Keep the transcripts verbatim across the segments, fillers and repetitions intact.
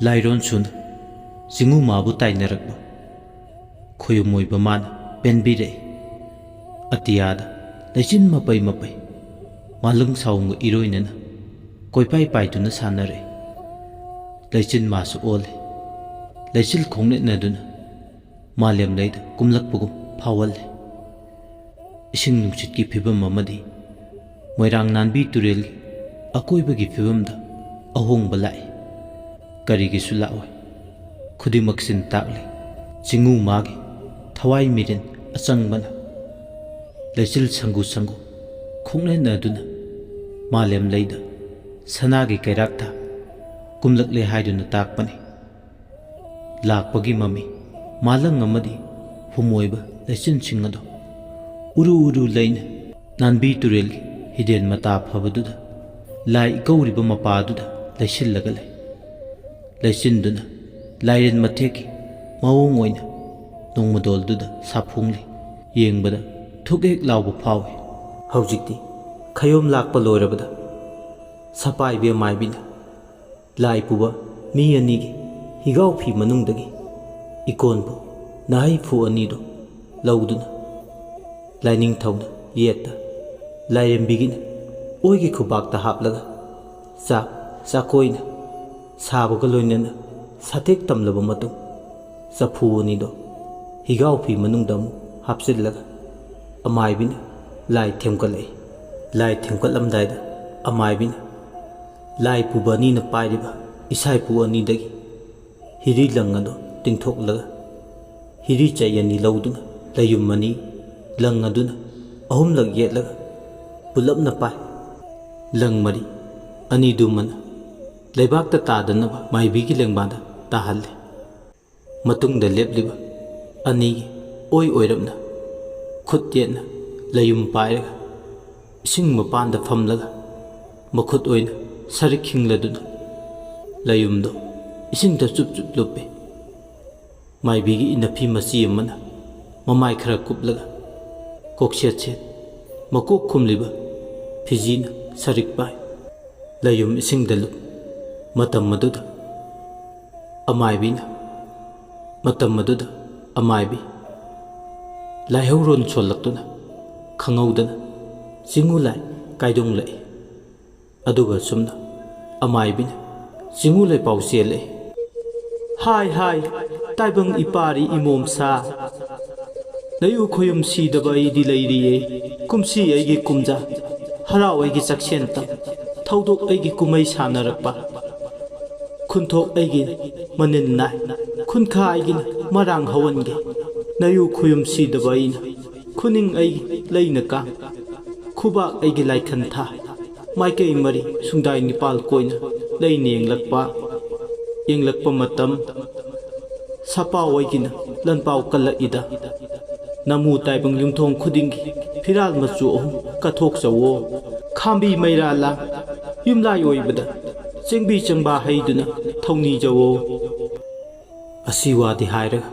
ꯂꯥꯏꯔꯣꯟ ꯁꯨꯅ ꯆꯤꯡꯉꯨ ꯃꯥꯕꯨ ꯇꯥꯏꯅꯔꯛꯄ ꯈꯣꯌꯨꯝ ꯑꯣꯏꯕ ꯃꯥꯅ ꯄꯦꯟꯕꯤꯔꯛꯏ꯫ ꯑꯇꯤꯌꯥꯗ ꯂꯩꯆꯤꯟ ꯃꯄꯩ ꯃꯄꯩ ꯃꯥꯂꯪ ꯁꯥꯎꯝꯒ ꯏꯔꯣꯏꯅꯅ ꯀꯣꯏꯄꯥꯏ ꯄꯥꯏꯗꯨꯅ ꯁꯥꯟꯅꯔꯛꯏ꯫ ꯂꯩꯆꯤꯟ ꯃꯥꯁꯨ ꯑꯣꯜꯂꯤ꯫ ꯂꯩꯆꯤꯜ ꯈꯣꯡꯅꯦꯠꯅꯗꯨꯅ ꯃꯥꯂꯦꯝ ꯂꯩꯗ ꯀꯨꯝꯂꯛꯄꯒꯨꯝ ꯐꯥꯎꯍꯜꯂꯤ꯫ ꯏꯁꯤꯡ ꯅꯨꯡꯁꯤꯠꯀꯤ ꯐꯤꯕꯝ ꯑꯃꯗꯤ ꯃꯣꯏꯔꯥꯡ ꯅꯥꯟꯕꯤ ꯇꯨꯔꯦꯜꯒꯤ ꯑꯀꯣꯏꯕꯒꯤ ꯐꯤꯕꯝꯗ ꯑꯍꯣꯡꯕ ꯂꯥꯛꯏ꯫ ꯀꯔꯤꯒꯤꯁꯨ ꯂꯥꯛꯑꯣꯏ꯫ ꯈꯨꯗꯤꯡꯃꯛꯁꯤꯅ ꯇꯥꯛꯂꯤ꯫ ꯆꯤꯡꯉꯨ ꯃꯥꯒꯤ ꯊꯋꯥꯏ ꯃꯤꯔꯦꯟ ꯑꯆꯪꯕꯅ ꯂꯩꯆꯤꯜ ꯁꯪꯒꯨ ꯁꯪꯒꯨ ꯈꯣꯡꯅꯦꯠꯅꯗꯨꯅ ꯃꯥꯂꯦꯝ ꯂꯩꯗ ꯁꯅꯥꯒꯤ ꯀꯩꯔꯥꯛ ꯊꯥ ꯀꯨꯝꯂꯛꯂꯦ ꯍꯥꯏꯗꯨꯅ ꯇꯥꯛꯄꯅꯤ꯫ ꯂꯥꯛꯄꯒꯤ ꯃꯃꯤ ꯃꯥꯂꯪ ꯑꯃꯗꯤ ꯍꯨꯝꯃꯣꯏꯕ ꯂꯩꯆꯤꯟꯁꯤꯡ ꯑꯗꯣ ꯎꯔꯨ ꯎꯔꯨ ꯂꯩꯅ ꯅꯥꯟꯕꯤ ꯇꯨꯔꯦꯜꯒꯤ ꯍꯤꯗꯦꯟ ꯃꯇꯥ ꯐꯕꯗꯨꯗ ꯂꯥꯏ ꯏꯀꯧꯔꯤꯕ ꯃꯄꯥꯗꯨꯗ ꯂꯩꯁꯤꯜꯂꯒ ꯂꯩ꯫ ꯂꯩꯆꯤꯟꯗꯨꯅ ꯂꯥꯏꯔꯦꯟ ꯃꯊꯦꯛꯀꯤ ꯃꯑꯣꯡ ꯑꯣꯏꯅ ꯅꯣꯡꯃꯗꯣꯜꯗꯨꯗ ꯁꯥꯐꯣꯡꯂꯤ꯫ ꯌꯦꯡꯕꯗ ꯊꯨꯛ ꯍꯦꯛ ꯂꯥꯎꯕ ꯐꯥꯎꯏ꯫ ꯍꯧꯖꯤꯛꯇꯤ ꯈꯌꯣꯝ ꯂꯥꯛꯄ ꯂꯣꯏꯔꯕꯗ ꯁꯄꯥꯏꯕꯤ ꯑꯃꯥꯏꯕꯤꯅ ꯂꯥꯏ ꯄꯨꯕ ꯃꯤ ꯑꯅꯤꯒꯤ ꯍꯤꯒꯥꯎ ꯐꯤ ꯃꯅꯨꯡꯗꯒꯤ ꯏꯀꯣꯟꯕꯨ ꯅꯍꯩ ꯐꯨ ꯑꯅꯤꯗꯨ ꯂꯧꯗꯨꯅ ꯂꯥꯏꯅꯤꯡꯊꯧꯅ ꯌꯦꯠꯇ, ꯂꯥꯏꯔꯦꯝꯕꯤꯒꯤꯅ ꯑꯣꯏꯒꯤ ꯈꯨꯕꯥꯛꯇ ꯍꯥꯞꯂꯒ ꯆꯥꯛ ꯆꯥꯛꯀꯣꯏꯅ ꯁꯥꯕꯒ ꯂꯣꯏꯅꯅ ꯁꯥꯇꯦꯛ ꯇꯝꯂꯕ ꯃꯇꯨꯡ ꯆꯐꯨ ꯑꯅꯤꯗꯣ ꯍꯤꯒꯥꯎ ꯐꯤ ꯃꯅꯨꯡꯗ ꯑꯃꯨꯛ ꯍꯥꯞꯆꯤꯜꯂꯒ ꯑꯃꯥꯏꯕꯤꯅ ꯂꯥꯏ ꯊꯦꯝꯒꯠꯂꯛꯏ꯫ ꯂꯥꯏ ꯊꯦꯝꯒꯠꯂꯝꯗꯥꯏꯗ ꯑꯃꯥꯏꯕꯤꯅ ꯂꯥꯏ ꯄꯨꯕ ꯑꯅꯤꯅ ꯄꯥꯏꯔꯤꯕ ꯏꯁꯥꯏꯄꯨ ꯑꯅꯤꯗꯒꯤ ꯍꯤꯔꯤ ꯂꯪ ꯑꯗꯨ ꯇꯤꯡꯊꯣꯛꯂꯒ ꯍꯤꯔꯤ ꯆꯩ ꯑꯅꯤ ꯂꯧꯗꯨꯅ ꯂꯩꯌꯨꯝ ꯑꯅꯤ ꯂꯪ ꯑꯗꯨꯅ ꯑꯍꯨꯝꯂꯛ ꯌꯦꯠꯂꯒ ꯄꯨꯂꯞꯅ ꯄꯥꯏ꯫ ꯂꯪ ꯃꯔꯤ ꯑꯅꯤꯗꯨꯃꯅ ꯂꯩꯕꯥꯛꯇ ꯇꯥꯗꯅꯕ ꯃꯥꯏꯕꯤꯒꯤ ꯂꯦꯡꯕꯥꯟꯗ ꯇꯥꯍꯜꯂꯤ꯫ ꯃꯇꯨꯡꯗ ꯂꯦꯞꯂꯤꯕ ꯑꯅꯤꯒꯤ ꯑꯣꯏ ꯑꯣꯏꯔꯞꯅ ꯈꯨꯠ ꯌꯦꯠꯅ ꯂꯩꯌꯨꯝ ꯄꯥꯏꯔꯒ ꯏꯁꯤꯡ ꯃꯄꯥꯟꯗ ꯐꯝꯂꯒ ꯃꯈꯨꯠ ꯑꯣꯏꯅ ꯁꯔꯤꯛ ꯈꯤꯡꯂꯗꯨꯅ ꯂꯩꯌꯨꯝꯗꯣ ꯏꯁꯤꯡꯗ ꯆꯨꯞ ꯆꯨꯞ ꯂꯨꯞꯄꯤ꯫ ꯃꯥꯏꯕꯤꯒꯤ ꯏꯅꯐꯤ ꯃꯆꯤ ꯑꯃꯅ ꯃꯃꯥꯏ ꯈꯔ ꯀꯨꯞꯂꯒ ꯀꯣꯛꯁꯦꯠ ꯁꯦꯠ ꯃꯀꯣꯛ ꯈꯨꯝꯂꯤꯕ ꯐꯤꯖꯤꯅ ꯁꯔꯤꯛ ꯄꯥꯏ꯫ ꯂꯩꯌꯨꯝ ꯏꯁꯤꯡꯗ ꯂꯨꯞ꯫ ꯃꯇꯝ ꯑꯗꯨꯗ ꯑꯃꯥꯏꯕꯤꯅ, ꯃꯇꯝ ꯑꯗꯨꯗ ꯑꯃꯥꯏꯕꯤ ꯂꯥꯏꯍꯧꯔꯣꯟ ꯁꯣꯜꯂꯛꯇꯨꯅ ꯈꯪꯍꯧꯗꯅ ꯆꯤꯡꯉꯨ ꯂꯥꯏ ꯀꯥꯏꯗꯣꯡꯂꯛꯏ꯫ ꯑꯗꯨꯒ ꯑꯁꯨꯝꯅ ꯑꯃꯥꯏꯕꯤꯅ ꯆꯤꯡꯉꯨ ꯂꯩꯄꯥꯎ ꯆꯦꯜꯂꯛꯏ꯫ ꯍꯥꯏ ꯍꯥꯏ, ꯇꯥꯏꯕꯪ ꯏꯄꯥꯔꯤ ꯏꯃꯣꯝꯁꯥ, ꯅꯌꯨ ꯈꯣꯌꯨꯝ ꯁꯤꯗꯕ ꯑꯩꯗꯤ ꯂꯩꯔꯤꯌꯦ꯫ ꯀꯨꯝꯁꯤ ꯑꯩꯒꯤ ꯀꯨꯝꯖꯥ, ꯍꯔꯥꯎ ꯑꯩꯒꯤ ꯆꯥꯛꯁꯦꯟꯇ, ꯊꯧꯗꯣꯛ ꯑꯩꯒꯤ ꯀꯨꯝꯍꯩ ꯁꯥꯟꯅꯔꯛꯄ, ꯈꯨꯟꯊꯣꯛ ꯑꯩꯒꯤ ꯃꯅꯤꯜ ꯅꯥꯏ, ꯈꯨꯟꯈꯥ ꯑꯩꯒꯤꯅ ꯃꯔꯥꯡ ꯍꯧꯍꯟꯒꯦ꯫ ꯅꯌꯨ ꯈꯨꯌꯨꯝ ꯁꯤꯗꯕ ꯑꯩꯅ, ꯈꯨꯅꯤꯡ ꯑꯩꯒꯤ ꯂꯩꯅ ꯀꯥꯡ, ꯈꯨꯕꯥꯛ ꯑꯩꯒꯤ ꯂꯥꯏꯈꯟ ꯊꯥ, ꯃꯥꯏꯀꯩ ꯃꯔꯤ ꯁꯨꯡꯗꯥꯏ ꯅꯤꯄꯥꯜ ꯀꯣꯏꯅ ꯂꯩꯅ ꯌꯦꯡꯂꯛꯄ, ꯌꯦꯡꯂꯛꯄ ꯃꯇꯝ, ꯁꯥꯄꯥꯎ ꯑꯩꯒꯤꯅ ꯂꯟꯄꯥꯎ ꯀꯜꯂꯛꯏꯗ꯫ ꯅꯃꯨ ꯇꯥꯏꯕꯪ ꯌꯨꯝꯊꯣꯡ ꯈꯨꯗꯤꯡꯒꯤ ꯐꯤꯔꯥꯜ ꯃꯆꯨ ꯑꯍꯨꯝ ꯀꯠꯊꯣꯛꯆꯧꯋꯣ꯫ ꯈꯥꯝꯕꯤ ꯃꯩꯔꯥ ꯂꯥꯡ ꯌꯨꯝꯂꯥꯏ ꯑꯣꯏꯕꯗ ꯆꯦꯡꯕꯤ ꯆꯦꯡꯕꯥ ꯍꯩꯗꯨꯅ ꯊꯧꯅꯤꯖꯧꯋꯣ꯫ ꯑꯁꯤ ꯋꯥꯗꯤ ꯍꯥꯏꯔꯒ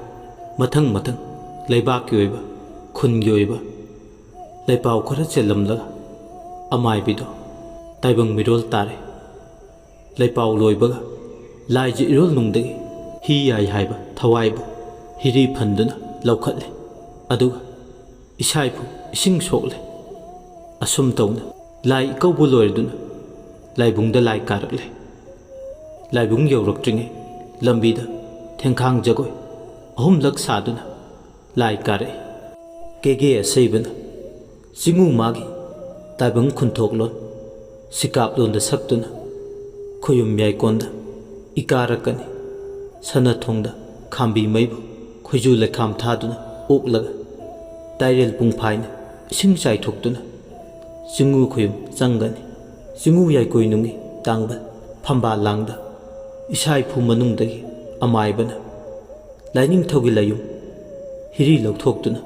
ꯃꯊꯪ ꯃꯊꯪ ꯂꯩꯕꯥꯛꯀꯤ ꯑꯣꯏꯕ, ꯈꯨꯟꯒꯤ ꯑꯣꯏꯕ ꯂꯩꯄꯥꯎ ꯈꯔ ꯆꯦꯜꯂꯝꯂꯒ ꯑꯃꯥꯏꯕꯤꯗꯣ ꯇꯥꯏꯕꯪ ꯃꯤꯔꯣꯜ ꯇꯥꯔꯦ꯫ ꯂꯩꯄꯥꯎ ꯂꯣꯏꯕꯒ ꯂꯥꯏꯖ ꯏꯔꯣꯜꯅꯨꯡꯗꯒꯤ ꯍꯤ ꯌꯥꯏ ꯍꯥꯏꯕ ꯊꯋꯥꯏꯕꯨ ꯍꯤꯔꯤ ꯐꯟꯗꯨꯅ ꯂꯧꯈꯠꯂꯦ꯫ ꯑꯗꯨꯒ ꯏꯁꯥ ꯏꯐꯨ ꯏꯁꯤꯡ ꯁꯣꯛꯂꯦ꯫ ꯑꯁꯨꯝ ꯇꯧꯅ ꯂꯥꯏ ꯏꯀꯧꯕ ꯂꯣꯏꯔꯗꯨꯅ ꯂꯥꯏꯕꯨꯡꯗ ꯂꯥꯏ ꯀꯥꯔꯛꯂꯦ꯫ ꯂꯥꯏꯕꯨꯡ ꯌꯧꯔꯛꯇ꯭ꯔꯤꯉꯩ ꯂꯝꯕꯤꯗ ꯊꯦꯡꯈꯥꯡ ꯖꯒꯣꯏ ꯑꯍꯨꯝꯂꯛ ꯁꯥꯗꯨꯅ ꯂꯥꯏ ꯀꯥꯔꯛꯏ꯫ ꯀꯦꯒꯦ ꯑꯁꯩꯕꯅ ꯆꯤꯡꯉꯨ ꯃꯥꯒꯤ ꯇꯥꯏꯕꯪ ꯈꯨꯟꯊꯣꯛꯂꯣꯟ ꯁꯤꯀꯥꯞꯂꯣꯟꯗ ꯁꯛꯇꯨꯅ ꯈꯣꯌꯨꯝ ꯌꯥꯏꯀꯣꯟꯗ ꯏꯀꯥꯔꯛꯀꯅꯤ꯫ ꯁꯅꯥꯊꯣꯡꯗ ꯈꯥꯝꯕꯤ ꯃꯩꯕꯨ ꯈꯣꯏꯖꯨ ꯂꯩꯈꯥꯝ ꯊꯥꯗꯨꯅ ꯑꯣꯛꯂꯒ ꯇꯥꯏꯔꯦꯜ ꯄꯨꯡꯐꯥꯏꯅ ꯏꯁꯤꯡ ꯆꯥꯏꯊꯣꯛꯇꯨꯅ ꯆꯤꯡꯉꯨ ꯈꯣꯌꯨꯝ ꯆꯪꯒꯅꯤ꯫ ꯆꯤꯡꯉꯨ ꯌꯥꯏꯀꯣꯏꯅꯨꯡꯒꯤ ꯇꯥꯡꯕ ꯐꯝꯕꯥꯜ ꯂꯥꯡꯗ ꯏꯁꯥ ꯏꯐꯨ ꯃꯅꯨꯡꯗꯒꯤ ꯑꯃꯥꯏꯕꯅ ꯂꯥꯏꯅꯤꯡꯊꯧꯒꯤ ꯂꯥꯏꯌꯨꯝ ꯍꯤꯔꯤ ꯂꯧꯊꯣꯛꯇꯨꯅ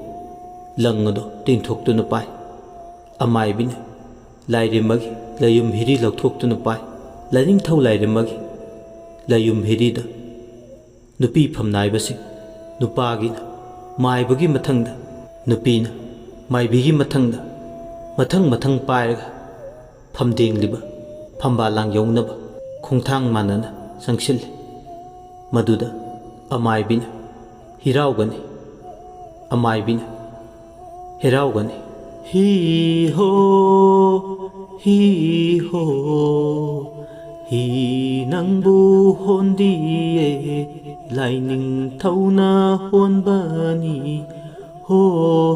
ꯂꯪ ꯑꯗꯨ ꯇꯤꯡꯊꯣꯛꯇꯨꯅ ꯄꯥꯏ꯫ ꯑꯃꯥꯏꯕꯤꯅ ꯂꯥꯏꯔꯦꯝꯃꯒꯤ ꯂꯥꯏꯌꯨꯝ ꯍꯤꯔꯤ ꯂꯧꯊꯣꯛꯇꯨꯅ ꯄꯥꯏ꯫ ꯂꯥꯏꯅꯤꯡꯊꯧ ꯂꯥꯏꯔꯦꯝꯃꯒꯤ ꯂꯥꯏꯌꯨꯝ ꯍꯤꯔꯤꯗ ꯅꯨꯄꯤ ꯐꯝꯅꯥꯏꯕꯁꯤꯡ, ꯅꯨꯄꯥꯒꯤꯅ ꯃꯥꯏꯕꯒꯤ ꯃꯊꯪꯗ ꯅꯨꯄꯤꯅ ꯃꯥꯏꯕꯤꯒꯤ ꯃꯊꯪꯗ ꯃꯊꯪ ꯃꯊꯪ ꯄꯥꯏꯔꯒ ꯐꯝꯗꯦꯡꯂꯤꯕ ꯐꯝꯕꯥꯜ ꯂꯥꯡ ꯌꯧꯅꯕ ꯈꯣꯡꯊꯥꯡ ꯃꯥꯟꯅꯅ ꯆꯪꯁꯤꯜꯂꯤ꯫ ꯃꯗꯨꯗ ꯑꯃꯥꯏꯕꯤꯅ ꯍꯤꯔꯥꯎꯒꯅꯤ, ꯑꯃꯥꯏꯕꯤꯅ ꯍꯦꯔꯥꯎꯒꯅꯤ꯫ ꯍꯤ ꯍꯣ, ꯍꯤ ꯍꯣ, ꯍꯤ ꯅꯪꯕꯨ ꯍꯣꯟꯗꯤꯌꯦ, ꯂꯥꯏꯅꯤꯡꯊꯧꯅ ꯍꯣꯟꯕꯅꯤ꯫ ꯍꯣ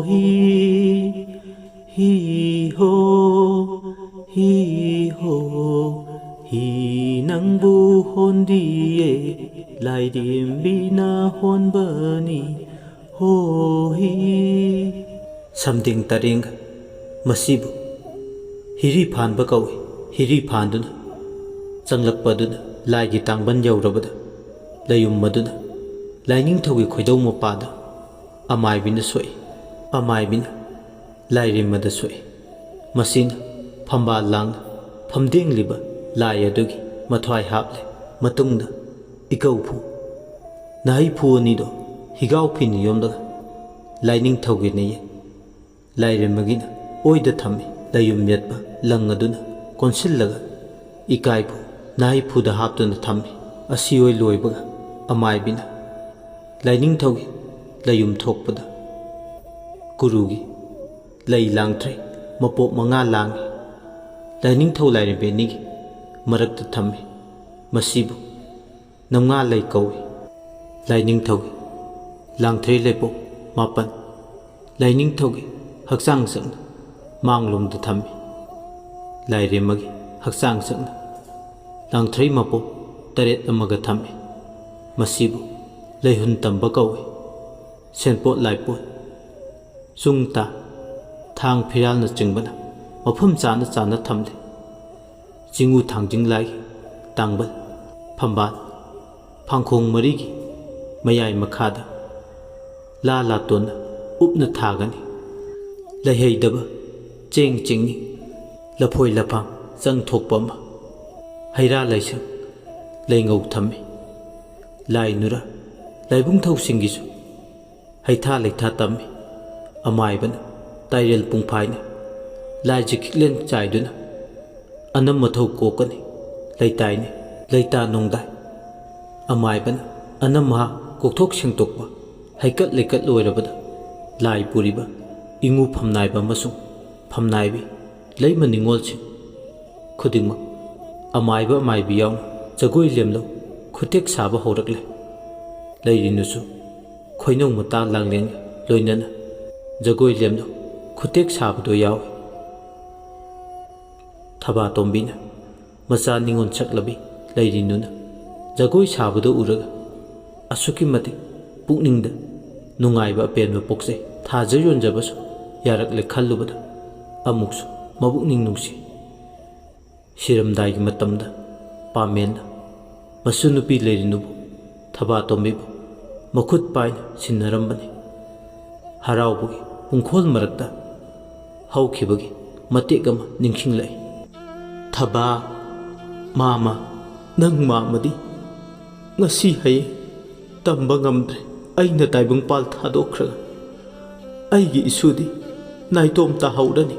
ꯍꯤ, ꯍꯤ ꯍꯣ, ꯍꯤ ꯍꯣ, ꯍꯤ ꯅꯪꯕꯨ ꯍꯣꯟꯗꯤꯌꯦ, ꯂꯥꯏꯔꯦꯝꯕꯤꯅ ꯍꯣꯟꯕꯅꯤ꯫ ꯍꯣ ꯍꯤ꯫ ꯁꯝꯗꯤꯡ ꯇꯔꯦꯡꯒ ꯃꯁꯤꯕꯨ ꯍꯤꯔꯤ ꯐꯥꯟꯕ ꯀꯧꯏ꯫ ꯍꯤꯔꯤ ꯐꯥꯟꯗꯨꯅ ꯆꯪꯂꯛꯄ ꯑꯗꯨꯅ ꯂꯥꯏꯒꯤ ꯇꯥꯡꯕꯟ ꯌꯧꯔꯕꯗ ꯂꯩꯌꯨꯝ ꯑꯗꯨꯅ ꯂꯥꯏꯅꯤꯡꯊꯧꯒꯤ ꯈꯣꯏꯗꯧ ꯃꯄꯥꯗ ꯑꯃꯥꯏꯕꯤꯅ ꯁꯣꯛꯏ꯫ ꯑꯃꯥꯏꯕꯤꯅ ꯂꯥꯏꯔꯦꯝꯃꯗ ꯁꯣꯛꯏ꯫ ꯃꯁꯤꯅ ꯐꯝꯕꯥꯜ ꯂꯥꯡꯅ ꯐꯝꯗꯦꯡꯂꯤꯕ ꯂꯥꯏ ꯑꯗꯨꯒꯤ ꯃꯊ꯭ꯋꯥꯏ ꯍꯥꯞꯂꯦ꯫ ꯃꯇꯨꯡꯗ ꯏꯀꯧꯐꯨ, ꯅꯍꯩꯐꯨ ꯑꯅꯤꯗꯣ ꯍꯤꯒꯥꯎ ꯐꯤꯅ ꯌꯣꯝꯂꯒ ꯂꯥꯏꯅꯤꯡꯊꯧꯒꯤ ꯅꯌꯦꯛ ꯂꯥꯏꯔꯦꯝꯃꯒꯤꯅ ꯑꯣꯏꯗ ꯊꯝꯃꯤ꯫ ꯂꯩꯌꯨꯝ ꯌꯦꯠꯄ ꯂꯪ ꯑꯗꯨꯅ ꯀꯣꯟꯁꯤꯜꯂꯒ ꯏꯀꯥꯏꯐꯨ ꯅꯍꯩꯐꯨꯗ ꯍꯥꯞꯇꯨꯅ ꯊꯝꯃꯤ꯫ ꯑꯁꯤ ꯑꯣꯏ ꯂꯣꯏꯕꯒ ꯑꯃꯥꯏꯕꯤꯅ ꯂꯥꯏꯅꯤꯡꯊꯧꯒꯤ ꯂꯩꯌꯨꯝ ꯊꯣꯛꯄꯗ ꯀꯨꯔꯨꯒꯤ ꯂꯩ ꯂꯥꯡꯊ꯭ꯔꯩ ꯃꯄꯣꯞ ꯃꯉꯥ ꯂꯥꯡꯏ꯫ ꯂꯥꯏꯅꯤꯡꯊꯧ ꯂꯥꯏꯔꯦꯝꯕꯤ ꯑꯅꯤꯒꯤ ꯃꯔꯛꯇ ꯊꯝꯃꯤ꯫ ꯃꯁꯤꯕꯨ ꯅꯝꯉꯥ ꯂꯩ ꯀꯧꯏ꯫ ꯂꯥꯏꯅꯤꯡꯊꯧꯒꯤ ꯂꯥꯡꯊ꯭ꯔꯩ ꯂꯩꯄꯣꯛ ꯃꯥꯄꯟ ꯂꯥꯏꯅꯤꯡꯊꯧꯒꯤ ꯍꯛꯆꯥꯡ ꯆꯪꯅ ꯃꯥꯡꯂꯣꯝꯗ ꯊꯝꯃꯤ꯫ ꯂꯥꯏꯔꯦꯝꯃꯒꯤ ꯍꯛꯆꯥꯡ ꯆꯪꯅ ꯂꯥꯡꯊ꯭ꯔꯩ ꯃꯄꯣꯛ ꯇꯔꯦꯠ ꯑꯃꯒ ꯊꯝꯃꯤ꯫ ꯃꯁꯤꯕꯨ ꯂꯩꯍꯨꯟ ꯇꯝꯕ ꯀꯧꯏ꯫ ꯁꯦꯟꯄꯣꯠ ꯂꯥꯏꯄꯣꯠ, ꯆꯨꯡ ꯇꯥ, ꯊꯥꯡ ꯐꯤꯔꯥꯜꯅꯆꯤꯡꯕꯅ ꯃꯐꯝ ꯆꯥꯅ ꯆꯥꯅ ꯊꯝꯂꯤ꯫ ꯆꯤꯡꯉꯨ ꯊꯥꯡꯖꯤꯡ ꯂꯥꯏꯒꯤ ꯇꯥꯡꯕꯜ, ꯐꯝꯕꯥꯜ, ꯐꯥꯡꯈꯣꯡ ꯃꯔꯤꯒꯤ ꯃꯌꯥꯏ ꯃꯈꯥꯗ ꯂꯥ ꯂꯥꯇꯣꯟꯅ ꯎꯞꯅ ꯊꯥꯒꯅꯤ꯫ ꯂꯩꯍꯩꯗꯕ ꯆꯦꯡ ꯆꯤꯡꯅꯤ, ꯂꯐꯣꯏ ꯂꯐꯥꯡ ꯆꯪ ꯊꯣꯛꯄ ꯑꯃ, ꯍꯩꯔꯥ ꯂꯩꯁꯪ ꯂꯩꯉꯧ ꯊꯝꯃꯤ꯫ ꯂꯥꯏ ꯅꯨꯔꯥ ꯂꯥꯏꯕꯨꯡ ꯊꯧꯁꯤꯡꯒꯤꯁꯨ ꯍꯩꯊꯥ ꯂꯩꯊꯥ ꯇꯝꯃꯤ꯫ ꯑꯃꯥꯏꯕꯅ ꯇꯥꯏꯔꯦꯜ ꯄꯨꯡꯐꯥꯏꯅ ꯂꯥꯏꯖ ꯈꯤꯛꯂꯦꯟ ꯆꯥꯏꯗꯨꯅ ꯑꯅꯝ ꯃꯊꯧ ꯀꯣꯛꯀꯅꯤ꯫ ꯂꯩꯇꯥꯏꯅꯤ ꯂꯩꯇꯥ ꯅꯣꯡꯗꯥꯏ ꯑꯃꯥꯏꯕꯅ ꯑꯅꯝ ꯑꯍꯥ ꯀꯣꯛꯊꯣꯛ ꯁꯦꯡꯗꯣꯛꯄ ꯍꯩꯀꯠ ꯂꯩꯀꯠ ꯂꯣꯏꯔꯕꯗ, ꯂꯥꯏ ꯄꯨꯔꯤꯕ ꯏꯉꯨ ꯐꯝꯅꯥꯏꯕ ꯑꯃꯁꯨꯡ ꯐꯝꯅꯥꯏꯕꯤ ꯂꯩꯃ ꯅꯤꯉꯣꯜꯁꯤꯡ ꯈꯨꯗꯤꯡꯃꯛ, ꯑꯃꯥꯏꯕ ꯑꯃꯥꯏꯕꯤ ꯌꯥꯎꯅ, ꯖꯒꯣꯏ ꯂꯦꯝꯂꯧ ꯈꯨꯇꯦꯛ ꯁꯥꯕ ꯍꯧꯔꯛꯂꯦ꯫ ꯂꯩꯔꯤꯅꯨꯁꯨ ꯈꯣꯏꯅꯧ ꯃꯇꯥ ꯂꯥꯡꯂꯦꯟꯒ ꯂꯣꯏꯅꯅ ꯖꯒꯣꯏ ꯂꯦꯝꯂꯧ ꯈꯨꯇꯦꯛ ꯁꯥꯕꯗꯣ ꯌꯥꯎꯏ꯫ ꯊꯕꯥꯇꯣꯝꯕꯤꯅ ꯃꯆꯥ ꯅꯤꯉꯣꯜ ꯁꯛꯂꯕꯤ ꯂꯩꯔꯤꯅꯨꯅ ꯖꯒꯣꯏ ꯁꯥꯕꯗꯨ ꯎꯔꯒ ꯑꯁꯨꯛꯀꯤ ꯃꯇꯤꯛ ꯄꯨꯛꯅꯤꯡꯗ ꯅꯨꯡꯉꯥꯏꯕ ꯑꯄꯦꯟꯕ ꯄꯣꯛꯆꯩ꯫ ꯊꯥꯖ ꯌꯣꯟꯖꯕꯁꯨ ꯌꯥꯔꯛꯂꯦ ꯈꯜꯂꯨꯕꯗ ꯑꯃꯨꯛꯁꯨ ꯃꯄꯨꯛꯅꯤꯡ ꯅꯨꯡꯁꯤ꯫ ꯁꯤꯔꯝꯗꯥꯏꯒꯤ ꯃꯇꯝꯗ ꯄꯥꯃꯦꯟꯅ ꯃꯁꯨ ꯅꯨꯄꯤ ꯂꯩꯔꯤꯅꯨꯕꯨ, ꯊꯕꯥꯇꯣꯝꯕꯤꯕꯨ ꯃꯈꯨꯠ ꯄꯥꯏꯅ ꯁꯤꯟꯅꯔꯝꯕꯅꯤ꯫ ꯍꯔꯥꯎꯕꯒꯤ ꯄꯨꯡꯈꯣꯜ ꯃꯔꯛꯇ ꯍꯧꯈꯤꯕꯒꯤ ꯃꯇꯦꯛ ꯑꯃ ꯅꯤꯡꯁꯤꯡꯂꯛꯏ꯫ ꯊꯕꯥ, ꯃꯥꯃ, ꯅꯪ ꯃꯥꯃꯗꯤ ꯉꯁꯤ ꯍꯌꯦꯡ ꯇꯝꯕ ꯉꯝꯗ꯭ꯔꯦ꯫ ꯑꯩꯅ ꯇꯥꯏꯕꯪꯄꯥꯜ ꯊꯥꯗꯣꯛꯈ꯭ꯔꯒ ꯑꯩꯒꯤ ꯏꯁꯨꯗꯤ ꯅꯥꯏꯇꯣꯝ ꯇꯥꯍꯧꯔꯅꯤ꯫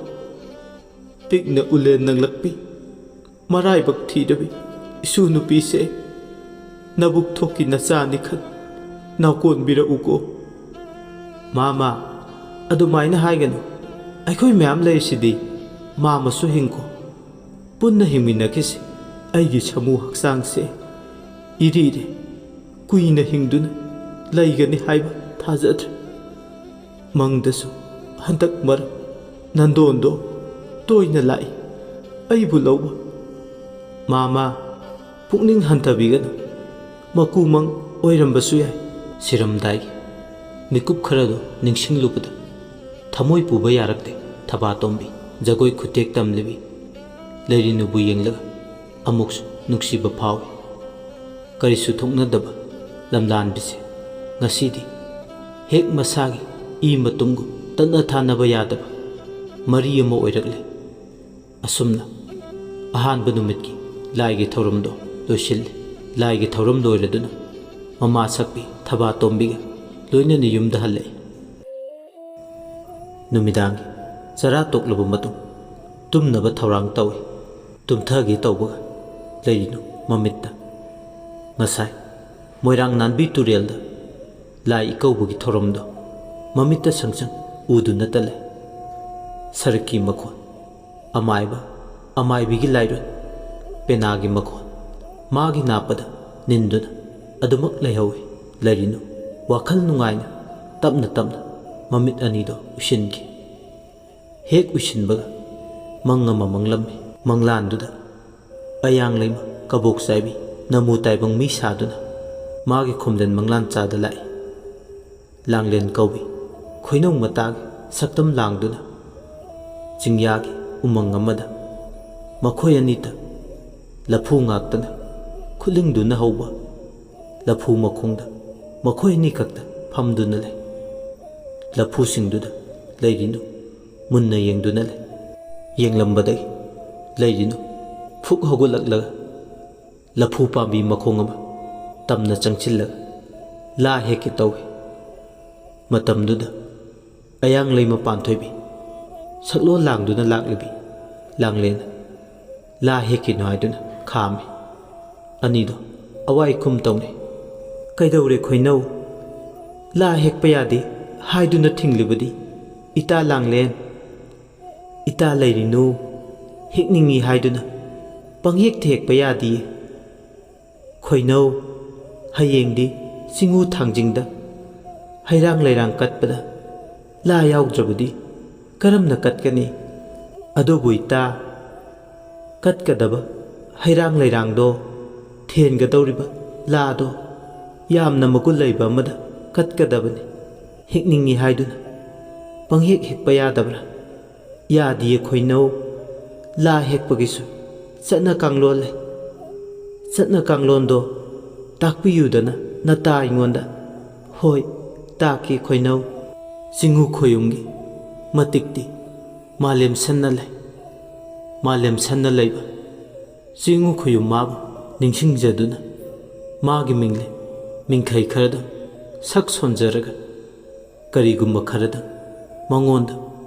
ꯄꯤꯛꯅ ꯎꯂꯦꯟ ꯅꯪꯂꯛꯄꯤ, ꯃꯔꯥꯏꯕꯛ ꯊꯤꯔꯕꯤ ꯏꯁꯨ ꯅꯨꯄꯤꯁꯦ, ꯅꯕꯨꯛ ꯊꯣꯛꯀꯤ ꯅꯆꯥꯅꯤ ꯈꯟ ꯅꯥꯎꯀꯣꯟꯕꯤꯔꯛꯎꯀꯣ꯫ ꯃꯥꯃ, ꯑꯗꯨꯃꯥꯏꯅ ꯍꯥꯏꯒꯅꯨ꯫ ꯑꯩꯈꯣꯏ ꯃꯌꯥꯝ ꯂꯩꯔꯤꯁꯤꯗꯤ꯫ ꯃꯥꯃꯁꯨ ꯍꯤꯡꯈꯣ꯫ ꯄꯨꯟꯅ ꯍꯤꯡꯃꯤꯟꯅꯈꯤꯁꯤ꯫ ꯑꯩꯒꯤ ꯁꯥꯃꯨ ꯍꯛꯆꯥꯡꯁꯦ ꯏꯔꯤꯔꯦ꯫ ꯀꯨꯏꯅ ꯍꯤꯡꯗꯨꯅ ꯂꯩꯒꯅꯤ ꯍꯥꯏꯕ ꯊꯥꯖꯗ꯭ꯔꯦ꯫ ꯃꯪꯗꯁꯨ ꯍꯟꯗꯛ ꯃꯔꯛ ꯅꯟꯗꯣꯟꯗꯣ ꯇꯣꯏꯅ ꯂꯥꯛꯏ, ꯑꯩꯕꯨ ꯂꯧꯕ꯫ ꯃꯥꯃ, ꯄꯨꯛꯅꯤꯡ ꯍꯟꯊꯕꯤꯒꯅꯨ꯫ ꯃꯀꯨꯃꯪ ꯑꯣꯏꯔꯝꯕꯁꯨ ꯌꯥꯏ꯫ ꯁꯤꯔꯝꯗꯥꯏꯒꯤ ꯃꯤꯀꯨꯞ ꯈꯔꯗꯨ ꯅꯤꯡꯁꯤꯡꯂꯨꯕꯗ ꯊꯃꯣꯏ ꯄꯨꯕ ꯌꯥꯔꯛꯇꯦ꯫ ꯊꯕꯥꯇꯣꯝꯕꯤ ꯖꯒꯣꯏ ꯈꯨꯇꯦꯛ ꯇꯝꯂꯤꯕꯤ ꯂꯩꯔꯤꯅꯨꯕꯨ ꯌꯦꯡꯂꯒ ꯑꯃꯨꯛꯁꯨ ꯅꯨꯡꯁꯤꯕ ꯐꯥꯎꯏ꯫ ꯀꯔꯤꯁꯨ ꯊꯣꯛꯅꯗꯕ ꯂꯝꯂꯥꯟꯕꯤꯁꯦ ꯉꯁꯤꯗꯤ ꯍꯦꯛ ꯃꯁꯥꯒꯤ ꯏ ꯃꯇꯨꯝꯒꯨꯝ ꯇꯠꯅ ꯊꯥꯅꯕ ꯌꯥꯗꯕ ꯃꯔꯤ ꯑꯃ ꯑꯣꯏꯔꯛꯂꯦ꯫ ꯑꯁꯨꯝꯅ ꯑꯍꯥꯟꯕ ꯅꯨꯃꯤꯠꯀꯤ ꯂꯥꯏꯒꯤ ꯊꯧꯔꯝꯗꯣ ꯂꯣꯏꯁꯤꯜꯂꯤ꯫ ꯂꯥꯏꯒꯤ ꯊꯧꯔꯝ ꯂꯣꯏꯔꯗꯨꯅ ꯃꯃꯥ ꯁꯛꯄꯤ ꯊꯕꯥꯇꯣꯝꯕꯤꯒ ꯂꯣꯏꯅꯅ ꯌꯨꯝꯗ ꯍꯜꯂꯛꯏ꯫ ꯅꯨꯃꯤꯗꯥꯡꯒꯤ ꯆꯔꯥ ꯇꯣꯛꯂꯕ ꯃꯇꯨꯡ ꯇꯨꯝꯅꯕ ꯊꯧꯔꯥꯡ ꯇꯧꯏ꯫ ꯇꯨꯝꯊꯒꯦ ꯇꯧꯕꯒ ꯂꯩꯔꯤꯅꯨ ꯃꯃꯤꯠꯇ ꯉꯁꯥꯏ ꯃꯣꯏꯔꯥꯡ ꯅꯥꯟꯕꯤ ꯇꯨꯔꯦꯜꯗ ꯂꯥꯏ ꯏꯀꯧꯕꯒꯤ ꯊꯧꯔꯝꯗꯣ ꯃꯃꯤꯠꯇ ꯁꯪꯁꯪ ꯎꯗꯨꯅꯇ ꯂꯩ꯫ ꯁꯔꯛꯀꯤ ꯃꯈꯣꯟ, ꯑꯃꯥꯏꯕ, ꯑꯃꯥꯏꯕꯤꯒꯤ ꯂꯥꯏꯔꯣꯏ, ꯄꯦꯅꯥꯒꯤ ꯃꯈꯣꯟ, ꯃꯥꯒꯤ ꯅꯥꯞꯄꯗ ꯅꯤꯟꯗꯨꯅ ꯑꯗꯨꯃꯛ ꯂꯩꯍꯧꯏ꯫ ꯂꯩꯔꯤꯅꯨ ꯋꯥꯈꯜ ꯅꯨꯡꯉꯥꯏꯅ ꯇꯞꯅ ꯇꯞꯅ ꯃꯃꯤꯠ ꯑꯅꯤꯗꯣ ꯎꯏꯁꯤꯟꯈꯤ꯫ ꯍꯦꯛ ꯎꯏꯁꯤꯟꯕꯒ ꯃꯪ ꯑꯃ ꯃꯪꯂꯝꯃꯤ꯫ ꯃꯪꯂꯥꯟꯗꯨꯗ ꯑꯌꯥꯡ ꯂꯩꯃ ꯀꯕꯣꯛ ꯆꯥꯏꯕꯤ ꯅꯃꯨ ꯇꯥꯏꯕꯪ ꯃꯤ ꯁꯥꯗꯨꯅ ꯃꯥꯒꯤ ꯈꯣꯝꯗꯟ ꯃꯪꯂꯥꯟ ꯆꯥꯗ ꯂꯥꯛꯏ꯫ ꯂꯥꯡꯂꯦꯟ ꯀꯧꯏ ꯈꯣꯏꯅꯧ ꯃꯇꯥꯒꯤ ꯁꯛꯇꯝ ꯂꯥꯡꯗꯨꯅ ꯆꯤꯡꯌꯥꯒꯤ ꯎꯃꯪ ꯑꯃꯗ ꯃꯈꯣꯏ ꯑꯅꯤꯇ ꯂꯐꯨ ꯉꯥꯛꯇꯅ ꯈꯨꯠꯂꯤꯡꯗꯨꯅ ꯍꯧꯕ ꯂꯐꯨ ꯃꯈꯣꯡꯗ ꯃꯈꯣꯏ ꯑꯅꯤꯈꯛꯇ ꯐꯝꯗꯨꯅ ꯂꯩ꯫ ꯂꯐꯨꯁꯤꯡꯗꯨꯗ ꯂꯩꯔꯤꯅꯨ ꯃꯨꯟꯅ ꯌꯦꯡꯗꯨꯅ ꯂꯩ꯫ ꯌꯦꯡꯂꯝꯕꯗꯒꯤ ꯂꯩꯔꯤꯅꯨ ꯐꯨꯛ ꯍꯧꯒꯠꯂꯛꯂꯒ ꯂꯐꯨ ꯄꯥꯝꯕꯤ ꯃꯈꯣꯡ ꯑꯃ ꯇꯝꯅ ꯆꯪꯁꯤꯜꯂꯒ ꯂꯥ ꯍꯦꯛꯀꯦ ꯇꯧꯏ꯫ ꯃꯇꯝꯗꯨꯗ ꯑꯌꯥꯡ ꯂꯩꯃ ꯄꯥꯟꯊꯣꯏꯕꯤ ꯁꯛꯂꯣꯟ ꯂꯥꯡꯗꯨꯅ ꯂꯥꯛꯂꯤꯕꯤ ꯂꯥꯡꯂꯦꯟ ꯂꯥ ꯍꯦꯛꯀꯤꯅꯣ ꯍꯥꯏꯗꯨꯅ ꯈꯥꯝꯃꯤ꯫ ꯑꯅꯤꯗꯣ ꯑꯋꯥꯏ ꯈꯨꯝ ꯇꯧꯅꯩ꯫ "ꯀꯩꯗꯧꯔꯦ ꯈꯣꯏꯅꯧ? ꯂꯥ ꯍꯦꯛꯄ ꯌꯥꯗꯦ ꯍꯥꯏꯗꯨꯅ ꯊꯤꯡꯂꯤꯕꯗꯤ ꯏꯇꯥ ꯂꯥꯡꯂꯦꯟ, ꯏꯇꯥ ꯂꯩꯔꯤꯅꯨ, ꯍꯦꯛꯅꯤꯡꯏ ꯍꯥꯏꯗꯨꯅ ꯄꯪꯍꯦꯛꯇ ꯍꯦꯛꯄ ꯌꯥꯗꯤꯌꯦ꯫ ꯈꯣꯏꯅꯧ, ꯍꯌꯦꯡꯗꯤ ꯆꯤꯡꯉꯨ ꯊꯥꯡꯖꯤꯡꯗ ꯍꯩꯔꯥꯡ ꯂꯩꯔꯥꯡ ꯀꯠꯄꯗ ꯂꯥ ꯌꯥꯎꯗ꯭ꯔꯕꯗꯤ ꯀꯔꯝꯅ ꯀꯠꯀꯅꯤ? ꯑꯗꯨꯕꯨ ꯏꯇꯥ, ꯀꯠꯀꯗꯕ ꯍꯩꯔꯥꯡ ꯂꯩꯔꯥꯡꯗꯣ, ꯊꯦꯟꯒꯗꯧꯔꯤꯕ ꯂꯥꯗꯣ ꯌꯥꯝꯅ ꯃꯒꯨꯟ ꯂꯩꯕ ꯑꯃꯗ ꯀꯠꯀꯗꯕꯅꯤ꯫ ꯍꯦꯛꯅꯤꯡꯏ ꯍꯥꯏꯗꯨꯅ ꯄꯪꯍꯦꯛ ꯍꯦꯛꯄ ꯌꯥꯗꯕ꯭ꯔꯥ?" "ꯌꯥꯗꯤꯌꯦ ꯈꯣꯏꯅꯧ, ꯂꯥ ꯍꯦꯛꯄꯒꯤꯁꯨ ꯆꯠꯅ ꯀꯥꯡꯂꯣꯟ ꯂꯩ꯫ ꯆꯠꯅ ꯀꯥꯡꯂꯣꯟꯗꯣ ꯇꯥꯛꯄꯤꯌꯨꯗꯅ ꯅꯇꯥ ꯑꯩꯉꯣꯟꯗ꯫" "ꯍꯣꯏ, ꯇꯥꯛꯀꯦ ꯈꯣꯏꯅꯧ꯫ ꯆꯤꯡꯉꯨ ꯈꯣꯌꯨꯝꯒꯤ ꯃꯇꯤꯛꯇꯤ ꯃꯥꯂꯦꯝ ꯁꯟꯅ ꯂꯩ꯫ ꯃꯥꯂꯦꯝ ꯁꯟꯅ ꯂꯩꯕ ꯆꯤꯡꯉꯨ ꯈꯣꯌꯨꯝ ꯃꯥꯕꯨ ꯅꯤꯡꯁꯤꯡꯖꯗꯨꯅ ꯃꯥꯒꯤ ꯃꯤꯡꯂꯦ ꯃꯤꯡꯈꯩ ꯈꯔꯗꯪ ꯁꯛ ꯁꯣꯟꯖꯔꯒ ꯀꯔꯤꯒꯨꯝꯕ ꯈꯔꯗꯪ ꯃꯉꯣꯟꯗ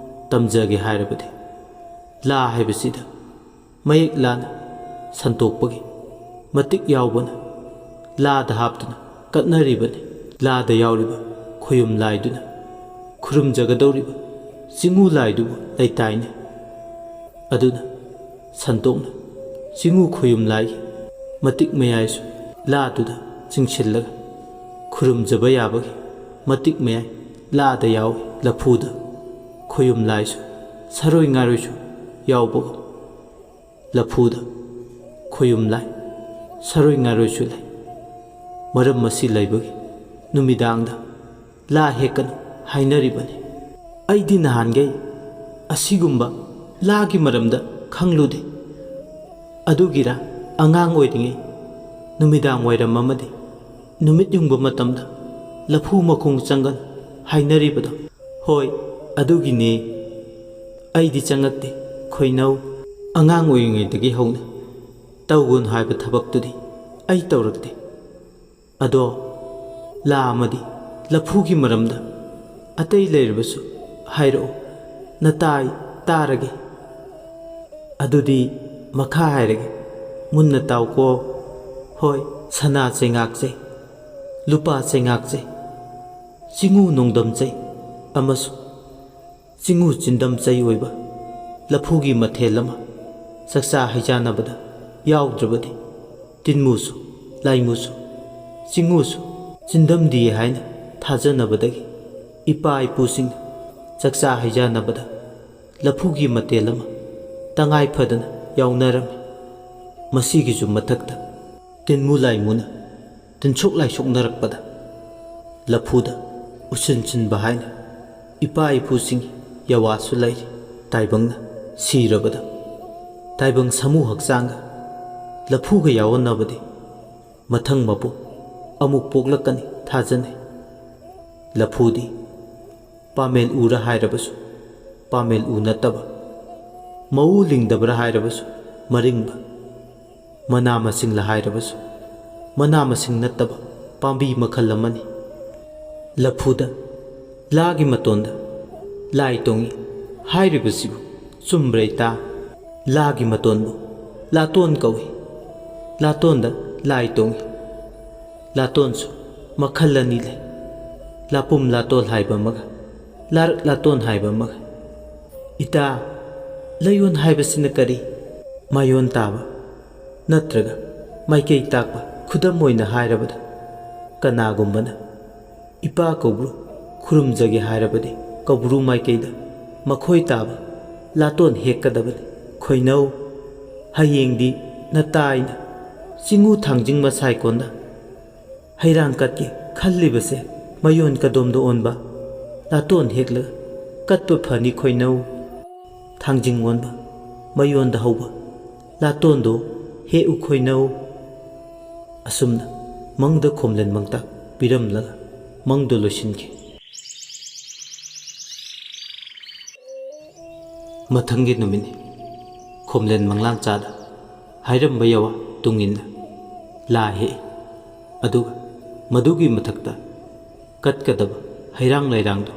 ꯇꯝꯖꯒꯦ ꯍꯥꯏꯔꯕꯗꯤ ꯂꯥ ꯍꯥꯏꯕꯁꯤꯗ ꯃꯌꯦꯛ ꯂꯥꯅ ꯁꯟꯇꯣꯛꯄꯒꯤ ꯃꯇꯤꯛ ꯌꯥꯎꯕꯅ ꯂꯥꯗ ꯍꯥꯞꯇꯨꯅ ꯀꯠꯅꯔꯤꯕꯅꯤ꯫ ꯂꯥꯗ ꯌꯥꯎꯔꯤꯕ ꯈꯣꯌꯨꯝ ꯂꯥꯏꯗꯨꯅ ꯈꯨꯔꯨꯝꯖꯒꯗꯧꯔꯤꯕ ꯆꯤꯡꯉꯨ ꯂꯥꯏꯗꯨꯕꯨ ꯂꯩꯇꯥꯏꯅꯦ꯫ ꯑꯗꯨꯅ ꯁꯟꯇꯣꯛꯅ ꯆꯤꯡꯉꯨ ꯈꯣꯌꯨꯝ ꯂꯥꯏꯒꯤ ꯃꯇꯤꯛ ꯃꯌꯥꯏꯁꯨ ꯂꯥꯗꯨꯗ ꯆꯤꯡꯁꯤꯜꯂꯒ ꯈꯨꯔꯨꯝꯖꯕ ꯌꯥꯕꯒꯤ ꯃꯇꯤꯛ ꯃꯌꯥꯏ ꯂꯥꯗ ꯌꯥꯎꯏ꯫ ꯂꯐꯨꯗ ꯈꯣꯌꯨꯝ ꯂꯥꯏꯁꯨ ꯁꯥꯔꯣꯏ ꯉꯥꯔꯣꯏꯁꯨ ꯌꯥꯎꯕꯒꯨꯝ ꯂꯐꯨꯗ ꯈꯣꯌꯨꯝ ꯂꯥꯏ, ꯁꯥꯔꯣꯏ ꯉꯥꯔꯣꯏꯁꯨ ꯂꯩ꯫ ꯃꯔꯝ ꯑꯁꯤ ꯂꯩꯕꯒꯤ ꯅꯨꯃꯤꯗꯥꯡꯗ ꯂꯥ ꯍꯦꯛꯀꯅꯨ ꯍꯥꯏꯅꯔꯤꯕꯅꯤ꯫ ꯑꯩꯗꯤ ꯅꯍꯥꯟꯈꯩ ꯑꯁꯤꯒꯨꯝꯕ ꯂꯥꯒꯤ ꯃꯔꯝꯗ ꯈꯪꯂꯨꯗꯦ꯫ ꯑꯗꯨꯒꯤꯔ ꯑꯉꯥꯡ ꯑꯣꯏꯔꯤꯉꯩ ꯅꯨꯃꯤꯗꯥꯡ ꯋꯥꯏꯔꯝ ꯑꯃꯗꯤ ꯅꯨꯃꯤꯠ ꯌꯨꯡꯕ ꯃꯇꯝꯗ ꯂꯐꯨ ꯃꯈꯣꯡ ꯆꯪꯒꯅꯨ ꯍꯥꯏꯅꯔꯤꯕꯗꯣ? ꯍꯣꯏ, ꯑꯗꯨꯒꯤꯅꯦ꯫ ꯑꯩꯗꯤ ꯆꯪꯉꯛꯇꯦ, ꯈꯣꯏꯅꯧ꯫ ꯑꯉꯥꯡ ꯑꯣꯏꯔꯤꯉꯩꯗꯒꯤ ꯍꯧꯅ ꯇꯧꯒꯅꯨ ꯍꯥꯏꯕ ꯊꯕꯛꯇꯨꯗꯤ ꯑꯩ ꯇꯧꯔꯛꯇꯦ꯫ ꯑꯗꯣ ꯂꯥ ꯑꯃꯗꯤ ꯂꯐꯨꯒꯤ ꯃꯔꯝꯗ ꯑꯇꯩ ꯂꯩꯔꯕꯁꯨ ꯍꯥꯏꯔꯛꯑꯣ, ꯅꯇꯥꯏ ꯇꯥꯔꯒꯦ꯫ ꯑꯗꯨꯗꯤ ꯃꯈꯥ ꯍꯥꯏꯔꯒꯦ, ꯃꯨꯟꯅ ꯇꯥꯎꯀꯣ꯫ ꯍꯣꯏ, ꯁꯅꯥ ꯆꯩꯉꯥꯛꯆꯩ, ꯂꯨꯄꯥ ꯆꯩꯉꯥꯛꯆꯩ, ꯆꯤꯡꯉꯨ ꯅꯣꯡꯗꯝ ꯆꯩ ꯑꯃꯁꯨꯡ ꯆꯤꯡꯉꯨ ꯆꯤꯟꯗꯝ ꯆꯩ ꯑꯣꯏꯕ ꯂꯐꯨꯒꯤ ꯃꯊꯦꯜ ꯑꯃ ꯆꯥꯛꯆꯥ ꯍꯩꯖꯥꯟꯅꯕꯗ ꯌꯥꯎꯗ꯭ꯔꯕꯗꯤ ꯇꯤꯟꯃꯨꯁꯨ, ꯂꯥꯏꯃꯨꯁꯨ, ꯆꯤꯡꯉꯨꯁꯨ ꯆꯤꯟꯗꯝꯗꯦ ꯍꯥꯏꯅ ꯊꯥꯖꯅꯕꯗꯒꯤ ꯏꯄꯥ ꯏꯄꯨꯁꯤꯡꯅ ꯆꯥꯛꯆꯥ ꯍꯩꯖꯥꯟꯅꯕꯗ ꯂꯐꯨꯒꯤ ꯃꯊꯦꯜ ꯑꯃ ꯇꯉꯥꯏ ꯐꯗꯅ ꯌꯥꯎꯅꯔꯝꯃꯤ꯫ ꯃꯁꯤꯒꯤꯁꯨ ꯃꯊꯛꯇ ꯇꯤꯟꯃꯨ ꯂꯥꯏꯃꯨꯅ ꯇꯤꯟꯁꯣꯛ ꯂꯥꯏꯁꯣꯛꯅꯔꯛꯄꯗ ꯂꯐꯨꯗ ꯎꯁꯤꯟ ꯁꯤꯟꯕ ꯍꯥꯏꯅ ꯏꯄꯥ ꯏꯄꯨꯁꯤꯡꯒꯤ ꯌꯥꯋꯥꯁꯨ ꯂꯩꯔꯤ꯫ ꯇꯥꯏꯕꯪꯅ ꯁꯤꯔꯕꯗ ꯇꯥꯏꯕꯪ ꯁꯥꯃꯨ ꯍꯛꯆꯥꯡꯒ ꯂꯐꯨꯒ ꯌꯥꯎꯍꯟꯅꯕꯗꯤ ꯃꯊꯪ ꯃꯄꯣꯛ ꯑꯃꯨꯛ ꯄꯣꯛꯂꯛꯀꯅꯤ ꯊꯥꯖꯅꯩ꯫ ꯂꯐꯨꯗꯤ ꯄꯥꯃꯦꯜ ꯎꯔ ꯍꯥꯏꯔꯕꯁꯨ ꯄꯥꯃꯦꯜ ꯎ ꯅꯠꯇꯕ, ꯃꯎ ꯂꯤꯡꯗꯕ꯭ꯔꯥ ꯍꯥꯏꯔꯕꯁꯨ ꯃꯔꯤꯡꯕ, ꯃꯅꯥ ꯃꯁꯤꯡꯂ ꯍꯥꯏꯔꯕꯁꯨ ꯃꯅꯥ ꯃꯁꯤꯡ ꯅꯠꯇꯕ ꯄꯥꯝꯕꯤ ꯃꯈꯜ ꯑꯃꯅꯤ꯫ ꯂꯐꯨꯗ ꯂꯥꯒꯤ ꯃꯇꯣꯟꯗ ꯂꯥꯏ ꯇꯣꯡꯏ ꯍꯥꯏꯔꯤꯕꯁꯤꯕꯨ ꯆꯨꯝꯕ꯭ꯔꯩ ꯇꯥ? ꯂꯥꯒꯤ ꯃꯇꯣꯟꯕꯨ ꯂꯥꯇꯣꯟ ꯀꯧꯏ꯫ ꯂꯥꯇꯣꯟꯗ ꯂꯥꯏ ꯇꯣꯡꯏ꯫ ꯂꯥꯇꯣꯟꯁꯨ ꯃꯈꯜ ꯑꯅꯤ ꯂꯩ꯫ ꯂꯥꯄꯨꯝ ꯂꯥꯇꯣꯜ ꯍꯥꯏꯕ ꯑꯃꯒ, ꯂꯥꯔꯛ ꯂꯥꯇꯣꯟ ꯍꯥꯏꯕ ꯑꯃꯒ꯫ ꯏꯇꯥ, ꯂꯩꯌꯣꯟ ꯍꯥꯏꯕꯁꯤꯅ ꯀꯔꯤ? ꯃꯥꯌꯣꯟ ꯇꯥꯕ ꯅꯠꯇ꯭ꯔꯒ ꯃꯥꯏꯀꯩ ꯇꯥꯛꯄ꯫ ꯈꯨꯗꯝ ꯑꯣꯏꯅ ꯍꯥꯏꯔꯕꯗ, ꯀꯅꯥꯒꯨꯝꯕꯅ ꯏꯄꯥ ꯀꯧꯕ꯭ꯔꯨ ꯈꯨꯔꯨꯝꯖꯒꯦ ꯍꯥꯏꯔꯕꯗꯤ, ꯀꯧꯕ꯭ꯔꯨ ꯃꯥꯏꯀꯩꯗ ꯃꯈꯣꯏ ꯇꯥꯕ ꯂꯥꯇꯣꯟ ꯍꯦꯛꯀꯗꯕꯅꯤ꯫ ꯈꯣꯏꯅꯧ, ꯍꯌꯦꯡꯗꯤ ꯅꯇꯥꯏꯅ ꯆꯤꯡꯉꯨ ꯊꯥꯡꯖꯤꯡ ꯃꯁꯥꯏꯀꯣꯟꯗ ꯍꯩꯔꯥꯡ ꯀꯠꯀꯦ ꯈꯜꯂꯤꯕꯁꯦ ꯃꯌꯣꯟ ꯀꯗꯣꯝꯗ ꯑꯣꯟꯕ ꯂꯥꯇꯣꯟ ꯍꯦꯛꯂꯒ ꯀꯠꯄ ꯐꯅꯤ꯫ ꯈꯣꯏꯅꯧ, ꯊꯥꯡꯖꯤꯡ ꯑꯣꯟꯕ ꯃꯌꯣꯟꯗ ꯍꯧꯕ ꯂꯥꯇꯣꯟꯗꯣ ꯍꯦꯛꯎ꯫ ꯈꯣꯏꯅꯧ꯫ ꯑꯁꯨꯝꯅ ꯃꯪꯗ ꯈꯣꯝꯂꯦꯟ ꯃꯪꯇꯥꯛ ꯄꯤꯔꯝꯂꯒ ꯃꯪꯗꯣ ꯂꯣꯏꯁꯤꯟꯈꯤ꯫ ꯃꯊꯪꯒꯤ ꯅꯨꯃꯤꯠꯅꯤ꯫ ꯈꯣꯝꯂꯦꯟ ꯃꯪꯂꯥꯡ ꯆꯥꯗ ꯍꯥꯏꯔꯝꯕ ꯌꯥꯋꯥ ꯇꯨꯡꯏꯟꯅ ꯂꯥ ꯍꯦꯛꯏ꯫ ꯑꯗꯨꯒ ꯃꯗꯨꯒꯤ ꯃꯊꯛꯇ ꯀꯠꯀꯗꯕ ꯍꯩꯔꯥꯡ ꯂꯩꯔꯥꯡꯗꯨ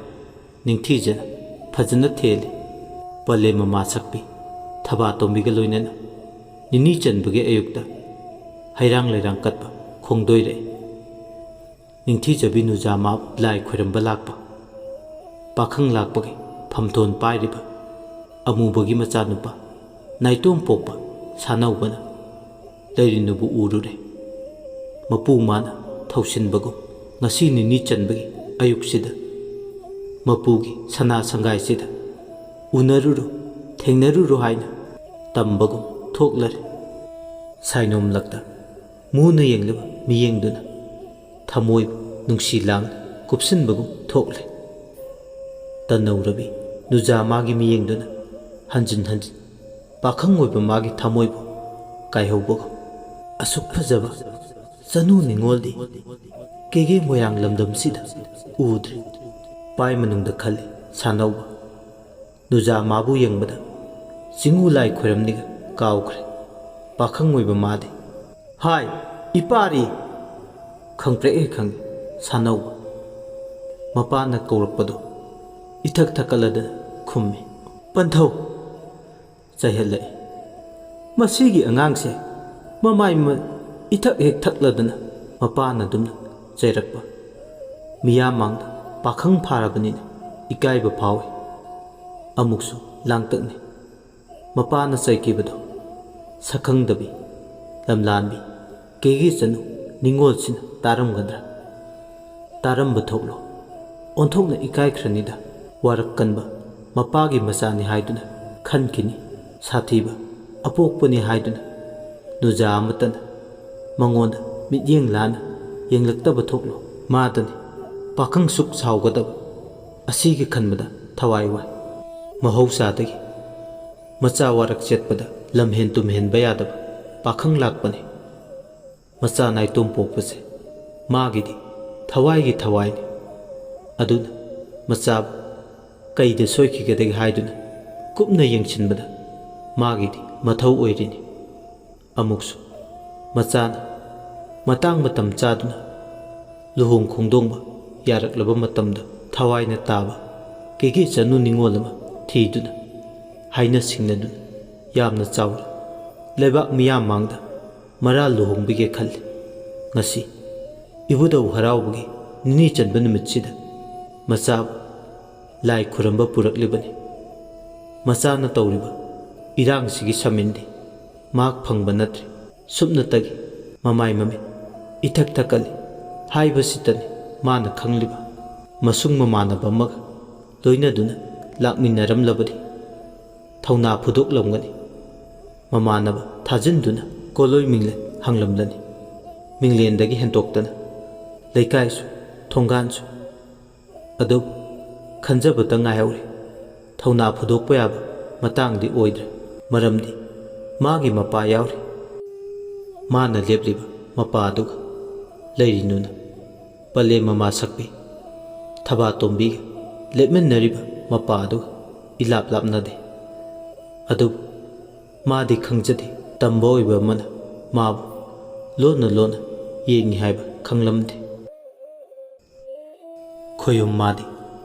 ꯅꯤꯡꯊꯤꯖꯅ ꯐꯖꯅ ꯊꯦꯜꯂꯤ꯫ ꯄꯂꯦꯝ ꯃꯃꯥ ꯁꯛꯄꯤ ꯊꯕꯥꯇꯣꯝꯕꯤꯒ ꯂꯣꯏꯅꯅ ꯅꯤꯅꯤ ꯆꯟꯕꯒꯤ ꯑꯌꯨꯛꯇ ꯍꯩꯔꯥꯡ ꯂꯩꯔꯥꯡ ꯀꯠꯄ ꯈꯣꯡꯗꯣꯏꯔꯛꯏ꯫ ꯅꯤꯡꯊꯤꯖꯕꯤ ꯅꯨꯖꯥ ꯃꯥꯕꯨ ꯂꯥꯏ ꯈꯣꯏꯔꯝꯕ ꯂꯥꯛꯄ, ꯄꯥꯈꯪ ꯂꯥꯛꯄꯒꯤ ꯐꯝꯊꯣꯟ ꯄꯥꯏꯔꯤꯕ ꯑꯃꯨꯕꯒꯤ ꯃꯆꯥꯅꯨꯄꯥ ꯅꯥꯏꯇꯣꯝ ꯄꯣꯛꯄ ꯁꯥꯅꯧꯕꯅ ꯂꯩꯔꯤꯅꯨꯕꯨ ꯎꯔꯨꯔꯦ꯫ ꯃꯄꯨ ꯃꯥꯅ ꯊꯧꯁꯤꯟꯕꯒꯨꯝ ꯉꯁꯤ ꯅꯤꯅꯤ ꯆꯟꯕꯒꯤ ꯑꯌꯨꯛꯁꯤꯗ ꯃꯄꯨꯒꯤ ꯁꯅꯥ ꯁꯪꯒꯥꯏꯁꯤꯗ ꯎꯅꯔꯨꯔꯣ, ꯊꯦꯡꯅꯔꯨꯔꯣ ꯍꯥꯏꯅ ꯇꯝꯕꯒꯨꯝ ꯊꯣꯛꯂꯔꯦ꯫ ꯁꯥꯏꯅꯣꯝꯂꯛꯇ ꯃꯨꯅ ꯌꯦꯡꯂꯤꯕ ꯃꯤꯌꯦꯡꯗꯨꯅ ꯊꯃꯣꯏꯕꯨ ꯅꯨꯡꯁꯤ ꯂꯥꯡꯅ ꯀꯨꯞꯁꯤꯟꯕꯒꯨꯝ ꯊꯣꯛꯂꯦ꯫ ꯇꯅꯧꯔꯕꯤ ꯅꯨꯖꯥ ꯃꯥꯒꯤ ꯃꯤꯌꯦꯡꯗꯨꯅ ꯍꯟꯖꯤꯟ ꯍꯟꯖꯤꯟ ꯄꯥꯈꯪ ꯑꯣꯏꯕ ꯃꯥꯒꯤ ꯊꯃꯣꯏꯕꯨ ꯀꯥꯏꯍꯧꯕꯒꯨꯝ꯫ ꯑꯁꯨꯛ ꯐꯖꯕ ꯆꯅꯨ ꯅꯤꯉꯣꯜꯗꯤ ꯀꯦꯒꯦ ꯃꯣꯏꯔꯥꯡ ꯂꯝꯗꯝꯁꯤꯗ ꯎꯗ꯭ꯔꯤ꯫ ꯄꯥꯏ ꯃꯅꯨꯡꯗ ꯈꯜꯂꯤ ꯁꯥꯅꯧꯕ꯫ ꯅꯨꯖꯥ ꯃꯥꯕꯨ ꯌꯦꯡꯕꯗ ꯆꯤꯡꯉꯨ ꯂꯥꯏ ꯈꯣꯏꯔꯝꯅꯤꯒ ꯀꯥꯎꯈ꯭ꯔꯦ꯫ ꯄꯥꯈꯪ ꯑꯣꯏꯕ ꯃꯥꯗꯤ, "ꯍꯥꯏ, ꯏꯄꯥꯔꯤ!" ꯈꯪꯄ꯭ꯔꯦꯛ ꯍꯦꯛ ꯈꯪꯉꯤ ꯁꯥꯅꯧꯕ꯫ ꯃꯄꯥꯅ ꯀꯧꯔꯛꯄꯗꯣ ꯏꯊꯛ ꯊꯛꯀꯠꯂꯗꯅ ꯈꯨꯝꯃꯤ꯫ "ꯄꯟꯊꯧ!" ꯆꯩꯍꯜꯂꯛꯏ꯫ "ꯃꯁꯤꯒꯤ ꯑꯉꯥꯡꯁꯦ ꯃꯃꯥꯏ ꯃ-, ꯏꯊꯛ ꯍꯦꯛ ꯊꯛꯂꯗꯅ ꯃꯄꯥꯅ ꯑꯗꯨꯝꯅ ꯆꯩꯔꯛꯄ꯫ ꯃꯤꯌꯥꯝ ꯃꯥꯡꯗ ꯄꯥꯈꯪ ꯐꯥꯔꯕꯅꯤꯅ ꯏꯀꯥꯏꯕ ꯐꯥꯎꯏ꯫ ꯑꯃꯨꯛꯁꯨ ꯂꯥꯡꯇꯛꯅꯤ꯫ ꯃꯄꯥꯅ ꯆꯩꯈꯤꯕꯗꯣ ꯁꯛꯈꯪꯗꯕꯤ, ꯂꯝꯂꯥꯟꯕꯤ, ꯀꯦꯒꯦ ꯆꯅꯨ ꯅꯤꯡꯉꯣꯜꯁꯤꯅ ꯇꯥꯔꯝꯒꯗ꯭ꯔꯥ? ꯇꯥꯔꯝꯕ ꯊꯣꯛꯂꯣ꯫ ꯑꯣꯟꯊꯣꯛꯅ ꯏꯀꯥꯏꯈ꯭ꯔꯅꯤꯗ꯫ ꯋꯥꯔꯛ ꯀꯟꯕ ꯃꯄꯥꯒꯤ ꯃꯆꯥꯅꯤ ꯍꯥꯏꯗꯨꯅ ꯈꯟꯈꯤꯅꯤ꯫ ꯁꯥꯊꯤꯕ ꯑꯄꯣꯛꯄꯅꯤ ꯍꯥꯏꯗꯨꯅ ꯅꯨꯖꯥ ꯑꯃꯠꯇꯅ ꯃꯉꯣꯟꯗ ꯃꯤꯠꯌꯦꯡ ꯂꯥꯟꯅ ꯌꯦꯡꯂꯛꯇꯕ ꯊꯣꯛꯂꯣ꯫ ꯃꯥꯗꯅꯤ ꯄꯥꯈꯪ ꯁꯨꯛ ꯁꯥꯎꯒꯗꯕ꯫ ꯑꯁꯤꯒꯤ ꯈꯟꯕꯗ ꯊꯋꯥꯏ ꯋꯥꯏ꯫ ꯃꯍꯧꯁꯥꯗꯒꯤ ꯃꯆꯥ ꯋꯥꯔꯛ ꯆꯠꯄꯗ ꯂꯝꯍꯦꯟ ꯇꯨꯝꯍꯦꯟꯕ ꯌꯥꯗꯕ ꯄꯥꯈꯪ ꯂꯥꯛꯄꯅꯤ꯫ ꯃꯆꯥ ꯅꯥꯏꯇꯣꯝ ꯄꯣꯛꯄꯁꯦ ꯃꯥꯒꯤꯗꯤ ꯊꯋꯥꯏꯒꯤ ꯊꯋꯥꯏꯅꯤ꯫ ꯑꯗꯨꯅ ꯃꯆꯥꯕꯨ ꯀꯩꯗ ꯁꯣꯏꯈꯤꯒꯗꯒꯦ ꯍꯥꯏꯗꯨꯅ ꯀꯨꯞꯅ ꯌꯦꯡꯁꯤꯟꯕꯗ ꯃꯥꯒꯤꯗꯤ ꯃꯊꯧ ꯑꯣꯏꯔꯤꯅꯤ꯫ ꯑꯃꯨꯛꯁꯨ ꯃꯆꯥꯅ ꯃꯇꯥꯡ ꯃꯇꯝ ꯆꯥꯗꯨꯅ ꯂꯨꯍꯣꯡ ꯈꯣꯡꯗꯣꯡꯕ ꯌꯥꯔꯛꯂꯕ ꯃꯇꯝꯗ ꯊꯋꯥꯏꯅ ꯇꯥꯕ ꯀꯦꯒꯦ ꯆꯅꯨ ꯅꯤꯡꯉꯣꯜ ꯑꯃ ꯊꯤꯗꯨꯅ ꯍꯥꯏꯅ ꯁꯤꯡꯅꯗꯨꯅ ꯌꯥꯝꯅ ꯆꯥꯎꯅ ꯂꯩꯕꯥꯛ ꯃꯤꯌꯥꯝ ꯃꯥꯡꯗ ꯃꯔꯥ ꯂꯨꯍꯣꯡꯕꯤꯒꯦ ꯈꯜꯂꯤ꯫ ꯉꯁꯤ ꯏꯕꯨꯙꯧ ꯍꯔꯥꯎꯕꯒꯤ ꯅꯤꯅꯤ ꯆꯟꯕ ꯅꯨꯃꯤꯠꯁꯤꯗ ꯃꯆꯥꯕꯨ ꯂꯥꯏ ꯈꯨꯔꯝꯕ ꯄꯨꯔꯛꯂꯤꯕꯅꯤ꯫ ꯃꯆꯥꯅ ꯇꯧꯔꯤꯕ ꯏꯔꯥꯡꯁꯤꯒꯤ ꯁꯃꯤꯟꯗꯤ ꯃꯍꯥꯛ ꯐꯪꯕ ꯅꯠꯇ꯭ꯔꯦ꯫ ꯁꯨꯞꯅꯇꯒꯤ ꯃꯃꯥꯏ ꯃꯃꯤꯠ ꯏꯊꯛ ꯊꯛꯀꯠꯂꯤ꯫ ꯍꯥꯏꯕꯁꯤꯇꯅꯤ ꯃꯥꯅ ꯈꯪꯂꯤꯕ꯫ ꯃꯁꯨꯡ ꯃꯃꯥꯟꯅꯕ ꯑꯃꯒ ꯂꯣꯏꯅꯗꯨꯅ ꯂꯥꯛꯃꯤꯟꯅꯔꯝꯂꯕꯗꯤ ꯊꯧꯅꯥ ꯐꯨꯗꯣꯛꯂꯝꯒꯅꯤ꯫ ꯃꯃꯥꯟꯅꯕ ꯊꯥꯖꯤꯟꯗꯨꯅ ꯀꯣꯂꯣꯏ ꯃꯤꯡꯂꯦꯟ ꯍꯪꯂꯝꯂꯅꯤ꯫ ꯃꯤꯡꯂꯦꯟꯗꯒꯤ ꯍꯦꯟꯗꯣꯛꯇꯅ ꯂꯩꯀꯥꯏꯁꯨ ꯊꯣꯡꯒꯥꯟꯁꯨ꯫ ꯑꯗꯨꯕꯨ ꯈꯟꯖꯕꯇ ꯉꯥꯏꯍꯧꯔꯦ꯫ ꯊꯧꯅꯥ ꯐꯨꯗꯣꯛꯄ ꯌꯥꯕ ꯃꯇꯥꯡꯗꯤ ꯑꯣꯏꯗ꯭ꯔꯦ꯫ ꯃꯔꯝꯗꯤ ꯃꯥꯒꯤ ꯃꯄꯥ ꯌꯥꯎꯔꯤ꯫ ꯃꯥꯅ ꯂꯦꯞꯂꯤꯕ ꯃꯄꯥ ꯑꯗꯨꯒ ꯂꯩꯔꯤꯅꯨꯅ ꯄꯂꯦꯝ ꯃꯃꯥ ꯁꯛꯄꯤ ꯊꯕꯥꯇꯣꯝꯕꯤꯒ ꯂꯦꯞꯃꯤꯟꯅꯔꯤꯕ ꯃꯄꯥ ꯑꯗꯨꯒ ꯏꯂꯥꯞ ꯂꯥꯞꯅꯗꯦ꯫ ꯑꯗꯨꯕꯨ ꯃꯥꯗꯤ ꯈꯪꯖꯗꯦ꯫ ꯇꯝꯕ ꯑꯣꯏꯕ ꯑꯃꯅ ꯃꯥꯕꯨ ꯂꯣꯟꯅ ꯂꯣꯟꯅ ꯌꯦꯡꯉꯤ ꯍꯥꯏꯕ ꯈꯪꯂꯝꯗꯦ꯫ ꯈꯣꯌꯨꯝ ꯃꯥꯗꯤ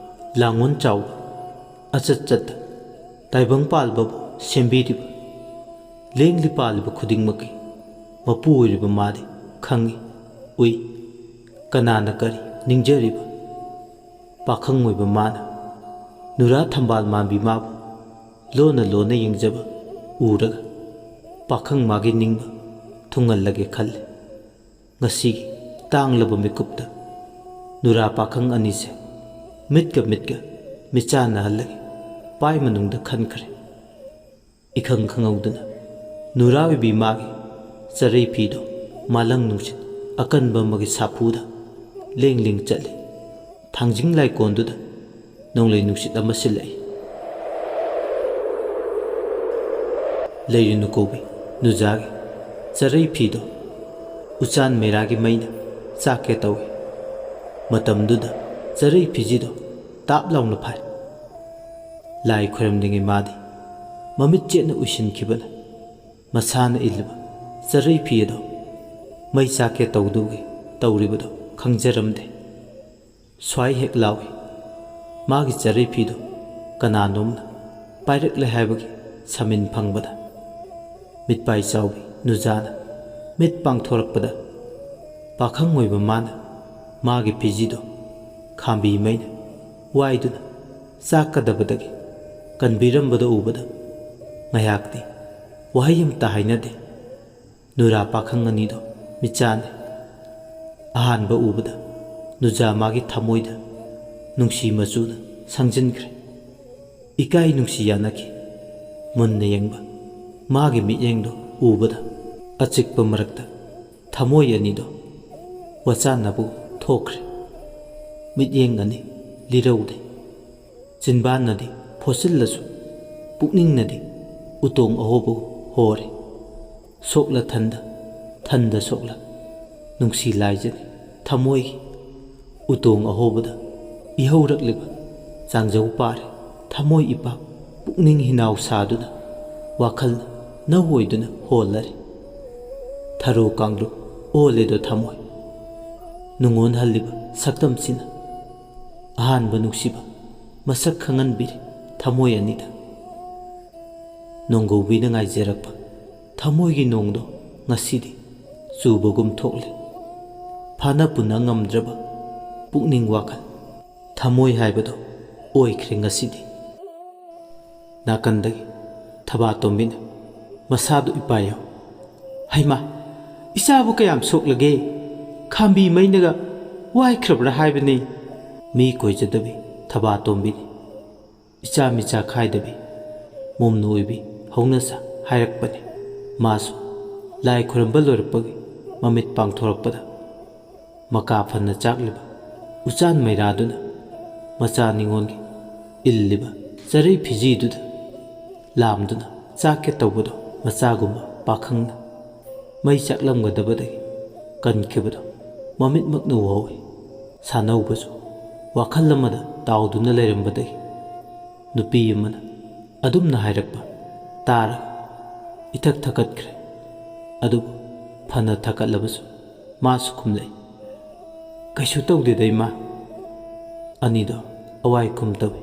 ꯂꯥꯡꯑꯣꯟ ꯆꯥꯎꯕ, ꯑꯆꯠ ꯆꯠꯇ ꯇꯥꯏꯕꯪ ꯄꯥꯜꯕꯕꯨ ꯁꯦꯝꯕꯤꯔꯤꯕ, ꯂꯦꯡꯂꯤ ꯄꯥꯜꯂꯤꯕ ꯈꯨꯗꯤꯡꯃꯛꯀꯤ ꯃꯄꯨ ꯑꯣꯏꯔꯤꯕ ꯃꯥꯗꯤ ꯈꯪꯏ, ꯎꯏ꯫ ꯀꯅꯥꯅ ꯀꯔꯤ ꯅꯤꯡꯖꯔꯤꯕ? ꯄꯥꯈꯪ ꯑꯣꯏꯕ ꯃꯥꯅ ꯅꯨꯔꯥ ꯊꯝꯕꯥꯜ ꯃꯥꯟꯕꯤ ꯃꯥꯕꯨ ꯂꯣꯟꯅ ꯂꯣꯟꯅ ꯌꯦꯡꯖꯕ ꯎꯔꯒ ꯄꯥꯈꯪ ꯃꯥꯒꯤ ꯅꯤꯡꯕ ꯊꯨꯡꯍꯜꯂꯒꯦ ꯈꯜꯂꯤ꯫ ꯉꯁꯤꯒꯤ ꯇꯥꯡꯂꯕ ꯃꯤꯀꯨꯞꯇ ꯅꯨꯔꯥ ꯄꯥꯈꯪ ꯑꯅꯤꯁꯦ ꯃꯤꯠꯀ ꯃꯤꯠꯀ ꯃꯤꯆꯥꯟꯅꯍꯜꯂꯒꯦ ꯄꯥꯏ ꯃꯅꯨꯡꯗ ꯈꯟꯈ꯭ꯔꯦ꯫ ꯏꯈꯪ ꯈꯪꯍꯧꯗꯅ ꯅꯨꯔꯥ ꯑꯣꯏꯕꯤ ꯃꯥꯒꯤ ꯆꯔꯩ ꯐꯤꯗꯣ ꯃꯥꯂꯪ ꯅꯨꯡꯁꯤꯠ ꯑꯀꯟꯕ ꯑꯃꯒꯤ ꯁꯥꯐꯨꯗ ꯂꯦꯡ ꯂꯦꯡ ꯆꯠꯂꯤ꯫ ꯊꯥꯡꯖꯤꯡ ꯂꯥꯏꯀꯣꯟꯗꯨꯗ ꯅꯣꯡꯂꯩ ꯅꯨꯡꯁꯤꯠ ꯑꯃ ꯁꯤꯜꯂꯛꯏ꯫ ꯂꯩꯔꯨꯅꯨ ꯀꯧꯕꯤ ꯅꯨꯖꯥꯒꯤ ꯆꯔꯩ ꯐꯤꯗꯣ ꯎꯆꯥꯟ ꯃꯩꯔꯥꯒꯤ ꯃꯩꯅ ꯆꯥꯛꯀꯦ ꯇꯧꯏ꯫ ꯃꯇꯝꯗꯨꯗ ꯆꯔꯩ ꯐꯤꯖꯤꯗꯣ ꯇꯥꯞ ꯂꯥꯎꯅ ꯐꯥꯏ꯫ ꯂꯥꯏ ꯈꯣꯏꯔꯝꯂꯤꯉꯩ ꯃꯥꯗꯤ ꯃꯃꯤꯠ ꯆꯦꯠꯅ ꯎꯏꯁꯤꯟꯈꯤꯕꯅ ꯃꯁꯥꯅ ꯏꯜꯂꯤꯕ ꯆꯔꯩ ꯐꯤ ꯑꯗꯣ ꯃꯩ ꯆꯥꯛꯀꯦ ꯇꯧꯗꯨꯒꯤ ꯇꯧꯔꯤꯕꯗꯣ ꯈꯪꯖꯔꯝꯗꯦ꯫ ꯁ꯭ꯋꯥꯏ ꯍꯦꯛ ꯂꯥꯎꯏ꯫ ꯃꯥꯒꯤ ꯆꯔꯩ ꯐꯤꯗꯣ ꯀꯅꯥꯅꯣꯝꯅ ꯄꯥꯏꯔꯛꯂꯦ ꯍꯥꯏꯕꯒꯤ ꯁꯃꯤꯟ ꯐꯪꯕꯗ ꯃꯤꯠꯄꯥꯏ ꯆꯥꯎꯕꯤ ꯅꯨꯖꯥꯅ ꯃꯤꯠ ꯄꯥꯡꯊꯣꯔꯛꯄꯗ ꯄꯥꯈꯪ ꯑꯣꯏꯕ ꯃꯥꯅ ꯃꯥꯒꯤ ꯐꯤꯖꯤꯗꯣ ꯈꯥꯝꯕꯤ ꯃꯩꯅ ꯋꯥꯏꯗꯨꯅ ꯆꯥꯛꯀꯗꯕꯗꯒꯤ ꯀꯟꯕꯤꯔꯝꯕꯗ ꯎꯕꯗ ꯉꯥꯏꯍꯥꯛꯇꯤ ꯋꯥꯍꯩ ꯑꯃꯇ ꯍꯥꯏꯅꯗꯦ꯫ ꯅꯨꯔꯥ ꯄꯥꯈꯪ ꯑꯅꯤꯗꯣ ꯃꯤꯆꯥꯅꯤ꯫ ꯑꯍꯥꯟꯕ ꯎꯕꯗ ꯅꯨꯖꯥ ꯃꯥꯒꯤ ꯊꯃꯣꯏꯗ ꯅꯨꯡꯁꯤ ꯃꯆꯨꯅ ꯁꯪꯖꯤꯟꯈ꯭ꯔꯦ꯫ ꯏꯀꯥꯏ ꯅꯨꯡꯁꯤ ꯌꯥꯅꯈꯤ꯫ ꯃꯨꯟꯅ ꯌꯦꯡꯕ ꯃꯥꯒꯤ ꯃꯤꯠꯌꯦꯡꯗꯣ ꯎꯕꯗ ꯑꯆꯤꯛꯄ ꯃꯔꯛꯇ ꯊꯃꯣꯏ ꯑꯅꯤꯗꯣ ꯋꯥꯆꯥꯟꯅꯕ ꯊꯣꯛꯈ꯭ꯔꯦ꯫ ꯃꯤꯠꯌꯦꯡ ꯑꯅꯤ ꯂꯤꯔꯧꯗꯦ꯫ ꯆꯤꯟꯕꯥꯟꯅꯗꯤ ꯐꯣꯠꯆꯤꯜꯂꯁꯨ ꯄꯨꯛꯅꯤꯡꯅꯗꯤ ꯎꯇꯣꯡ ꯑꯍꯣꯕ ꯍꯣꯔꯦ꯫ ꯁꯣꯛꯂ ꯊꯟꯗ, ꯊꯟꯗ ꯁꯣꯛꯂ ꯅꯨꯡꯁꯤ ꯂꯥꯏꯖꯅꯤ ꯊꯃꯣꯏꯒꯤ ꯎꯇꯣꯡ ꯑꯍꯣꯕꯗ ꯏꯍꯧꯔꯛꯂꯤꯕ ꯆꯥꯡꯖꯧ ꯄꯥꯔꯦ꯫ ꯊꯃꯣꯏ ꯏꯄꯥꯛ ꯄꯨꯛꯅꯤꯡ ꯍꯤꯅꯥꯎ ꯁꯥꯗꯨꯅ ꯋꯥꯈꯜꯅ ꯅꯧ ꯑꯣꯏꯗꯨꯅ ꯍꯣꯜꯂꯔꯦ꯫ ꯊꯔꯣ ꯀꯥꯡꯂꯨꯞ ꯑꯣꯜꯂꯦꯗꯣ ꯊꯃꯣꯏ꯫ ꯅꯨꯡꯉꯣꯟꯍꯜꯂꯤꯕ ꯁꯛꯇꯝꯁꯤꯅ ꯑꯍꯥꯟꯕ ꯅꯨꯡꯁꯤꯕ ꯃꯁꯛ ꯈꯪꯍꯟꯕꯤꯔꯦ ꯊꯃꯣꯏ ꯑꯅꯤꯗ꯫ ꯅꯣꯡꯒꯧꯕꯤꯅ ꯉꯥꯏꯖꯔꯛꯄ ꯊꯃꯣꯏꯒꯤ ꯅꯣꯡꯗꯣ ꯉꯁꯤꯗꯤ ꯆꯨꯕꯒꯨꯝ ꯊꯣꯛꯂꯦ꯫ ꯐꯥꯅ ꯄꯨꯅ ꯉꯝꯗ꯭ꯔꯕ ꯄꯨꯛꯅꯤꯡ ꯋꯥꯈꯜ, ꯊꯃꯣꯏ ꯍꯥꯏꯕꯗꯣ ꯑꯣꯏꯈ꯭ꯔꯦ ꯉꯁꯤꯗꯤ꯫ ꯅꯥꯀꯟꯗꯒꯤ ꯊꯕꯥꯇꯣꯝꯕꯤꯅ ꯃꯁꯥꯗꯨ ꯏꯄꯥ ꯌꯥꯎ, "ꯍꯩꯃꯥ, ꯏꯆꯥꯕꯨ ꯀꯌꯥꯝ ꯁꯣꯛꯂꯒꯦ? ꯈꯥꯝꯕꯤ ꯃꯩꯅꯒ ꯋꯥꯏꯈ꯭ꯔꯕ꯭ꯔꯥ ꯍꯥꯏꯕꯅꯤ?" ꯃꯤ ꯀꯣꯏꯖꯗꯕꯤ ꯊꯕꯥꯇꯣꯝꯕꯤꯅꯤ꯫ ꯏꯆꯥ ꯃꯤꯆꯥ ꯈꯥꯏꯗꯕꯤ, ꯃꯣꯝꯅ ꯑꯣꯏꯕꯤ ꯍꯧꯅꯁꯥ ꯍꯥꯏꯔꯛꯄꯅꯤ꯫ ꯃꯥꯁꯨ ꯂꯥꯏ ꯈꯨꯔꯝꯕ ꯂꯣꯏꯔꯛꯄꯒꯤ ꯃꯃꯤꯠ ꯄꯥꯡꯊꯣꯔꯛꯄꯗ ꯃꯀꯥ ꯐꯅ ꯆꯥꯛꯂꯤꯕ ꯎꯆꯥꯟ ꯃꯩꯔꯥꯗꯨꯅ ꯃꯆꯥ ꯅꯤꯉꯣꯜꯒꯤ ꯏꯜꯂꯤꯕ ꯆꯔꯩ ꯐꯤꯖꯤꯗꯨꯗ ꯂꯥꯝꯗꯨꯅ ꯆꯥꯛꯀꯦ ꯇꯧꯕꯗꯣ ꯃꯆꯥꯒꯨꯝꯕ ꯄꯥꯈꯪꯅ ꯃꯩ ꯆꯥꯛꯂꯝꯒꯗꯕꯗꯒꯤ ꯀꯟꯈꯤꯕꯗꯣ ꯃꯃꯤꯠꯃꯛꯅ ꯎꯍꯧꯏ꯫ ꯁꯥꯅꯧꯕꯁꯨ ꯋꯥꯈꯜ ꯑꯃꯗ ꯇꯥꯎꯗꯨꯅ ꯂꯩꯔꯝꯕꯗꯒꯤ ꯅꯨꯄꯤ ꯑꯃꯅ ꯑꯗꯨꯝꯅ ꯍꯥꯏꯔꯛꯄ ꯇꯥꯔꯒ ꯏꯊꯛ ꯊꯛꯀꯠꯈ꯭ꯔꯦ꯫ ꯑꯗꯨꯕꯨ ꯐꯅ ꯊꯛꯀꯠꯂꯕꯁꯨ ꯃꯥꯁꯨ ꯈꯨꯝꯂꯛꯏ, "ꯀꯩꯁꯨ ꯇꯧꯗꯦꯗ ꯏꯃꯥ꯫" ꯑꯅꯤꯗꯣ ꯑꯋꯥꯏ ꯈꯨꯝ ꯇꯧꯏ꯫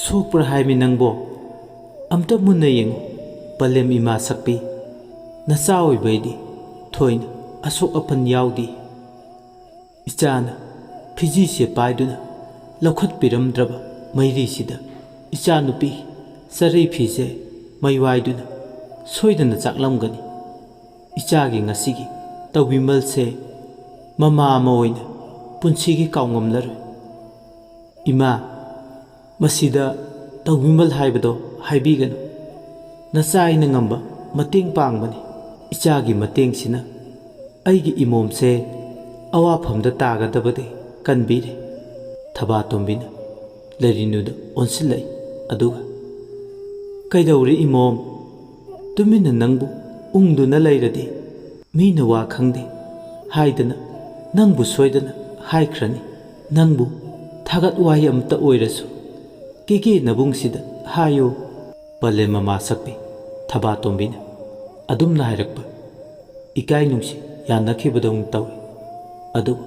"ꯁꯣꯛꯄ꯭ꯔꯥ ꯍꯥꯏꯃꯤ ꯅꯪꯕꯣ? ꯑꯝꯇ ꯃꯨꯟꯅ ꯌꯦꯡꯉꯨ, ꯄꯂꯦꯝ ꯏꯃꯥ ꯁꯛꯄꯤ, ꯅꯆꯥ ꯑꯣꯏꯕꯩꯗꯤ ꯊꯣꯏꯅ ꯑꯁꯣꯛ ꯑꯄꯟ ꯌꯥꯎꯗꯦ꯫" ꯏꯆꯥꯅ ꯐꯤꯖꯤꯁꯦ ꯄꯥꯏꯗꯨꯅ ꯂꯧꯈꯠꯄꯤꯔꯝꯗ꯭ꯔꯕ ꯃꯩꯔꯤꯁꯤꯗ ꯏꯆꯥꯅꯨꯄꯤ ꯆꯔꯩ ꯐꯤꯁꯦ ꯃꯩ ꯋꯥꯏꯗꯨꯅ ꯁꯣꯏꯗꯅ ꯆꯥꯛꯂꯝꯒꯅꯤ꯫ ꯏꯆꯥꯒꯤ ꯉꯁꯤꯒꯤ ꯇꯧꯕꯤꯃꯜꯁꯦ ꯃꯃꯥ ꯑꯃ ꯑꯣꯏꯅ ꯄꯨꯟꯁꯤꯒꯤ ꯀꯥꯎꯉꯝꯂꯔꯣꯏ꯫ ꯏꯃꯥ, ꯃꯁꯤꯗ ꯇꯧꯕꯤꯃꯜ ꯍꯥꯏꯕꯗꯣ ꯍꯥꯏꯕꯤꯒꯅꯨ꯫ ꯅꯆꯥ ꯑꯩꯅ ꯉꯝꯕ ꯃꯇꯦꯡ ꯄꯥꯡꯕꯅꯤ꯫ ꯏꯆꯥꯒꯤ ꯃꯇꯦꯡꯁꯤꯅ ꯑꯩꯒꯤ ꯏꯃꯣꯝꯁꯦ ꯑꯋꯥꯐꯝꯗ ꯇꯥꯒꯗꯕꯗꯒꯤ ꯀꯟꯕꯤꯔꯦ꯫ ꯊꯕꯥꯇꯣꯝꯕꯤꯅ ꯂꯩꯔꯤꯅꯨꯗ ꯑꯣꯟꯁꯤꯜꯂꯛꯏ꯫ ꯑꯗꯨꯒ, "ꯀꯩꯗꯧꯔꯦ ꯏꯃꯣꯝ? ꯇꯨꯃꯤꯟꯅ ꯅꯪꯕꯨ ꯎꯪꯗꯨꯅ ꯂꯩꯔꯗꯤ ꯃꯤꯅ ꯋꯥ ꯈꯪꯗꯦ ꯍꯥꯏꯗꯅ ꯅꯪꯕꯨ ꯁꯣꯏꯗꯅ ꯍꯥꯏꯈ꯭ꯔꯅꯤ꯫ ꯅꯪꯕꯨ ꯊꯥꯒꯠ ꯋꯥꯍꯩ ꯑꯃꯇ ꯑꯣꯏꯔꯁꯨ ꯀꯦꯀꯦ ꯅꯕꯨꯡꯁꯤꯗ ꯍꯥꯏꯌꯨ꯫" ꯄꯂꯦꯝ ꯃꯃꯥ ꯁꯛꯄꯤ ꯊꯕꯥꯇꯣꯝꯕꯤꯅ ꯑꯗꯨꯝꯅ ꯍꯥꯏꯔꯛꯄ ꯏꯀꯥꯏ ꯅꯨꯡꯁꯤ ꯌꯥꯅꯈꯤꯕꯗꯧꯅ ꯇꯧꯏ꯫ ꯑꯗꯨꯕꯨ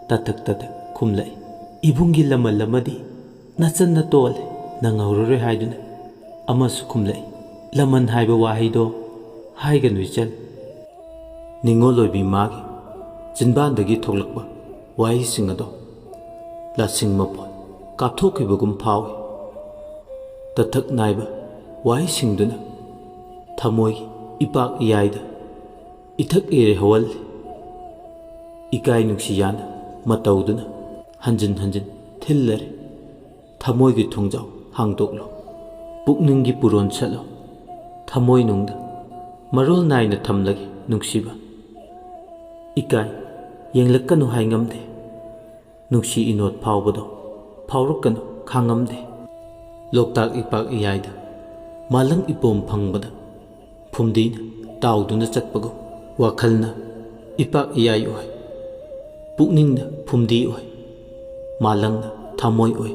ꯇꯇꯛ ꯇꯇꯛ ꯈꯨꯝꯂꯛꯏ, "ꯏꯕꯨꯡꯒꯤ ꯂꯃꯜ ꯑꯃꯗꯤ ꯅꯆꯟꯅ ꯇꯣꯜꯂꯦ, ꯅꯪꯍꯧꯔꯔꯣꯏ ꯍꯥꯏꯗꯨꯅ ꯑꯃꯁꯨ ꯈꯨꯝꯂꯛꯏ꯫ ꯂꯃꯟ ꯍꯥꯏꯕ ꯋꯥꯍꯩꯗꯣ ꯍꯥꯏꯒꯅꯨ ꯏꯆꯟ꯫ ꯅꯤꯡꯉꯣꯜ ꯑꯣꯏꯕꯤ ꯃꯥꯒꯤ ꯆꯤꯟꯕꯥꯟꯗꯒꯤ ꯊꯣꯛꯂꯛꯄ ꯋꯥꯍꯩꯁꯤꯡ ꯑꯗꯣ ꯂꯥꯁꯤꯡ ꯃꯄꯣꯟ ꯀꯥꯞꯊꯣꯛꯈꯤꯕꯒꯨꯝ ꯐꯥꯎꯏ꯫ ꯇꯊꯛ ꯅꯥꯏꯕ ꯋꯥꯍꯩꯁꯤꯡꯗꯨꯅ ꯊꯃꯣꯏꯒꯤ ꯏꯄꯥꯛ ꯏꯌꯥꯏꯗ ꯏꯊꯛ ꯏꯔꯩ ꯍꯧꯍꯜꯂꯤ꯫ ꯏꯀꯥꯏ ꯅꯨꯡꯁꯤ ꯌꯥꯅ ꯃꯇꯧꯗꯨꯅ ꯍꯟꯖꯤꯟ ꯍꯟꯖꯤꯟ ꯊꯤꯜꯂꯔꯦ꯫ ꯊꯃꯣꯏꯒꯤ ꯊꯣꯡꯖꯥꯎ ꯍꯥꯡꯗꯣꯛꯂꯣ꯫ ꯄꯨꯛꯅꯤꯡꯒꯤ ꯄꯨꯔꯣꯟ ꯁꯠꯂꯣ꯫ ꯊꯃꯣꯏꯅꯨꯡꯗ ꯃꯔꯣꯜ ꯅꯥꯏꯅ ꯊꯝꯂꯒꯦ ꯅꯨꯡꯁꯤꯕ꯫ ꯏꯀꯥꯏ, ꯌꯦꯡꯂꯛꯀꯅꯨ ꯍꯥꯏ ꯉꯝꯗꯦ꯫ ꯅꯨꯡꯁꯤ ꯏꯅꯣꯠ ꯐꯥꯎꯕꯗꯣ ꯐꯥꯎꯔꯛꯀꯅꯨ ꯈꯥꯡꯉꯝꯗꯦ꯫ ꯂꯣꯛꯇꯥꯛ ꯏꯄꯥꯛ ꯏꯌꯥꯏꯗ ꯃꯥꯂꯪ ꯏꯄꯣꯝ ꯐꯪꯕꯗ ꯐꯨꯝꯗꯤꯅ ꯇꯥꯎꯗꯨꯅ ꯆꯠꯄꯒꯨꯝ ꯋꯥꯈꯜꯅ ꯏꯄꯥꯛ ꯏꯌꯥꯏ ꯑꯣꯏ, ꯄꯨꯛꯅꯤꯡꯅ ꯐꯨꯝꯗꯤ ꯑꯣꯏ, ꯃꯥꯂꯪꯅ ꯊꯃꯣꯏ ꯑꯣꯏ꯫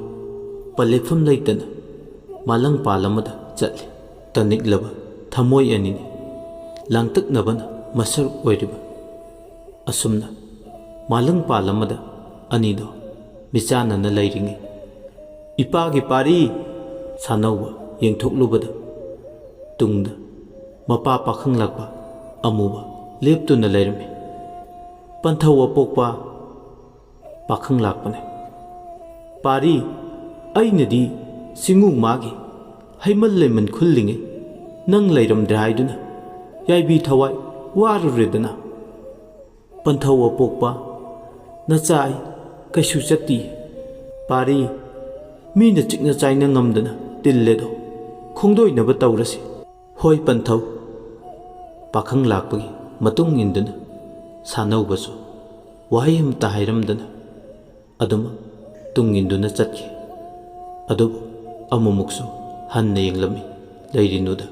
ꯄꯂꯦꯞꯐꯝ ꯂꯩꯇꯅ ꯃꯥꯂꯪ ꯄꯥꯜ ꯑꯃꯗ ꯆꯠꯂꯤ꯫ ꯇꯅꯤꯛꯂꯕ ꯊꯃꯣꯏ ꯑꯅꯤꯅꯤ ꯂꯥꯡꯇꯛꯅꯕꯅ ꯃꯁꯔꯨꯛ ꯑꯣꯏꯔꯤꯕ꯫ ꯑꯁꯨꯝꯅ ꯃꯥꯂꯪ ꯄꯥꯜ ꯑꯃꯗ ꯑꯅꯤꯗꯣ ꯃꯤꯆꯥꯟꯅꯅ ꯂꯩꯔꯤꯉꯩ, "ꯏꯄꯥꯒꯤ ꯄꯥꯔꯤ!" ꯁꯥꯅꯧꯕ ꯌꯦꯡꯊꯣꯛꯂꯨꯕꯗ ꯇꯨꯡꯗ ꯃꯄꯥ ꯄꯥꯈꯪ ꯂꯥꯛꯄ ꯑꯃꯨꯕ ꯂꯦꯞꯇꯨꯅ ꯂꯩꯔꯝꯃꯤ꯫ "ꯄꯟꯊꯧ ꯑꯄꯣꯛꯄ!" ꯄꯥꯈꯪ ꯂꯥꯛꯄꯅꯦ꯫ "ꯄꯥꯔꯤ, ꯑꯩꯅꯗꯤ ꯆꯤꯡꯉꯨ ꯃꯥꯒꯤ ꯍꯩꯃꯟ ꯂꯩꯃꯟ ꯈꯨꯜꯂꯤꯉꯩ ꯅꯪ ꯂꯩꯔꯝꯗ꯭ꯔꯦ ꯍꯥꯏꯗꯨꯅ ꯌꯥꯏꯕꯤ ꯊꯋꯥꯏ ꯋꯥꯔꯨꯔꯦꯗꯅ꯫ ꯄꯟꯊꯧ ꯑꯄꯣꯛꯄ, ꯅꯆꯥ ꯑꯩ ꯀꯩꯁꯨ ꯆꯠꯇꯤꯌꯦ꯫ ꯄꯥꯔꯤ, ꯃꯤꯅ ꯆꯤꯛꯅ ꯆꯥꯏꯅ ꯉꯝꯗꯅ ꯇꯤꯜꯂꯦꯗꯣ, ꯈꯣꯡꯗꯣꯏꯅꯕ ꯇꯧꯔꯁꯤ꯫ ꯍꯣꯏ ꯄꯟꯊꯧ!" ꯄꯥꯈꯪ ꯂꯥꯛꯄꯒꯤ ꯃꯇꯨꯡ ꯏꯟꯗꯨꯅ ꯁꯥꯅꯧꯕꯁꯨ ꯋꯥꯍꯩ ꯑꯃꯇ ꯍꯥꯏꯔꯝꯗꯅ ꯑꯗꯨꯃꯛ ꯇꯨꯡ ꯏꯟꯗꯨꯅ ꯆꯠꯈꯤ꯫ ꯑꯗꯨꯕꯨ ꯑꯃꯨꯛꯃꯨꯛꯁꯨ ꯍꯟꯅ ꯌꯦꯡꯂꯝꯃꯤ ꯂꯩꯔꯤꯅꯨꯗ꯫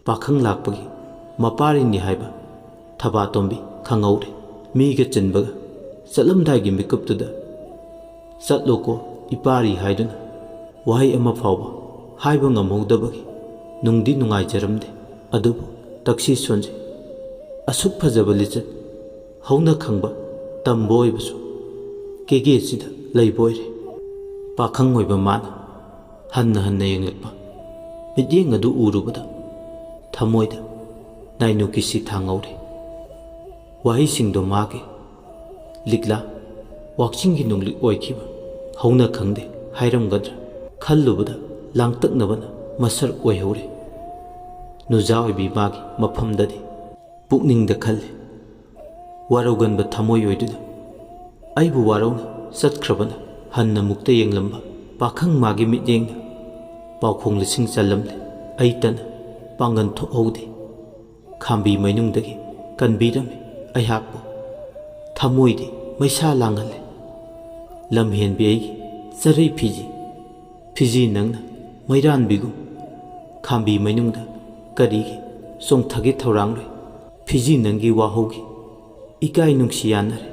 ꯄꯥꯈꯪ ꯂꯥꯛꯄꯒꯤ ꯃꯄꯥꯔꯤꯅꯤ ꯍꯥꯏꯕ ꯊꯕꯥꯇꯣꯝꯕꯤ ꯈꯪꯍꯧꯔꯦ꯫ ꯃꯤꯒ ꯆꯤꯟꯕꯒ ꯆꯠꯂꯝꯗꯥꯏꯒꯤ ꯃꯤꯀꯨꯞꯇꯨꯗ "ꯆꯠꯂꯣꯀꯣ ꯏꯄꯥꯔꯤ" ꯍꯥꯏꯗꯨꯅ ꯋꯥꯍꯩ ꯑꯃ ꯐꯥꯎꯕ ꯍꯥꯏꯕ ꯉꯝꯍꯧꯗꯕꯒꯤ ꯅꯨꯡꯗꯤ ꯅꯨꯡꯉꯥꯏꯖꯔꯝꯗꯦ꯫ ꯑꯗꯨꯕꯨ ꯇꯛꯁꯤ ꯁꯣꯟꯖꯩ꯫ ꯑꯁꯨꯛ ꯐꯖꯕ ꯂꯤꯆꯠ ꯍꯧꯅ ꯈꯪꯕ ꯇꯝꯕ ꯑꯣꯏꯕꯁꯨ ꯀꯦꯒꯦꯁꯤꯗ ꯂꯩꯕ ꯑꯣꯏꯔꯦ꯫ ꯄꯥꯈꯪ ꯑꯣꯏꯕ ꯃꯥꯅ ꯍꯟꯅ ꯍꯟꯅ ꯌꯦꯡꯂꯛꯄ ꯃꯤꯠꯌꯦꯡ ꯑꯗꯨ ꯎꯔꯨꯕꯗ ꯊꯃꯣꯏꯗ ꯅꯥꯏꯅꯨ ꯀꯤꯁꯤ ꯊꯥꯡꯍꯧꯔꯦ꯫ ꯋꯥꯍꯩꯁꯤꯡꯗꯣ ꯃꯥꯒꯤ ꯂꯤꯛꯂꯥ ꯋꯥꯛꯆꯤꯡꯒꯤ ꯅꯣꯡꯂꯤꯛ ꯑꯣꯏꯈꯤꯕ ꯍꯧꯅ ꯈꯪꯗꯦ ꯍꯥꯏꯔꯝꯒꯗ꯭ꯔꯥ ꯈꯜꯂꯨꯕꯗ ꯂꯥꯡꯇꯛꯅꯕꯅ ꯃꯁꯔ ꯑꯣꯏꯍꯧꯔꯦ꯫ ꯅꯨꯖꯥ ꯑꯣꯏꯕꯤ ꯃꯥꯒꯤ ꯃꯐꯝꯗꯗꯤ ꯄꯨꯛꯅꯤꯡꯗ ꯈꯜꯂꯤ꯫ ꯋꯥꯔꯧꯒꯟꯕ ꯊꯃꯣꯏ ꯑꯣꯏꯗꯨꯅ ꯑꯩꯕꯨ ꯋꯥꯔꯧꯅ ꯆꯠꯈ꯭ꯔꯕꯅ ꯍꯟꯅ ꯃꯨꯛꯇ ꯌꯦꯡꯂꯝꯕ ꯄꯥꯈꯪ ꯃꯥꯒꯤ ꯃꯤꯠꯌꯦꯡꯅ ꯄꯥꯎꯈꯣꯡ ꯂꯤꯁꯤꯡ ꯆꯜꯂꯝꯂꯦ꯫ ꯑꯩꯇꯅ ꯄꯥꯡꯒꯟ ꯊꯣꯛꯍꯧꯗꯦ꯫ ꯈꯥꯝꯕꯤ ꯃꯩꯅꯨꯡꯗꯒꯤ ꯀꯟꯕꯤꯔꯝꯃꯤ ꯑꯩꯍꯥꯛꯄꯨ꯫ ꯊꯃꯣꯏꯗꯤ ꯃꯩꯁꯥ ꯂꯥꯡꯍꯜꯂꯦ꯫ ꯂꯝꯍꯦꯟꯕꯤ ꯑꯩꯒꯤ ꯆꯔꯩ ꯐꯤꯖꯤ, ꯐꯤꯖꯤ ꯅꯪꯅ ꯃꯩꯔꯥꯟꯕꯤꯒꯨꯝ꯫ ꯈꯥꯝꯕꯤ ꯃꯩꯅꯨꯡꯗ ꯀꯔꯤꯒꯤ ꯆꯣꯡꯊꯒꯦ ꯊꯧꯔꯥꯡꯂꯣꯏ? ꯐꯤꯖꯤ ꯅꯪꯒꯤ ꯋꯥꯍꯧꯒꯤ ꯏꯀꯥꯏ ꯅꯨꯡꯁꯤ ꯌꯥꯅꯔꯦ꯫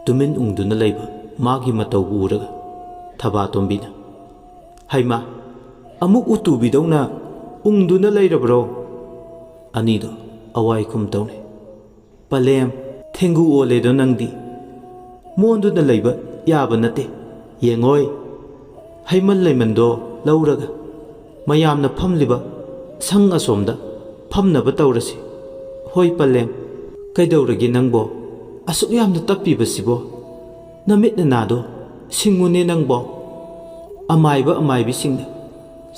ꯇꯨꯃꯤꯟ ꯎꯪꯗꯨꯅ ꯂꯩꯕ ꯃꯥꯒꯤ ꯃꯇꯧꯕꯨ ꯎꯔꯒ ꯊꯕꯥꯇꯣꯝꯕꯤꯅ, "ꯍꯩꯃꯥ, ꯑꯃꯨꯛ ꯎꯇꯨꯕꯤꯗꯧꯅ ꯎꯪꯗꯨꯅ ꯂꯩꯔꯕ꯭ꯔꯣ?" ꯑꯅꯤꯗꯣ ꯑꯋꯥꯏꯈꯨꯝ ꯇꯧꯅꯩ꯫ "ꯄꯂꯦꯝ, ꯊꯦꯡꯒꯨ ꯑꯣꯜꯂꯦꯗꯣ ꯅꯪꯗꯤ꯫ ꯃꯣꯟꯗꯨꯅ ꯂꯩꯕ ꯌꯥꯕ ꯅꯠꯇꯦ꯫ ꯌꯦꯡꯉꯣꯏ, ꯍꯩꯃꯟ ꯂꯩꯃꯟꯗꯣ ꯂꯧꯔꯒ ꯃꯌꯥꯝꯅ ꯐꯝꯂꯤꯕ ꯁꯪ ꯑꯁꯣꯝꯗ ꯐꯝꯅꯕ ꯇꯧꯔꯁꯤ꯫ ꯍꯣꯏ ꯄꯂꯦꯝ, ꯀꯩꯗꯧꯔꯒꯦ ꯅꯪꯕꯣ? ꯑꯁꯨꯛ ꯌꯥꯝꯅ ꯇꯞꯄꯤꯕꯁꯤꯕꯣ? ꯅꯃꯤꯠ ꯅꯅꯥꯗꯣ ꯁꯤꯡꯉꯨꯅꯦ ꯅꯪꯕꯣ꯫ ꯑꯃꯥꯏꯕ ꯑꯃꯥꯏꯕꯤꯁꯤꯡꯅ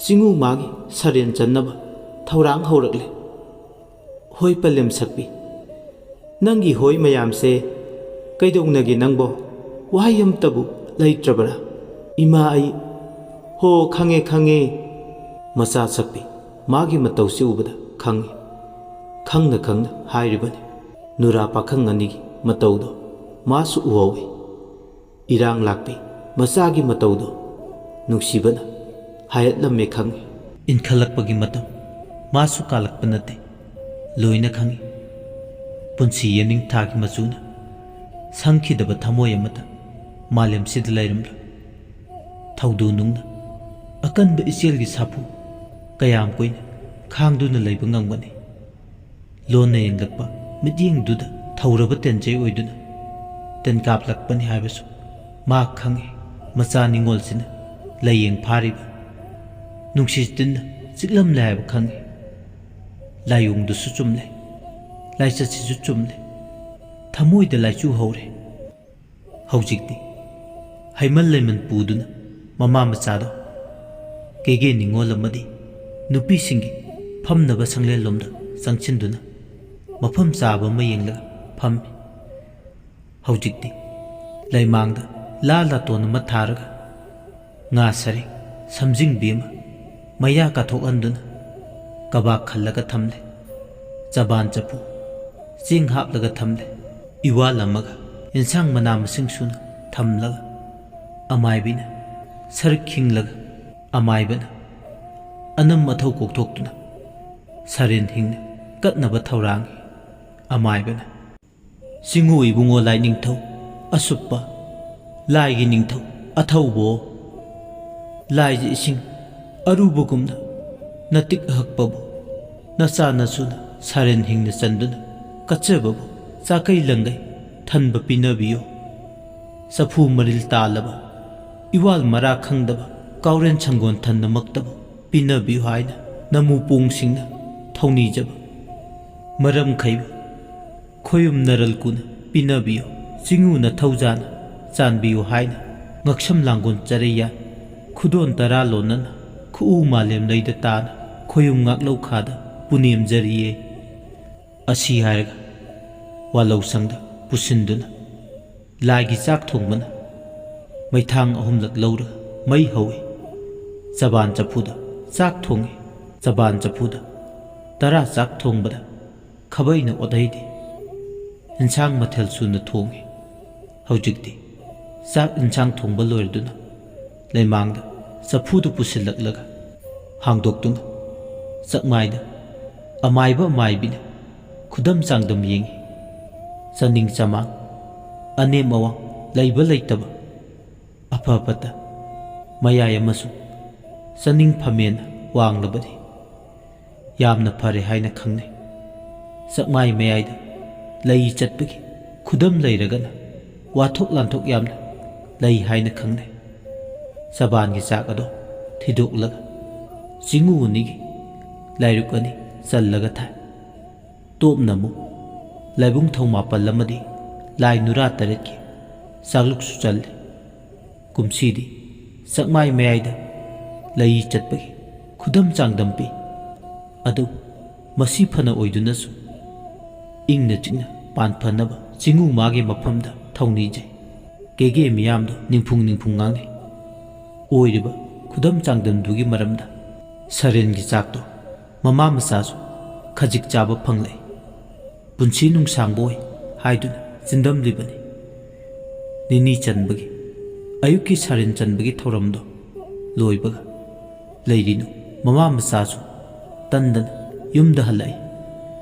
ꯆꯤꯡꯉꯨ ꯃꯥꯒꯤ ꯁꯔꯦꯟ ꯆꯟꯅꯕ ꯊꯧꯔꯥꯡ ꯍꯧꯔꯛꯂꯦ꯫ ꯍꯣꯏ ꯄꯂꯦꯝ ꯁꯛꯄꯤ, ꯅꯪꯒꯤ ꯍꯣꯏ ꯃꯌꯥꯝꯁꯦ ꯀꯩꯗꯧꯅꯒꯦ ꯅꯪꯕꯣ? ꯋꯥꯍꯩ ꯑꯃꯇꯕꯨ ꯂꯩꯇ꯭ꯔꯕ꯭ꯔꯥ? ꯏꯃꯥ ꯑꯩ, ꯍꯣ, ꯈꯪꯉꯦ, ꯈꯪꯉꯦ꯫" ꯃꯆꯥ ꯁꯛꯄꯤ ꯃꯥꯒꯤ ꯃꯇꯧꯁꯤ ꯎꯕꯗ ꯈꯪꯉꯤ꯫ ꯈꯪꯅ ꯈꯪꯅ ꯍꯥꯏꯔꯤꯕꯅꯤ꯫ ꯅꯨꯔꯥ ꯄꯥꯈꯪ ꯑꯅꯤꯒꯤ ꯃꯇꯧꯗꯣ ꯃꯥꯁꯨ ꯎꯍꯧꯏ꯫ ꯏꯔꯥꯡ ꯂꯥꯛꯄꯤ ꯃꯆꯥꯒꯤ ꯃꯇꯧꯗꯣ ꯅꯨꯡꯁꯤꯕꯅ ꯍꯥꯏꯍꯠꯂꯝꯃꯦ ꯈꯪꯉꯤ꯫ ꯏꯟꯈꯠꯂꯛꯄꯒꯤ ꯃꯇꯝ ꯃꯥꯁꯨ ꯀꯥꯜꯂꯛꯄ ꯅꯠꯇꯦ, ꯂꯣꯏꯅ ꯈꯪꯉꯤ꯫ ꯄꯨꯟꯁꯤ ꯌꯦꯅꯤꯡꯊꯥꯒꯤ ꯃꯆꯨꯅ ꯁꯪꯈꯤꯗꯕ ꯊꯃꯣꯏ ꯑꯃꯇ ꯃꯥꯂꯦꯝꯁꯤꯗ ꯂꯩꯔꯝꯂꯣꯏ꯫ ꯊꯧꯗꯨ ꯅꯨꯡꯅ ꯑꯀꯟꯕ ꯏꯆꯦꯜꯒꯤ ꯁꯥꯐꯨ ꯀꯌꯥꯝ ꯀꯨꯏꯅ ꯈꯥꯡꯗꯨꯅ ꯂꯩꯕ ꯉꯝꯒꯅꯤ? ꯂꯣꯟꯅ ꯌꯦꯡꯂꯛꯄ ꯃꯤꯠꯌꯦꯡꯗꯨꯗ ꯊꯧꯔꯕ ꯇꯦꯟꯖꯩ ꯑꯣꯏꯗꯨꯅ ꯇꯦꯟ ꯀꯥꯞꯂꯛꯄꯅꯤ ꯍꯥꯏꯕꯁꯨ ꯃꯥ ꯈꯪꯏ꯫ ꯃꯆꯥ ꯅꯤꯡꯉꯣꯜꯁꯤꯅ ꯂꯥꯏꯌꯦꯡ ꯐꯥꯔꯤꯕ ꯅꯨꯡꯁꯤ ꯇꯤꯟꯅ ꯆꯤꯛꯂꯝꯂꯦ ꯍꯥꯏꯕ ꯈꯪꯏ꯫ ꯂꯥꯏꯑꯣꯡꯗꯨꯁꯨ ꯆꯨꯝꯂꯦ, ꯂꯥꯏꯆꯠꯁꯤꯁꯨ ꯆꯨꯝꯂꯦ꯫ ꯊꯃꯣꯏꯗ ꯂꯥꯏꯆꯨ ꯍꯧꯔꯦ꯫ ꯍꯧꯖꯤꯛꯇꯤ ꯍꯩꯃꯟ ꯂꯩꯃꯟ ꯄꯨꯗꯨꯅ ꯃꯃꯥ ꯃꯆꯥꯗꯣ ꯀꯦꯒꯦ ꯅꯤꯡꯉꯣꯜ ꯑꯃꯗꯤ ꯅꯨꯄꯤꯁꯤꯡꯒꯤ ꯐꯝꯅꯕ ꯁꯪꯂꯦꯟꯂꯣꯝꯗ ꯆꯪꯁꯤꯟꯗꯨꯅ ꯃꯐꯝ ꯆꯥꯕ ꯑꯃ ꯌꯦꯡꯂꯒ ꯐꯝꯃꯤ꯫ ꯍꯧꯖꯤꯛꯇꯤ ꯂꯩꯃꯥꯡꯗ ꯂꯥ ꯂꯥꯇꯣꯟ ꯑꯃ ꯊꯥꯔꯒ ꯉꯥ ꯁꯔꯦꯡ ꯁꯝꯖꯤꯡꯕꯤ ꯑꯃ ꯃꯌꯥ ꯀꯥꯊꯣꯛꯍꯟꯗꯨꯅ ꯀꯕꯥꯛ ꯈꯜꯂꯒ ꯊꯝꯂꯦ꯫ ꯆꯕꯥꯟ ꯆꯐꯨ ꯆꯦꯡ ꯍꯥꯞꯂꯒ ꯊꯝꯂꯦ꯫ ꯏꯋꯥꯜ ꯑꯃꯒ ꯏꯟꯁꯥꯡ ꯃꯅꯥ ꯃꯁꯤꯡ ꯁꯨꯅ ꯊꯝꯂꯒ ꯑꯃꯥꯏꯕꯤꯅ ꯁꯔꯨꯛ ꯈꯤꯡꯂꯒ ꯑꯃꯥꯏꯕꯅ ꯑꯅꯝ ꯑꯊꯧ ꯀꯣꯛꯊꯣꯛꯇꯨꯅ ꯁꯔꯦꯟ ꯍꯤꯡꯅ ꯀꯠꯅꯕ ꯊꯧꯔꯥꯡꯏ꯫ ꯑꯃꯥꯏꯕꯅ ꯆꯤꯡꯉꯨ ꯏꯕꯨꯡꯉꯣ ꯂꯥꯏꯅꯤꯡꯊꯧ ꯑꯁꯨꯞꯄ, ꯂꯥꯏꯒꯤ ꯅꯤꯡꯊꯧ ꯑꯊꯧꯕꯣ, ꯂꯥꯏꯒꯤ ꯏꯁꯤꯡ ꯑꯔꯨꯕꯒꯨꯝꯅ ꯅꯇꯤꯛ ꯑꯍꯛꯄꯕꯨ ꯅꯆꯥ ꯅꯁꯨꯅ ꯁꯥꯔꯦꯟ ꯍꯤꯡꯅ ꯆꯟꯗꯨꯅ ꯀꯠꯆꯕꯕꯨ ꯆꯥꯀꯩ ꯂꯪꯒꯩ ꯊꯟꯕ ꯄꯤꯅꯕꯤꯌꯨ꯫ ꯆꯐꯨ ꯃꯔꯤꯜ ꯇꯥꯜꯂꯕ, ꯏꯋꯥꯜ ꯃꯔꯥ ꯈꯪꯗꯕ ꯀꯥꯎꯔꯦꯟ ꯁꯪꯒꯣꯟ ꯊꯟꯅꯃꯛꯇꯕꯨ ꯄꯤꯅꯕꯤꯌꯨ ꯍꯥꯏꯅ ꯅꯃꯨ ꯄꯣꯡꯁꯤꯡꯅ ꯊꯧꯅꯤꯖꯕ ꯃꯔꯝ ꯈꯩꯕ ꯈꯣꯌꯨꯝ ꯅꯔꯜ ꯀꯨꯅ ꯄꯤꯅꯕꯤꯌꯨ꯫ ꯆꯤꯡꯉꯨꯅ ꯊꯧꯖꯥꯅ ꯆꯥꯟꯕꯤꯌꯨ ꯍꯥꯏꯅ ꯉꯛꯁꯝ ꯂꯥꯡꯒꯣꯜ ꯆꯔꯩꯌꯥ ꯈꯨꯗꯣꯟ ꯇꯔꯥ ꯂꯣꯟꯅꯅ ꯈꯨꯎ ꯃꯥꯂꯦꯝ ꯂꯩꯗ ꯇꯥꯅ ꯈꯣꯌꯨꯝ ꯉꯥꯛꯂꯧꯈꯥꯗ ꯄꯨꯅꯦꯝꯖꯔꯤꯌꯦ꯫ ꯑꯁꯤ ꯍꯥꯏꯔꯒ ꯋꯥꯂꯧꯁꯪꯗ ꯄꯨꯁꯤꯟꯗꯨꯅ ꯂꯥꯏꯒꯤ ꯆꯥꯛ ꯊꯣꯡꯕꯅ ꯃꯩꯊꯥꯡ ꯑꯍꯨꯝꯂꯛ ꯂꯧꯔꯒ ꯃꯩ ꯍꯧꯏ꯫ ꯆꯕꯥꯟ ꯆꯐꯨꯗ ꯆꯥꯛ ꯊꯣꯡꯏ꯫ ꯆꯕꯥꯟ ꯆꯐꯨꯗ ꯇꯔꯥ ꯆꯥꯛ ꯊꯣꯡꯕꯗ ꯈꯕꯩꯅ ꯑꯣꯠꯍꯩꯗꯦ꯫ ꯏꯟꯁꯥꯡ ꯃꯊꯦꯜ ꯁꯨꯅ ꯊꯣꯡꯏ꯫ ꯍꯧꯖꯤꯛꯇꯤ ꯆꯥꯛ ꯏꯟꯁꯥꯡ ꯊꯣꯡꯕ ꯂꯣꯏꯔꯗꯨꯅ ꯂꯩꯃꯥꯡꯗ ꯆꯐꯨꯗꯨ ꯄꯨꯁꯤꯜꯂꯛꯂꯒ ꯍꯥꯡꯗꯣꯛꯇꯨꯅ ꯆꯥꯛꯃꯥꯏꯗ ꯑꯃꯥꯏꯕ ꯑꯃꯥꯏꯕꯤꯅ ꯈꯨꯗꯝ ꯆꯥꯡꯗꯝ ꯌꯦꯡꯏ꯫ ꯆꯥꯅꯤꯡ ꯆꯃꯥꯡ, ꯑꯅꯦꯝ ꯑꯋꯥꯡ ꯂꯩꯕ ꯂꯩꯇꯕ, ꯑꯐ ꯐꯠꯇ, ꯃꯌꯥꯏ ꯑꯃꯁꯨꯡ ꯆꯥꯅꯤꯡ ꯐꯝꯃꯦꯅ ꯋꯥꯡꯂꯕꯗꯤ ꯌꯥꯝꯅ ꯐꯔꯦ ꯍꯥꯏꯅ ꯈꯪꯅꯩ꯫ ꯆꯥꯛꯃꯥꯏ ꯃꯌꯥꯏꯗ ꯂꯩ ꯆꯠꯄꯒꯤ ꯈꯨꯗꯝ ꯂꯩꯔꯒꯅ ꯋꯥꯊꯣꯛ ꯂꯥꯟꯊꯣꯛ ꯌꯥꯝꯅ ꯂꯩ ꯍꯥꯏꯅ ꯈꯪꯅꯩ꯫ ꯆꯕꯥꯟꯒꯤ ꯆꯥꯛ ꯑꯗꯣ ꯊꯤꯗꯣꯛꯂꯒ ꯆꯤꯡꯉꯨ ꯑꯅꯤꯒꯤ ꯂꯥꯏꯔꯨꯛ ꯑꯅꯤ ꯆꯜꯂꯒ ꯊꯥꯏ꯫ ꯇꯣꯞꯅ ꯑꯃꯨꯛ ꯂꯥꯏꯕꯨꯡ ꯊꯧꯃꯥꯄꯜ ꯑꯃꯗꯤ ꯂꯥꯏ ꯅꯨꯔꯥ ꯇꯔꯦꯠꯀꯤ ꯆꯥꯛꯂꯨꯛꯁꯨ ꯆꯜꯂꯤ꯫ ꯀꯨꯝꯁꯤꯗꯤ ꯆꯥꯛꯃꯥꯏ ꯃꯌꯥꯏꯗ ꯂꯩ ꯆꯠꯄꯒꯤ ꯈꯨꯗꯝ ꯆꯥꯡꯗꯝ ꯄꯤ꯫ ꯑꯗꯨꯕꯨ ꯃꯁꯤ ꯐꯅ ꯑꯣꯏꯗꯨꯅꯁꯨ ꯏꯪꯅ ꯆꯤꯛꯅ ꯄꯥꯟ ꯐꯅꯕ ꯆꯤꯡꯉꯨ ꯃꯥꯒꯤ ꯃꯐꯝꯗ ꯊꯧꯅꯤꯖꯩ꯫ ꯀꯦꯒꯦ ꯃꯤꯌꯥꯝꯗꯨ ꯅꯤꯡꯐꯨꯡ ꯅꯤꯡꯐꯨꯡ ꯉꯥꯡꯅꯩ꯫ ꯑꯣꯏꯔꯤꯕ ꯈꯨꯗꯝ ꯆꯥꯡꯗꯝꯗꯨꯒꯤ ꯃꯔꯝꯗ ꯁꯔꯦꯟꯒꯤ ꯆꯥꯛꯇꯣ ꯃꯃꯥ ꯃꯆꯥꯁꯨ ꯈꯖꯤꯛ ꯆꯥꯕ ꯐꯪꯂꯛꯏ꯫ ꯄꯨꯟꯁꯤ ꯅꯨꯡꯁꯥꯡꯕ ꯑꯣꯏ ꯍꯥꯏꯗꯨꯅ ꯆꯤꯟꯗꯝꯂꯤꯕꯅꯤ꯫ ꯅꯤꯅꯤ ꯆꯟꯕꯒꯤ ꯑꯌꯨꯛꯀꯤ ꯁꯔꯦꯟ ꯆꯟꯕꯒꯤ ꯊꯧꯔꯝꯗꯣ ꯂꯣꯏꯕꯒ ꯂꯩꯔꯤꯅꯨ ꯃꯃꯥ ꯃꯆꯥꯁꯨ ꯇꯟꯗꯅ ꯌꯨꯝꯗ ꯍꯜꯂꯛꯏ꯫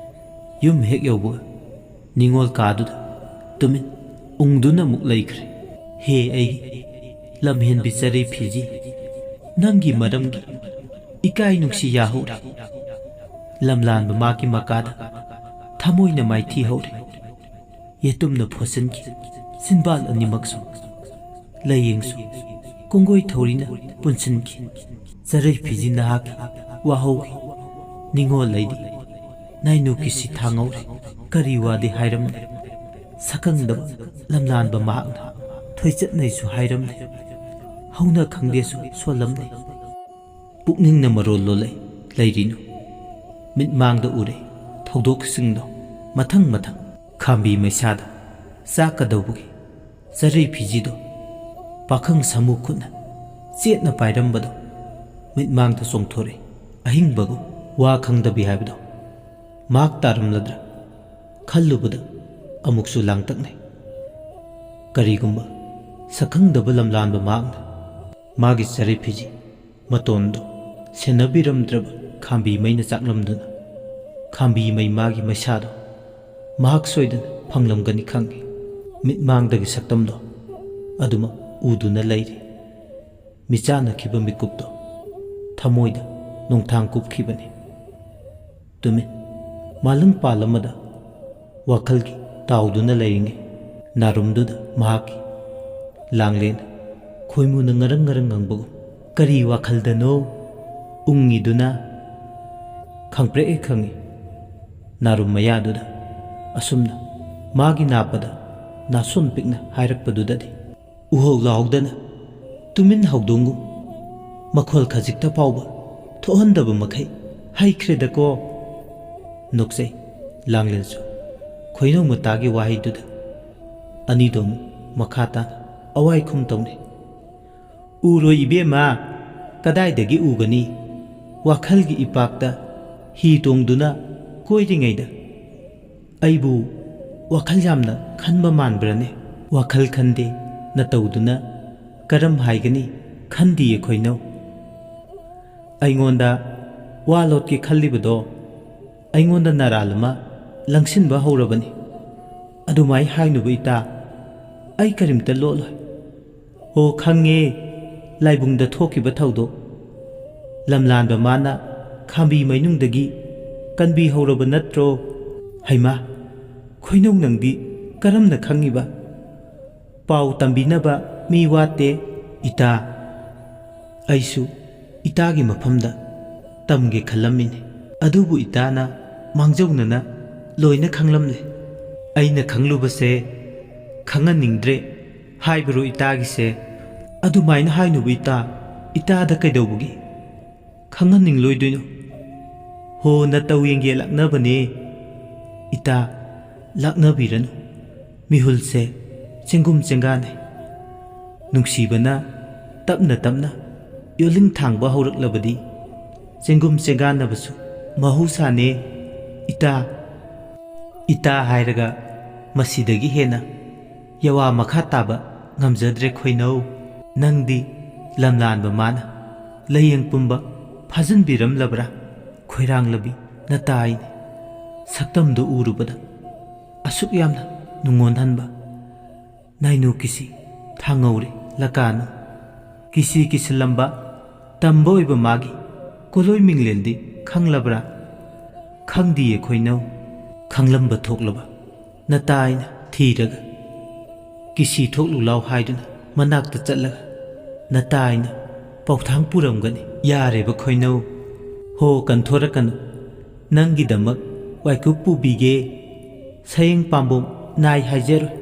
ꯌꯨꯝ ꯍꯦꯛ ꯌꯧꯕꯒ ꯅꯤꯉꯣꯜ ꯀꯥꯗꯨꯗ ꯇꯨꯃꯤꯟ ꯎꯪꯗꯨꯅ ꯑꯃꯨꯛ ꯂꯩꯈ꯭ꯔꯦ꯫ ꯍꯦ ꯑꯩꯒꯤ ꯂꯝꯍꯦꯟꯕꯤ ꯆꯔꯩ ꯐꯤꯖꯤ, ꯅꯪꯒꯤ ꯃꯔꯝꯒꯤ ꯏꯀꯥꯏ ꯅꯨꯡꯁꯤ ꯌꯥꯍꯧꯔꯦ꯫ ꯂꯝꯂꯥꯟꯕ ꯃꯥꯒꯤ ꯃꯀꯥꯗ ꯊꯃꯣꯏꯅ ꯃꯥꯏꯊꯤ ꯍꯧꯔꯦ꯫ ꯌꯦꯇꯨꯝꯅ ꯐꯣꯠꯆꯤꯟꯈꯤ ꯆꯤꯟꯕꯥꯜ ꯑꯅꯤꯃꯛꯁꯨ꯫ ꯂꯥꯏꯌꯦꯡꯁꯨ ꯀꯣꯡꯒꯣꯏ ꯊꯧꯔꯤꯅ ꯄꯨꯟꯁꯤꯟꯈꯤ꯫ ꯆꯔꯩ ꯐꯤꯖꯤ ꯅꯍꯥꯛꯀꯤ ꯋꯥꯍꯧꯈꯤ꯫ ꯅꯤꯡꯉꯣꯜ ꯑꯩꯗꯤ ꯅꯥꯏꯅꯨ ꯀꯤꯁꯤ ꯊꯥꯡꯍꯧꯔꯦ꯫ ꯀꯔꯤ ꯋꯥꯗꯤ ꯍꯥꯏꯔꯝꯂꯦ꯫ ꯁꯛꯈꯪꯗꯕ ꯂꯝꯂꯥꯟꯕ ꯃꯍꯥꯛꯅ ꯊꯣꯏꯆꯠꯅꯩꯁꯨ ꯍꯥꯏꯔꯝꯂꯦ꯫ ꯍꯧꯅ ꯈꯪꯗꯦꯁꯨ ꯁꯣꯜꯂꯝꯂꯦ꯫ ꯄꯨꯛꯅꯤꯡꯅ ꯃꯔꯣꯜ ꯂꯣꯜꯂꯦ ꯂꯩꯔꯤꯅꯨ꯫ ꯃꯤꯠꯃꯥꯡꯗ ꯎꯔꯦ ꯊꯧꯗꯣꯛꯁꯤꯡꯗꯣ ꯃꯊꯪ ꯃꯊꯪ꯫ ꯈꯥꯝꯕꯤ ꯃꯩꯁꯥꯗ ꯆꯥꯛꯀꯗꯧꯕꯒꯤ ꯆꯔꯩ ꯐꯤꯖꯤꯗꯣ ꯄꯥꯈꯪ ꯁꯥꯃꯨ ꯈꯨꯠꯅ ꯆꯦꯠꯅ ꯄꯥꯏꯔꯝꯕꯗꯣ ꯃꯤꯠꯃꯥꯡꯗ ꯆꯣꯡꯊꯣꯔꯛꯏ꯫ ꯑꯍꯤꯡꯕꯒꯨꯝ ꯋꯥ ꯈꯪꯗꯕꯤ ꯍꯥꯏꯕꯗꯣ ꯃꯍꯥꯛ ꯇꯥꯔꯝꯂꯗ꯭ꯔꯥ ꯈꯜꯂꯨꯕꯗ ꯑꯃꯨꯛꯁꯨ ꯂꯥꯡꯇꯛꯅꯩ꯫ ꯀꯔꯤꯒꯨꯝꯕ ꯁꯛꯈꯪꯗꯕ ꯂꯝꯂꯥꯟꯕ ꯃꯍꯥꯛꯅ ꯃꯥꯒꯤ ꯆꯔꯩ ꯐꯤꯖꯤ ꯃꯇꯣꯟꯗꯣ ꯁꯦꯟꯅꯕꯤꯔꯝꯗ꯭ꯔꯕ ꯈꯥꯝꯕꯤ ꯃꯩꯅ ꯆꯥꯛꯂꯝꯗꯨꯅ ꯈꯥꯝꯕꯤ ꯃꯩ ꯃꯥꯒꯤ ꯃꯩꯁꯥꯗꯣ ꯃꯍꯥꯛ ꯁꯣꯏꯗꯅ ꯐꯪꯂꯝꯒꯅꯤ ꯈꯪꯏ꯫ ꯃꯤꯠꯃꯥꯡꯗꯒꯤ ꯁꯛꯇꯝꯗꯣ ꯑꯗꯨꯃꯛ ꯎꯗꯨꯅ ꯂꯩꯔꯤ꯫ ꯃꯤꯆꯥꯟꯅꯈꯤꯕ ꯃꯤꯀꯨꯞꯇꯣ ꯊꯃꯣꯏꯗ ꯅꯣꯡꯊꯥꯡ ꯀꯨꯞꯈꯤꯕꯅꯤ꯫ ꯇꯨꯃꯤꯟ ꯃꯥꯂꯪ ꯄꯥꯜ ꯑꯃꯗ ꯋꯥꯈꯜꯒꯤ ꯇꯥꯎꯗꯨꯅ ꯂꯩꯔꯤꯉꯩ ꯅꯥꯔꯨꯝꯗꯨꯗ ꯃꯍꯥꯛꯀꯤ ꯂꯥꯡꯂꯦꯟ ꯈꯣꯏꯃꯨꯅ ꯉꯔꯪ ꯉꯔꯪ ꯉꯪꯕꯒꯨꯝ ꯀꯔꯤ ꯋꯥꯈꯜꯗꯅꯣ ꯎꯪꯉꯤꯗꯨꯅ ꯈꯪꯄ꯭ꯔꯦꯛ ꯍꯦꯛ ꯈꯪꯉꯤ꯫ ꯅꯥꯔꯨꯝ ꯃꯌꯥꯗꯨꯗ ꯑꯁꯨꯝꯅ ꯃꯥꯒꯤ ꯅꯥꯞꯄꯗ ꯅꯥꯁꯣꯟ ꯄꯤꯛꯅ ꯍꯥꯏꯔꯛꯄꯗꯨꯗꯗꯤ ꯎꯍꯧ ꯂꯥꯎꯗꯅ ꯇꯨꯃꯤꯟ ꯍꯧꯗꯣꯡꯉꯨ, ꯃꯈꯣꯜ ꯈꯖꯤꯛꯇ ꯐꯥꯎꯕ ꯊꯣꯛꯍꯟꯗꯕ ꯃꯈꯩ ꯍꯩꯈ꯭ꯔꯦꯗꯀꯣ꯫ ꯅꯣꯛꯆꯩ ꯂꯥꯡꯂꯦꯟꯁꯨ ꯈꯣꯏꯅꯧ ꯃꯇꯥꯒꯤ ꯋꯥꯍꯩꯗꯨꯗ꯫ ꯑꯅꯤꯗꯣ ꯑꯃꯨꯛ ꯃꯈꯥ ꯇꯥꯅ ꯑꯋꯥꯏꯈꯨꯝ ꯇꯧꯅꯩ꯫ "ꯎꯔꯣꯏ ꯏꯕꯦꯝꯃ, ꯀꯗꯥꯏꯗꯒꯤ ꯎꯒꯅꯤ? ꯋꯥꯈꯜꯒꯤ ꯏꯄꯥꯛꯇ ꯍꯤ ꯇꯣꯡꯗꯨꯅ ꯀꯣꯏꯔꯤꯉꯩꯗ ꯑꯩꯕꯨ ꯋꯥꯈꯜ ꯌꯥꯝꯅ ꯈꯟꯕ ꯃꯥꯟꯕ꯭ꯔꯅꯦ?" "ꯋꯥꯈꯜ ꯈꯟꯗꯦ" ꯅꯇꯧꯗꯨꯅ ꯀꯔꯝ ꯍꯥꯏꯒꯅꯤ? ꯈꯟꯗꯤꯌꯦ ꯈꯣꯏꯅꯧ꯫ ꯑꯩꯉꯣꯟꯗ ꯋꯥ ꯂꯣꯠꯀꯦ ꯈꯜꯂꯤꯕꯗꯣ ꯑꯩꯉꯣꯟꯗ ꯅꯔꯥꯜ ꯑꯃ ꯂꯪꯁꯤꯟꯕ ꯍꯧꯔꯕꯅꯤ꯫ ꯑꯗꯨꯃꯥꯏ ꯍꯥꯏꯅꯨꯕ ꯏꯇꯥ, ꯑꯩ ꯀꯔꯤꯝꯇ ꯂꯣꯠꯂꯣꯏ꯫ "ꯑꯣ, ꯈꯪꯉꯦ, ꯂꯥꯏꯕꯨꯡꯗ ꯊꯣꯛꯈꯤꯕ ꯊꯧꯗꯣꯛ꯫ ꯂꯝꯂꯥꯟꯕ ꯃꯥꯅ ꯈꯥꯝꯕꯤ ꯃꯩꯅꯨꯡꯗꯒꯤ ꯀꯟꯕꯤꯍꯧꯔꯕ ꯅꯠꯇ꯭ꯔꯣ?" "ꯍꯩꯃꯥ, ꯈꯣꯏꯅꯧ, ꯅꯪꯗꯤ ꯀꯔꯝꯅ ꯈꯪꯉꯤꯕ?" "ꯄꯥꯎ ꯇꯝꯕꯤꯅꯕ ꯃꯤ ꯋꯥꯠꯇꯦ, ꯏꯇꯥ꯫ ꯑꯩꯁꯨ ꯏꯇꯥꯒꯤ ꯃꯐꯝꯗ ꯇꯝꯒꯦ ꯈꯜꯂꯝꯃꯤꯅꯤ꯫ ꯑꯗꯨꯕꯨ ꯏꯇꯥꯅ ꯃꯥꯡꯖꯧꯅꯅ ꯂꯣꯏꯅ ꯈꯪꯂꯝꯂꯦ꯫ ꯑꯩꯅ ꯈꯪꯂꯨꯕꯁꯦ ꯈꯪꯍꯟꯅꯤꯡꯗ꯭ꯔꯦ ꯍꯥꯏꯕꯔꯣ ꯏꯇꯥꯒꯤꯁꯦ?" "ꯑꯗꯨꯃꯥꯏꯅ ꯍꯥꯏꯅꯨꯕ ꯏꯇꯥ, ꯏꯇꯥꯗ ꯀꯩꯗꯧꯕꯒꯤ ꯈꯪꯍꯟꯅꯤꯡꯂꯣꯏꯗꯣꯏꯅꯣ?" "ꯍꯣ, ꯅꯇꯧ ꯌꯦꯡꯒꯦ ꯂꯥꯛꯅꯕꯅꯦ ꯏꯇꯥ, ꯂꯥꯛꯅꯕꯤꯔꯅꯨ꯫ ꯃꯤꯍꯨꯜꯁꯦ ꯆꯦꯡꯒꯨꯝ ꯆꯦꯡꯒꯥꯅꯩ꯫ ꯅꯨꯡꯁꯤꯕꯅ ꯇꯞꯅ ꯇꯞꯅ ꯌꯣꯜꯂꯤꯡ ꯊꯥꯡꯕ ꯍꯧꯔꯛꯂꯕꯗꯤ ꯆꯦꯡꯒꯨꯝ ꯆꯦꯡꯒꯥꯟꯅꯕꯁꯨ ꯃꯍꯧꯁꯥꯅꯦ ꯏꯇꯥ꯫" "ꯏꯇꯥ" ꯍꯥꯏꯔꯒ ꯃꯁꯤꯗꯒꯤ ꯍꯦꯟꯅ ꯌꯋꯥ ꯃꯈꯥ ꯇꯥꯕ ꯉꯝꯖꯗ꯭ꯔꯦ ꯈꯣꯏꯅꯧ꯫ "ꯅꯪꯗꯤ ꯂꯝꯂꯥꯟꯕ ꯃꯥꯅ ꯂꯥꯏꯌꯦꯡ ꯄꯨꯝꯕ ꯐꯥꯖꯤꯟꯕꯤꯔꯝꯂꯕ꯭ꯔꯥ? ꯈꯣꯏꯔꯥꯡꯂꯕꯤ ꯅꯇꯥꯏꯅꯤ꯫ ꯁꯛꯇꯝꯗꯨ ꯎꯔꯨꯕꯗ ꯑꯁꯨꯛ ꯌꯥꯝꯅ ꯅꯨꯡꯉꯣꯟꯍꯟꯕ ꯅꯥꯏꯅꯨ ꯀꯤꯁꯤ ꯊꯥꯡꯉꯧꯔꯤ ꯂꯀꯥꯅꯨ꯫ ꯀꯤꯁꯤ ꯀꯤꯁꯤꯜꯂꯝꯕ ꯇꯝꯕ ꯑꯣꯏꯕ ꯃꯥꯒꯤ ꯀꯣꯂꯣꯏ ꯃꯤꯡꯂꯦꯟꯗꯤ ꯈꯪꯂꯕ꯭ꯔꯥ? ꯈꯪꯗꯤꯌꯦ ꯈꯣꯏꯅꯧ꯫" "ꯈꯪꯂꯝꯕ ꯊꯣꯛꯂꯕ ꯅꯇꯥꯏꯅ ꯊꯤꯔꯒ ꯀꯤꯁꯤ ꯊꯣꯛꯂꯨ ꯂꯥꯎ ꯍꯥꯏꯗꯨꯅ ꯃꯅꯥꯛꯇ ꯆꯠꯂꯒ ꯅꯇꯥꯏꯅ ꯄꯥꯎꯊꯥꯡ ꯄꯨꯔꯝꯒꯅꯤ꯫" "ꯌꯥꯔꯦꯕ ꯈꯣꯏꯅꯧ, ꯍꯣ ꯀꯟꯊꯣꯔꯛꯀꯅꯨ꯫ ꯅꯪꯒꯤꯗꯃꯛ ꯋꯥꯏꯀꯨꯞ ꯄꯨꯕꯤꯒꯦ꯫ ꯁꯌꯦꯡ ꯄꯥꯝꯕꯣꯝ ꯅꯥꯏ ꯍꯥꯏꯖꯔꯣꯏ꯫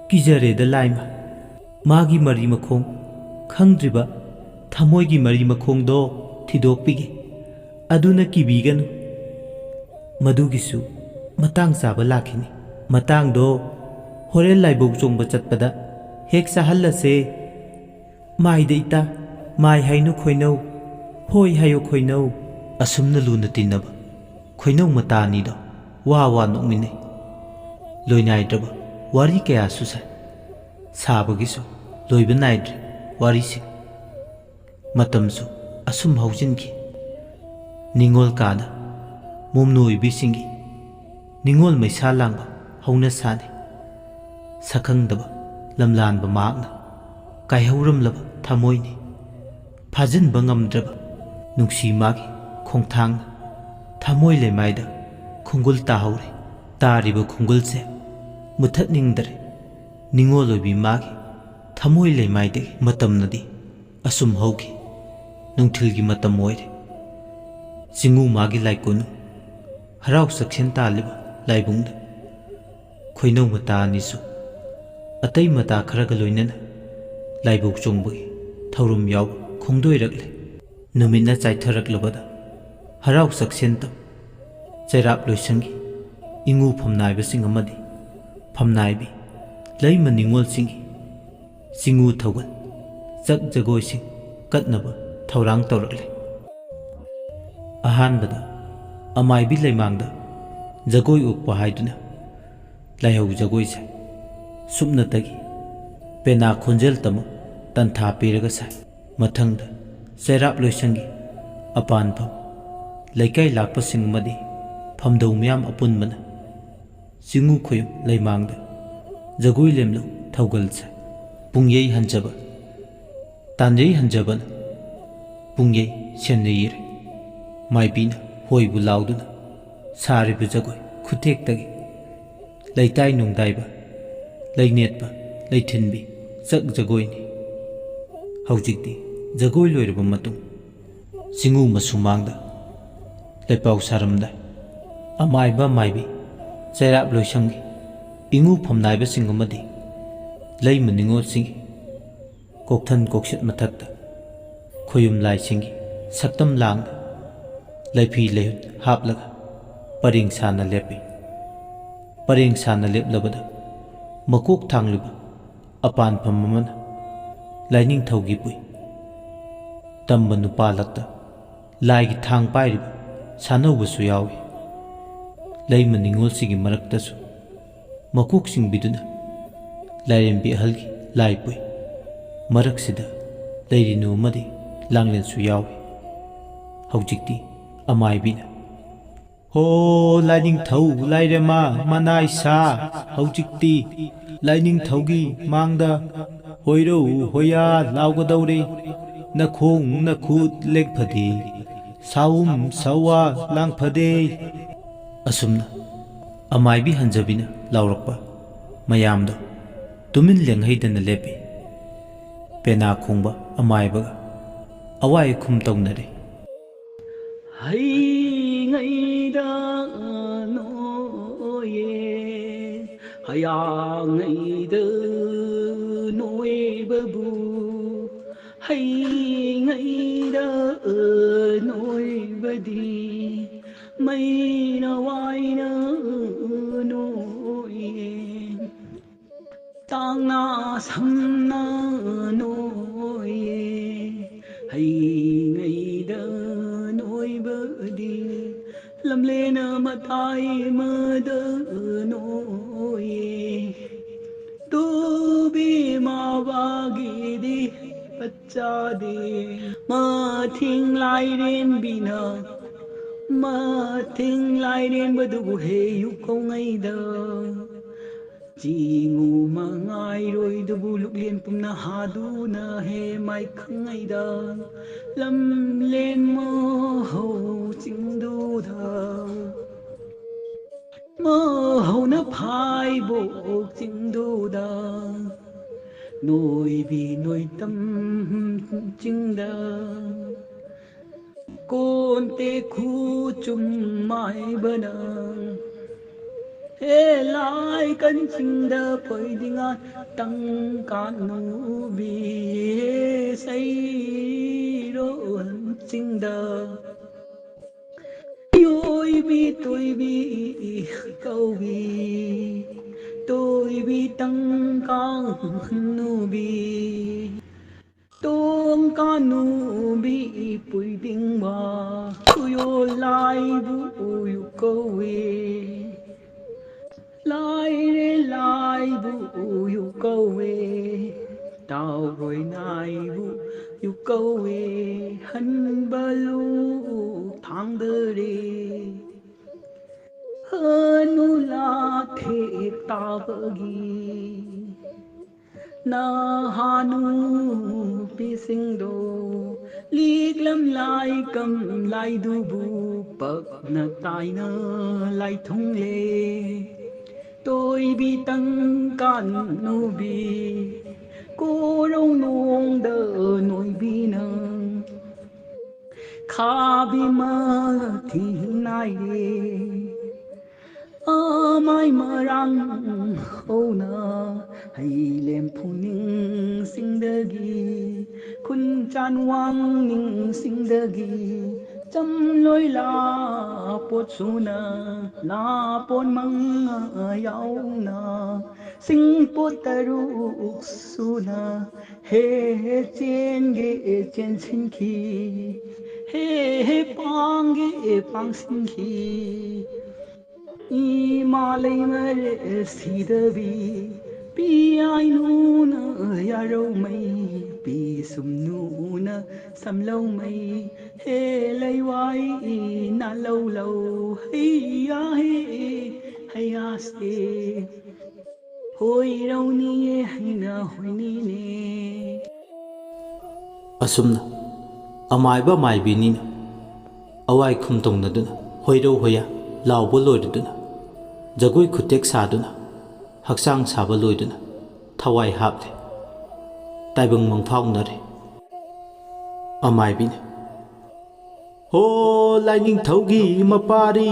ꯀꯤꯖꯔꯦꯗ ꯂꯥꯏꯃ꯫ ꯃꯥꯒꯤ ꯃꯔꯤ ꯃꯈꯣꯡ ꯈꯪꯗ꯭ꯔꯤꯕ ꯊꯃꯣꯏꯒꯤ ꯃꯔꯤ ꯃꯈꯣꯡꯗꯣ ꯊꯤꯗꯣꯛꯄꯤꯒꯦ꯫ ꯑꯗꯨꯅ ꯀꯤꯕꯤꯒꯅꯨ꯫ ꯃꯗꯨꯒꯤꯁꯨ ꯃꯇꯥꯡ ꯆꯥꯕ ꯂꯥꯛꯈꯤꯅꯤ꯫ ꯃꯇꯥꯡꯗꯣ ꯍꯣꯔꯦꯟ ꯂꯥꯏꯕꯧ ꯆꯣꯡꯕ ꯆꯠꯄꯗ ꯍꯦꯛ ꯆꯥꯍꯜꯂꯁꯦ꯫ ꯃꯥꯏꯗ ꯏꯇꯥ, ꯃꯥꯏ ꯍꯥꯏꯅꯨ ꯈꯣꯏꯅꯧ, ꯍꯣꯏ ꯍꯥꯏꯌꯨ ꯈꯣꯏꯅꯧ꯫ ꯑꯁꯨꯝꯅ ꯂꯨꯅ ꯇꯤꯟꯅꯕ ꯈꯣꯏꯅꯧ ꯃꯇꯥ ꯑꯅꯤꯗꯣ ꯋꯥ ꯋꯥ ꯅꯣꯛꯃꯤꯟꯅꯩ꯫ ꯂꯣꯏꯅꯥꯏꯗ꯭ꯔꯕ ꯋꯥꯔꯤ ꯀꯌꯥꯁꯨ ꯁꯥꯏ꯫ ꯁꯥꯕꯒꯤꯁꯨ ꯂꯣꯏꯕ ꯅꯥꯏꯗ꯭ꯔꯦ ꯋꯥꯔꯤꯁꯤꯡ꯫ ꯃꯇꯝꯁꯨ ꯑꯁꯨꯝ ꯍꯧꯖꯤꯟꯈꯤ꯫ ꯅꯤꯉꯣꯜ ꯀꯥꯗ ꯃꯣꯝꯅ ꯑꯣꯏꯕꯤꯁꯤꯡꯒꯤ ꯅꯤꯉꯣꯜ ꯃꯩꯁꯥ ꯂꯥꯡꯕ ꯍꯧꯅ ꯁꯥꯅꯤ꯫ ꯁꯛꯈꯪꯗꯕ ꯂꯝꯂꯥꯟꯕ ꯃꯍꯥꯛꯅ ꯀꯥꯏꯍꯧꯔꯝꯂꯕ ꯊꯃꯣꯏꯅꯤ꯫ ꯐꯥꯖꯤꯟꯕ ꯉꯝꯗ꯭ꯔꯕ ꯅꯨꯡꯁꯤ ꯃꯥꯒꯤ ꯈꯣꯡꯊꯥꯡꯅ ꯊꯃꯣꯏ ꯂꯩꯃꯥꯏꯗ ꯈꯣꯡꯒꯨꯜ ꯇꯥꯍꯧꯔꯦ꯫ ꯇꯥꯔꯤꯕ ꯈꯣꯡꯒꯨꯜꯁꯦ ꯃꯨꯊꯠꯅꯤꯡꯗꯔꯦ꯫ ꯅꯤꯉꯣꯜ ꯑꯣꯏꯕꯤ ꯃꯥꯒꯤ ꯊꯃꯣꯏ ꯂꯩꯃꯥꯏꯗꯒꯤ ꯃꯇꯝꯅꯗꯤ ꯑꯁꯨꯝ ꯍꯧꯈꯤ꯫ ꯅꯨꯡꯊꯤꯜꯒꯤ ꯃꯇꯝ ꯑꯣꯏꯔꯦ꯫ ꯆꯤꯡꯉꯨ ꯃꯥꯒꯤ ꯂꯥꯏꯀꯣꯅꯨꯡ ꯍꯔꯥꯎ ꯆꯥꯛꯁꯦꯟ ꯇꯥꯜꯂꯤꯕ ꯂꯥꯏꯕꯨꯡꯗ ꯈꯣꯏꯅꯧ ꯃꯇꯥ ꯑꯅꯤꯁꯨ ꯑꯇꯩ ꯃꯇꯥ ꯈꯔꯒ ꯂꯣꯏꯅꯅ ꯂꯥꯏꯕꯧ ꯆꯣꯡꯕꯒꯤ ꯊꯧꯔꯝ ꯌꯥꯎꯕ ꯈꯣꯡꯗꯣꯏꯔꯛꯂꯦ꯫ ꯅꯨꯃꯤꯠꯅ ꯆꯥꯏꯊꯔꯛꯂꯕꯗ ꯍꯔꯥꯎ ꯆꯥꯛꯁꯦꯟ ꯇꯝ ꯆꯩꯔꯥꯛ ꯂꯣꯏꯁꯪꯒꯤ ꯏꯉꯨ ꯐꯝꯅꯥꯏꯕꯁꯤꯡ ꯑꯃꯗꯤ ꯐꯝꯅꯥꯏꯕꯤ ꯂꯩꯃ ꯅꯤꯉꯣꯜꯁꯤꯡꯒꯤ ꯆꯤꯡꯉꯨ ꯊꯧꯒꯜ ꯆꯛ ꯖꯒꯣꯏꯁꯤꯡ ꯀꯠꯅꯕ ꯊꯧꯔꯥꯡ ꯇꯧꯔꯛꯂꯦ꯫ ꯑꯍꯥꯟꯕꯗ ꯑꯃꯥꯏꯕꯤ ꯂꯩꯃꯥꯡꯗ ꯖꯒꯣꯏ ꯑꯣꯛꯄ ꯍꯥꯏꯗꯨꯅ ꯂꯥꯏꯍꯧ ꯖꯒꯣꯏ ꯁꯥꯏ꯫ ꯁꯨꯞꯅꯇꯒꯤ ꯄꯦꯅꯥ ꯈꯣꯟꯖꯦꯜ ꯇꯝꯃ ꯇꯟꯊꯥ ꯄꯤꯔꯒ ꯁꯥꯏ꯫ ꯃꯊꯪꯗ ꯆꯩꯔꯥꯛ ꯂꯣꯏꯁꯪꯒꯤ ꯑꯄꯥꯟꯐꯝ ꯂꯩꯀꯥꯏ ꯂꯥꯛꯄꯁꯤꯡ ꯑꯃꯗꯤ ꯐꯝꯗꯧ ꯃꯤꯌꯥꯝ ꯑꯄꯨꯟꯕꯅ ꯆꯤꯡꯉꯨ ꯈꯣꯌꯨꯝ ꯂꯩꯃꯥꯡꯗ ꯖꯒꯣꯏ ꯂꯦꯝꯂꯧ ꯊꯧꯒꯜ ꯁꯥꯏ꯫ ꯄꯨꯡꯌꯩ ꯍꯟꯖꯕ ꯇꯥꯟꯖꯩ ꯍꯟꯖꯕꯅ ꯄꯨꯡꯌꯩ ꯁꯦꯟꯅꯩꯔꯦ꯫ ꯃꯥꯏꯕꯤꯅ ꯍꯣꯏꯕꯨ ꯂꯥꯎꯗꯨꯅ ꯁꯥꯔꯤꯕ ꯖꯒꯣꯏ ꯈꯨꯊꯦꯛꯇꯒꯤ ꯂꯩꯇꯥꯏ ꯅꯨꯡꯗꯥꯏꯕ, ꯂꯩꯅꯦꯠꯄ, ꯂꯩꯊꯤꯟꯕꯤ ꯆꯛ ꯖꯒꯣꯏꯅꯤ꯫ ꯍꯧꯖꯤꯛꯇꯤ ꯖꯒꯣꯏ ꯂꯣꯏꯔꯕ ꯃꯇꯨꯡ ꯆꯤꯡꯉꯨ ꯃꯁꯨꯃꯥꯡꯗ ꯂꯩꯄꯥꯎ ꯁꯥꯔꯝꯗꯥꯏ ꯑꯃꯥꯏꯕ ꯃꯥꯏꯕꯤ ꯆꯩꯔꯥꯛ ꯂꯣꯏꯁꯪꯒꯤ ꯏꯉꯨ ꯐꯝꯅꯥꯏꯕꯁꯤꯡ ꯑꯃꯗꯤ ꯂꯩꯃ ꯅꯤꯉꯣꯜꯁꯤꯡꯒꯤ ꯀꯣꯛꯊꯟ ꯀꯣꯛꯁꯤꯠ ꯃꯊꯛꯇ ꯈꯣꯌꯨꯝ ꯂꯥꯏꯁꯤꯡꯒꯤ ꯁꯛꯇꯝ ꯂꯥꯡꯗ ꯂꯩꯐꯤ ꯂꯩꯍꯨꯠ ꯍꯥꯞꯂꯒ ꯄꯔꯦꯡ ꯁꯥꯅ ꯂꯦꯞꯄꯤ꯫ ꯄꯔꯦꯡ ꯁꯥꯅ ꯂꯦꯞꯂꯕꯗ ꯃꯀꯣꯛ ꯊꯥꯡꯂꯤꯕ ꯑꯄꯥꯟꯐꯝ ꯑꯃꯅ ꯂꯥꯏꯅꯤꯡꯊꯧꯒꯤ ꯄꯨꯏ꯫ ꯇꯝꯕ ꯅꯨꯄꯥ ꯂꯛꯇ ꯂꯥꯏꯒꯤ ꯊꯥꯡ ꯄꯥꯏꯔꯤꯕ ꯁꯥꯅꯧꯕꯁꯨ ꯌꯥꯎꯏ꯫ ꯂꯩꯃ ꯅꯤꯉꯣꯜꯁꯤꯒꯤ ꯃꯔꯛꯇꯁꯨ ꯃꯀꯣꯛ ꯆꯤꯡꯕꯤꯗꯨꯅ ꯂꯥꯏꯔꯦꯝꯕꯤ ꯑꯍꯜꯒꯤ ꯂꯥꯏ ꯄꯨꯏ꯫ ꯃꯔꯛꯁꯤꯗ ꯂꯩꯔꯤꯅꯨ ꯑꯃꯗꯤ ꯂꯥꯡꯂꯦꯟꯁꯨ ꯌꯥꯎꯏ꯫ ꯍꯧꯖꯤꯛꯇꯤ ꯑꯃꯥꯏꯕꯤꯅ, "ꯍꯣ, ꯂꯥꯏꯅꯤꯡꯊꯧ ꯂꯥꯏꯔꯦꯝꯃ ꯃꯅꯥꯏ ꯁꯥ, ꯍꯧꯖꯤꯛꯇꯤ ꯂꯥꯏꯅꯤꯡꯊꯧꯒꯤ ꯃꯥꯡꯗ ꯍꯣꯏꯔꯧ ꯍꯣꯌꯥ ꯂꯥꯎꯒꯗꯧꯔꯦ꯫ ꯅꯈꯣꯡ ꯅꯈꯨꯠ ꯂꯦꯡꯐꯗꯦ, ꯁꯥꯎꯝ ꯁꯥꯋꯥ ꯂꯥꯡꯐꯗꯦ"꯫ ꯑꯁꯨꯝꯅ ꯑꯃꯥꯏꯕꯤ ꯍꯟꯖꯕꯤꯅ ꯂꯥꯎꯔꯛꯄ ꯃꯌꯥꯝꯗꯣ ꯇꯨꯃꯤꯟ ꯂꯦꯡꯍꯩꯗꯅ ꯂꯦꯞꯄꯤ꯫ ꯄꯦꯅꯥ ꯈꯣꯡꯕ ꯑꯃꯥꯏꯕꯒ ꯑꯋꯥꯏ ꯑꯈꯨꯝ ꯇꯧꯅꯔꯦ꯫ ꯍꯩꯉꯩꯗ ꯅꯣꯏꯌꯦ, ꯍꯌꯥꯉꯩꯗ ꯅꯣꯏꯕꯕꯨ, ꯍꯩꯉꯩꯗ ꯅꯣꯏꯕꯗꯤ ꯃꯩꯅ ꯋꯥꯏꯅ ꯅꯣꯏꯌꯦ꯫ ꯇꯥꯡꯅ ꯁꯝꯅ ꯅꯣꯏꯌꯦ, ꯍꯩꯉꯩꯗ ꯅꯣꯏꯕꯗꯤ ꯂꯝꯂꯦꯟ ꯃꯇꯥꯏ ꯑꯃꯗ ꯅꯣꯏꯌꯦ꯫ ꯇꯨꯕꯤ ꯃꯥꯕꯒꯤꯗꯤ ꯄꯠꯆꯥꯗꯦ, ꯃꯊꯤꯡ ꯂꯥꯏꯔꯦꯟꯕꯤꯅ, ꯃꯊꯤꯡ ꯂꯥꯏꯔꯦꯟꯕꯗꯨꯕꯨ ꯍꯦ ꯌꯨ ꯀꯧꯉꯩꯗ꯫ ꯆꯤꯡꯉꯨ ꯃꯉꯥꯏꯔꯣꯏꯗꯨꯕꯨ ꯂꯨꯛꯂꯦꯟ ꯄꯨꯝꯅ ꯍꯥꯗꯨꯅ ꯍꯦ ꯃꯥꯏꯈꯪꯉꯩꯗ, ꯂꯝꯂꯦꯟ ꯃꯍꯧ ꯆꯤꯡꯗꯨꯗ, ꯃꯍꯧꯅ ꯐꯥꯏꯕꯣꯛ ꯆꯤꯡꯗꯨꯗ, ꯅꯣꯏꯕꯤ ꯅꯣꯏꯇꯝ ꯆꯤꯡꯗ꯫ ꯀꯣꯟꯇꯦ ꯈꯨꯆꯨꯝ ꯃꯥꯏꯕꯅ ꯍꯦ ꯂꯥꯏ ꯀꯟꯁꯤꯡꯗ ꯄꯣꯏꯗꯤꯉꯥꯟ ꯇꯪꯀꯥꯟ ꯅꯨꯕꯤ, ꯍꯦ ꯁꯩꯔꯣꯟ ꯆꯤꯡꯗ ꯌꯣꯏꯕꯤ ꯇꯣꯏꯕꯤ ꯀꯧꯕꯤ, ꯇꯣꯏꯕꯤ ꯇꯪꯀꯥꯟ ꯅꯨꯕꯤ꯫ ꯇꯣꯡ ꯀꯥꯅꯨꯕꯤ ꯄꯨꯏꯕꯤꯡꯕ ꯇꯨꯌꯣ ꯂꯥꯏꯕꯨ ꯎꯌꯨ ꯀꯧꯋꯦ꯫ ꯂꯥꯏꯔꯦ ꯂꯥꯏꯕꯨ ꯎꯌꯨ ꯀꯧꯋꯦ꯫ ꯇꯥꯎꯔꯣꯏ ꯅꯥꯏꯕꯨ ꯌꯨ ꯀꯧꯋꯦ꯫ ꯍꯟꯕ ꯂꯨ ꯊꯥꯡꯗꯔꯦ꯫ ꯍꯅꯨ ꯂꯥꯊꯦꯛ ꯇꯥꯕꯒꯤ ꯅꯍꯥꯅꯨꯄꯤꯁꯤꯡꯗꯣ ꯂꯤꯛꯂꯝ ꯂꯥꯏꯀꯝ ꯂꯥꯏꯗꯨꯕꯨ ꯄꯛꯅ ꯇꯥꯏꯅ ꯂꯥꯏꯊꯨꯡꯂꯦ꯫ ꯇꯣꯏꯕꯤ ꯇꯪꯀꯥꯟ ꯅꯨꯕꯤ ꯀꯣꯔꯧ ꯅꯣꯡꯗ ꯅꯣꯏꯕꯤ ꯅꯪ ꯈꯥꯕꯤ ꯃꯊꯤ ꯅꯥꯏꯔꯦ꯫ ꯑꯃꯥꯏ ꯃꯔꯥꯡ ꯍꯧꯅ ꯍꯩꯂꯦꯝ ꯄꯨꯅꯤꯡꯁꯤꯡꯗꯒꯤ ꯈꯨꯟ ꯆꯥꯟ ꯋꯥꯡꯅꯤꯡꯁꯤꯡꯗꯒꯤ ꯆꯝꯂꯣꯏ ꯂꯥꯄꯣꯠ ꯁꯨꯅ ꯂꯥꯄꯣꯠ ꯃꯉꯥ ꯌꯥꯎꯅ ꯁꯤꯡꯄꯣꯠ ꯇꯔꯨꯛ ꯁꯨꯅ ꯍꯦ ꯍꯦ ꯆꯦꯟꯒꯦ ꯆꯦꯟꯁꯤꯟꯈꯤ꯫ ꯍꯦ ꯍꯦ ꯄꯥꯡꯒꯦ ꯄꯥꯡꯁꯤꯟꯈꯤ꯫ ꯏꯃꯥ ꯂꯩꯃꯔꯦ ꯁꯤꯗꯕꯤ ꯄꯤꯌꯥꯏꯅꯨꯅ ꯌꯥꯔꯧꯃꯩ ꯄꯤ ꯁꯨꯝꯅꯨꯅ ꯁꯝꯂꯧꯃꯩ ꯍꯦ ꯂꯩꯋꯥꯏ ꯏ ꯅꯥꯂꯧ ꯂꯧ ꯍꯩꯌꯥ ꯍꯦ ꯍꯩꯌꯥꯁꯦ꯫ ꯍꯣꯏꯔꯧꯅꯤꯌꯦ ꯍꯩꯅ ꯍꯣꯏꯅꯤꯅꯦ꯫ ꯑꯁꯨꯝꯅ ꯑꯃꯥꯏꯕ ꯑꯃꯥꯏꯕꯤꯅꯤꯅ ꯑꯋꯥꯏ ꯈꯨꯝ ꯇꯧꯅꯗꯨꯅ ꯍꯣꯏꯔꯧ ꯍꯣꯏꯌꯥ ꯂꯥꯎꯕ ꯂꯣꯏꯔꯗꯨꯅ ꯖꯒꯣꯏ ꯈꯨꯠꯇꯦꯛ ꯁꯥꯗꯨꯅ ꯍꯛꯆꯥꯡ ꯁꯥꯕ ꯂꯣꯏꯗꯨꯅ ꯊꯋꯥꯏ ꯍꯥꯞꯂꯦ꯫ ꯇꯥꯏꯕꯪ ꯃꯪꯐꯥꯎꯅꯔꯦ꯫ ꯑꯃꯥꯏꯕꯤꯅ ꯍꯣ, ꯂꯥꯏꯅꯤꯡꯊꯧꯒꯤ ꯃꯄꯥꯔꯤ,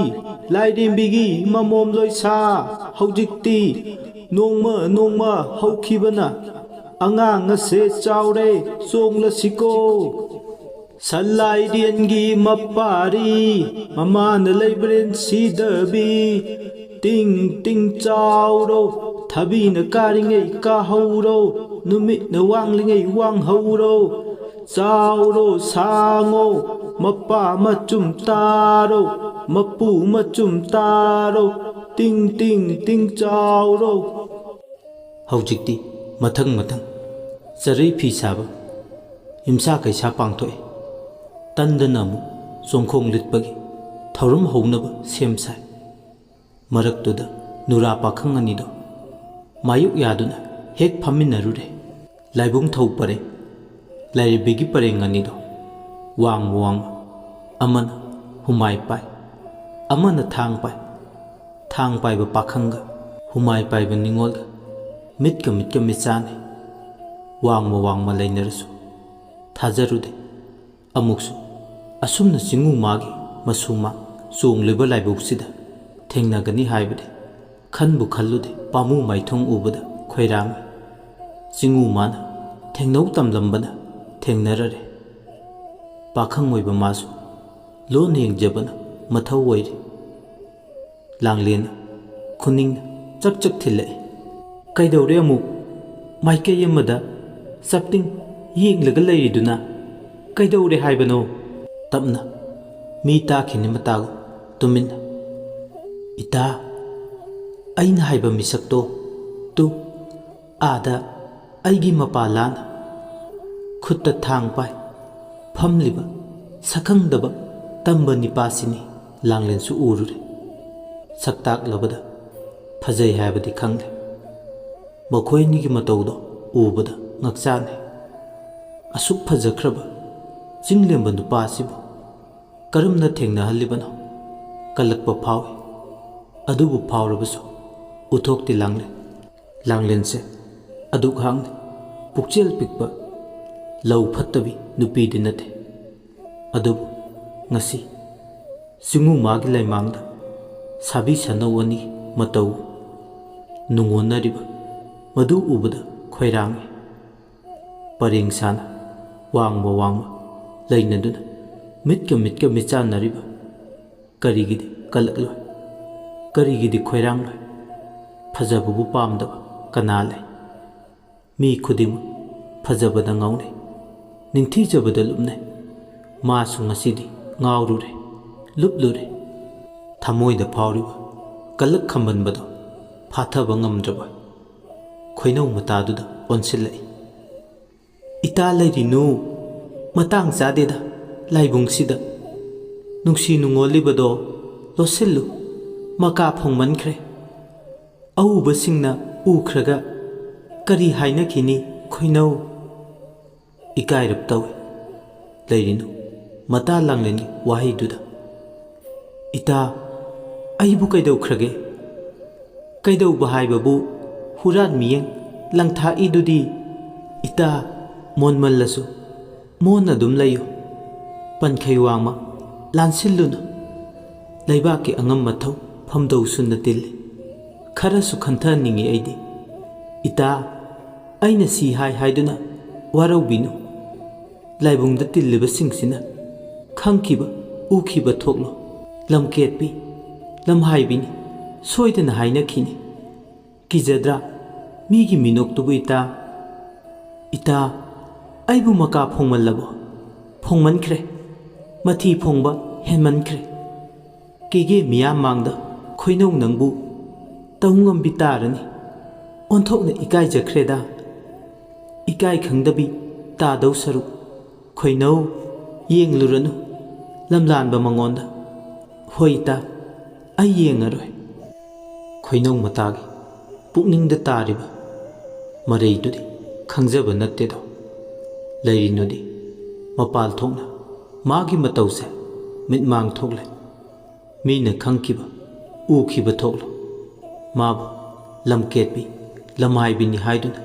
ꯂꯥꯏꯔꯦꯝꯕꯤꯒꯤ ꯃꯃꯣꯝ ꯂꯣꯏꯁꯥ, ꯍꯧꯖꯤꯛꯇꯤ ꯅꯣꯡꯃ ꯅꯣꯡꯃ ꯍꯧꯈꯤꯕꯅ ꯑꯉꯥꯡ ꯑꯁꯦ ꯆꯥꯎꯔꯦ, ꯆꯣꯡꯂꯁꯤꯀꯣ꯫ ꯁꯟ ꯂꯥꯏꯔꯦꯟꯒꯤ ꯃꯄꯥꯔꯤ, ꯃꯃꯥꯅ ꯂꯩꯕ꯭ꯔꯦꯟ ꯁꯤꯗꯕꯤ, ꯇꯤꯡ ꯇꯤꯡ ꯆꯥꯎꯔꯣ, ꯊꯕꯤꯅ ꯀꯥꯔꯤꯉꯩ ꯀꯥꯍꯧꯔꯣ, ꯅꯨꯃꯤꯠꯅ ꯋꯥꯡꯂꯤꯉꯩ ꯋꯥꯡꯍꯧꯔꯣ꯫ ꯆꯥꯎꯔꯣ ꯁꯥꯡꯉꯣ, ꯃꯄꯥ ꯃꯆꯨꯝ ꯇꯥꯔꯣ, ꯃꯄꯨ ꯃꯆꯨꯝ ꯇꯥꯔꯣ, ꯇꯤꯡ ꯇꯤꯡ ꯇꯤꯡ ꯆꯥꯎꯔꯣ꯫ ꯍꯧꯖꯤꯛꯇꯤ ꯃꯊꯪ ꯃꯊꯪ ꯆꯔꯩ ꯐꯤ ꯁꯥꯕ, ꯌꯨꯝꯁꯥ ꯀꯩꯁꯥ ꯄꯥꯡꯊꯣꯛꯏ꯫ ꯇꯟꯗꯅ ꯑꯃꯨꯛ ꯆꯣꯡꯈꯣꯡ ꯂꯤꯠꯄꯒꯤ ꯊꯧꯔꯝ ꯍꯧꯅꯕ ꯁꯦꯝ ꯁꯥꯏ꯫ ꯃꯔꯛꯇꯨꯗ ꯅꯨꯔꯥ ꯄꯥꯈꯪ ꯑꯅꯤꯗꯣ ꯃꯥꯌꯣꯛ ꯌꯥꯗꯨꯅ ꯍꯦꯛ ꯐꯝꯃꯤꯟꯅꯔꯨꯔꯦ꯫ ꯂꯥꯏꯕꯨꯡ ꯊꯧ ꯄꯔꯦꯡ, ꯂꯥꯏꯔꯦꯝꯕꯤꯒꯤ ꯄꯔꯦꯡ ꯑꯅꯤꯗꯣ ꯋꯥꯡꯃ ꯋꯥꯡꯃ, ꯑꯃꯅ ꯍꯨꯃꯥꯏ ꯄꯥꯏ, ꯑꯃꯅ ꯊꯥꯡ ꯄꯥꯏ꯫ ꯊꯥꯡ ꯄꯥꯏꯕ ꯄꯥꯈꯪꯒ ꯍꯨꯃꯥꯏ ꯄꯥꯏꯕ ꯅꯤꯉꯣꯜꯒ ꯃꯤꯠꯀ ꯃꯤꯠꯀ ꯃꯤꯠꯆꯥꯅꯩ꯫ ꯋꯥꯡꯃ ꯋꯥꯡꯃ ꯂꯩꯅꯔꯁꯨ ꯊꯥꯖꯔꯨꯗꯦ꯫ ꯑꯃꯨꯛꯁꯨ ꯑꯁꯨꯝꯅ ꯆꯤꯡꯉꯨ ꯃꯥꯒꯤ ꯃꯁꯨ ꯃꯥ ꯆꯣꯡꯂꯤꯕ ꯂꯥꯏꯕꯧꯁꯤꯗ ꯊꯦꯡꯅꯒꯅꯤ ꯍꯥꯏꯕꯗꯤ ꯈꯟꯕꯨ ꯈꯜꯂꯨꯗꯦ꯫ ꯄꯥꯝꯃꯨ ꯃꯥꯏꯊꯣꯡ ꯎꯕꯗ ꯈꯣꯏꯔꯥꯡꯏ꯫ ꯆꯤꯡꯉꯨ ꯃꯥꯅ ꯊꯦꯡꯅꯧ ꯇꯝꯂꯝꯕꯅ ꯊꯦꯡꯅꯔꯔꯦ꯫ ꯄꯥꯈꯪ ꯑꯣꯏꯕ ꯃꯥꯁꯨ ꯂꯣꯟꯅ ꯌꯦꯡꯖꯕꯅ ꯃꯊꯧ ꯑꯣꯏꯔꯤ꯫ ꯂꯥꯡꯂꯦꯟꯅ ꯈꯨꯅꯤꯡꯅ ꯆꯛ ꯆꯛ ꯊꯤꯜꯂꯛꯏ꯫ "ꯀꯩꯗꯧꯔꯦ ꯑꯃꯨꯛ? ꯃꯥꯏꯀꯩ ꯑꯃꯗ ꯆꯞꯇꯤꯡ ꯌꯦꯡꯂꯒ ꯂꯩꯔꯤꯗꯨꯅ ꯀꯩꯗꯧꯔꯦ ꯍꯥꯏꯕꯅꯣ?" ꯇꯞꯅ, ꯃꯤ ꯇꯥꯈꯤꯅꯤ ꯃꯇꯥꯒꯨꯝ ꯇꯨꯃꯤꯟꯅ, "ꯏꯇꯥ, ꯑꯩꯅ ꯍꯥꯏꯕ ꯃꯤꯁꯛꯇꯣ ꯇꯨ ꯑꯥꯗ ꯑꯩꯒꯤ ꯃꯄꯥ ꯂꯥꯅ ꯈꯨꯠꯇ ꯊꯥꯡ ꯄꯥꯏ ꯐꯝꯂꯤꯕ ꯁꯛꯈꯪꯗꯕ ꯇꯝꯕ ꯅꯤꯄꯥꯁꯤꯅꯤ ꯂꯥꯡꯂꯦꯟꯁꯨ ꯎꯔꯨꯔꯦ꯫ ꯁꯛꯇꯥꯛꯂꯕꯗ ꯐꯖꯩ ꯍꯥꯏꯕꯗꯤ ꯈꯪꯂꯦ꯫ ꯃꯈꯣꯏ ꯑꯅꯤꯒꯤ ꯃꯇꯧꯗꯣ ꯎꯕꯗ ꯉꯛꯆꯥꯅꯩ꯫ ꯑꯁꯨꯛ ꯐꯖꯈ꯭ꯔꯕ ꯆꯤꯡꯂꯦꯝꯕ ꯅꯨꯄꯥ ꯑꯁꯤꯕꯨ ꯀꯔꯝꯅ ꯊꯦꯡꯅꯍꯜꯂꯤꯕꯅꯣ? ꯀꯜꯂꯛꯄ ꯐꯥꯎꯏ꯫ ꯑꯗꯨꯕꯨ ꯐꯥꯎꯔꯕꯁꯨ ꯎꯊꯣꯛꯇꯤ ꯂꯥꯡꯂꯦ꯫ ꯂꯥꯡꯂꯦꯟꯁꯦ ꯑꯗꯨꯛ ꯍꯥꯡꯅ ꯄꯨꯛꯆꯦꯜ ꯄꯤꯛꯄ, ꯂꯧ ꯐꯠꯇꯕꯤ ꯅꯨꯄꯤꯗꯤ ꯅꯠꯇꯦ꯫ ꯑꯗꯨꯕꯨ ꯉꯁꯤ ꯆꯤꯡꯉꯨ ꯃꯥꯒꯤ ꯂꯩꯃꯥꯡꯗ ꯁꯥꯕꯤ ꯁꯥꯅꯧ ꯑꯅꯤ ꯃꯇꯧ ꯅꯨꯡꯉꯣꯟꯅꯔꯤꯕ ꯃꯗꯨ ꯎꯕꯗ ꯈꯣꯏꯔꯥꯡꯏ꯫ ꯄꯔꯦꯡ ꯁꯥꯅ ꯋꯥꯡꯃ ꯋꯥꯡꯃ ꯂꯩꯅꯗꯨꯅ ꯃꯤꯠꯀ ꯃꯤꯠꯀ ꯃꯤꯠꯆꯥꯟꯅꯔꯤꯕ ꯀꯔꯤꯒꯤꯗꯤ ꯀꯜꯂꯛꯂꯣꯏ? ꯀꯔꯤꯒꯤꯗꯤ ꯈꯣꯏꯔꯥꯡꯂꯣꯏ? ꯐꯖꯕꯕꯨ ꯄꯥꯝꯗꯕ ꯀꯅꯥ ꯂꯩ? ꯃꯤ ꯈꯨꯗꯤꯡꯃꯛ ꯐꯖꯕꯗ ꯉꯥꯎꯅꯩ, ꯅꯤꯡꯊꯤꯖꯕꯗ ꯂꯨꯞꯅꯩ꯫ ꯃꯥꯁꯨ ꯉꯁꯤꯗꯤ ꯉꯥꯎꯔꯨꯔꯦ, ꯂꯨꯞꯂꯨꯔꯦ꯫ ꯊꯃꯣꯏꯗ ꯐꯥꯎꯔꯤꯕ ꯀꯜꯂꯛ ꯈꯝꯕꯟꯕꯗꯣ ꯐꯥꯊꯕ ꯉꯝꯗ꯭ꯔꯕ ꯈꯣꯏꯅꯧ ꯃꯇꯥꯗꯨꯗ ꯑꯣꯟꯁꯤꯜꯂꯛꯏ꯫ "ꯏꯇꯥ ꯂꯩꯔꯤꯅꯨ, ꯃꯇꯥꯡ ꯆꯥꯗꯦꯗ ꯂꯥꯏꯕꯨꯡꯁꯤꯗ꯫ ꯅꯨꯡꯁꯤ ꯅꯨꯡꯉꯣꯜꯂꯤꯕꯗꯣ ꯂꯣꯠꯁꯤꯜꯂꯨ, ꯃꯀꯥ ꯐꯣꯡꯃꯟꯈ꯭ꯔꯦ꯫ ꯑꯎꯕꯁꯤꯡꯅ ꯎꯈ꯭ꯔꯒ ꯀꯔꯤ ꯍꯥꯏꯅꯈꯤꯅꯤ ꯈꯣꯏꯅꯧ?" ꯏꯀꯥꯏꯔꯞ ꯇꯧꯏ꯫ ꯂꯩꯔꯤꯅꯨ ꯃꯇꯥ ꯂꯥꯡꯂꯦꯟꯒꯤ ꯋꯥꯍꯩꯗꯨꯗ꯫ "ꯏꯇꯥ, ꯑꯩꯕꯨ ꯀꯩꯗꯧꯈ꯭ꯔꯒꯦ? ꯀꯩꯗꯧꯕ ꯍꯥꯏꯕꯕꯨ ꯍꯨꯔꯥꯟ ꯃꯤꯌꯦꯡ ꯂꯪꯊꯥꯛꯏꯗꯨꯗꯤ꯫ ꯏꯇꯥ, ꯃꯣꯟꯃꯜꯂꯁꯨ ꯃꯣꯟꯅ ꯑꯗꯨꯝ ꯂꯩꯌꯨ꯫ ꯄꯟꯈꯩ ꯋꯥꯡꯃ ꯂꯥꯟꯁꯤꯜꯂꯨꯅꯨ꯫ ꯂꯩꯕꯥꯛꯀꯤ ꯑꯉꯝ ꯑꯊꯧ ꯐꯝꯗꯧꯁꯨ ꯅꯠꯇꯤꯜꯂꯤ꯫ ꯈꯔꯁꯨ ꯈꯟꯊꯅꯤꯡꯉꯤ ꯑꯩꯗꯤ꯫ ꯏꯇꯥ, ꯑꯩꯅ ꯁꯤ ꯍꯥꯏ ꯍꯥꯏꯗꯨꯅ ꯋꯥꯔꯧꯕꯤꯅꯨ꯫ ꯂꯥꯏꯕꯨꯡꯗ ꯇꯤꯜꯂꯤꯕꯁꯤꯡꯁꯤꯅ ꯈꯪꯈꯤꯕ ꯎꯈꯤꯕ ꯊꯣꯛꯂꯣ꯫ ꯂꯝꯀꯦꯠꯄꯤ, ꯂꯝꯍꯥꯏꯕꯤꯅꯤ ꯁꯣꯏꯗꯅ ꯍꯥꯏꯅꯈꯤꯅꯤ꯫ ꯀꯤꯖꯗ꯭ꯔꯥ ꯃꯤꯒꯤ ꯃꯤꯅꯣꯛꯇꯨꯕꯨ ꯏꯇꯥ?" "ꯏꯇꯥ, ꯑꯩꯕꯨ ꯃꯀꯥ ꯐꯣꯡꯃꯜꯂꯕꯣ?" "ꯐꯣꯡꯃꯟꯈ꯭ꯔꯦ꯫ ꯃꯊꯤ ꯐꯣꯡꯕ ꯍꯦꯟꯃꯟꯈ꯭ꯔꯦ꯫ ꯀꯦꯒꯦ ꯃꯤꯌꯥꯝ ꯃꯥꯡꯗ ꯈꯣꯏꯅꯧ ꯅꯪꯕꯨ ꯇꯧ ꯉꯝꯕꯤ ꯇꯥꯔꯅꯤ꯫ ꯑꯣꯟꯊꯣꯛꯅ ꯏꯀꯥꯏꯖꯈ꯭ꯔꯦꯗ꯫ ꯏꯀꯥꯏ ꯈꯪꯗꯕꯤ ꯇꯥꯗꯧ ꯁꯔꯨꯛ ꯈꯣꯏꯅꯧ ꯌꯦꯡꯂꯨꯔꯅꯨ ꯂꯝꯂꯥꯟꯕ ꯃꯉꯣꯟꯗ꯫ ꯍꯣꯏ ꯏꯇꯥ, ꯑꯩ ꯌꯦꯡꯉꯔꯣꯏ꯫" ꯈꯣꯏꯅꯧ ꯃꯇꯥꯒꯤ ꯄꯨꯛꯅꯤꯡꯗ ꯇꯥꯔꯤꯕ ꯃꯔꯩꯗꯨꯗꯤ ꯈꯪꯖꯕ ꯅꯠꯇꯦꯗꯣ꯫ ꯂꯩꯔꯤꯅꯨꯗꯤ ꯃꯄꯥꯜ ꯊꯣꯛꯅ ꯃꯥꯒꯤ ꯃꯇꯧꯁꯦ ꯃꯤꯠꯃꯥꯡ ꯊꯣꯛꯂꯦ꯫ ꯃꯤꯅ ꯈꯪꯈꯤꯕ ꯎꯈꯤꯕ ꯊꯣꯛꯂꯣ꯫ ꯃꯥꯕꯨ ꯂꯝꯀꯦꯠꯄꯤ ꯂꯝꯍꯥꯏꯕꯤꯅꯤ ꯍꯥꯏꯗꯨꯅ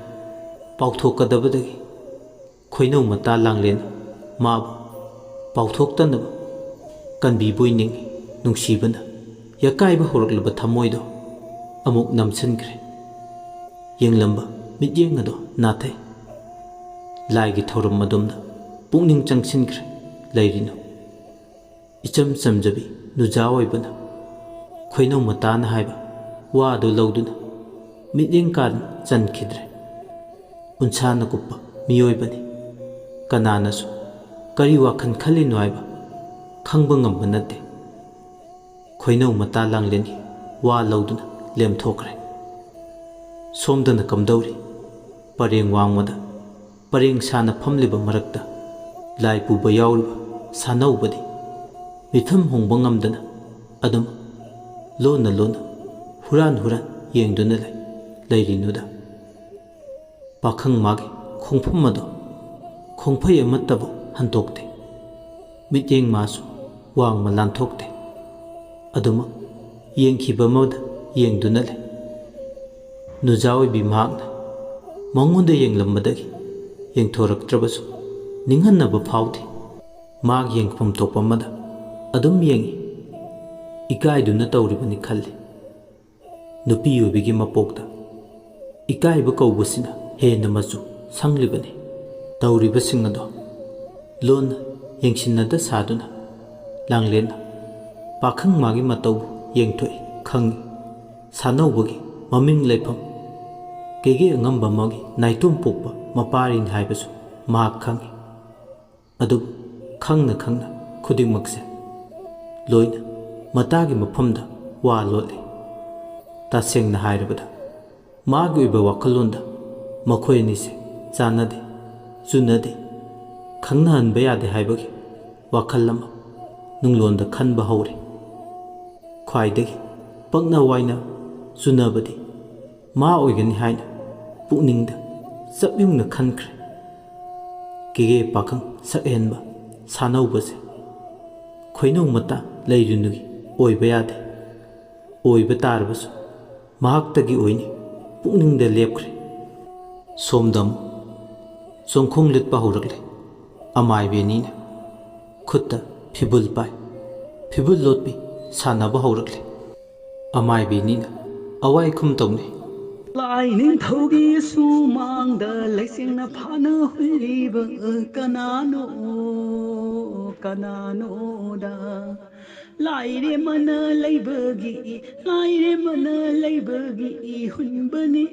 ꯄꯥꯎꯊꯣꯛꯀꯗꯕꯗꯒꯤ ꯈꯣꯏꯅꯧ ꯃꯇꯥ ꯂꯥꯡꯂꯦꯟ ꯃꯥꯕꯨ ꯄꯥꯎꯊꯣꯛꯇꯅꯕ ꯀꯟꯕꯤꯕꯣꯏ ꯅꯤꯡꯏ꯫ ꯅꯨꯡꯁꯤꯕꯅ ꯌꯀꯥꯏꯕ ꯍꯧꯔꯛꯂꯕ ꯊꯃꯣꯏꯗꯣ ꯑꯃꯨꯛ ꯅꯝꯁꯤꯟꯈ꯭ꯔꯦ꯫ ꯌꯦꯡꯂꯝꯕ ꯃꯤꯠꯌꯦꯡ ꯑꯗꯣ ꯅꯥꯊꯩ꯫ ꯂꯥꯏꯒꯤ ꯊꯧꯔꯝ ꯑꯗꯨꯝꯅ ꯄꯨꯛꯅꯤꯡ ꯆꯪꯁꯤꯟꯈ꯭ꯔꯦ꯫ ꯂꯩꯔꯤꯅꯨ꯫ ꯏꯆꯝ ꯆꯝꯖꯕꯤ ꯅꯨꯖꯥ ꯑꯣꯏꯕꯅ ꯈꯣꯏꯅꯧ ꯃꯇꯥꯅ ꯍꯥꯏꯕ ꯋꯥꯗꯨ ꯂꯧꯗꯨꯅ ꯃꯤꯠꯌꯦꯡ ꯀꯥꯔꯟ ꯆꯟꯈꯤꯗ꯭ꯔꯦ꯫ ꯎꯟꯁꯥꯅ ꯀꯨꯞꯄ ꯃꯤꯑꯣꯏꯕꯅꯤ꯫ ꯀꯅꯥꯅꯁꯨ ꯀꯔꯤ ꯋꯥꯈꯜ ꯈꯜꯂꯤꯅꯣ ꯍꯥꯏꯕ ꯈꯪꯕ ꯉꯝꯕ ꯅꯠꯇꯦ꯫ ꯈꯣꯏꯅꯧ ꯃꯇꯥ ꯂꯥꯡꯂꯦꯟꯒꯤ ꯋꯥ ꯂꯧꯗꯨꯅ ꯂꯦꯝꯊꯣꯛꯈ꯭ꯔꯦ꯫ ꯁꯣꯝꯗꯅ ꯀꯝꯗꯧꯔꯤ? ꯄꯔꯦꯡ ꯋꯥꯡꯃꯗ ꯄꯔꯦꯡ ꯁꯥꯅ ꯐꯝꯂꯤꯕ ꯃꯔꯛꯇ ꯂꯥꯏ ꯄꯨꯕ ꯌꯥꯎꯔꯤꯕ ꯁꯥꯅꯧꯕꯗꯤ ꯃꯤꯐꯝ ꯍꯣꯡꯕ ꯉꯝꯗꯅ ꯑꯗꯨꯝ ꯂꯣꯟꯅ ꯂꯣꯟꯅ ꯍꯨꯔꯥꯟ ꯍꯨꯔꯥꯟ ꯌꯦꯡꯗꯨꯅ ꯂꯩ꯫ ꯂꯩꯔꯤꯅꯨꯗ꯫ ꯄꯥꯈꯪ ꯃꯥꯒꯤ ꯈꯣꯡꯐꯝ ꯑꯗꯣ ꯈꯣꯡꯐꯩ ꯑꯃꯠꯇꯕꯨ ꯍꯟꯗꯣꯛꯇꯦ꯫ ꯃꯤꯠꯌꯦꯡ ꯃꯥꯁꯨ ꯋꯥꯡꯃ ꯂꯥꯟꯊꯣꯛꯇꯦ꯫ ꯑꯗꯨꯃꯛ ꯌꯦꯡꯈꯤꯕ ꯑꯃꯗ ꯌꯦꯡꯗꯨꯅ ꯂꯩ꯫ ꯅꯨꯖꯥ ꯑꯣꯏꯕꯤ ꯃꯍꯥꯛꯅ ꯃꯉꯣꯟꯗ ꯌꯦꯡꯂꯝꯕꯗꯒꯤ ꯌꯦꯡꯊꯣꯔꯛꯇ꯭ꯔꯕꯁꯨ ꯅꯤꯡꯍꯟꯅꯕ ꯐꯥꯎꯗꯦ꯫ ꯃꯍꯥꯛ ꯌꯦꯡꯐꯝ ꯊꯣꯛꯄ ꯑꯃꯗ ꯑꯗꯨꯝ ꯌꯦꯡꯏ꯫ ꯏꯀꯥꯏꯗꯨꯅ ꯇꯧꯔꯤꯕꯅꯤ ꯈꯜꯂꯤ꯫ ꯅꯨꯄꯤ ꯑꯣꯏꯕꯤꯒꯤ ꯃꯄꯣꯛꯇ ꯏꯀꯥꯏꯕ ꯀꯧꯕꯁꯤꯅ ꯍꯦꯟꯅ ꯃꯆꯨ ꯁꯪꯂꯤꯕꯅꯤ꯫ ꯇꯧꯔꯤꯕꯁꯤꯡ ꯑꯗꯣ ꯂꯣꯟꯅ ꯌꯦꯡꯁꯤꯟꯅꯗ ꯁꯥꯗꯨꯅ ꯂꯥꯡꯂꯦꯟꯅ ꯄꯥꯈꯪ ꯃꯥꯒꯤ ꯃꯇꯧꯕꯨ ꯌꯦꯡꯊꯣꯛꯏ ꯈꯪꯏ꯫ ꯁꯥꯅꯧꯕꯒꯤ ꯃꯃꯤꯡ ꯂꯩꯐꯝ ꯀꯦꯒꯦ ꯑꯉꯝꯕ ꯑꯃꯒꯤ ꯅꯥꯏꯇꯣꯝ ꯄꯣꯛꯄ ꯃꯄꯥꯔꯤꯅꯤ ꯍꯥꯏꯕꯁꯨ ꯃꯍꯥꯛ ꯈꯪꯏ꯫ ꯑꯗꯨꯕꯨ ꯈꯪꯅ ꯈꯪꯅ ꯈꯨꯗꯤꯡꯃꯛꯁꯦ ꯂꯣꯏꯅ ꯃꯇꯥꯒꯤ ꯃꯐꯝꯗ ꯋꯥ ꯂꯣꯠꯂꯤ꯫ ꯇꯁꯦꯡꯅ ꯍꯥꯏꯔꯕꯗ ꯃꯥꯒꯤ ꯑꯣꯏꯕ ꯋꯥꯈꯜꯂꯣꯟꯗ ꯃꯈꯣꯏ ꯑꯅꯤꯁꯦ ꯆꯥꯟꯅꯗꯦ, ꯆꯨꯅꯗꯦ, ꯈꯪꯅꯍꯟꯕ ꯌꯥꯗꯦ ꯍꯥꯏꯕꯒꯤ ꯋꯥꯈꯜ ꯑꯃ ꯅꯨꯡꯂꯣꯟꯗ ꯈꯟꯕ ꯍꯧꯔꯦ꯫ ꯈ꯭ꯋꯥꯏꯗꯒꯤ ꯄꯛꯅ ꯋꯥꯏꯅ ꯆꯨꯅꯕꯗꯤ ꯃꯥ ꯑꯣꯏꯒꯅꯤ ꯍꯥꯏꯅ ꯄꯨꯛꯅꯤꯡꯗ ꯆꯞ ꯌꯨꯡꯅ ꯈꯟꯈ꯭ꯔꯦ꯫ ꯀꯦꯒꯦ ꯄꯥꯈꯪ ꯁꯛꯍꯦꯟꯕ ꯁꯥꯅꯧꯕꯁꯦ ꯈꯣꯏꯅꯧ ꯃꯇꯥ ꯂꯩꯔꯨꯅꯨꯒꯤ ꯑꯣꯏꯕ ꯌꯥꯗꯦ꯫ ꯑꯣꯏꯕ ꯇꯥꯔꯕꯁꯨ ꯃꯍꯥꯛꯇꯒꯤ ꯑꯣꯏꯅꯤ ꯄꯨꯛꯅꯤꯡꯗ ꯂꯦꯞꯈ꯭ꯔꯦ꯫ ꯁꯣꯝꯗ ꯑꯃꯨꯛ ꯆꯣꯡꯈꯣꯡ ꯂꯤꯠꯄ ꯍꯧꯔꯛꯂꯦ꯫ ꯑꯃꯥꯏꯕꯤ ꯑꯅꯤꯅ ꯈꯨꯠꯇ ꯐꯤꯕꯨꯜ ꯄꯥꯏ꯫ ꯐꯤꯕꯨꯜ ꯂꯣꯠꯄꯤ ꯁꯥꯟꯅꯕ ꯍꯧꯔꯛꯂꯤ꯫ ꯑꯃꯥꯏꯕꯤ ꯑꯅꯤꯅ ꯑꯋꯥꯏ ꯈꯨꯝ ꯇꯧꯅꯩ꯫ ꯂꯥꯏꯅꯤꯡꯊꯧꯒꯤ ꯁꯨꯃꯥꯡꯗ ꯂꯩꯁꯦꯡꯅ ꯐꯥꯅ ꯍꯨꯜꯂꯤꯕ ꯀꯅꯥꯅꯣ, ꯀꯅꯥꯅꯣꯗ? ꯂꯥꯏꯔꯦꯝꯃꯅ ꯂꯩꯕꯒꯤ, ꯂꯥꯏꯔꯦꯝꯃꯅ ꯂꯩꯕꯒꯤ ꯍꯨꯟꯕꯅꯦ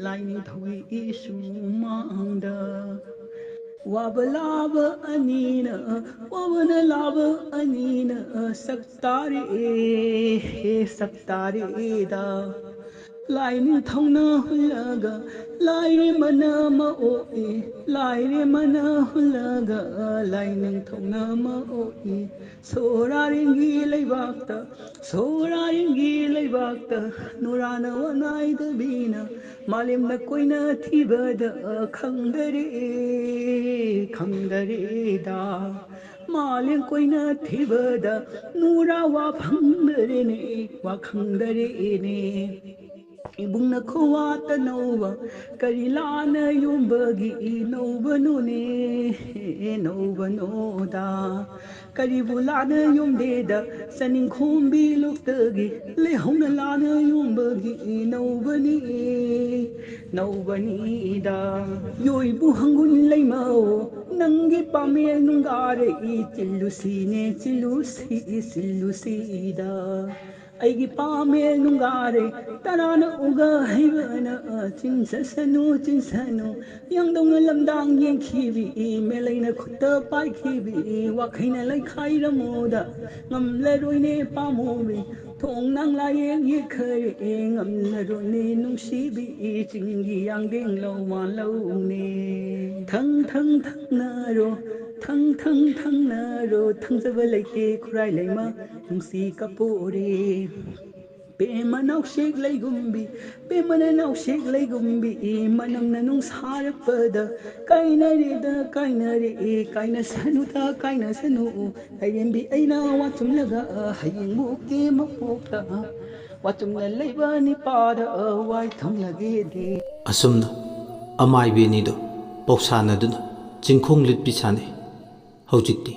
ꯂꯥꯏꯅꯤꯡꯊꯧꯒꯤ ꯁꯨꯃꯥꯡꯗ꯫ ꯋꯥꯕ ꯂꯥꯕ ꯑꯅꯤꯅ, ꯋꯥꯕꯅ ꯂꯥꯕ ꯑꯅꯤꯅ ꯁꯛ ꯇꯥꯔꯛꯑꯦ, ꯁꯛ ꯇꯥꯔꯛꯑꯦꯗ꯫ ꯂꯥꯏꯅꯤꯡꯊꯧꯅ ꯍꯨꯜꯂꯒ ꯂꯥꯏꯔꯦꯝꯃꯅ ꯑꯃ ꯑꯣꯛꯏ, ꯂꯥꯏꯔꯦꯝꯃꯅ ꯍꯨꯜꯂꯒ ꯂꯥꯏꯅꯤꯡꯊꯧꯅ ꯑꯃ ꯑꯣꯛꯏ꯫ ꯁꯣꯔꯥꯔꯦꯡꯒꯤ ꯂꯩꯕꯥꯛꯇ, ꯁꯣꯔꯥꯔꯦꯡꯒꯤ ꯂꯩꯕꯥꯛꯇ ꯅꯨꯔꯥꯅ ꯋꯥꯅꯥꯏꯗꯕꯤꯅ ꯃꯥꯂꯦꯝꯗ ꯀꯣꯏꯅ ꯊꯤꯕꯗ ꯈꯪꯗꯔꯦ, ꯈꯪꯗꯔꯦꯗ꯫ ꯃꯥꯂꯦꯝ ꯀꯣꯏꯅ ꯊꯤꯕꯗ ꯅꯨꯔꯥ ꯋꯥ ꯐꯪꯗꯔꯦꯅꯦ, ꯋꯥ ꯈꯪꯗꯔꯦꯅꯦ꯫ ꯏꯕꯨꯡꯅ ꯈꯨꯋꯥꯇ ꯅꯧꯕ, ꯀꯔꯤ ꯂꯥꯟꯅ ꯌꯣꯝꯕꯒꯤ ꯅꯧꯕꯅꯣꯅꯦ, ꯅꯧꯕꯅꯣꯗ? ꯀꯔꯤꯕꯨ ꯂꯥꯟꯅ ꯌꯣꯝꯗꯦꯗ, ꯆꯅꯤꯡꯈꯣꯝꯕꯤ ꯂꯣꯛꯇꯒꯤ ꯂꯩꯍꯧꯅ ꯂꯥꯟꯅ ꯌꯣꯝꯕꯒꯤ ꯅꯧꯕꯅꯤ, ꯅꯧꯕꯅꯤꯗ꯫ ꯌꯣꯏꯕꯨ ꯍꯪꯒꯨꯟ ꯂꯩꯃꯧ, ꯅꯪꯒꯤ ꯄꯥꯃꯦꯜ ꯅꯨꯡꯒꯥꯔꯛꯏ, ꯆꯤꯜꯂꯨꯁꯤꯅꯦ, ꯆꯤꯜꯂꯨꯁꯤ, ꯆꯤꯜꯂꯨꯁꯤꯗ꯫ ꯑꯩꯒꯤ ꯄꯥꯃꯦꯜ ꯅꯨꯡꯒꯥꯔꯦ, ꯇꯔꯥꯅ ꯎꯒ ꯍꯩꯕꯅ ꯆꯤꯟꯁꯁꯅꯨ, ꯆꯤꯟꯁꯅꯨ꯫ ꯌꯥꯡꯗꯧꯅ ꯂꯝꯗꯥꯡ ꯌꯦꯡꯈꯤꯕꯤ, ꯃꯦꯂꯩꯅ ꯈꯨꯠꯇ ꯄꯥꯏꯈꯤꯕꯤ, ꯋꯥꯈꯩꯅ ꯂꯩꯈꯥꯏꯔꯝꯃꯨꯗ ꯉꯝꯂꯔꯣꯏꯅꯦ ꯄꯥꯝꯃꯨꯕꯤ꯫ ꯊꯣꯡ ꯅꯥꯡ ꯂꯥꯌꯦꯡ ꯌꯦꯛꯈꯔꯦ, ꯉꯝꯂꯔꯣꯏꯅꯦ ꯅꯨꯡꯁꯤꯕꯤ, ꯆꯤꯡꯒꯤ ꯌꯥꯡꯗꯦꯡ ꯂꯧ ꯃꯥꯜꯂꯧꯅꯦ꯫ ꯊꯪ ꯊꯪ ꯊꯪꯅꯔꯣ, ꯊꯪ ꯊꯪ ꯊꯪꯅꯔꯣ, ꯊꯪꯖꯕ ꯂꯩꯇꯦ ꯈꯨꯔꯥꯏ ꯂꯩꯃ ꯅꯨꯡꯁꯤ ꯀꯞꯄꯣꯔꯦ꯫ ꯄꯦꯃ ꯅꯥꯎꯁꯦꯛ ꯂꯩꯒꯨꯝꯕꯤ, ꯄꯦꯃꯅ ꯅꯥꯎꯁꯦꯛ ꯂꯩꯒꯨꯝꯕꯤ, ꯃꯅꯝꯅ ꯅꯨꯡꯁꯥꯔꯛꯄꯗ ꯀꯥꯏꯅꯔꯦꯗ, ꯀꯥꯏꯅꯔꯦ, ꯀꯥꯏꯅꯁꯅꯨꯗ, ꯀꯥꯏꯅꯁꯅꯨ꯫ ꯂꯥꯏꯔꯦꯝꯕꯤ ꯑꯩꯅ ꯋꯥꯆꯨꯝꯂꯒ ꯍꯌꯦꯡ ꯃꯨꯛꯀꯤ ꯃꯄꯣꯛꯇ ꯋꯥꯆꯨꯝꯅ ꯂꯩꯕ ꯅꯤꯄꯥꯗ ꯋꯥꯏ ꯊꯨꯝꯂꯒꯦꯗꯤ꯫ ꯑꯁꯨꯝꯅ ꯑꯃꯥꯏꯕꯤ ꯑꯅꯤꯗꯨ ꯄꯧꯁꯥꯅꯗꯨꯅ ꯆꯤꯡꯈꯣꯡ ꯂꯤꯠꯄꯤ ꯁꯥꯟꯅꯩ꯫ ꯍꯧꯖꯤꯛꯇꯤ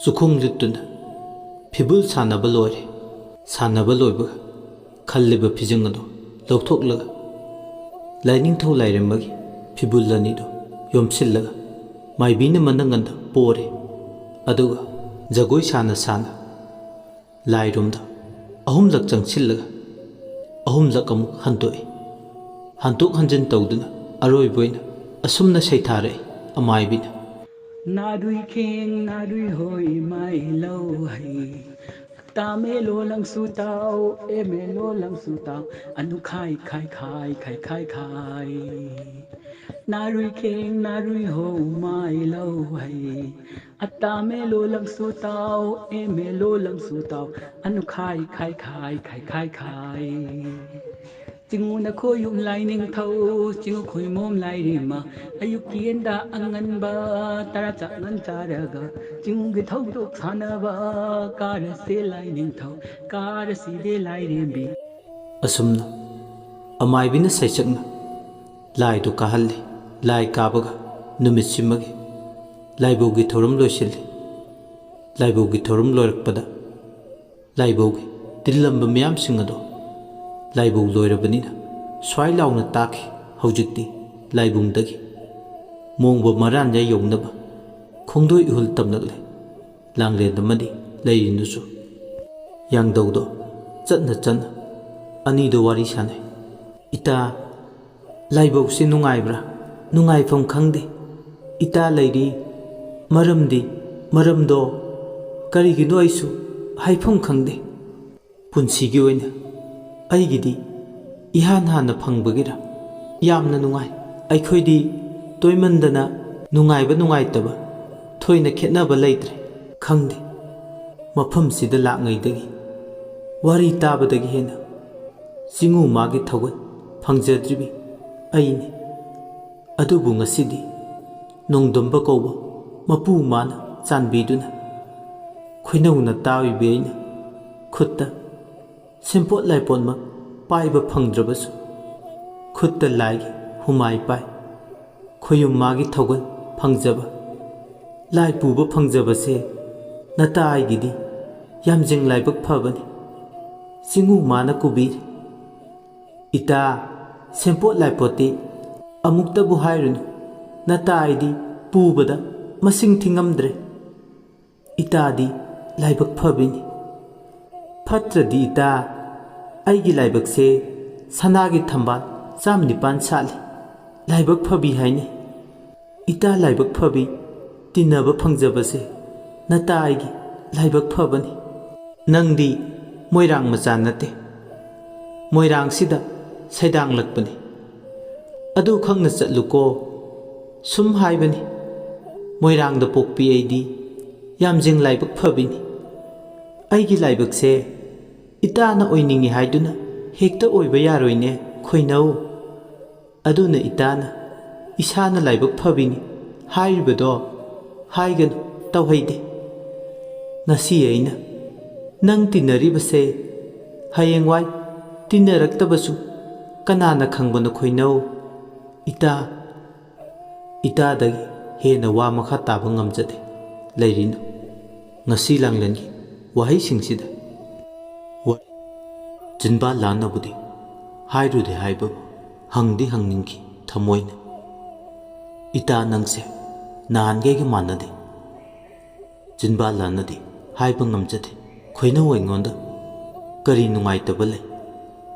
ꯆꯨꯈꯣꯡ ꯂꯤꯠꯇꯨꯅ ꯐꯤꯕꯨꯜ ꯁꯥꯟꯅꯕ ꯂꯣꯏꯔꯦ꯫ ꯁꯥꯟꯅꯕ ꯂꯣꯏꯕꯒ ꯈꯜꯂꯤꯕ ꯐꯤꯖꯪ ꯑꯗꯨ ꯂꯧꯊꯣꯛꯂꯒ ꯂꯥꯏꯅꯤꯡꯊꯧ ꯂꯥꯏꯔꯦꯝꯕꯒꯤ ꯐꯤꯕꯨꯜ ꯑꯅꯤꯗꯨ ꯌꯣꯝꯁꯤꯜꯂꯒ ꯃꯥꯏꯕꯤꯅ ꯃꯅꯪꯒꯟꯗ ꯄꯣꯔꯦ꯫ ꯑꯗꯨꯒ ꯖꯒꯣꯏ ꯁꯥꯅ ꯁꯥꯅ ꯂꯥꯏꯔꯨꯝꯗ ꯑꯍꯨꯝꯂꯛ ꯆꯪꯁꯤꯜꯂꯒ ꯑꯍꯨꯝꯂꯛ ꯑꯃꯨꯛ ꯍꯟꯗꯣꯛꯏ꯫ ꯍꯟꯗꯣꯛ ꯍꯟꯖꯤꯟ ꯇꯧꯗꯨꯅ ꯑꯔꯣꯏꯕ ꯑꯣꯏꯅ ꯑꯁꯨꯝꯅ ꯁꯩꯊꯥꯔꯛꯏ ꯑꯃꯥꯏꯕꯤꯅ꯫ ꯅꯥꯔꯨꯏ ꯈꯦꯡ ꯅꯥꯔꯨꯏ ꯍꯣꯏ ꯃꯥꯏ ꯂꯧ ꯍꯩ, ꯇꯥꯃꯦꯂꯣ ꯂꯪꯁꯨ ꯇꯥꯎ ꯑꯦꯃꯦꯂꯣ ꯂꯪꯁꯨ ꯇꯥꯎ, ꯑꯅꯨ ꯈꯥꯏ ꯈꯥꯏ ꯈꯥꯏ ꯈꯥꯏ ꯈꯥꯏ ꯈꯥꯏ꯫ ꯅꯥꯔꯨꯏ ꯈꯦꯡ ꯅꯥꯔꯨꯏ ꯍꯣ ꯃꯥꯏ ꯂꯧ ꯍꯩ, ꯑꯇꯥꯃꯦꯂꯣ ꯂꯪꯁꯨ ꯇꯥꯎ ꯑꯦꯃꯦꯂꯣ ꯂꯪꯁꯨ ꯇꯥꯎ, ꯑꯅꯨ ꯈꯥꯏ ꯈꯥꯏ ꯈꯥꯏ ꯈꯥꯏ ꯈꯥꯏ ꯈꯥꯏ꯫ ꯆꯤꯡꯉꯨꯅ ꯈꯣꯏꯌꯨꯝ ꯂꯥꯏꯅꯤꯡꯊꯧ, ꯆꯤꯡꯉꯨ ꯈꯣꯏꯃꯣꯝ ꯂꯥꯏꯔꯦꯝꯃ, ꯑꯌꯨꯛꯀꯤ ꯌꯦꯟꯗ ꯑꯉꯟꯕ ꯇꯔꯥ ꯆꯥꯛ ꯉꯟ ꯆꯥꯔꯒ, ꯆꯤꯡꯉꯨꯒꯤ ꯊꯧꯗꯣꯛ ꯁꯥꯟꯅꯕ, ꯀꯥꯔꯁꯦ ꯂꯥꯏꯅꯤꯡꯊꯧ, ꯀꯥꯔꯁꯤꯗꯦ ꯂꯥꯏꯔꯦꯝꯕꯤ꯫ ꯑꯁꯨꯝꯅ ꯑꯃꯥꯏꯕꯤꯅ ꯁꯩꯁꯛꯅ ꯂꯥꯏꯗꯨ ꯀꯥꯍꯜꯂꯤ꯫ ꯂꯥꯏ ꯀꯥꯕꯒ ꯅꯨꯃꯤꯠꯁꯤꯃꯒꯤ ꯂꯥꯏꯕꯧꯒꯤ ꯊꯧꯔꯝ ꯂꯣꯏꯁꯤꯜꯂꯤ꯫ ꯂꯥꯏꯕꯧꯒꯤ ꯊꯧꯔꯝ ꯂꯣꯏꯔꯛꯄꯗ ꯂꯥꯏꯕꯧꯒꯤ ꯇꯤꯜꯂꯝꯕ ꯃꯤꯌꯥꯝꯁꯤꯡ ꯑꯗꯣ ꯂꯥꯏꯕꯧ ꯂꯣꯏꯔꯕꯅꯤꯅ ꯁ꯭ꯋꯥꯏ ꯂꯥꯎꯅ ꯇꯥꯈꯤ꯫ ꯍꯧꯖꯤꯛꯇꯤ ꯂꯥꯏꯕꯨꯡꯗꯒꯤ ꯃꯣꯡꯕ ꯃꯔꯥꯟꯌꯥꯏ ꯌꯧꯅꯕ ꯈꯣꯡꯗꯣꯏ ꯏꯍꯨꯜ ꯇꯝꯂꯛꯂꯦ꯫ ꯂꯥꯡꯂꯦꯟ ꯑꯃꯗꯤ ꯂꯩꯔꯤꯅꯨꯁꯨ ꯌꯥꯡꯗꯧꯗꯣ ꯆꯠꯅ ꯆꯠꯅ ꯑꯅꯤꯗꯣ ꯋꯥꯔꯤ ꯁꯥꯟꯅꯩ꯫ ꯏꯇꯥ, ꯂꯥꯏꯕꯧꯁꯤ ꯅꯨꯡꯉꯥꯏꯕ꯭ꯔꯥ? ꯅꯨꯡꯉꯥꯏꯐꯝ ꯈꯪꯗꯦ꯫ ꯏꯇꯥ ꯂꯩꯔꯤ꯫ ꯃꯔꯝꯗꯤ, ꯃꯔꯝꯗꯣ ꯀꯔꯤꯒꯤꯅꯣ ꯑꯩꯁꯨ ꯍꯥꯏꯐꯝ ꯈꯪꯗꯦ꯫ ꯄꯨꯟꯁꯤꯒꯤ ꯑꯣꯏꯅ ꯑꯩꯒꯤꯗꯤ ꯏꯍꯥꯟ ꯍꯥꯟꯅ ꯐꯪꯕꯒꯤꯔ ꯌꯥꯝꯅ ꯅꯨꯡꯉꯥꯏ꯫ ꯑꯩꯈꯣꯏꯗꯤ ꯇꯣꯏꯃꯟꯗꯅ ꯅꯨꯡꯉꯥꯏꯕ ꯅꯨꯡꯉꯥꯏꯇꯕ ꯊꯣꯏꯅ ꯈꯦꯠꯅꯕ ꯂꯩꯇ꯭ꯔꯦ꯫ ꯈꯪꯗꯦ, ꯃꯐꯝꯁꯤꯗ ꯂꯥꯛꯉꯩꯗꯒꯤ ꯋꯥꯔꯤ ꯇꯥꯕꯗꯒꯤ ꯍꯦꯟꯅ ꯆꯤꯡꯉꯨ ꯃꯥꯒꯤ ꯊꯧꯒꯜ ꯐꯪꯖꯗ꯭ꯔꯤꯕꯤ ꯑꯩꯅꯤ꯫ ꯑꯗꯨꯕꯨ ꯉꯁꯤꯗꯤ ꯅꯣꯡꯗꯝꯕ ꯀꯧꯕ ꯃꯄꯨ ꯃꯥꯅ ꯆꯥꯟꯕꯤꯗꯨꯅ ꯈꯣꯏꯅꯧꯅ ꯇꯥꯔꯤꯕꯤ ꯑꯩꯅ ꯈꯨꯠꯇ ꯁꯦꯝꯄꯣꯠ ꯂꯥꯏꯄꯣꯠꯃꯛ ꯄꯥꯏꯕ ꯐꯪꯗ꯭ꯔꯕꯁꯨ ꯈꯨꯠꯇ ꯂꯥꯏꯒꯤ ꯍꯨꯃꯥꯏ ꯄꯥꯏ꯫ ꯈꯣꯌꯨꯝ ꯃꯥꯒꯤ ꯊꯧꯒꯜ ꯐꯪꯖꯕ, ꯂꯥꯏ ꯄꯨꯕ ꯐꯪꯖꯕꯁꯦ ꯅꯇꯥ ꯑꯩꯒꯤꯗꯤ ꯌꯥꯝꯖꯤꯡ ꯂꯥꯏꯕꯛ ꯐꯕꯅꯤ꯫ ꯆꯤꯡꯉꯨ ꯃꯥꯅ ꯀꯨꯕꯤꯔꯦ꯫ ꯏꯇꯥ, ꯁꯦꯝꯄꯣꯠ ꯂꯥꯏꯄꯣꯠꯇꯤ ꯑꯃꯨꯛꯇꯕꯨ ꯍꯥꯏꯔꯨꯅꯨ꯫ ꯅꯇꯥ ꯑꯩꯗꯤ ꯄꯨꯕꯗ ꯃꯁꯤꯡ ꯊꯤꯉꯝꯗ꯭ꯔꯦ꯫ ꯏꯇꯥꯗꯤ ꯂꯥꯏꯕꯛ ꯐꯕꯤꯅꯤ꯫ ꯐꯠꯇ꯭ꯔꯗꯤ ꯏꯇꯥ, ꯑꯩꯒꯤ ꯂꯥꯏꯕꯛꯁꯦ ꯁꯅꯥꯒꯤ ꯊꯝꯕꯥꯜ ꯆꯥꯝ ꯅꯤꯄꯥꯟ ꯁꯥꯠꯂꯤ꯫ ꯂꯥꯏꯕꯛ ꯐꯕꯤ ꯍꯥꯏꯅꯤ꯫ ꯏꯇꯥ ꯂꯥꯏꯕꯛ ꯐꯕꯤ ꯇꯤꯟꯅꯕ ꯐꯪꯖꯕꯁꯦ ꯅꯇꯥ ꯑꯩꯒꯤ ꯂꯥꯏꯕꯛ ꯐꯕꯅꯤ꯫ ꯅꯪꯗꯤ ꯃꯣꯏꯔꯥꯡ ꯃꯆꯥ ꯅꯠꯇꯦ꯫ ꯃꯣꯏꯔꯥꯡꯁꯤꯗ ꯁꯩꯗꯥꯡꯂꯛꯄꯅꯤ꯫ ꯑꯗꯨ ꯈꯪꯅ ꯆꯠꯂꯨꯀꯣ꯫ ꯁꯨꯝ ꯍꯥꯏꯕꯅꯤ꯫ ꯃꯣꯏꯔꯥꯡꯗ ꯄꯣꯛꯄꯤ ꯑꯩꯗꯤ ꯌꯥꯝꯖꯤꯡ ꯂꯥꯏꯕꯛ ꯐꯕꯤꯅꯤ꯫ ꯑꯩꯒꯤ ꯂꯥꯏꯕꯛꯁꯦ ꯏꯇꯥꯅ ꯑꯣꯏꯅꯤꯡꯏ ꯍꯥꯏꯗꯨꯅ ꯍꯦꯛꯇ ꯑꯣꯏꯕ ꯌꯥꯔꯣꯏꯅꯦ, ꯈꯣꯏꯅꯧ꯫ ꯑꯗꯨꯅ ꯏꯇꯥꯅ ꯏꯁꯥꯅ ꯂꯥꯏꯕꯛ ꯐꯕꯤꯅꯤ ꯍꯥꯏꯔꯤꯕꯗꯣ ꯍꯥꯏꯒꯅꯨ, ꯇꯧꯍꯩꯗꯦ꯫ ꯉꯁꯤ ꯑꯩꯅ ꯅꯪ ꯇꯤꯟꯅꯔꯤꯕꯁꯦ ꯍꯌꯦꯡꯋꯥꯏ ꯇꯤꯟꯅꯔꯛꯇꯕꯁꯨ ꯀꯅꯥꯅ ꯈꯪꯕꯅꯣ, ꯈꯣꯏꯅꯧ? ꯏꯇꯥ, ꯏꯇꯥꯗꯒꯤ ꯍꯦꯟꯅ ꯋꯥ ꯃꯈꯥ ꯇꯥꯕ ꯉꯝꯖꯗꯦ꯫ ꯂꯩꯔꯤꯅꯨ꯫ ꯉꯁꯤ ꯂꯥꯡꯂꯦꯟꯒꯤ ꯋꯥꯍꯩꯁꯤꯡꯁꯤꯗ ꯋꯥ-, ꯆꯤꯟꯕꯥ ꯂꯥꯟꯅꯕꯨꯗꯤ ꯍꯥꯏꯔꯨꯗꯦ ꯍꯥꯏꯕꯕꯨ ꯍꯪꯗꯤ ꯍꯪꯅꯤꯡꯈꯤ ꯊꯃꯣꯏꯅ꯫ ꯏꯇꯥ, ꯅꯪꯁꯦ ꯅꯍꯥꯟꯈꯩꯒ ꯃꯥꯟꯅꯗꯦ꯫ ꯆꯤꯟꯕꯥ ꯂꯥꯟꯅꯗꯤ ꯍꯥꯏꯕ ꯉꯝꯖꯗꯦ꯫ ꯈꯣꯏꯅꯧ, ꯑꯩꯉꯣꯟꯗ ꯀꯔꯤ ꯅꯨꯡꯉꯥꯏꯇꯕ ꯂꯩ?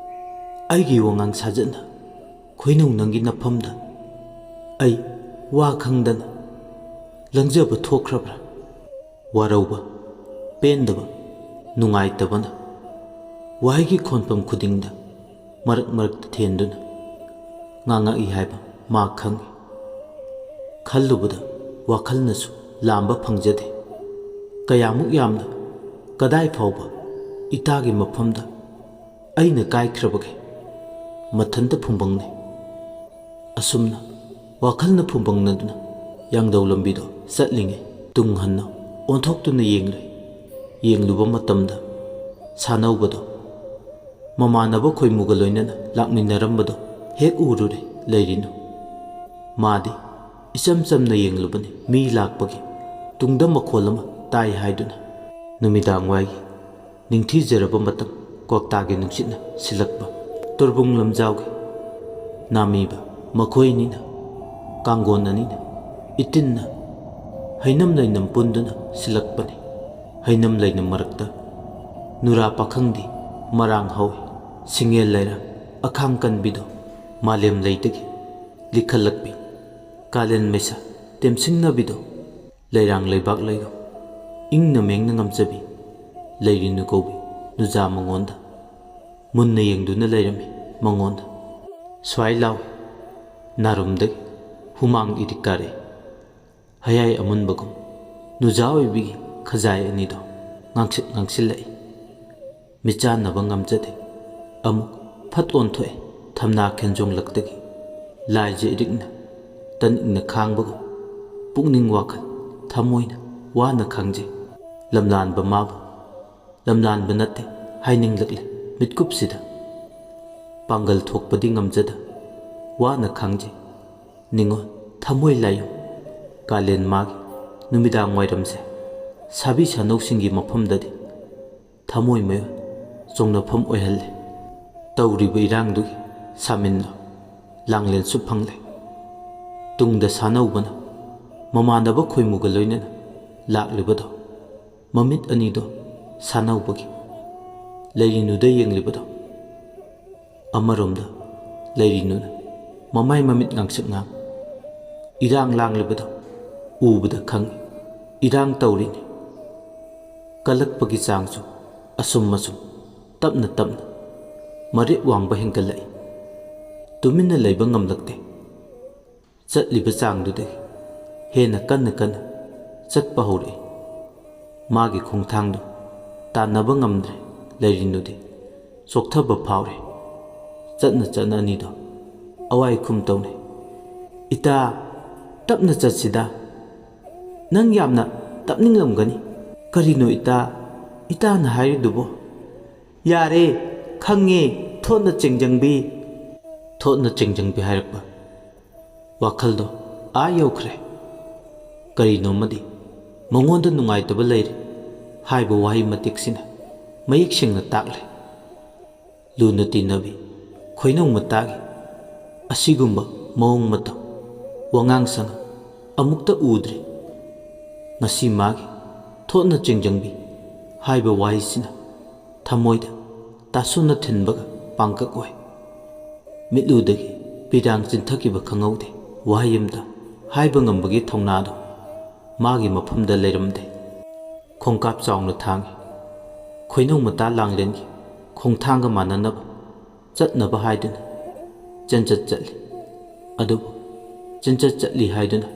ꯑꯩꯒꯤ ꯋꯥꯉꯥꯡ ꯁꯥꯖꯠꯅ ꯈꯣꯏꯅꯧ ꯅꯪꯒꯤ ꯅꯐꯝꯗ ꯑꯩ ꯋꯥ ꯈꯪꯗꯅ ꯂꯪꯖꯕ ꯊꯣꯛꯈ꯭ꯔꯕ꯭ꯔꯥ? ꯋꯥꯔꯧꯕ, ꯄꯦꯟꯗꯕ, ꯅꯨꯡꯉꯥꯏꯇꯕꯅ ꯋꯥꯍꯩꯒꯤ ꯈꯣꯟꯐꯝ ꯈꯨꯗꯤꯡꯗ ꯃꯔꯛ ꯃꯔꯛꯇ ꯊꯦꯟꯗꯨꯅ ꯉꯥꯡꯉꯛꯏ ꯍꯥꯏꯕ ꯃꯥ ꯈꯪꯏ꯫ ꯈꯜꯂꯨꯕꯗ ꯋꯥꯈꯜꯅꯁꯨ ꯂꯥꯝꯕ ꯐꯪꯖꯗꯦ꯫ ꯀꯌꯥꯃꯨꯛ ꯌꯥꯝꯅ, ꯀꯗꯥꯏ ꯐꯥꯎꯕ ꯏꯇꯥꯒꯤ ꯃꯐꯝꯗ ꯑꯩꯅ ꯀꯥꯏꯈ꯭ꯔꯕꯒꯦ? ꯃꯊꯟꯇ ꯐꯨꯝꯕꯪꯅꯩ꯫ ꯑꯁꯨꯝꯅ ꯋꯥꯈꯜꯅ ꯐꯨꯝꯕꯪꯅꯗꯨꯅ ꯌꯥꯡꯗꯧ ꯂꯝꯕꯤꯗꯣ ꯆꯠꯂꯤꯉꯩ ꯇꯨꯡ ꯍꯟꯅ ꯑꯣꯟꯊꯣꯛꯇꯨꯅ ꯌꯦꯡꯂꯨꯏ꯫ ꯌꯦꯡꯂꯨꯕ ꯃꯇꯝꯗ ꯁꯥꯅꯧꯕꯗꯣ ꯃꯃꯥꯟꯅꯕ ꯈꯣꯏꯃꯨꯒ ꯂꯣꯏꯅꯅ ꯂꯥꯛꯃꯤꯟꯅꯔꯝꯕꯗꯣ ꯍꯦꯛ ꯎꯔꯨꯔꯦ꯫ ꯂꯩꯔꯤꯅꯨ꯫ ꯃꯥꯗꯤ ꯏꯆꯝ ꯆꯝꯅ ꯌꯦꯡꯂꯨꯕꯅꯤ꯫ ꯃꯤ ꯂꯥꯛꯄꯒꯤ ꯇꯨꯡꯗ ꯃꯈꯣꯜ ꯑꯃ ꯇꯥꯏ ꯍꯥꯏꯗꯨꯅ ꯅꯨꯃꯤꯗꯥꯡ ꯋꯥꯏꯒꯤ ꯅꯤꯡꯊꯤꯖꯔꯕ ꯃꯇꯝ ꯀ꯭ꯋꯥꯛꯇꯥꯒꯤ ꯅꯨꯡꯁꯤꯠꯅ ꯁꯤꯜꯂꯛꯄ ꯇꯣꯔꯕꯨꯡ ꯂꯝꯖꯥꯎꯒꯤ ꯅꯥꯃꯤꯕ ꯃꯈꯣꯏꯅꯤꯅ ꯀꯥꯡꯒꯣꯟ ꯑꯅꯤꯅ ꯏꯇꯤꯟꯅ ꯍꯩꯅꯝ ꯂꯩꯅꯝ ꯄꯨꯟꯗꯨꯅ ꯁꯤꯜꯂꯛꯄꯅꯤ꯫ ꯍꯩꯅꯝ ꯂꯩꯅꯝ ꯃꯔꯛꯇ ꯅꯨꯔꯥ ꯄꯥꯈꯪꯗꯤ ꯃꯔꯥꯡ ꯍꯧꯏ꯫ ꯁꯤꯡꯉꯦꯜ ꯂꯩꯔꯥꯡ ꯑꯈꯥꯡ ꯀꯟꯕꯤꯗꯣ ꯃꯥꯂꯦꯝ ꯂꯩꯗꯒꯤ ꯂꯤꯈꯠꯂꯛꯄꯤ꯫ ꯀꯥꯂꯦꯟ ꯃꯩꯁꯥ ꯇꯦꯝꯁꯤꯡꯅꯕꯤꯗꯣ ꯂꯩꯔꯥꯡ ꯂꯩꯕꯥꯛ ꯂꯩꯒ ꯏꯪꯅ ꯃꯦꯡꯅ ꯉꯝꯖꯕꯤ ꯂꯩꯔꯤꯅꯨ ꯀꯧꯕꯤ ꯅꯨꯖꯥ ꯃꯉꯣꯟꯗ ꯃꯨꯟꯅ ꯌꯦꯡꯗꯨꯅ ꯂꯩꯔꯝꯃꯤ꯫ ꯃꯉꯣꯟꯗ ꯁ꯭ꯋꯥꯏ ꯂꯥꯎꯏ ꯅꯥꯔꯨꯝꯗꯒꯤ ꯍꯨꯃꯥꯡ ꯏꯔꯤꯛ ꯀꯥꯔꯛꯏ꯫ ꯍꯌꯥꯏ ꯑꯃꯨꯟꯕꯒꯨꯝ ꯅꯨꯖꯥ ꯑꯣꯏꯕꯤꯒꯤ ꯈꯖꯥꯏ ꯑꯅꯤꯗꯣ ꯉꯥꯡꯁꯛ ꯉꯥꯡꯁꯤꯜꯂꯛꯏ꯫ ꯃꯤꯠꯆꯥꯟꯅꯕ ꯉꯝꯖꯗꯦ꯫ ꯑꯃꯨꯛ ꯐꯠ ꯑꯣꯟꯊꯣꯛꯑꯦ꯫ ꯊꯝꯅꯥ ꯈꯦꯟꯖꯣꯡꯂꯛꯇꯒꯤ ꯂꯥꯏꯖ ꯏꯔꯤꯛꯅ ꯇꯟ ꯏꯪꯅ ꯈꯥꯡꯕꯒꯨꯝ ꯄꯨꯛꯅꯤꯡ ꯋꯥꯈꯜ ꯊꯃꯣꯏꯅ ꯋꯥꯅ ꯈꯥꯡꯖꯩ꯫ ꯂꯝꯂꯥꯟꯕ ꯃꯥꯕꯨ ꯂꯝꯂꯥꯟꯕ ꯅꯠꯇꯦ ꯍꯥꯏꯅꯤꯡꯂꯛꯂꯦ ꯃꯤꯠꯀꯨꯞꯁꯤꯗ꯫ ꯄꯥꯡꯒꯜ ꯊꯣꯛꯄꯗꯤ ꯉꯝꯖꯗ ꯋꯥꯅ ꯈꯥꯡꯖꯩ꯫ ꯅꯤꯡꯉꯣ ꯊꯃꯣꯏ ꯂꯥꯏꯌꯨꯝ ꯀꯥꯂꯦꯟ ꯃꯥꯒꯤ ꯅꯨꯃꯤꯗꯥꯡ ꯋꯥꯏꯔꯝꯁꯦ ꯁꯥꯕꯤ ꯁꯥꯅꯧꯁꯤꯡꯒꯤ ꯃꯐꯝꯗꯗꯤ ꯊꯃꯣꯏ ꯃꯌꯣꯟ ꯆꯣꯡꯅꯐꯝ ꯑꯣꯏꯍꯜꯂꯦ꯫ ꯇꯧꯔꯤꯕ ꯏꯔꯥꯡꯗꯨꯒꯤ ꯁꯥꯃꯤꯟꯗꯣ ꯂꯥꯡꯂꯦꯟꯁꯨ ꯐꯪꯂꯦ꯫ ꯇꯨꯡꯗ ꯁꯥꯅꯧꯕꯅ ꯃꯃꯥꯟꯅꯕ ꯈꯣꯏꯃꯨꯒ ꯂꯣꯏꯅꯅ ꯂꯥꯛꯂꯤꯕꯗꯣ ꯃꯃꯤꯠ ꯑꯅꯤꯗꯣ ꯁꯥꯅꯧꯕꯒꯤ ꯂꯩꯔꯤꯅꯨꯗ ꯌꯦꯡꯂꯤꯕꯗꯣ꯫ ꯑꯃꯔꯣꯝꯗ ꯂꯩꯔꯤꯅꯨꯅ ꯃꯃꯥꯏ ꯃꯃꯤꯠ ꯉꯥꯡꯁꯛ ꯉꯥꯡ ꯏꯔꯥꯡ ꯂꯥꯡꯂꯤꯕꯗꯣ ꯎꯕꯗ ꯈꯪꯏ꯫ ꯏꯔꯥꯡ ꯇꯧꯔꯤꯅꯤ꯫ ꯀꯜꯂꯛꯄꯒꯤ ꯆꯥꯡꯁꯨ ꯑꯁꯨꯝ ꯑꯁꯨꯝ ꯇꯞꯅ ꯇꯞꯅ ꯃꯔꯦꯞ ꯋꯥꯡꯕ ꯍꯦꯟꯒꯠꯂꯛꯏ꯫ ꯇꯨꯃꯤꯟꯅ ꯂꯩꯕ ꯉꯝꯂꯛꯇꯦ꯫ ꯆꯠꯂꯤꯕ ꯆꯥꯡꯗꯨꯗꯒꯤ ꯍꯦꯟꯅ ꯀꯟꯅ ꯀꯟꯅ ꯆꯠꯄ ꯍꯧꯔꯛꯏ꯫ ꯃꯥꯒꯤ ꯈꯣꯡꯊꯥꯡꯗꯨ ꯇꯥꯟꯅꯕ ꯉꯝꯗ꯭ꯔꯦ꯫ ꯂꯩꯔꯤꯅꯨꯗꯤ ꯆꯣꯛꯊꯕ ꯐꯥꯎꯔꯦ꯫ ꯆꯠꯅ ꯆꯠꯅ ꯑꯅꯤꯗꯣ ꯑꯋꯥꯏ ꯈꯨꯝ ꯇꯧꯅꯩ꯫ "ꯏꯇꯥ, ꯇꯞꯅ ꯆꯠꯁꯤꯗ꯫ ꯅꯪ ꯌꯥꯝꯅ ꯇꯞꯅꯤꯡꯂꯝꯒꯅꯤ꯫ ꯀꯔꯤꯅꯣ ꯏꯇꯥ, ꯏꯇꯥꯅ ꯍꯥꯏꯔꯤꯗꯨꯕꯣ?" "ꯌꯥꯔꯦ, ꯈꯪꯉꯦ, ꯊꯣꯠꯅ ꯆꯦꯡꯖꯪꯕꯤ꯫" ꯊꯣꯠꯅ ꯆꯦꯡꯖꯪꯕꯤ ꯍꯥꯏꯔꯛꯄ ꯋꯥꯈꯜꯗꯣ ꯑꯥ ꯌꯧꯈ꯭ꯔꯦ꯫ ꯀꯔꯤꯅꯣꯃꯗꯤ ꯃꯉꯣꯟꯗ ꯅꯨꯡꯉꯥꯏꯇꯕ ꯂꯩꯔꯦ ꯍꯥꯏꯕ ꯋꯥꯍꯩ ꯃꯇꯦꯛꯁꯤꯅ ꯃꯌꯦꯛ ꯁꯦꯡꯅ ꯇꯥꯛꯂꯦ꯫ ꯂꯨꯅ ꯇꯤꯟꯅꯕꯤ ꯈꯣꯏꯅꯧ ꯃꯇꯥꯒꯤ ꯑꯁꯤꯒꯨꯝꯕ ꯃꯑꯣꯡ ꯃꯇꯧ, ꯋꯥꯉꯥꯡ ꯁꯉꯥꯡ ꯑꯃꯨꯛꯇ ꯎꯗ꯭ꯔꯤ꯫ ꯉꯁꯤ ꯃꯥꯒꯤ ꯊꯣꯠꯅ ꯆꯤꯡꯖꯪꯕꯤ ꯍꯥꯏꯕ ꯋꯥꯍꯩꯁꯤꯅ ꯊꯃꯣꯏꯗ ꯇꯥꯁꯨꯅ ꯊꯤꯟꯕꯒ ꯄꯥꯡꯀꯛ ꯑꯣꯏ꯫ ꯃꯤꯠꯂꯨꯗꯒꯤ ꯄꯤꯔꯥꯡ ꯆꯤꯟꯊꯈꯤꯕ ꯈꯪꯍꯧꯗꯦ꯫ ꯋꯥꯍꯩ ꯑꯃꯇ ꯍꯥꯏꯕ ꯉꯝꯕꯒꯤ ꯊꯧꯅꯥꯗꯣ ꯃꯥꯒꯤ ꯃꯐꯝꯗ ꯂꯩꯔꯝꯗꯦ꯫ ꯈꯣꯡꯀꯥꯞ ꯆꯥꯎꯅ ꯊꯥꯡꯏ꯫ ꯈꯣꯏꯅꯧ ꯃꯇꯥ ꯂꯥꯡꯂꯦꯟꯒꯤ ꯈꯣꯡꯊꯥꯡꯒ ꯃꯥꯟꯅꯅꯕ ꯆꯠꯅꯕ ꯍꯥꯏꯗꯨꯅ ꯆꯦꯟꯆꯠ ꯆꯠꯂꯤ꯫ ꯑꯗꯨꯕꯨ ꯆꯦꯟꯆꯠ ꯆꯠꯂꯤ ꯍꯥꯏꯗꯨꯅ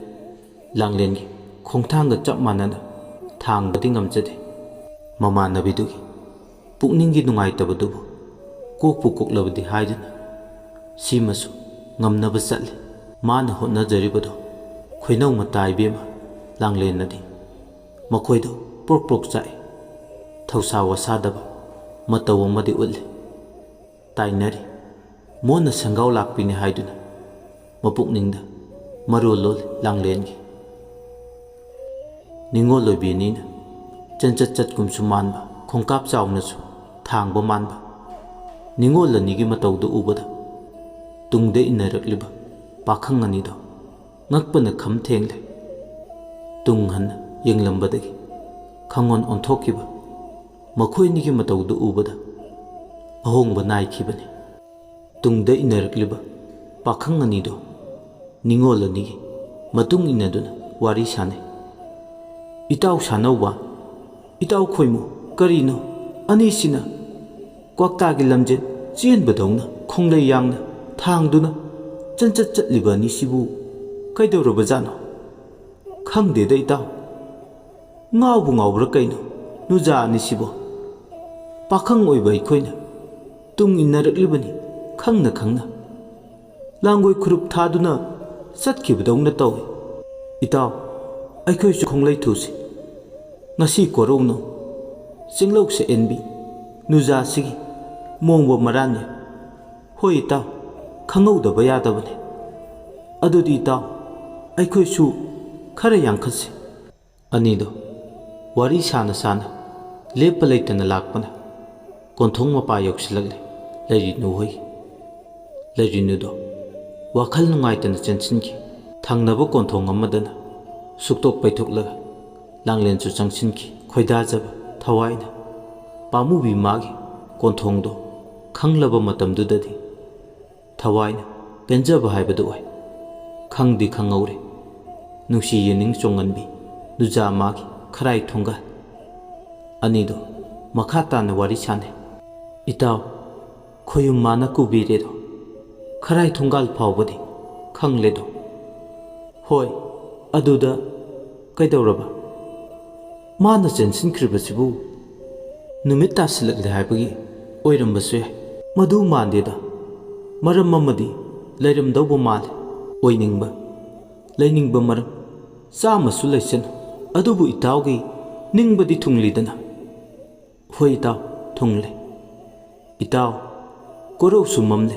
ꯂꯥꯡꯂꯦꯟꯒꯤ ꯈꯣꯡꯊꯥꯡꯒ ꯆꯞ ꯃꯥꯟꯅꯅ ꯊꯥꯡꯕꯗꯤ ꯉꯝꯖꯗꯦ꯫ ꯃꯃꯥꯟꯅꯕꯤꯗꯨꯒꯤ ꯄꯨꯛꯅꯤꯡꯒꯤ ꯅꯨꯡꯉꯥꯏꯇꯕꯗꯨꯕꯨ ꯀꯣꯛꯄꯨ ꯀꯣꯛꯂꯕꯗꯤ ꯍꯥꯏꯗꯨꯅ ꯁꯤꯃꯁꯨ ꯉꯝꯅꯕ ꯆꯠꯂꯤ꯫ ꯃꯥꯅ ꯍꯣꯠꯅꯖꯔꯤꯕꯗꯣ ꯈꯣꯏꯅꯧ ꯃꯇꯥ ꯏꯕꯦꯝꯃ ꯂꯥꯡꯂꯦꯟꯅꯗꯤ ꯃꯈꯣꯏꯗꯣ ꯄ꯭ꯔꯣꯛ ꯄ꯭ꯔꯣꯛ ꯆꯥꯛꯏ꯫ ꯊꯧꯁꯥ ꯋꯥꯁꯥꯗꯕ ꯃꯇꯧ ꯑꯃꯗꯤ ꯎꯠꯂꯤ꯫ ꯇꯥꯏꯅꯔꯤ꯫ ꯃꯣꯟꯅ ꯁꯦꯡꯒꯥꯎ ꯂꯥꯛꯄꯤꯅꯤ ꯍꯥꯏꯗꯨꯅ ꯃꯄꯨꯛꯅꯤꯡꯗ ꯃꯔꯣꯜ ꯂꯣꯜꯂꯤ ꯂꯥꯡꯂꯦꯟꯒꯤ꯫ ꯅꯤꯡꯉꯣꯜ ꯑꯣꯏꯕꯤ ꯑꯅꯤꯅ ꯆꯦꯟꯆꯠ ꯆꯠꯀꯨꯝꯁꯨ ꯃꯥꯟꯕ, ꯈꯣꯡꯀꯥꯞ ꯆꯥꯎꯅꯁꯨ ꯊꯥꯡꯕ ꯃꯥꯟꯕ ꯅꯤꯡꯉꯣꯜ ꯑꯅꯤꯒꯤ ꯃꯇꯧꯗꯨ ꯎꯕꯗ ꯇꯨꯡꯗ ꯏꯟꯅꯔꯛꯂꯤꯕ ꯄꯥꯈꯪ ꯑꯅꯤꯗꯣ ꯉꯛꯄꯅ ꯈꯝ ꯊꯦꯡꯂꯦ꯫ ꯇꯨꯡ ꯍꯟꯅ ꯌꯦꯡꯂꯝꯕꯗꯒꯤ ꯈꯪꯑꯣꯟ ꯑꯣꯟꯊꯣꯛꯈꯤꯕ ꯃꯈꯣꯏ ꯑꯅꯤꯒꯤ ꯃꯇꯧꯗꯨ ꯎꯕꯗ ꯑꯍꯣꯡꯕ ꯅꯥꯏꯈꯤꯕꯅꯤ꯫ ꯇꯨꯡꯗ ꯏꯟꯅꯔꯛꯂꯤꯕ ꯄꯥꯈꯪ ꯑꯅꯤꯗꯣ ꯅꯤꯡꯉꯣꯜ ꯑꯅꯤꯒꯤ ꯃꯇꯨꯡ ꯏꯟꯅꯗꯨꯅ ꯋꯥꯔꯤ ꯁꯥꯅꯩ꯫ "ꯏꯇꯥꯎ ꯁꯥꯅꯧꯕ, ꯏꯇꯥꯎ ꯈꯣꯏꯃꯨ, ꯀꯔꯤꯅꯣ ꯑꯅꯤꯁꯤꯅ ꯀ꯭ꯋꯥꯛꯇꯥꯒꯤ ꯂꯝꯖꯦꯟ ꯆꯦꯟꯕꯗꯧꯅ ꯈꯣꯡꯂꯩ ꯌꯥꯡꯅ ꯊꯥꯡꯗꯨꯅ ꯆꯦꯟꯆꯠ ꯆꯠꯂꯤꯕ ꯑꯅꯤꯁꯤꯕꯨ ꯀꯩꯗꯧꯔꯕꯖꯥꯠꯅꯣ? ꯈꯪꯗꯦꯗ ꯏꯇꯥꯎ꯫ ꯉꯥꯎꯕꯨ ꯉꯥꯎꯕ꯭ꯔꯥ ꯀꯩꯅꯣ ꯅꯨꯖꯥ ꯑꯅꯤꯁꯤꯕꯣ? ꯄꯥꯈꯪ ꯑꯣꯏꯕ ꯑꯩꯈꯣꯏꯅ ꯇꯨꯡ ꯏꯟꯅꯔꯛꯂꯤꯕꯅꯤ ꯈꯪꯅ ꯈꯪꯅ꯫ ꯂꯥꯡꯒꯣꯏ ꯈꯨꯔꯨꯞ ꯊꯥꯗꯨꯅ ꯆꯠꯈꯤꯕꯗꯧꯅ ꯇꯧꯏ꯫ ꯏꯇꯥꯎ, ꯑꯩꯈꯣꯏꯁꯨ ꯈꯣꯡꯂꯩ ꯊꯨꯁꯤ꯫ ꯉꯁꯤ ꯀꯣꯔꯧꯅꯧ ꯆꯤꯡꯂꯧ ꯁꯛꯍꯦꯟꯕꯤ ꯅꯨꯖꯥꯁꯤꯒꯤ ꯃꯣꯡꯕ ꯃꯔꯥꯟꯅꯤ꯫ ꯍꯣꯏ ꯏꯇꯥꯎ, ꯈꯪꯍꯧꯗꯕ ꯌꯥꯗꯕꯅꯤ꯫ ꯑꯗꯨꯗꯤ ꯏꯇꯥꯎ, ꯑꯩꯈꯣꯏꯁꯨ ꯈꯔ ꯌꯥꯡꯈꯠꯁꯤ꯫ ꯑꯅꯤꯗꯣ ꯋꯥꯔꯤ ꯁꯥꯅ ꯁꯥꯅ ꯂꯦꯞꯄ ꯂꯩꯇꯅ ꯂꯥꯛꯄꯅ ꯀꯣꯟꯊꯣꯡ ꯃꯄꯥ ꯌꯧꯁꯤꯜꯂꯛꯂꯦ ꯂꯩꯔꯤꯅꯨ ꯍꯣꯏ꯫ ꯂꯩꯔꯤꯅꯨꯗꯣ ꯋꯥꯈꯜ ꯅꯨꯡꯉꯥꯏꯇꯅ ꯆꯦꯟꯁꯤꯟꯈꯤ꯫ ꯊꯪꯅꯕ ꯀꯣꯟꯊꯣꯡ ꯑꯃꯗꯅ ꯁꯨꯛꯇꯣꯛ ꯄꯩꯊꯣꯛꯂꯒ ꯂꯥꯡꯂꯦꯟꯁꯨ ꯆꯪꯁꯤꯟꯈꯤ꯫ ꯈꯣꯏꯗꯥꯖꯕ ꯊꯋꯥꯏꯅ ꯄꯥꯝꯃꯨꯕꯤ ꯃꯥꯒꯤ ꯀꯣꯟꯊꯣꯡꯗꯣ ꯈꯪꯂꯕ ꯃꯇꯝꯗꯨꯗꯗꯤ ꯊꯋꯥꯏꯅ ꯄꯦꯟꯖꯕ ꯍꯥꯏꯕꯗꯨ ꯑꯣꯏ꯫ ꯈꯪꯗꯤ ꯈꯪꯍꯧꯔꯦ ꯅꯨꯡꯁꯤ ꯌꯦꯅꯤꯡ ꯆꯣꯡꯉꯟꯕꯤ ꯅꯨꯖꯥ ꯃꯥꯒꯤ ꯈꯔꯥꯏ ꯊꯣꯡꯒꯥꯜ꯫ ꯑꯅꯤꯗꯣ ꯃꯈꯥ ꯇꯥꯅ ꯋꯥꯔꯤ ꯁꯥꯅꯩ꯫ "ꯏꯇꯥꯎ, ꯈꯣꯌꯨꯝ ꯃꯥꯅ ꯀꯨꯕꯤꯔꯦꯗꯣ, ꯈꯔꯥꯏ ꯊꯣꯡꯒꯥꯜ ꯐꯥꯎꯕꯗꯤ ꯈꯪꯂꯦꯗꯣ?" "ꯍꯣꯏ, ꯑꯗꯨꯗ ꯀꯩꯗꯧꯔꯕ?" "ꯃꯥꯅ ꯆꯦꯟꯁꯤꯟꯈ꯭ꯔꯤꯕꯁꯤꯕꯨ ꯅꯨꯃꯤꯠ ꯇꯥꯁꯤꯜꯂꯛꯂꯦ ꯍꯥꯏꯕꯒꯤ ꯑꯣꯏꯔꯝꯕꯁꯨ ꯌꯥꯏ꯫ ꯃꯗꯨ ꯃꯥꯟꯗꯦꯗ, ꯃꯔꯝ ꯑꯃꯗꯤ ꯂꯩꯔꯝꯗꯧꯕ ꯃꯥꯜꯂꯦ꯫ ꯑꯣꯏꯅꯤꯡꯕ, ꯂꯩꯅꯤꯡꯕ ꯃꯔꯝ ꯆꯥꯝꯃꯁꯨ ꯂꯩꯁꯅꯨ, ꯑꯗꯨꯕꯨ ꯏꯇꯥꯎꯒꯤ ꯅꯤꯡꯕꯗꯤ ꯊꯨꯡꯂꯤꯗꯅ?" "ꯍꯣꯏ ꯏꯇꯥꯎ, ꯊꯨꯡꯂꯦ꯫ ꯏꯇꯥꯎ, ꯀꯣꯔꯧꯁꯨ ꯃꯝꯂꯦ,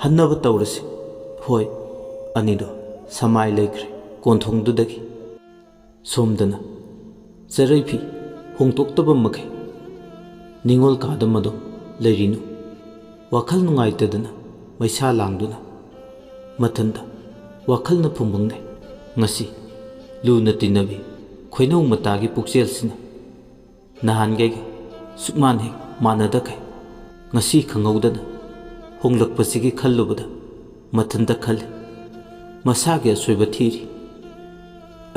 ꯍꯟꯅꯕ ꯇꯧꯔꯁꯤ꯫" "ꯍꯣꯏ꯫" ꯑꯅꯤꯗꯣ ꯁꯃꯥꯏ ꯂꯩꯈ꯭ꯔꯦ ꯀꯣꯟꯊꯣꯡꯗꯨꯗꯒꯤ꯫ ꯁꯣꯝꯗꯅ ꯆꯔꯩ ꯐꯤ ꯍꯣꯡꯗꯣꯛꯇꯕ ꯃꯈꯩ ꯅꯤꯉꯣꯜ ꯀꯥꯗ ꯃꯗꯣ ꯂꯩꯔꯤꯅꯨ ꯋꯥꯈꯜ ꯅꯨꯡꯉꯥꯏꯇꯗꯅ ꯃꯩꯁꯥ ꯂꯥꯡꯗꯨꯅ ꯃꯊꯟꯇ ꯋꯥꯈꯜꯅ ꯐꯨꯝꯕꯪꯅꯩ꯫ ꯉꯁꯤ ꯂꯨꯅ ꯇꯤꯟꯅꯕꯤ ꯈꯣꯏꯅꯧ ꯃꯇꯥꯒꯤ ꯄꯨꯛꯆꯦꯜꯁꯤꯅ ꯅꯍꯥꯟꯈꯩꯒ ꯁꯨꯛꯃꯥꯟ ꯍꯦꯛ ꯃꯥꯟꯅꯗꯈꯩ ꯉꯁꯤ ꯈꯪꯍꯧꯗꯅ ꯍꯣꯡꯂꯛꯄꯁꯤꯒꯤ ꯈꯜꯂꯨꯕꯗ ꯃꯊꯟꯇ ꯈꯜꯂꯤ꯫ ꯃꯁꯥꯒꯤ ꯑꯁꯣꯏꯕ ꯊꯤꯔꯤ꯫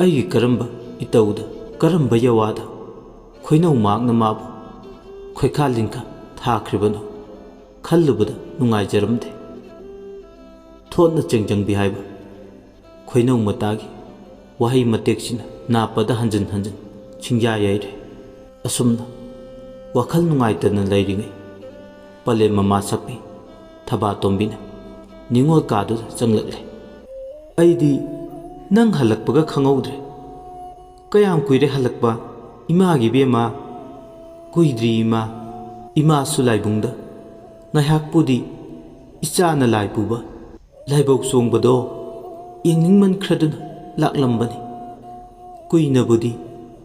ꯑꯩꯒꯤ ꯀꯔꯝꯕ ꯏꯇꯧꯗ, ꯀꯔꯝꯕ ꯌꯥꯋꯥꯗ ꯈꯣꯏꯅꯧ ꯃꯍꯥꯛꯅ ꯃꯥꯕꯨ ꯈꯣꯏꯈꯥ ꯂꯤꯡꯈꯥ ꯊꯥꯈ꯭ꯔꯤꯕꯅꯣ ꯈꯜꯂꯨꯕꯗ ꯅꯨꯡꯉꯥꯏꯖꯔꯝꯗꯦ꯫ ꯊꯣꯠꯅ ꯆꯦꯡꯖꯪꯕꯤ ꯍꯥꯏꯕ ꯈꯣꯏꯅꯧ ꯃꯇꯥꯒꯤ ꯋꯥꯍꯩ ꯃꯇꯦꯛꯁꯤꯅ ꯅꯥꯄꯗ ꯍꯟꯖꯤꯟ ꯍꯟꯖꯤꯟ ꯁꯤꯡꯌꯥ ꯌꯩꯔꯦ꯫ ꯑꯁꯨꯝꯅ ꯋꯥꯈꯜ ꯅꯨꯡꯉꯥꯏꯇꯅ ꯂꯩꯔꯤꯉꯩ ꯄꯂꯦꯝ ꯃꯃꯥ ꯁꯛꯄꯤ ꯊꯕꯥꯇꯣꯝꯕꯤꯅ ꯅꯤꯉꯣꯜ ꯀꯥꯗꯨꯗ ꯆꯪꯂꯛꯂꯦ꯫ "ꯑꯩꯗꯤ ꯅꯪ ꯍꯜꯂꯛꯄꯒ ꯈꯪꯍꯧꯗ꯭ꯔꯦ꯫ ꯀꯌꯥꯝ ꯀꯨꯏꯔꯦ ꯍꯜꯂꯛꯄ, ꯏꯃꯥꯒꯤ ꯏꯕꯦꯝꯃ?" "ꯀꯨꯏꯗ꯭ꯔꯤ ꯏꯃꯥ꯫ ꯏꯃꯥꯁꯨ ꯂꯥꯏꯕꯨꯡꯗ ꯉꯥꯏꯍꯥꯛꯄꯨꯗꯤ ꯏꯆꯥꯅ ꯂꯥꯏ ꯄꯨꯕ ꯂꯥꯏꯕꯧ ꯆꯣꯡꯕꯗꯣ ꯌꯦꯡꯅꯤꯡꯃꯟꯈ꯭ꯔꯗꯨꯅ ꯂꯥꯛꯂꯝꯕꯅꯤ꯫ ꯀꯨꯏꯅꯕꯨꯗꯤ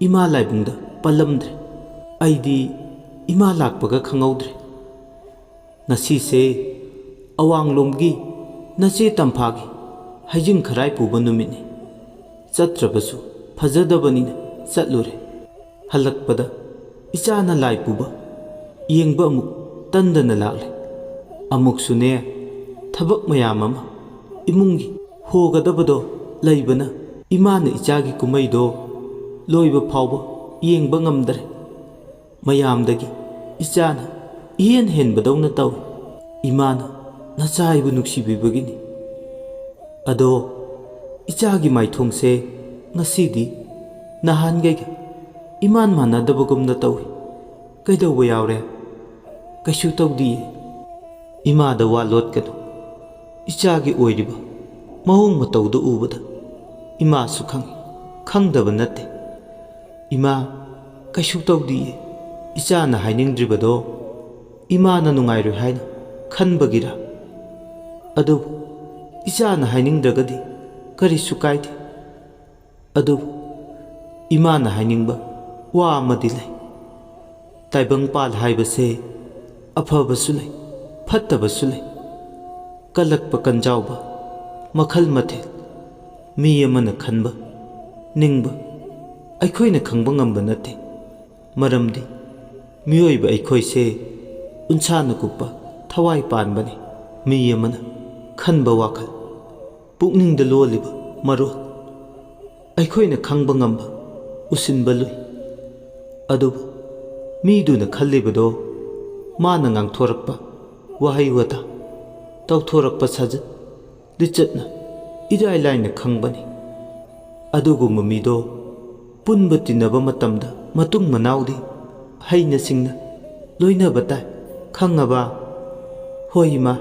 ꯏꯃꯥ ꯂꯥꯏꯕꯨꯡꯗ ꯄꯜꯂꯝꯗ꯭ꯔꯦ꯫ ꯑꯩꯗꯤ ꯏꯃꯥ ꯂꯥꯛꯄꯒ ꯈꯪꯍꯧꯗ꯭ꯔꯦ꯫ ꯉꯁꯤꯁꯦ ꯑꯋꯥꯡꯂꯣꯝꯒꯤ ꯅꯆꯦ ꯇꯝꯐꯥꯒꯤ ꯍꯩꯖꯤꯡ ꯈꯔꯥꯏ ꯄꯨꯕ ꯅꯨꯃꯤꯠꯅꯤ꯫ ꯆꯠꯇ꯭ꯔꯕꯁꯨ ꯐꯖꯗꯕꯅꯤꯅ ꯆꯠꯂꯨꯔꯦ꯫ ꯍꯜꯂꯛꯄꯗ ꯏꯆꯥꯅ ꯂꯥꯏ ꯄꯨꯕ ꯌꯦꯡꯕ ꯑꯃꯨꯛ ꯇꯟꯗꯅ ꯂꯥꯛꯂꯦ꯫ ꯑꯃꯨꯛꯁꯨꯅꯦ, ꯊꯕꯛ ꯃꯌꯥꯝ ꯑꯃ ꯏꯃꯨꯡꯒꯤ ꯍꯣꯒꯗꯕꯗꯣ ꯂꯩꯕꯅ ꯏꯃꯥꯅ ꯏꯆꯥꯒꯤ ꯀꯨꯝꯍꯩꯗꯣ ꯂꯣꯏꯕ ꯐꯥꯎꯕ ꯌꯦꯡꯕ ꯉꯝꯗ꯭ꯔꯦ꯫ ꯃꯌꯥꯝꯗꯒꯤ ꯏꯆꯥꯅ ꯏꯍꯦꯟ ꯍꯦꯟꯕꯗꯧꯅ ꯇꯧꯏ꯫ ꯏꯃꯥꯅ ꯅꯆꯥ ꯑꯩꯕꯨ ꯅꯨꯡꯁꯤꯕꯤꯕꯒꯤꯅꯤ꯫ ꯑꯗꯣ ꯏꯆꯥꯒꯤ ꯃꯥꯏꯊꯣꯡꯁꯦ ꯉꯁꯤꯗꯤ ꯅꯍꯥꯟꯈꯩꯒ ꯏꯃꯥꯟ ꯃꯥꯟꯅꯗꯕꯒꯨꯝꯅ ꯇꯧꯏ꯫ ꯀꯩꯗꯧꯕ ꯌꯥꯎꯔꯦ? ꯀꯩꯁꯨ ꯇꯧꯗꯤꯌꯦ꯫ ꯏꯃꯥꯗ ꯋꯥ ꯂꯣꯠꯀꯅꯨ꯫ ꯏꯆꯥꯒꯤ ꯑꯣꯏꯔꯤꯕ ꯃꯑꯣꯡ ꯃꯇꯧꯗꯨ ꯎꯕꯗ ꯏꯃꯥꯁꯨ ꯈꯪꯏ, ꯈꯪꯗꯕ ꯅꯠꯇꯦ꯫ ꯏꯃꯥ, ꯀꯩꯁꯨ ꯇꯧꯗꯤꯌꯦ꯫ ꯏꯆꯥꯅ ꯍꯥꯏꯅꯤꯡꯗ꯭ꯔꯤꯕꯗꯣ ꯏꯃꯥꯅ ꯅꯨꯡꯉꯥꯏꯔꯣꯏ ꯍꯥꯏꯅ ꯈꯟꯕꯒꯤꯔ? ꯑꯗꯨꯕꯨ ꯏꯆꯥꯅ ꯍꯥꯏꯅꯤꯡꯗ꯭ꯔꯒꯗꯤ ꯀꯔꯤꯁꯨ ꯀꯥꯏꯗꯦ꯫ ꯑꯗꯨꯕꯨ ꯏꯃꯥꯅ ꯍꯥꯏꯅꯤꯡꯕ ꯋꯥ ꯑꯃꯗꯤ ꯂꯩ꯫ ꯇꯥꯏꯕꯪꯄꯥꯜ ꯍꯥꯏꯕꯁꯦ ꯑꯐꯕꯁꯨ ꯂꯩ, ꯐꯠꯇꯕꯁꯨ ꯂꯩ꯫ ꯀꯜꯂꯛꯄ ꯀꯟꯖꯥꯎꯕ ꯃꯈꯜ ꯃꯊꯦꯜ꯫ ꯃꯤ ꯑꯃꯅ ꯈꯟꯕ, ꯅꯤꯡꯕ ꯑꯩꯈꯣꯏꯅ ꯈꯪꯕ ꯉꯝꯕ ꯅꯠꯇꯦ꯫ ꯃꯔꯝꯗꯤ ꯃꯤꯑꯣꯏꯕ ꯑꯩꯈꯣꯏꯁꯦ ꯎꯟꯁꯥꯅ ꯀꯨꯞꯄ ꯊꯋꯥꯏ ꯄꯥꯟꯕꯅꯤ꯫ ꯃꯤ ꯑꯃꯅ ꯈꯟꯕ ꯋꯥꯈꯜ, ꯄꯨꯛꯅꯤꯡꯗ ꯂꯣꯜꯂꯤꯕ ꯃꯔꯣꯜ ꯑꯩꯈꯣꯏꯅ ꯈꯪꯕ ꯉꯝꯕ, ꯎꯁꯤꯟꯕ ꯂꯨꯏ꯫ ꯑꯗꯨꯕꯨ ꯃꯤꯗꯨꯅ ꯈꯜꯂꯤꯕꯗꯣ, ꯃꯥꯅ ꯉꯥꯡꯊꯣꯔꯛꯄ ꯋꯥꯍꯩ ꯋꯥꯇꯥ, ꯇꯧꯊꯣꯔꯛꯄ ꯁꯥꯖꯠ ꯂꯤꯆꯠꯅ ꯏꯔꯥꯏ ꯂꯥꯏꯅ ꯈꯪꯕꯅꯤ꯫ ꯑꯗꯨꯒꯨꯝꯕ ꯃꯤꯗꯣ ꯄꯨꯟꯕ ꯇꯤꯟꯅꯕ ꯃꯇꯝꯗ ꯃꯇꯨꯡ ꯃꯅꯥꯎꯗꯤ ꯍꯩꯅ ꯁꯤꯡꯅ ꯂꯣꯏꯅꯕ ꯇꯥꯏ꯫ ꯈꯪꯉꯕ? ꯍꯣꯏ ꯏꯃꯥ꯫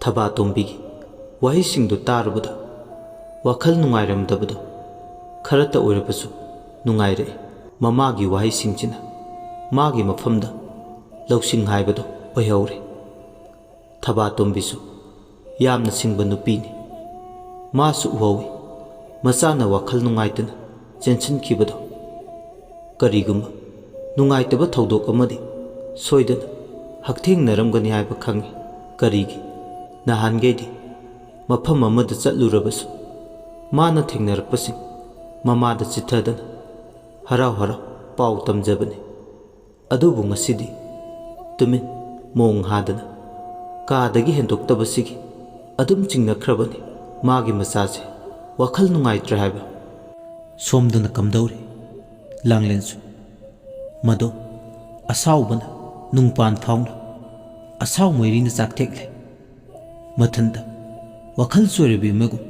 ꯊꯕꯥꯇꯣꯝꯕꯤꯒꯤ ꯋꯥꯍꯩꯁꯤꯡꯗꯨ ꯇꯥꯔꯨꯕꯗ ꯋꯥꯈꯜ ꯅꯨꯡꯉꯥꯏꯔꯝꯗꯕꯗꯣ ꯈꯔꯇ ꯑꯣꯏꯔꯕꯁꯨ ꯅꯨꯡꯉꯥꯏꯔꯛꯏ꯫ ꯃꯃꯥꯒꯤ ꯋꯥꯍꯩꯁꯤꯡꯁꯤꯅ ꯃꯥꯒꯤ ꯃꯐꯝꯗ ꯂꯧꯁꯤꯡ ꯍꯥꯏꯕꯗꯣ ꯑꯣꯏꯍꯧꯔꯦ꯫ ꯊꯕꯥꯇꯣꯝꯕꯤꯁꯨ ꯌꯥꯝꯅ ꯁꯤꯡꯕ ꯅꯨꯄꯤꯅꯤ꯫ ꯃꯥꯁꯨ ꯎꯍꯧꯏ, ꯃꯆꯥꯅ ꯋꯥꯈꯜ ꯅꯨꯡꯉꯥꯏꯇꯅ ꯆꯦꯟꯁꯤꯟꯈꯤꯕꯗꯣ꯫ ꯀꯔꯤꯒꯨꯝꯕ ꯅꯨꯡꯉꯥꯏꯇꯕ ꯊꯧꯗꯣꯛ ꯑꯃꯗꯤ ꯁꯣꯏꯗꯅ ꯍꯛꯊꯦꯡꯅꯔꯝꯒꯅꯤ ꯍꯥꯏꯕ ꯈꯪꯏ꯫ ꯀꯔꯤꯒꯤ? ꯅꯍꯥꯟꯈꯩꯗꯤ ꯃꯐꯝ ꯑꯃꯗ ꯆꯠꯂꯨꯔꯕꯁꯨ ꯃꯥꯅ ꯊꯦꯡꯅꯔꯛꯄꯁꯤꯡ ꯃꯃꯥꯗ ꯆꯤꯊꯗꯅ ꯍꯔꯥꯎ ꯍꯔꯥꯎ ꯄꯥꯎ ꯇꯝꯖꯕꯅꯤ꯫ ꯑꯗꯨꯕꯨ ꯉꯁꯤꯗꯤ ꯇꯨꯃꯤꯟ ꯃꯣꯡ ꯍꯥꯗꯅ ꯀꯥꯗꯒꯤ ꯍꯦꯟꯗꯣꯛꯇꯕꯁꯤꯒꯤ ꯑꯗꯨꯝ ꯆꯤꯡꯅꯈ꯭ꯔꯕꯅꯤ ꯃꯥꯒꯤ ꯃꯆꯥꯁꯦ ꯋꯥꯈꯜ ꯅꯨꯡꯉꯥꯏꯇ꯭ꯔꯦ ꯍꯥꯏꯕ꯫ ꯁꯣꯝꯗꯅ ꯀꯝꯗꯧꯔꯤ? ꯂꯥꯡꯂꯦꯟꯁꯨ꯫ ꯃꯗꯣ ꯑꯁꯥꯎꯕꯅ ꯅꯨꯡꯄꯥꯟ ꯐꯥꯎꯅ ꯑꯁꯥꯎ ꯃꯩꯔꯤꯅ ꯆꯥꯛꯊꯦꯛꯂꯦ꯫ ꯃꯊꯟꯇ ꯋꯥꯈꯜ ꯆꯣꯏꯔꯕꯤ ꯑꯃꯒꯨꯝ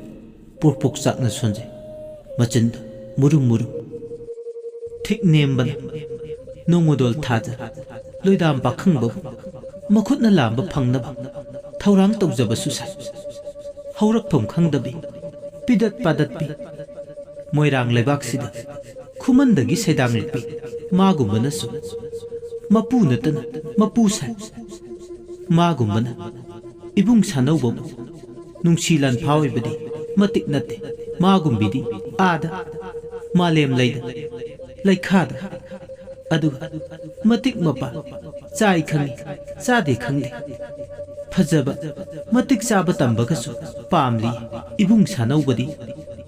ꯄꯣꯛ ꯄꯣꯛ ꯆꯥꯛꯅ ꯁꯣꯟꯖꯩ꯫ ꯃꯆꯤꯟꯗ ꯃꯨꯔꯨꯝ ꯃꯨꯔꯨꯝ꯫ ꯊꯤꯛ ꯅꯦꯝꯕꯅ ꯅꯣꯡꯃꯗꯣꯜ ꯊꯥꯖ ꯂꯣꯏꯗꯥꯝ ꯄꯥꯈꯪꯕꯕꯨ ꯃꯈꯨꯠꯅ ꯂꯥꯝꯕ ꯐꯪꯅꯕ ꯊꯧꯔꯥꯡ ꯇꯧꯖꯕꯁꯨ ꯁꯥꯏ꯫ ꯍꯧꯔꯛꯐꯝ ꯈꯪꯗꯕꯤ, ꯄꯤꯗꯠ ꯄꯥꯗꯠꯄꯤ ꯃꯣꯏꯔꯥꯡ ꯂꯩꯕꯥꯛꯁꯤꯗ ꯈꯨꯃꯟꯗꯒꯤ ꯁꯩꯗꯥꯡꯂꯛꯄꯤ ꯃꯥꯒꯨꯝꯕꯅꯁꯨ ꯃꯄꯨ ꯅꯠꯇꯅ ꯃꯄꯨ ꯁꯥꯏ꯫ ꯃꯥꯒꯨꯝꯕꯅ ꯏꯕꯨꯡ ꯁꯥꯅꯧꯕꯕꯨ ꯅꯨꯡꯁꯤ ꯂꯥꯟꯐꯥ ꯑꯣꯏꯕꯗꯤ ꯃꯇꯤꯛ ꯅꯠꯇꯦ꯫ ꯃꯥꯒꯨꯝꯕꯤꯗꯤ ꯑꯥꯗ ꯃꯥꯂꯦꯝ ꯂꯩꯗ ꯂꯩꯈꯥꯗ, ꯑꯗꯨꯒ ꯃꯇꯤꯛ ꯃꯄꯥ ꯆꯥꯏ ꯈꯪꯉꯤ ꯆꯥꯗꯦ ꯈꯪꯗꯦ꯫ ꯐꯖꯕ ꯃꯇꯤꯛ ꯆꯥꯕ ꯇꯝꯕꯒꯁꯨ ꯄꯥꯝꯂꯤ꯫ ꯏꯕꯨꯡ ꯁꯥꯅꯧꯕꯗꯤ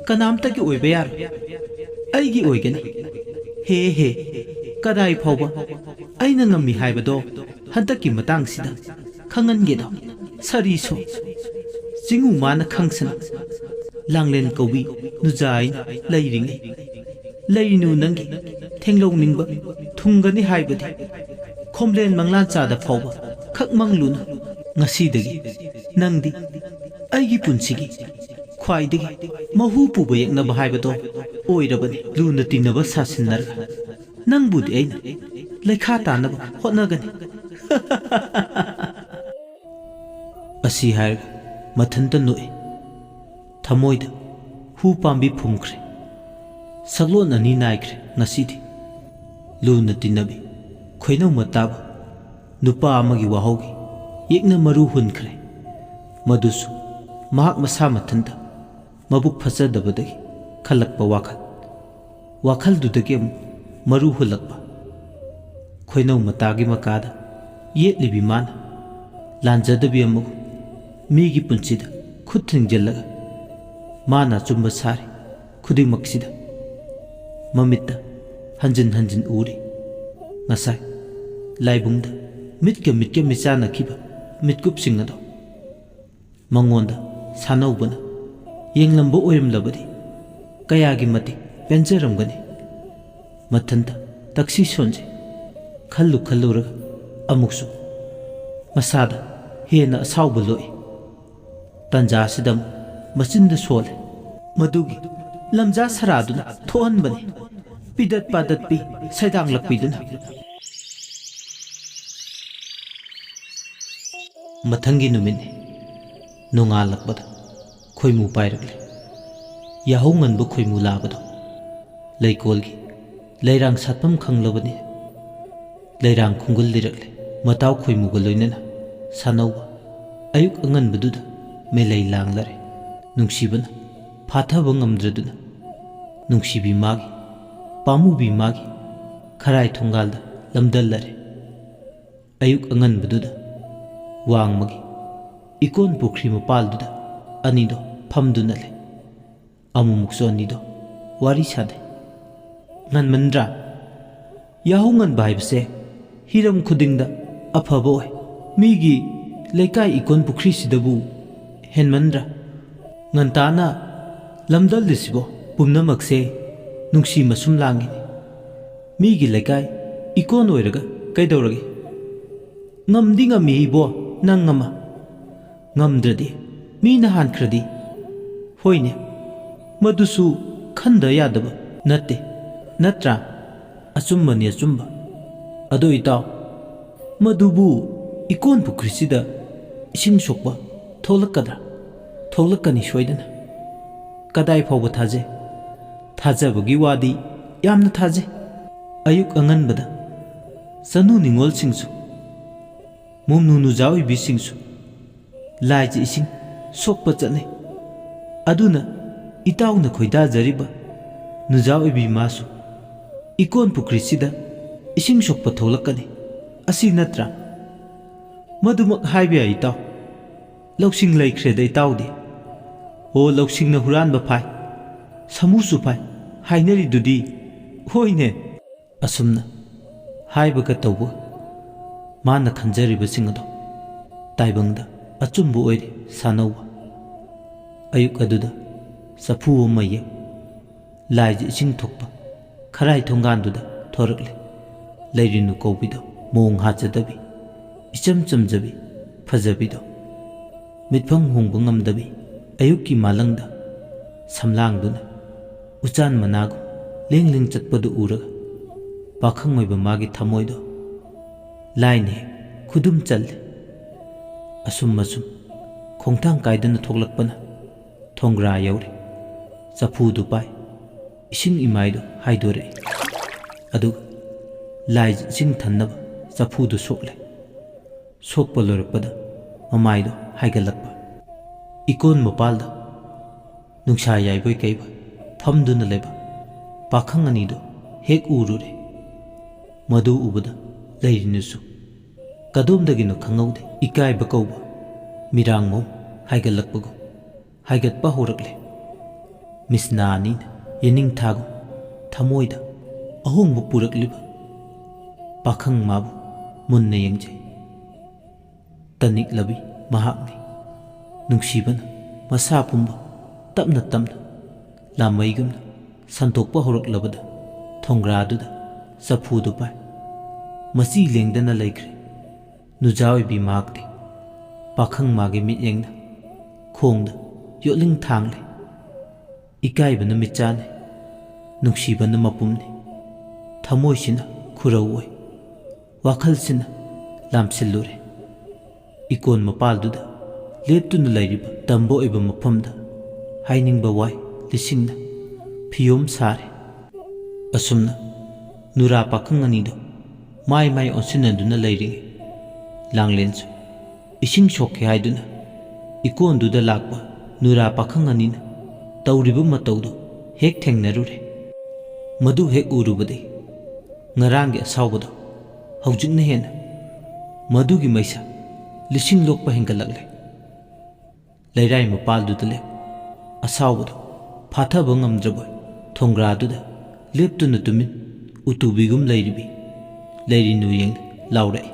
ꯀꯅꯥꯝꯇꯒꯤ ꯑꯣꯏꯕ ꯌꯥꯔꯣꯏ, ꯑꯩꯒꯤ ꯑꯣꯏꯒꯅꯤ꯫ ꯍꯦ ꯍꯦ, ꯀꯗꯥꯏ ꯐꯥꯎꯕ ꯑꯩꯅ ꯉꯝꯃꯤ ꯍꯥꯏꯕꯗꯣ ꯍꯟꯗꯛꯀꯤ ꯃꯇꯥꯡꯁꯤꯗ ꯈꯪꯍꯟꯒꯦꯗꯣ꯫ ꯁꯥꯔꯤꯁꯨ ꯆꯤꯡꯉꯨ ꯃꯥꯅ ꯈꯪꯁꯅꯨ꯫ ꯂꯥꯡꯂꯦꯟ ꯀꯧꯕꯤ ꯅꯨꯖꯥ ꯑꯩꯅ ꯂꯩꯔꯤꯉꯩ ꯂꯩꯔꯤꯅꯨ ꯅꯪꯒꯤ ꯊꯦꯡꯂꯧꯅꯤꯡꯕ ꯊꯨꯡꯒꯅꯤ ꯍꯥꯏꯕꯗꯤ ꯈꯣꯝꯂꯦꯟ ꯃꯪꯂꯥꯟꯆꯥꯗ ꯐꯥꯎꯕ ꯈꯛ ꯃꯪꯂꯨꯅꯨ꯫ ꯉꯁꯤꯗꯒꯤ ꯅꯪꯗꯤ ꯑꯩꯒꯤ ꯄꯨꯟꯁꯤꯒꯤ ꯈ꯭ꯋꯥꯏꯗꯒꯤ ꯃꯍꯨ ꯄꯨꯕ ꯌꯦꯛꯅꯕ ꯍꯥꯏꯕꯗꯣ ꯑꯣꯏꯔꯕꯅꯤ꯫ ꯂꯨꯅ ꯇꯤꯟꯅꯕ ꯁꯥꯁꯤꯟꯅꯔꯒ ꯅꯪꯕꯨꯗꯤ ꯑꯩꯅ ꯂꯩꯈꯥ ꯇꯥꯅꯕ ꯍꯣꯠꯅꯒꯅꯤ꯫ ꯑꯁꯤ ꯍꯥꯏꯔꯒ ꯃꯊꯟꯇ ꯅꯣꯛꯏ꯫ ꯊꯃꯣꯏꯗ ꯍꯨ ꯄꯥꯝꯕꯤ ꯐꯨꯝꯈ꯭ꯔꯦ꯫ ꯁꯛꯂꯣꯟ ꯑꯅꯤ ꯅꯥꯏꯈ꯭ꯔꯦ ꯉꯁꯤꯗꯤ꯫ ꯂꯨꯅ ꯇꯤꯟꯅꯕꯤ, ꯈꯣꯏꯅꯧ ꯃꯇꯥꯕ ꯅꯨꯄꯥ ꯑꯃꯒꯤ ꯋꯥꯍꯧꯒꯤ ꯌꯦꯛꯅ ꯃꯔꯨ ꯍꯨꯟꯈ꯭ꯔꯦ꯫ ꯃꯗꯨꯁꯨ ꯃꯍꯥꯛ ꯃꯁꯥ ꯃꯊꯟꯇ ꯃꯕꯨꯛ ꯐꯠꯆꯗꯕꯗꯒꯤ ꯈꯜꯂꯛꯄ ꯋꯥꯈꯜ꯫ ꯋꯥꯈꯜꯗꯨꯗꯒꯤ ꯑꯃꯨꯛ ꯃꯔꯨ ꯍꯨꯜꯂꯛꯄ꯫ ꯈꯣꯏꯅꯧ ꯃꯇꯥꯒꯤ ꯃꯀꯥꯗ ꯌꯦꯠꯂꯤꯕꯤ ꯃꯥꯅ ꯂꯥꯟꯖꯗꯕꯤ ꯑꯃꯒꯨꯝ ꯃꯤꯒꯤ ꯄꯨꯟꯁꯤꯗ ꯈꯨꯠ ꯊꯤꯡꯖꯤꯜꯂꯒ ꯃꯥꯅ ꯑꯆꯨꯝꯕ ꯁꯥꯔꯤ ꯈꯨꯗꯤꯡꯃꯛꯁꯤꯗ ꯃꯃꯤꯠꯇ ꯍꯟꯖꯤꯟ ꯍꯟꯖꯤꯟ ꯎꯔꯤ꯫ ꯉꯁꯥꯏ ꯂꯥꯏꯕꯨꯡꯗ ꯃꯤꯠꯀ ꯃꯤꯠꯀ ꯃꯤꯆꯥꯟꯅꯈꯤꯕ ꯃꯤꯠꯀꯨꯞꯁꯤꯡ ꯑꯗꯣ ꯃꯉꯣꯟꯗ ꯁꯥꯟꯅꯧꯕꯅ ꯌꯦꯡꯂꯝꯕ ꯑꯣꯏꯔꯝꯂꯕꯗꯤ ꯀꯌꯥꯒꯤ ꯃꯇꯤꯛ ꯄꯦꯟꯖꯔꯝꯒꯅꯤ꯫ ꯃꯊꯟꯇ ꯇꯛꯁꯤ ꯁꯣꯟꯖꯩ꯫ ꯈꯜꯂꯨ ꯈꯜꯂꯨꯔꯒ ꯑꯃꯨꯛꯁꯨ ꯃꯁꯥꯗ ꯍꯦꯟꯅ ꯑꯁꯥꯎꯕ ꯂꯣꯛꯏ꯫ ꯇꯟꯖꯥꯁꯤꯗ ꯑꯃꯨꯛ ꯃꯆꯤꯟꯗ ꯁꯣꯜꯂꯦ꯫ ꯃꯗꯨꯒꯤ ꯂꯝꯖꯥ ꯁꯔꯥꯗꯨꯅ ꯊꯣꯛꯍꯟꯕꯅꯤ꯫ ꯄꯤꯗꯠ ꯄꯥꯗꯠꯄꯤ ꯁꯩꯗꯥꯡꯂꯛꯄꯤꯗꯨꯅ꯫ ꯃꯊꯪꯒꯤ ꯅꯨꯃꯤꯠꯅꯤ꯫ ꯅꯣꯡꯉꯥꯜꯂꯛꯄꯗ ꯈꯣꯏꯃꯨ ꯄꯥꯏꯔꯛꯂꯦ꯫ ꯌꯥꯍꯧ ꯉꯟꯕ ꯈꯣꯏꯃꯨ ꯂꯥꯕꯗꯣ ꯂꯩꯀꯣꯜꯒꯤ ꯂꯩꯔꯥꯡ ꯁꯥꯠꯐꯝ ꯈꯪꯂꯕꯅꯤ꯫ ꯂꯩꯔꯥꯡ ꯈꯣꯡꯒꯨꯜ ꯂꯤꯔꯛꯂꯦ꯫ ꯃꯇꯥꯎ ꯈꯣꯏꯃꯨꯒ ꯂꯣꯏꯅꯅ ꯁꯥꯟꯅꯧꯕ ꯑꯌꯨꯛ ꯑꯉꯟꯕꯗꯨꯗ ꯃꯦꯂꯩ ꯂꯥꯡꯂꯔꯦ꯫ ꯅꯨꯡꯁꯤꯕꯅ ꯐꯥꯊꯕ ꯉꯝꯗ꯭ꯔꯗꯨꯅ ꯅꯨꯡꯁꯤꯕꯤ ꯃꯥꯒꯤ, ꯄꯥꯝꯃꯨꯕꯤ ꯃꯥꯒꯤ ꯈꯔꯥꯏ ꯊꯣꯡꯒꯥꯜꯗ ꯂꯝꯗꯜꯂꯔꯦ꯫ ꯑꯌꯨꯛ ꯑꯉꯟꯕꯗꯨꯗ ꯋꯥꯡꯃꯒꯤ ꯏꯀꯣꯟ ꯄꯨꯈ꯭ꯔꯤ ꯃꯄꯥꯜꯗꯨꯗ ꯑꯅꯤꯗꯣ ꯐꯝꯗꯨꯅ ꯂꯩ꯫ ꯑꯃꯨꯛꯃꯨꯛꯁꯨ ꯑꯅꯤꯗꯣ ꯋꯥꯔꯤ ꯁꯥꯟꯅꯩ꯫ ꯉꯟꯃꯟꯗ꯭ꯔꯥ? ꯌꯥꯍꯧ ꯉꯟꯕ ꯍꯥꯏꯕꯁꯦ ꯍꯤꯔꯝ ꯈꯨꯗꯤꯡꯗ ꯑꯐꯕ ꯑꯣꯏ꯫ ꯃꯤꯒꯤ ꯂꯩꯀꯥꯏ ꯏꯀꯣꯟ ꯄꯨꯈ꯭ꯔꯤꯁꯤꯗꯕꯨ ꯍꯦꯟꯃꯟꯗ꯭ꯔꯥ? ꯉꯟꯇꯥꯅ ꯂꯝꯗꯜꯂꯤꯁꯤꯕꯣ ꯄꯨꯝꯅꯃꯛꯁꯦ ꯅꯨꯡꯁꯤ ꯃꯁꯨꯝ ꯂꯥꯡꯉꯤꯅꯤ꯫ ꯃꯤꯒꯤ ꯂꯩꯀꯥꯏ ꯏꯀꯣꯟ ꯑꯣꯏꯔꯒ ꯀꯩꯗꯧꯔꯒꯦ? ꯉꯝꯗꯤ ꯉꯝꯃꯤ ꯏꯕꯣ, ꯅꯪ ꯑꯃ꯫ ꯉꯝꯗ꯭ꯔꯗꯤ ꯃꯤꯅ ꯍꯥꯟꯈ꯭ꯔꯗꯤ? ꯍꯣꯏꯅꯦ, ꯃꯗꯨꯁꯨ ꯈꯟꯗ ꯌꯥꯗꯕ ꯅꯠꯇꯦ, ꯅꯠꯇ꯭ꯔꯥ? ꯑꯆꯨꯝꯕꯅꯤ, ꯑꯆꯨꯝꯕ꯫ ꯑꯗꯣ ꯏꯇꯥꯎ, ꯃꯗꯨꯕꯨ ꯏꯀꯣꯟ ꯄꯨꯈ꯭ꯔꯤꯁꯤꯗ ꯏꯁꯤꯡ ꯁꯣꯛꯄ ꯊꯣꯛꯂꯛꯀꯗ꯭ꯔꯥ? ꯊꯣꯛꯂꯛꯀꯅꯤ ꯁꯣꯏꯗꯅ꯫ ꯀꯗꯥꯏ ꯐꯥꯎꯕ ꯊꯥꯖꯩ? ꯊꯥꯖꯕꯒꯤ ꯋꯥꯗꯤ ꯌꯥꯝꯅ ꯊꯥꯖꯩ꯫ ꯑꯌꯨꯛ ꯑꯉꯟꯕꯗ ꯆꯅꯨ ꯅꯤꯉꯣꯜꯁꯤꯡꯁꯨ, ꯃꯣꯝꯅꯨ ꯅꯨꯖꯥ ꯑꯣꯏꯕꯤꯁꯤꯡꯁꯨ ꯂꯥꯏꯖ ꯏꯁꯤꯡ ꯁꯣꯛꯄ ꯆꯠꯅꯩ꯫ ꯑꯗꯨꯅ ꯏꯇꯥꯎꯅ ꯈꯣꯏꯗꯥꯖꯔꯤꯕ ꯅꯨꯖꯥ ꯑꯣꯏꯕꯤ ꯃꯥꯁꯨ "ꯏꯀꯣꯟ ꯄꯨꯈ꯭ꯔꯤꯁꯤꯗ ꯏꯁꯤꯡ ꯁꯣꯛꯄ ꯊꯣꯛꯂꯛꯀꯅꯤ, ꯑꯁꯤ ꯅꯠꯇ꯭ꯔꯥ?" "ꯃꯗꯨꯃꯛ ꯍꯥꯏꯕ ꯌꯥꯏ, ꯏꯇꯥꯎ꯫ ꯂꯧꯁꯤꯡ ꯂꯩꯈ꯭ꯔꯦꯗ ꯏꯇꯥꯎꯗꯤ꯫ ꯑꯣ, ꯂꯧꯁꯤꯡꯅ ꯍꯨꯔꯥꯟꯕ ꯐꯥꯏ, ꯁꯥꯃꯨꯁꯨ ꯐꯥꯏ ꯍꯥꯏꯅꯔꯤꯗꯨꯗꯤ꯫ ꯍꯣꯏꯅꯦ!" ꯑꯁꯨꯝꯅ ꯍꯥꯏꯕꯒ ꯇꯧꯕ, ꯃꯥꯅ ꯈꯟꯖꯔꯤꯕꯁꯤꯡ ꯑꯗꯣ ꯇꯥꯏꯕꯪꯗ ꯑꯆꯨꯝꯕ ꯑꯣꯏꯔꯦ ꯁꯥꯅꯧꯕ꯫ ꯑꯌꯨꯛ ꯑꯗꯨꯗ ꯆꯐꯨ ꯑꯃ ꯌꯦꯛ, ꯂꯥꯏꯁꯦ ꯏꯁꯤꯡ ꯊꯣꯛꯄ ꯈꯔꯥꯏ ꯊꯣꯡꯒꯥꯟꯗꯨꯗ ꯊꯣꯔꯛꯂꯦ꯫ ꯂꯩꯔꯤꯅꯨ ꯀꯧꯕꯤꯗꯣ ꯃꯑꯣꯡ ꯍꯥꯠꯆꯗꯕꯤ, ꯏꯆꯝ ꯆꯝꯖꯕꯤ, ꯐꯖꯕꯤꯗꯣ꯫ ꯃꯤꯠꯐꯝ ꯍꯣꯡꯕ ꯉꯝꯗꯕꯤ ꯑꯌꯨꯛꯀꯤ ꯃꯥꯂꯪꯗ ꯁꯝꯂꯥꯡꯗꯨꯅ ꯎꯆꯥꯟ ꯃꯅꯥꯒꯨꯝ ꯂꯦꯡ ꯂꯦꯡ ꯆꯠꯄꯗꯨ ꯎꯔꯒ ꯄꯥꯈꯪ ꯑꯣꯏꯕ ꯃꯥꯒꯤ ꯊꯃꯣꯏꯗꯣ ꯂꯥꯏꯅ ꯍꯦꯛ ꯈꯨꯗꯨꯝ ꯆꯜꯂꯦ꯫ ꯑꯁꯨꯝ ꯑꯁꯨꯝ ꯈꯣꯡꯊꯥꯡ ꯀꯥꯏꯗꯅ ꯊꯣꯛꯂꯛꯄꯅ ꯊꯣꯡꯒ꯭ꯔꯥ ꯌꯧꯔꯦ꯫ ꯆꯐꯨꯗꯨ ꯄꯥꯏ, ꯏꯁꯤꯡ ꯏꯃꯥꯏꯗꯨ ꯍꯥꯏꯗꯣꯔꯛꯏ꯫ ꯑꯗꯨꯒ ꯂꯥꯏ ꯏꯁꯤꯡ ꯊꯟꯅꯕ ꯆꯐꯨꯗꯨ ꯁꯣꯛꯂꯦ꯫ ꯁꯣꯛꯄ ꯂꯣꯏꯔꯛꯄꯗ ꯃꯃꯥꯏꯗꯨ ꯍꯥꯏꯒꯠꯂꯛꯄ꯫ ꯏꯀꯣꯟ ꯃꯄꯥꯜꯗ ꯅꯨꯡꯁꯥ ꯌꯥꯏꯕꯣꯏ ꯀꯩꯕꯣꯏ ꯐꯝꯗꯨꯅ ꯂꯩꯕ ꯄꯥꯈꯪ ꯑꯅꯤꯗꯨ ꯍꯦꯛ ꯎꯔꯨꯔꯦ꯫ ꯃꯗꯨ ꯎꯕꯗ ꯂꯩꯔꯤꯅꯨꯁꯨ ꯀꯗꯣꯝꯗꯒꯤꯅꯣ ꯈꯪꯍꯧꯗꯦ ꯏꯀꯥꯏꯕ ꯀꯧꯕ ꯃꯤꯔꯥꯡꯃꯣꯝ ꯍꯥꯏꯒꯠꯂꯛꯄꯒꯨꯝ ꯍꯥꯏꯒꯠꯄ ꯍꯧꯔꯛꯂꯦ꯫ ꯃꯤꯁꯅꯥ ꯑꯅꯤꯅ ꯌꯦꯅꯤꯡꯊꯥꯒꯨꯝ ꯊꯃꯣꯏꯗ ꯑꯍꯣꯡꯕ ꯄꯨꯔꯛꯂꯤꯕ ꯄꯥꯈꯪ ꯃꯥꯕꯨ ꯃꯨꯟꯅ ꯌꯦꯡꯖꯩ꯫ ꯇꯅꯤꯛꯂꯕꯤ ꯃꯍꯥꯛꯅꯤ꯫ ꯅꯨꯡꯁꯤꯕꯅ ꯃꯁꯥ ꯄꯨꯝꯕ ꯇꯞꯅ ꯇꯞꯅ ꯂꯥꯃꯩꯒꯨꯝꯅ ꯁꯟꯗꯣꯛꯄ ꯍꯧꯔꯛꯂꯕꯗ ꯊꯣꯡꯒ꯭ꯔꯥꯗꯨꯗ ꯆꯐꯨꯗꯨ ꯄꯥꯏ꯫ ꯃꯆꯤ ꯂꯦꯡꯗꯅ ꯂꯩꯈ꯭ꯔꯦ꯫ ꯅꯨꯖꯥ ꯑꯣꯏꯕꯤ ꯃꯍꯥꯛꯇꯤ ꯄꯥꯈꯪ ꯃꯥꯒꯤ ꯃꯤꯠꯌꯦꯡꯅ ꯈꯣꯡꯗ ꯌꯣꯠꯂꯤꯡ ꯊꯥꯡꯂꯦ꯫ ꯏꯀꯥꯏꯕꯅ ꯃꯤꯠꯆꯥꯅꯤ, ꯅꯨꯡꯁꯤꯕꯅ ꯃꯄꯨꯝꯅꯤ꯫ ꯊꯃꯣꯏꯁꯤꯅ ꯈꯨꯔꯧ ꯑꯣꯏ, ꯋꯥꯈꯜꯁꯤꯅ ꯂꯥꯝꯁꯤꯜꯂꯨꯔꯦ꯫ ꯏꯀꯣꯟ ꯃꯄꯥꯜꯗꯨꯗ ꯂꯦꯞꯇꯨꯅ ꯂꯩꯔꯤꯕ ꯇꯝꯕ ꯑꯣꯏꯕ ꯃꯐꯝꯗ ꯍꯥꯏꯅꯤꯡꯕ ꯋꯥꯍꯩ ꯂꯤꯁꯤꯡꯅ ꯐꯤꯌꯣꯝ ꯁꯥꯔꯦ꯫ ꯑꯁꯨꯝꯅ ꯅꯨꯔꯥ ꯄꯥꯈꯪ ꯑꯅꯤꯗꯨ ꯃꯥꯏ ꯃꯥꯏ ꯑꯣꯟꯁꯤꯟꯅꯗꯨꯅ ꯂꯩꯔꯤꯉꯩ, ꯂꯥꯡꯂꯦꯟꯁꯨ ꯏꯁꯤꯡ ꯁꯣꯛꯀꯦ ꯍꯥꯏꯗꯨꯅ ꯏꯀꯣꯟꯗꯨꯗ ꯂꯥꯛꯄ ꯅꯨꯔꯥ ꯄꯥꯈꯪ ꯑꯅꯤꯅ ꯇꯧꯔꯤꯕ ꯃꯇꯧꯗꯨ ꯍꯦꯛ ꯊꯦꯡꯅꯔꯨꯔꯦ꯫ ꯃꯗꯨ ꯍꯦꯛ ꯎꯔꯨꯕꯗꯤ ꯉꯔꯥꯡꯒꯤ ꯑꯁꯥꯎꯕꯗꯣ ꯍꯧꯖꯤꯛꯅ ꯍꯦꯟꯅ ꯃꯗꯨꯒꯤ ꯃꯩꯁꯥ ꯂꯤꯁꯤꯡ ꯂꯣꯛꯄ ꯍꯦꯟꯒꯠꯂꯛꯂꯦ꯫ ꯂꯩꯔꯥꯏ ꯃꯄꯥꯜꯗꯨꯗ ꯂꯦꯞ ꯑꯁꯥꯎꯕꯗꯣ ꯐꯥꯊꯕ ꯉꯝꯗ꯭ꯔꯕꯣꯏ ꯊꯣꯡꯒ꯭ꯔꯥꯗꯨꯗ ꯂꯦꯞꯇꯨꯅ ꯇꯨꯃꯤꯟ ꯎꯇꯨꯕꯤꯒꯨꯝ ꯂꯩꯔꯤꯕꯤ ꯂꯩꯔꯤꯅꯨ ꯌꯦꯡꯅ ꯂꯥꯎꯔꯛꯏ꯫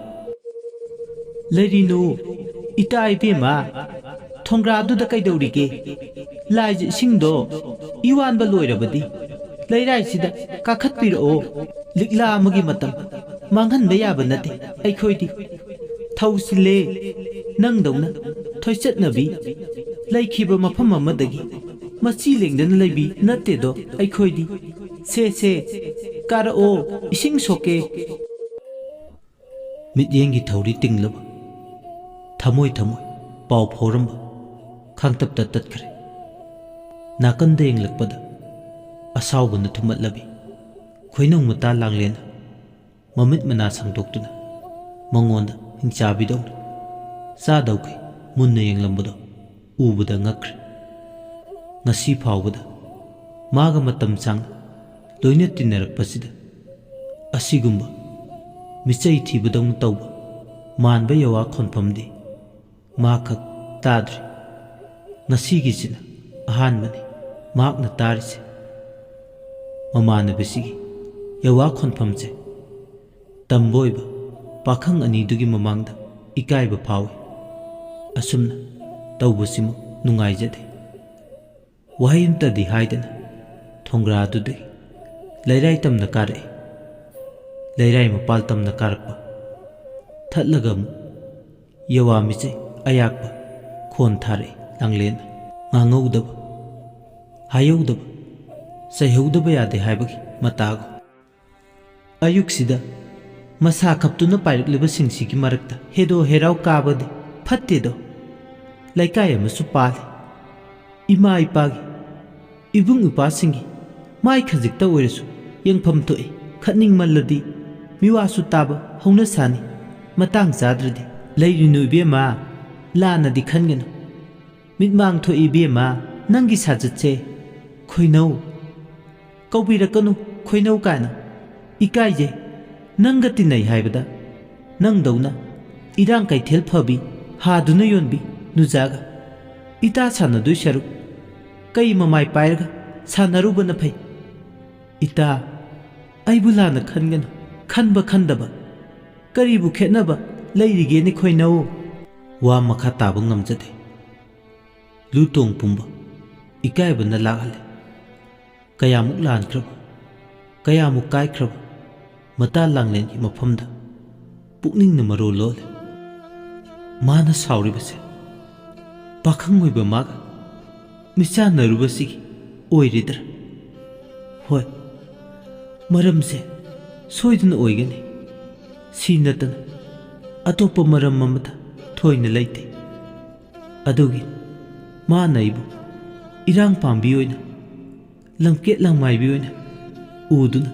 "ꯂꯩꯔꯤꯅꯨ, ꯏꯇꯥ ꯏꯕꯦꯝꯃ, ꯊꯣꯡꯒ꯭ꯔꯥꯗꯨꯗ ꯀꯩꯗꯧꯔꯤꯒꯦ? ꯂꯥꯏꯖ ꯏꯁꯤꯡꯗꯣ ꯏꯋꯥꯟꯕ ꯂꯣꯏꯔꯕꯗꯤ ꯂꯩꯔꯥꯏꯁꯤꯗ ꯀꯥꯈꯠꯄꯤꯔꯛꯑꯣ꯫ ꯂꯤꯛꯂꯥ ꯑꯃꯒꯤ ꯃꯇꯝ ꯃꯥꯡꯍꯟꯕ ꯌꯥꯕ ꯅꯠꯇꯦ ꯑꯩꯈꯣꯏꯗꯤ꯫ ꯊꯧꯁꯤꯜꯂꯦ, ꯅꯪꯗꯧꯅ ꯊꯣꯏꯆꯠꯅꯕꯤ ꯂꯩꯈꯤꯕ ꯃꯐꯝ ꯑꯃꯗꯒꯤ ꯃꯆꯤ ꯂꯦꯡꯗꯅ ꯂꯩꯕꯤ ꯅꯠꯇꯦꯗꯣ ꯑꯩꯈꯣꯏꯗꯤ꯫ ꯁꯦ ꯁꯦ, ꯀꯥꯔꯛꯑꯣ, ꯏꯁꯤꯡ ꯁꯣꯛꯀꯦ"꯫ ꯃꯤꯠꯌꯦꯡꯒꯤ ꯊꯧꯔꯤ ꯇꯤꯡꯂꯕ, ꯊꯃꯣꯏ ꯊꯃꯣꯏ ꯄꯥꯎ ꯐꯥꯎꯔꯝꯕ ꯈꯥꯡꯇꯞꯇ ꯇꯠꯈ꯭ꯔꯦ꯫ ꯅꯥꯀꯟꯗ ꯌꯦꯡꯂꯛꯄꯗ ꯑꯁꯥꯎꯕꯅ ꯊꯨꯝꯍꯠꯂꯕꯤ ꯈꯣꯏꯅꯧ ꯃꯇꯥ ꯂꯥꯡꯂꯦꯟꯅ ꯃꯃꯤꯠ ꯃꯅꯥ ꯁꯥꯡꯗꯣꯛꯇꯨꯅ ꯃꯉꯣꯟꯗ ꯍꯤꯡꯆꯥꯕꯤꯗꯧꯅ ꯆꯥꯗꯧꯈꯩ ꯃꯨꯟꯅ ꯌꯦꯡꯂꯝꯕꯗꯣ ꯎꯕꯗ ꯉꯛꯈ꯭ꯔꯦ꯫ ꯉꯁꯤ ꯐꯥꯎꯕꯗ ꯃꯥꯒ ꯃꯇꯝ ꯁꯥꯡꯅ ꯂꯣꯏꯅ ꯇꯤꯟꯅꯔꯛꯄꯁꯤꯗ ꯑꯁꯤꯒꯨꯝꯕ ꯃꯤꯆꯩ ꯊꯤꯕꯗꯧꯅ ꯇꯧꯕ ꯃꯥꯟꯕ ꯌꯋꯥ ꯈꯣꯟꯐꯝꯗꯤ ꯃꯍꯥꯛꯈꯛ ꯇꯥꯗ꯭ꯔꯤ꯫ ꯉꯁꯤꯒꯤꯁꯤꯅ ꯑꯍꯥꯟꯕꯅꯤ ꯃꯍꯥꯛꯅ ꯇꯥꯔꯤꯁꯦ꯫ ꯃꯃꯥꯟꯅꯕꯁꯤꯒꯤ ꯌꯋꯥ ꯈꯣꯟꯐꯝꯁꯦ ꯇꯝꯕ ꯑꯣꯏꯕ ꯄꯥꯈꯪ ꯑꯅꯤꯗꯨꯒꯤ ꯃꯃꯥꯡꯗ ꯏꯀꯥꯏꯕ ꯐꯥꯎꯏ꯫ ꯑꯁꯨꯝꯅ ꯇꯧꯕꯁꯤꯃꯨꯛ ꯅꯨꯡꯉꯥꯏꯖꯗꯦ꯫ ꯋꯥꯍꯩ ꯑꯃꯇꯗꯤ ꯍꯥꯏꯗꯅ ꯊꯣꯡꯒ꯭ꯔꯥꯗꯨꯗꯒꯤ ꯂꯩꯔꯥꯏ ꯇꯝꯅ ꯀꯥꯔꯛꯏ꯫ ꯂꯩꯔꯥꯏ ꯃꯄꯥꯜ ꯇꯝꯅ ꯀꯥꯔꯛꯄ ꯊꯠꯂꯒ ꯑꯃꯨꯛ ꯌꯋꯥ ꯃꯤꯆꯩ ꯑꯌꯥꯛꯄ ꯈꯣꯟ ꯊꯥꯔꯛꯏ ꯂꯥꯡꯂꯦꯟꯅ꯫ ꯉꯥꯡꯍꯧꯗꯕ, ꯍꯥꯏꯍꯧꯗꯕ, ꯆꯩꯍꯧꯗꯕ ꯌꯥꯗꯦ ꯍꯥꯏꯕꯒꯤ ꯃꯇꯥꯒꯨꯝ꯫ ꯑꯌꯨꯛꯁꯤꯗ ꯃꯁꯥ ꯈꯞꯇꯨꯅ ꯄꯥꯏꯔꯛꯂꯤꯕꯁꯤꯡꯁꯤꯒꯤ ꯃꯔꯛꯇ ꯍꯦꯗꯣ ꯍꯦꯔꯥꯎ ꯀꯥꯕꯗꯤ ꯐꯠꯇꯦꯗꯣ꯫ ꯂꯩꯀꯥꯏ ꯑꯃꯁꯨ ꯄꯥꯜꯂꯤ꯫ ꯏꯃꯥ ꯏꯄꯥꯒꯤ, ꯏꯕꯨꯡ ꯏꯄ꯭ꯋꯥꯁꯤꯡꯒꯤ ꯃꯥꯏ ꯈꯖꯤꯛꯇ ꯑꯣꯏꯔꯁꯨ ꯌꯦꯡꯐꯝ ꯊꯣꯛꯏ꯫ ꯈꯠꯅꯤꯡꯃꯜꯂꯗꯤ ꯃꯤꯋꯥꯁꯨ ꯇꯥꯕ ꯍꯧꯅ ꯁꯥꯅꯤ꯫ ꯃꯇꯥꯡ ꯆꯥꯗ꯭ꯔꯗꯤ꯫ "ꯂꯩꯔꯤꯅꯨ ꯏꯕꯦꯝꯃ, ꯂꯥꯟꯅꯗꯤ ꯈꯟꯒꯅꯨ꯫ ꯃꯤꯠꯃꯥꯡ ꯊꯣꯛꯏ ꯏꯕꯦꯝꯃ, ꯅꯪꯒꯤ ꯁꯥꯖꯠꯁꯦ꯫ ꯈꯣꯏꯅꯧ, ꯀꯧꯕꯤꯔꯛꯀꯅꯨ, ꯈꯣꯏꯅꯧ ꯀꯥꯏꯅ꯫ ꯏꯀꯥꯏꯖꯩ꯫ ꯅꯪꯒ ꯇꯤꯟꯅꯩ ꯍꯥꯏꯕꯗ ꯅꯪꯗꯧꯅ ꯏꯔꯥꯡ ꯀꯩꯊꯦꯜ ꯐꯕꯤ, ꯍꯥꯗꯨꯅ ꯌꯣꯟꯕꯤ ꯅꯨꯖꯥꯒ ꯏꯇꯥ ꯁꯥꯟꯅꯗꯣꯏ ꯁꯔꯨꯛ ꯀꯩ ꯃꯃꯥꯏ ꯄꯥꯏꯔꯒ ꯁꯥꯟꯅꯔꯨꯕꯅ ꯐꯩ꯫ ꯏꯇꯥ, ꯑꯩꯕꯨ ꯂꯥꯟꯅ ꯈꯟꯒꯅꯨ꯫ ꯈꯟꯕ ꯈꯟꯗꯕ ꯀꯔꯤꯕꯨ ꯈꯦꯠꯅꯕ ꯂꯩꯔꯤꯒꯦꯅꯦ ꯈꯣꯏꯅꯧ? ꯋꯥ ꯃꯈꯥ ꯇꯥꯕ ꯉꯝꯖꯗꯦ꯫ ꯂꯨꯇꯣꯡ ꯄꯨꯝꯕ ꯏꯀꯥꯏꯕꯅ ꯂꯥꯛꯍꯜꯂꯦ꯫ ꯀꯌꯥꯃꯨꯛ ꯂꯥꯟꯈ꯭ꯔꯕ, ꯀꯌꯥꯃꯨꯛ ꯀꯥꯏꯈ꯭ꯔꯕ ꯃꯇꯥ ꯂꯥꯡꯂꯦꯟꯒꯤ ꯃꯐꯝꯗ ꯄꯨꯛꯅꯤꯡꯅ ꯃꯔꯣꯜ ꯂꯣꯜꯂꯦ꯫ ꯃꯥꯅ ꯁꯥꯎꯔꯤꯕꯁꯦ ꯄꯥꯈꯪ ꯑꯣꯏꯕ ꯃꯥꯒ ꯃꯤꯆꯥꯟꯅꯔꯨꯕꯁꯤꯒꯤ ꯑꯣꯏꯔꯤꯗ꯭ꯔꯥ? ꯍꯣꯏ, ꯃꯔꯝꯁꯦ ꯁꯣꯏꯗꯅ ꯑꯣꯏꯒꯅꯤ꯫ ꯁꯤ ꯅꯠꯇꯅ ꯑꯇꯣꯞꯄ ꯃꯔꯝ ꯑꯃꯠꯇ ꯊꯣꯏꯅ ꯂꯩꯇꯦ꯫ ꯑꯗꯨꯒꯤ ꯃꯥꯅ ꯑꯩꯕꯨ ꯏꯔꯥꯡ ꯄꯥꯝꯕꯤ ꯑꯣꯏꯅ, ꯂꯝꯀꯦꯠ ꯂꯝꯃꯥꯏꯕꯤ ꯑꯣꯏꯅ ꯎꯗꯨꯅ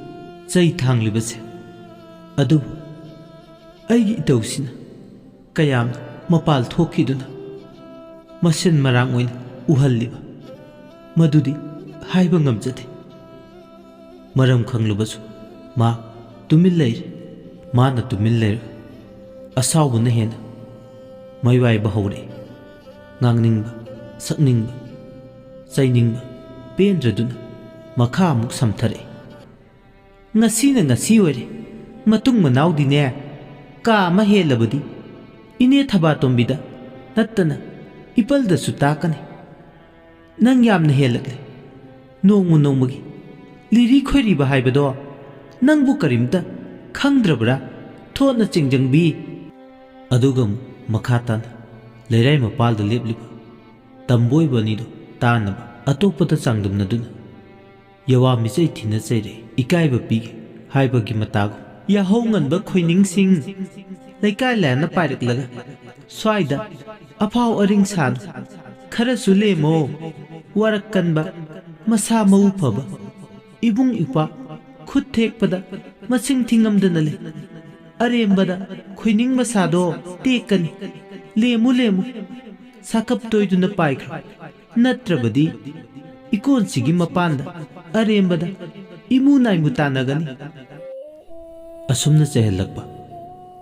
ꯆꯩ ꯊꯥꯡꯂꯤꯕꯁꯦ꯫ ꯑꯗꯨꯕꯨ ꯑꯩꯒꯤ ꯏꯇꯧꯁꯤꯅ ꯀꯌꯥꯝ ꯃꯄꯥꯜ ꯊꯣꯛꯈꯤꯗꯨꯅ ꯃꯁꯦꯟ ꯃꯔꯥꯡ ꯑꯣꯏꯅ ꯎꯍꯜꯂꯤꯕ, ꯃꯗꯨꯗꯤ ꯍꯥꯏꯕ ꯉꯝꯖꯗꯦ꯫ ꯃꯔꯝ ꯈꯪꯂꯕꯁꯨ ꯃꯥ ꯇꯨꯃꯤꯟ ꯂꯩꯔꯦ꯫ ꯃꯥꯅ ꯇꯨꯃꯤꯟ ꯂꯩꯔꯒ ꯑꯁꯥꯎꯕꯅ ꯍꯦꯟꯅ ꯃꯩꯋꯥꯏꯕ ꯍꯧꯔꯛꯏ꯫ ꯉꯥꯡꯅꯤꯡꯕ, ꯁꯛꯅꯤꯡꯕ, ꯆꯩꯅꯤꯡꯕ ꯄꯦꯟꯗ꯭ꯔꯗꯨꯅ ꯃꯈꯥ ꯑꯃꯨꯛ ꯁꯝꯊꯔꯛꯏ꯫ ꯉꯁꯤꯅ ꯉꯁꯤ ꯑꯣꯏꯔꯦ, ꯃꯇꯨꯡ ꯃꯅꯥꯎꯗꯤꯅꯦ, ꯀꯥ ꯑꯃ ꯍꯦꯜꯂꯕꯗꯤ ꯏꯅꯦ ꯊꯕꯥꯇꯣꯝꯕꯤꯗ ꯅꯠꯇꯅ ꯏꯄꯜꯗꯁꯨ ꯇꯥꯛꯀꯅꯤ꯫ ꯅꯪ ꯌꯥꯝꯅ ꯍꯦꯜꯂꯛꯂꯦ꯫ ꯅꯣꯡꯃ ꯅꯣꯡꯃꯒꯤ ꯂꯤꯔꯤ ꯈꯣꯏꯔꯤꯕ ꯍꯥꯏꯕꯗꯣ ꯅꯪꯕꯨ ꯀꯔꯤꯝꯇ ꯈꯪꯗ꯭ꯔꯕ꯭ꯔꯥ, ꯊꯣꯠꯅ ꯆꯤꯡꯖꯪꯕꯤ? ꯑꯗꯨꯒ ꯑꯃꯨꯛ ꯃꯈꯥ ꯇꯥꯅ ꯂꯩꯔꯥꯏ ꯃꯄꯥꯜꯗ ꯂꯦꯞꯂꯤꯕ ꯇꯝꯕꯣꯏꯕ ꯑꯅꯤꯗꯨ ꯇꯥꯅꯕ ꯑꯇꯣꯞꯄꯗ ꯆꯥꯡꯗꯝꯅꯗꯨꯅ ꯌꯋꯥ ꯃꯤꯆꯩ ꯊꯤꯅ ꯆꯩꯔꯦ, ꯏꯀꯥꯏꯕ ꯄꯤꯒꯦ ꯍꯥꯏꯕꯒꯤ ꯃꯇꯥꯒꯨꯝ꯫ ꯌꯥꯍꯧ ꯉꯟꯕ ꯈꯣꯏꯅꯤꯡꯁꯤꯡ ꯂꯩꯀꯥꯏ ꯂꯥꯟꯅ ꯄꯥꯏꯔꯛꯂꯒ ꯁ꯭ꯋꯥꯏꯗ ꯑꯐꯥꯎ ꯑꯔꯤꯡ ꯁꯥꯅꯨ꯫ ꯈꯔꯁꯨ ꯂꯦꯝꯃꯣ꯫ ꯋꯥꯔꯛ ꯀꯟꯕ, ꯃꯁꯥ ꯃꯎ ꯐꯕ, ꯏꯕꯨꯡ ꯏꯄ꯭ꯋꯥ ꯈꯨꯠ ꯊꯦꯛꯄꯗ ꯃꯁꯤꯡ ꯊꯤꯉꯝꯗꯅ ꯂꯩ꯫ ꯑꯔꯦꯝꯕꯗ ꯈꯣꯏꯅꯤꯡ ꯃꯁꯥꯗꯣ ꯇꯦꯛꯀꯅꯤ꯫ ꯂꯦꯝꯃꯨ, ꯂꯦꯝꯃꯨ꯫ ꯁꯥꯀꯞ ꯇꯣꯏꯗꯨꯅ ꯄꯥꯏꯈ꯭ꯔꯣ꯫ ꯅꯠꯇ꯭ꯔꯕꯗꯤ ꯏꯀꯣꯟꯁꯤꯒꯤ ꯃꯄꯥꯟꯗ ꯑꯔꯦꯝꯕꯗ ꯏꯃꯨ ꯅꯥꯏꯃꯨ ꯇꯥꯟꯅꯒꯅꯤ꯫ ꯑꯁꯨꯝꯅ ꯆꯩꯍꯜꯂꯛꯄ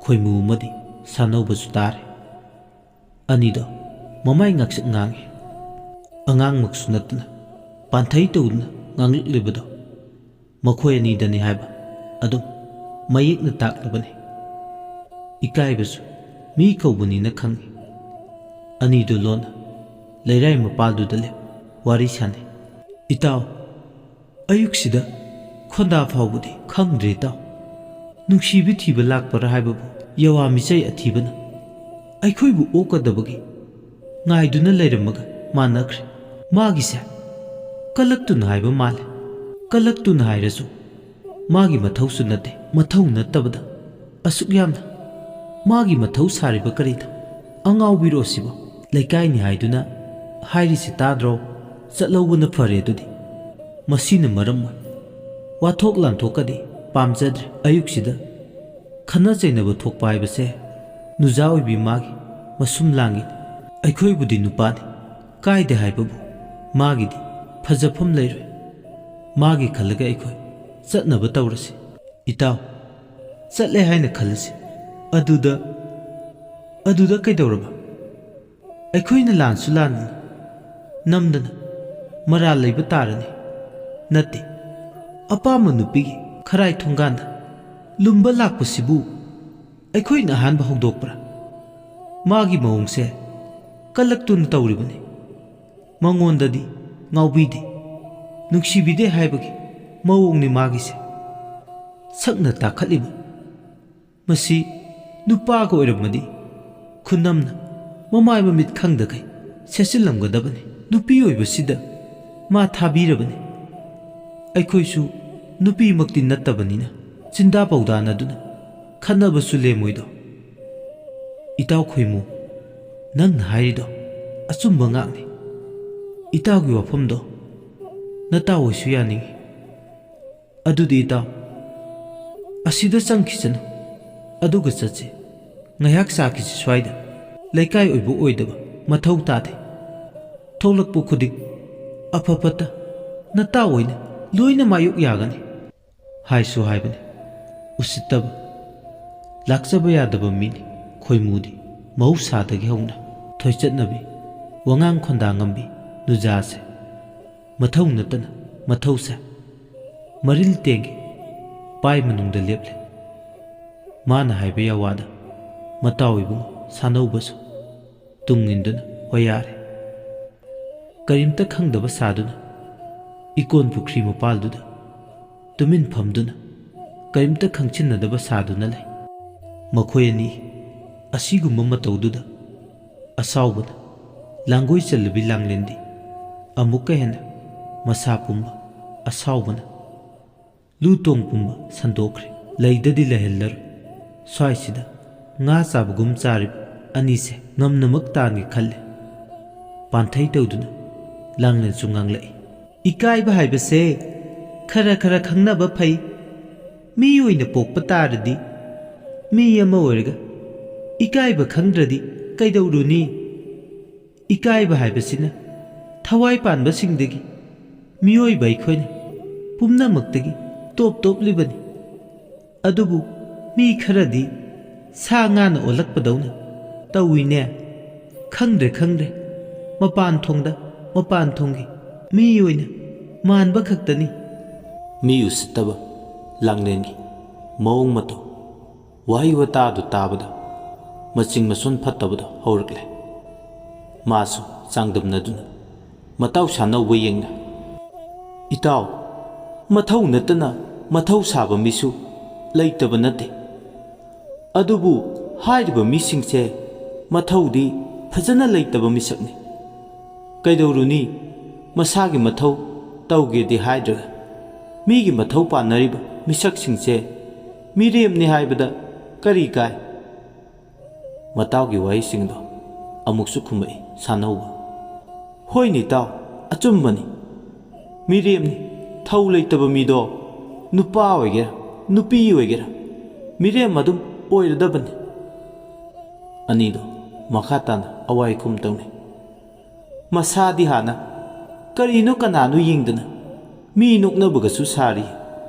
ꯈꯣꯏꯃꯨ ꯑꯃꯗꯤ ꯁꯥꯅꯧꯕꯁꯨ ꯇꯥꯔꯦ꯫ ꯑꯅꯤꯗꯣ ꯃꯃꯥꯏ ꯉꯥꯛꯁꯛ ꯉꯥꯡꯉꯤ꯫ ꯑꯉꯥꯡꯃꯛꯁꯨ ꯅꯠꯇꯅ ꯄꯥꯟꯊꯩ ꯇꯧꯗꯨꯅ ꯉꯥꯡꯂꯛꯂꯤꯕꯗꯣ ꯃꯈꯣꯏ ꯑꯅꯤꯗꯅꯤ ꯍꯥꯏꯕ ꯑꯗꯨꯝ ꯃꯌꯦꯛꯅ ꯇꯥꯛꯂꯕꯅꯤ꯫ ꯏꯀꯥꯏꯕꯁꯨ ꯃꯤ ꯀꯧꯕꯅꯤꯅ ꯈꯪꯏ꯫ ꯑꯅꯤꯗꯨ ꯂꯣꯟꯅ ꯂꯩꯔꯥꯏ ꯃꯄꯥꯜꯗꯨꯗ ꯂꯦꯞ ꯋꯥꯔꯤ ꯁꯥꯟꯅꯩ꯫ "ꯏꯇꯥꯎ, ꯑꯌꯨꯛꯁꯤꯗ ꯈꯣꯟꯗꯥ ꯐꯥꯎꯕꯗꯤ ꯈꯪꯗ꯭ꯔꯦ ꯏꯇꯥꯎ꯫ ꯅꯨꯡꯁꯤꯕꯤ ꯊꯤꯕ ꯂꯥꯛꯄꯔꯥ ꯍꯥꯏꯕꯕꯨ ꯌꯋꯥ ꯃꯤꯆꯩ ꯑꯊꯤꯕꯅ ꯑꯩꯈꯣꯏꯕꯨ ꯑꯣꯛꯀꯗꯕꯒꯤ ꯉꯥꯏꯗꯨꯅ ꯂꯩꯔꯝꯃꯒ ꯃꯥꯟꯅꯈ꯭ꯔꯦ꯫ ꯃꯥꯒꯤꯁꯦ ꯀꯂꯛꯇꯨꯅ ꯍꯥꯏꯕ ꯃꯥꯜꯂꯦ꯫ ꯀꯂꯛꯇꯨꯅ ꯍꯥꯏꯔꯁꯨ ꯃꯥꯒꯤ ꯃꯊꯧꯁꯨ ꯅꯠꯇꯦ꯫ ꯃꯊꯧ ꯅꯠꯇꯕꯗ ꯑꯁꯨꯛ ꯌꯥꯝꯅ ꯃꯥꯒꯤ ꯃꯊꯧ ꯁꯥꯔꯤꯕ ꯀꯔꯤꯅꯣ? ꯑꯉꯥꯎꯕꯤꯔꯣ ꯑꯁꯤꯕꯣ? ꯂꯩꯀꯥꯏꯅꯤ ꯍꯥꯏꯗꯨꯅ ꯍꯥꯏꯔꯤꯁꯤ ꯇꯥꯗ꯭ꯔꯣ? ꯆꯠꯍꯧꯕꯅ ꯐꯔꯦ ꯑꯗꯨꯗꯤ꯫ ꯃꯁꯤꯅ ꯃꯔꯝ ꯑꯣꯏ ꯋꯥꯊꯣꯛ ꯂꯥꯟꯊꯣꯛꯀꯗꯤ ꯄꯥꯝꯖꯗ꯭ꯔꯦ꯫ ꯑꯌꯨꯛꯁꯤꯗ ꯈꯠꯅ ꯆꯩꯅꯕ ꯊꯣꯛꯄ ꯍꯥꯏꯕꯁꯦ ꯅꯨꯖꯥ ꯑꯣꯏꯕꯤ ꯃꯥꯒꯤ ꯃꯁꯨꯝ ꯂꯥꯡꯉꯤꯅꯤ꯫ ꯑꯩꯈꯣꯏꯕꯨꯗꯤ ꯅꯨꯄꯥꯅꯤ, ꯀꯥꯏꯗꯦ ꯍꯥꯏꯕꯕꯨ ꯃꯥꯒꯤꯗꯤ ꯐꯖꯐꯝ ꯂꯩꯔꯣꯏ꯫ ꯃꯥꯒꯤ ꯈꯜꯂꯒ ꯑꯩꯈꯣꯏ ꯆꯠꯅꯕ ꯇꯧꯔꯁꯤ꯫ ꯏꯇꯥꯎ, ꯆꯠꯂꯦ ꯍꯥꯏꯅ ꯈꯜꯂꯁꯤ꯫ ꯑꯗꯨꯗ, ꯑꯗꯨꯗ ꯀꯩꯗꯧꯔꯕ? ꯑꯩꯈꯣꯏꯅ ꯂꯥꯟꯁꯨ ꯂꯥꯟꯅ ꯅꯝꯗꯅ ꯃꯔꯥꯜ ꯂꯩꯕ ꯇꯥꯔꯅꯤ꯫ ꯅꯠꯇꯦ, ꯑꯄꯥꯝꯕ ꯅꯨꯄꯤꯒꯤ ꯈꯔꯥꯏ ꯊꯣꯡꯒꯥꯟꯗ ꯂꯨꯝꯕ ꯂꯥꯛꯄꯁꯤꯕꯨ ꯑꯩꯈꯣꯏꯅ ꯑꯍꯥꯟꯕ ꯍꯧꯗꯣꯛꯄ꯭ꯔꯥ? ꯃꯥꯒꯤ ꯃꯑꯣꯡꯁꯦ ꯀꯜꯂꯛꯇꯨꯅ ꯇꯧꯔꯤꯕꯅꯤ꯫ ꯃꯉꯣꯟꯗꯗꯤ ꯉꯥꯎꯕꯤꯗꯦ, ꯅꯨꯡꯁꯤꯕꯤꯗꯦ ꯍꯥꯏꯕꯒꯤ ꯃꯑꯣꯡꯅꯤ ꯃꯥꯒꯤꯁꯦ꯫ ꯁꯛꯅ ꯇꯥꯈꯠꯂꯤꯕ ꯃꯁꯤ ꯅꯨꯄꯥꯒ ꯑꯣꯏꯔꯝꯃꯗꯤ ꯈꯨꯅꯝꯅ ꯃꯃꯥꯏ ꯃꯃꯤꯠ ꯈꯪꯗꯈꯩ ꯁꯦꯠꯆꯤꯜꯂꯝꯒꯗꯕꯅꯤ꯫ ꯅꯨꯄꯤ ꯑꯣꯏꯕꯁꯤꯗ ꯃꯥ ꯊꯥꯕꯤꯔꯕꯅꯤ꯫ ꯑꯩꯈꯣꯏꯁꯨ ꯅꯨꯄꯤꯃꯛꯇꯤ ꯅꯠꯇꯕꯅꯤꯅ ꯆꯤꯟꯗꯥ ꯄꯥꯎꯗꯥꯅꯗꯨꯅ ꯈꯟꯅꯕꯁꯨ ꯂꯦꯝꯃꯣꯏꯗꯣ꯫ ꯏꯇꯥꯎ ꯈꯣꯏꯃꯨ, ꯅꯪꯅ ꯍꯥꯏꯔꯤꯗꯣ ꯑꯆꯨꯝꯕ ꯉꯥꯛꯅꯤ꯫ ꯏꯇꯥꯎꯒꯤ ꯋꯥꯐꯝꯗꯣ ꯅꯇꯥꯎ ꯑꯣꯏꯁꯨ ꯌꯥꯅꯤꯡꯏ꯫ ꯑꯗꯨꯗꯤ ꯏꯇꯥꯎ, ꯑꯁꯤꯗ ꯆꯪꯈꯤꯁꯅꯨ, ꯑꯗꯨꯒ ꯆꯠꯁꯤ꯫ ꯉꯥꯏꯍꯥꯛ ꯆꯥꯈꯤꯁꯤ ꯁ꯭ꯋꯥꯏꯗ꯫ ꯂꯩꯀꯥꯏ ꯑꯣꯏꯕ ꯑꯣꯏꯗꯕ ꯃꯊꯧ ꯇꯥꯗꯦ꯫ ꯊꯣꯛꯂꯛꯄ ꯈꯨꯗꯤꯡ ꯑꯐ ꯐꯠꯇ ꯅꯇꯥꯎ ꯑꯣꯏꯅ ꯂꯣꯏꯅ ꯃꯥꯌꯣꯛ ꯌꯥꯒꯅꯤ ꯍꯥꯏꯁꯨ ꯍꯥꯏꯕꯅꯤ꯫ ꯎꯁꯤꯠꯇꯕ, ꯂꯥꯛꯆꯕ ꯌꯥꯗꯕ ꯃꯤꯅꯤ ꯈꯣꯏꯃꯨꯗꯤ꯫ ꯃꯍꯧꯁꯥꯗꯒꯤ ꯍꯧꯅ ꯊꯣꯏꯆꯠꯅꯕꯤ, ꯋꯥꯉꯥꯡ ꯈꯣꯟꯗꯥ ꯉꯝꯕꯤ ꯅꯨꯖꯥꯁꯦ ꯃꯊꯧ ꯅꯠꯇꯅ ꯃꯊꯧ ꯁꯥꯏ꯫ ꯃꯔꯤꯜ ꯇꯦꯡꯒꯤ ꯄꯥꯏ ꯃꯅꯨꯡꯗ ꯂꯦꯞꯂꯦ꯫ ꯃꯥꯅ ꯍꯥꯏꯕ ꯌꯥꯋꯥꯗ ꯃꯇꯥꯎ ꯏꯕꯨꯡ ꯁꯥꯅꯧꯕꯁꯨ ꯇꯨꯡ ꯏꯟꯗꯨꯅ ꯍꯣꯌꯥꯔꯦ꯫ ꯀꯔꯤꯝꯇ ꯈꯪꯗꯕ ꯁꯥꯗꯨꯅ ꯏꯀꯣꯟ ꯄꯨꯈ꯭ꯔꯤ ꯃꯄꯥꯜꯗꯨꯗ ꯇꯨꯃꯤꯟ ꯐꯝꯗꯨꯅ ꯀꯔꯤꯝꯇ ꯈꯪꯆꯤꯟꯅꯗꯕ ꯁꯥꯗꯨꯅ ꯂꯩ꯫ ꯃꯈꯣꯏ ꯑꯅꯤ ꯑꯁꯤꯒꯨꯝꯕ ꯃꯇꯧꯗꯨꯗ ꯑꯁꯥꯎꯕꯅ ꯂꯥꯡꯒꯣꯏ ꯆꯜꯂꯕꯤ ꯂꯥꯡꯂꯦꯟꯗꯤ ꯑꯃꯨꯛꯀ ꯍꯦꯟꯅ ꯃꯁꯥ ꯄꯨꯝꯕ ꯑꯁꯥꯎꯕꯅ ꯂꯨ ꯇꯣꯡ ꯄꯨꯝꯕ ꯁꯟꯗꯣꯛꯈ꯭ꯔꯦ꯫ ꯂꯩꯗꯗꯤ ꯂꯩꯍꯜꯂꯔꯣꯏ꯫ ꯁ꯭ꯋꯥꯏꯁꯤꯗ ꯉꯥ ꯆꯥꯕꯒꯨꯝ ꯆꯥꯔꯤꯕ ꯑꯅꯤꯁꯦ ꯉꯝꯅꯃꯛ ꯇꯥꯟꯒꯦ ꯈꯜꯂꯦ꯫ ꯄꯥꯟꯊꯩ ꯇꯧꯗꯨꯅ ꯂꯥꯡꯂꯦꯟꯁꯨ ꯉꯥꯡꯂꯛꯏ꯫ ꯏꯀꯥꯏꯕ ꯍꯥꯏꯕꯁꯦ ꯈꯔ ꯈꯔ ꯈꯪꯅꯕ ꯐꯩ꯫ ꯃꯤ ꯑꯣꯏꯅ ꯄꯣꯛꯄ ꯇꯥꯔꯗꯤ, ꯃꯤ ꯑꯃ ꯑꯣꯏꯔꯒ ꯏꯀꯥꯏꯕ ꯈꯪꯗ꯭ꯔꯗꯤ ꯀꯩꯗꯧꯔꯨꯅꯤ? ꯏꯀꯥꯏꯕ ꯍꯥꯏꯕꯁꯤꯅ ꯊꯋꯥꯏ ꯄꯥꯟꯕꯁꯤꯡꯗꯒꯤ ꯃꯤꯑꯣꯏꯕ ꯑꯩꯈꯣꯏꯅ ꯄꯨꯝꯅꯃꯛꯇꯒꯤ ꯇꯣꯞ ꯇꯣꯞꯂꯤꯕꯅꯤ꯫ ꯑꯗꯨꯕꯨ ꯃꯤ ꯈꯔꯗꯤ ꯁꯥ ꯉꯥꯅ ꯑꯣꯜꯂꯛꯄꯗꯧꯅ ꯇꯧꯏꯅꯦ꯫ ꯈꯪꯗ꯭ꯔꯦ, ꯈꯪꯗ꯭ꯔꯦ꯫ ꯃꯄꯥꯟ ꯊꯣꯡꯗ, ꯃꯄꯥꯟ ꯊꯣꯡꯒꯤ ꯃꯤ ꯑꯣꯏꯅ ꯃꯥꯟꯕ ꯈꯛꯇꯅꯤ꯫ ꯃꯤ ꯎꯁꯤꯠꯇꯕ ꯂꯥꯡꯂꯦꯟꯒꯤ ꯃꯑꯣꯡ ꯃꯇꯧ, ꯋꯥꯍꯩ ꯋꯥꯇꯥꯗꯨ ꯇꯥꯕꯗ ꯃꯆꯤꯡ ꯃꯁꯣꯟ ꯐꯠꯇꯕꯗꯣ ꯍꯧꯔꯛꯂꯦ꯫ ꯃꯥꯁꯨ ꯆꯥꯡꯗꯝꯅꯗꯨꯅ ꯃꯇꯥꯎ ꯁꯥꯅꯧꯕ ꯌꯦꯡꯅ, "ꯏꯇꯥꯎ, ꯃꯊꯧ ꯅꯠꯇꯅ ꯃꯊꯧ ꯁꯥꯕ ꯃꯤꯁꯨ ꯂꯩꯇꯕ ꯅꯠꯇꯦ꯫ ꯑꯗꯨꯕꯨ ꯍꯥꯏꯔꯤꯕ ꯃꯤꯁꯤꯡꯁꯦ ꯃꯊꯧꯗꯤ ꯐꯖꯅ ꯂꯩꯇꯕ ꯃꯤꯁꯛꯅꯤ꯫ ꯀꯩꯗꯧꯔꯨꯅꯤ, ꯃꯁꯥꯒꯤ ꯃꯊꯧ ꯇꯧꯒꯦꯗꯤ ꯍꯥꯏꯗ꯭ꯔꯒ ꯃꯤꯒꯤ ꯃꯊꯧ ꯄꯥꯟꯅꯔꯤꯕ ꯃꯤꯁꯛꯁꯤꯡꯁꯦ ꯃꯤꯔꯦꯝꯅꯤ ꯍꯥꯏꯕꯗ ꯀꯔꯤ ꯀꯥꯏ?" ꯃꯇꯥꯎꯒꯤ ꯋꯥꯍꯩꯁꯤꯡꯗꯣ ꯑꯃꯨꯛꯁꯨ ꯈꯨꯝꯃꯛꯏ ꯁꯥꯅꯧꯕ꯫ "ꯍꯣꯏꯅꯦ ꯏꯇꯥꯎ, ꯑꯆꯨꯝꯕꯅꯤ꯫ ꯃꯤꯔꯦꯝꯅꯤ, ꯊꯧ ꯂꯩꯇꯕ ꯃꯤꯗꯣ ꯅꯨꯄꯥ ꯑꯣꯏꯒꯦꯔꯥ, ꯅꯨꯄꯤ ꯑꯣꯏꯒꯦꯔꯥ, ꯃꯤꯔꯦꯝ ꯑꯗꯨꯝ ꯑꯣꯏꯔꯗꯕꯅꯤ꯫" ꯑꯅꯤꯗꯣ ꯃꯈꯥ ꯇꯥꯅ ꯑꯋꯥꯏ ꯈꯨꯝ ꯇꯧꯅꯩ꯫ ꯃꯁꯥꯗꯤ ꯍꯥꯟꯅ ꯀꯔꯤꯅꯣ ꯀꯅꯥꯅꯣ ꯌꯦꯡꯗꯅ ꯃꯤ ꯅꯣꯛꯅꯕꯒꯁꯨ ꯁꯥꯔꯤ꯫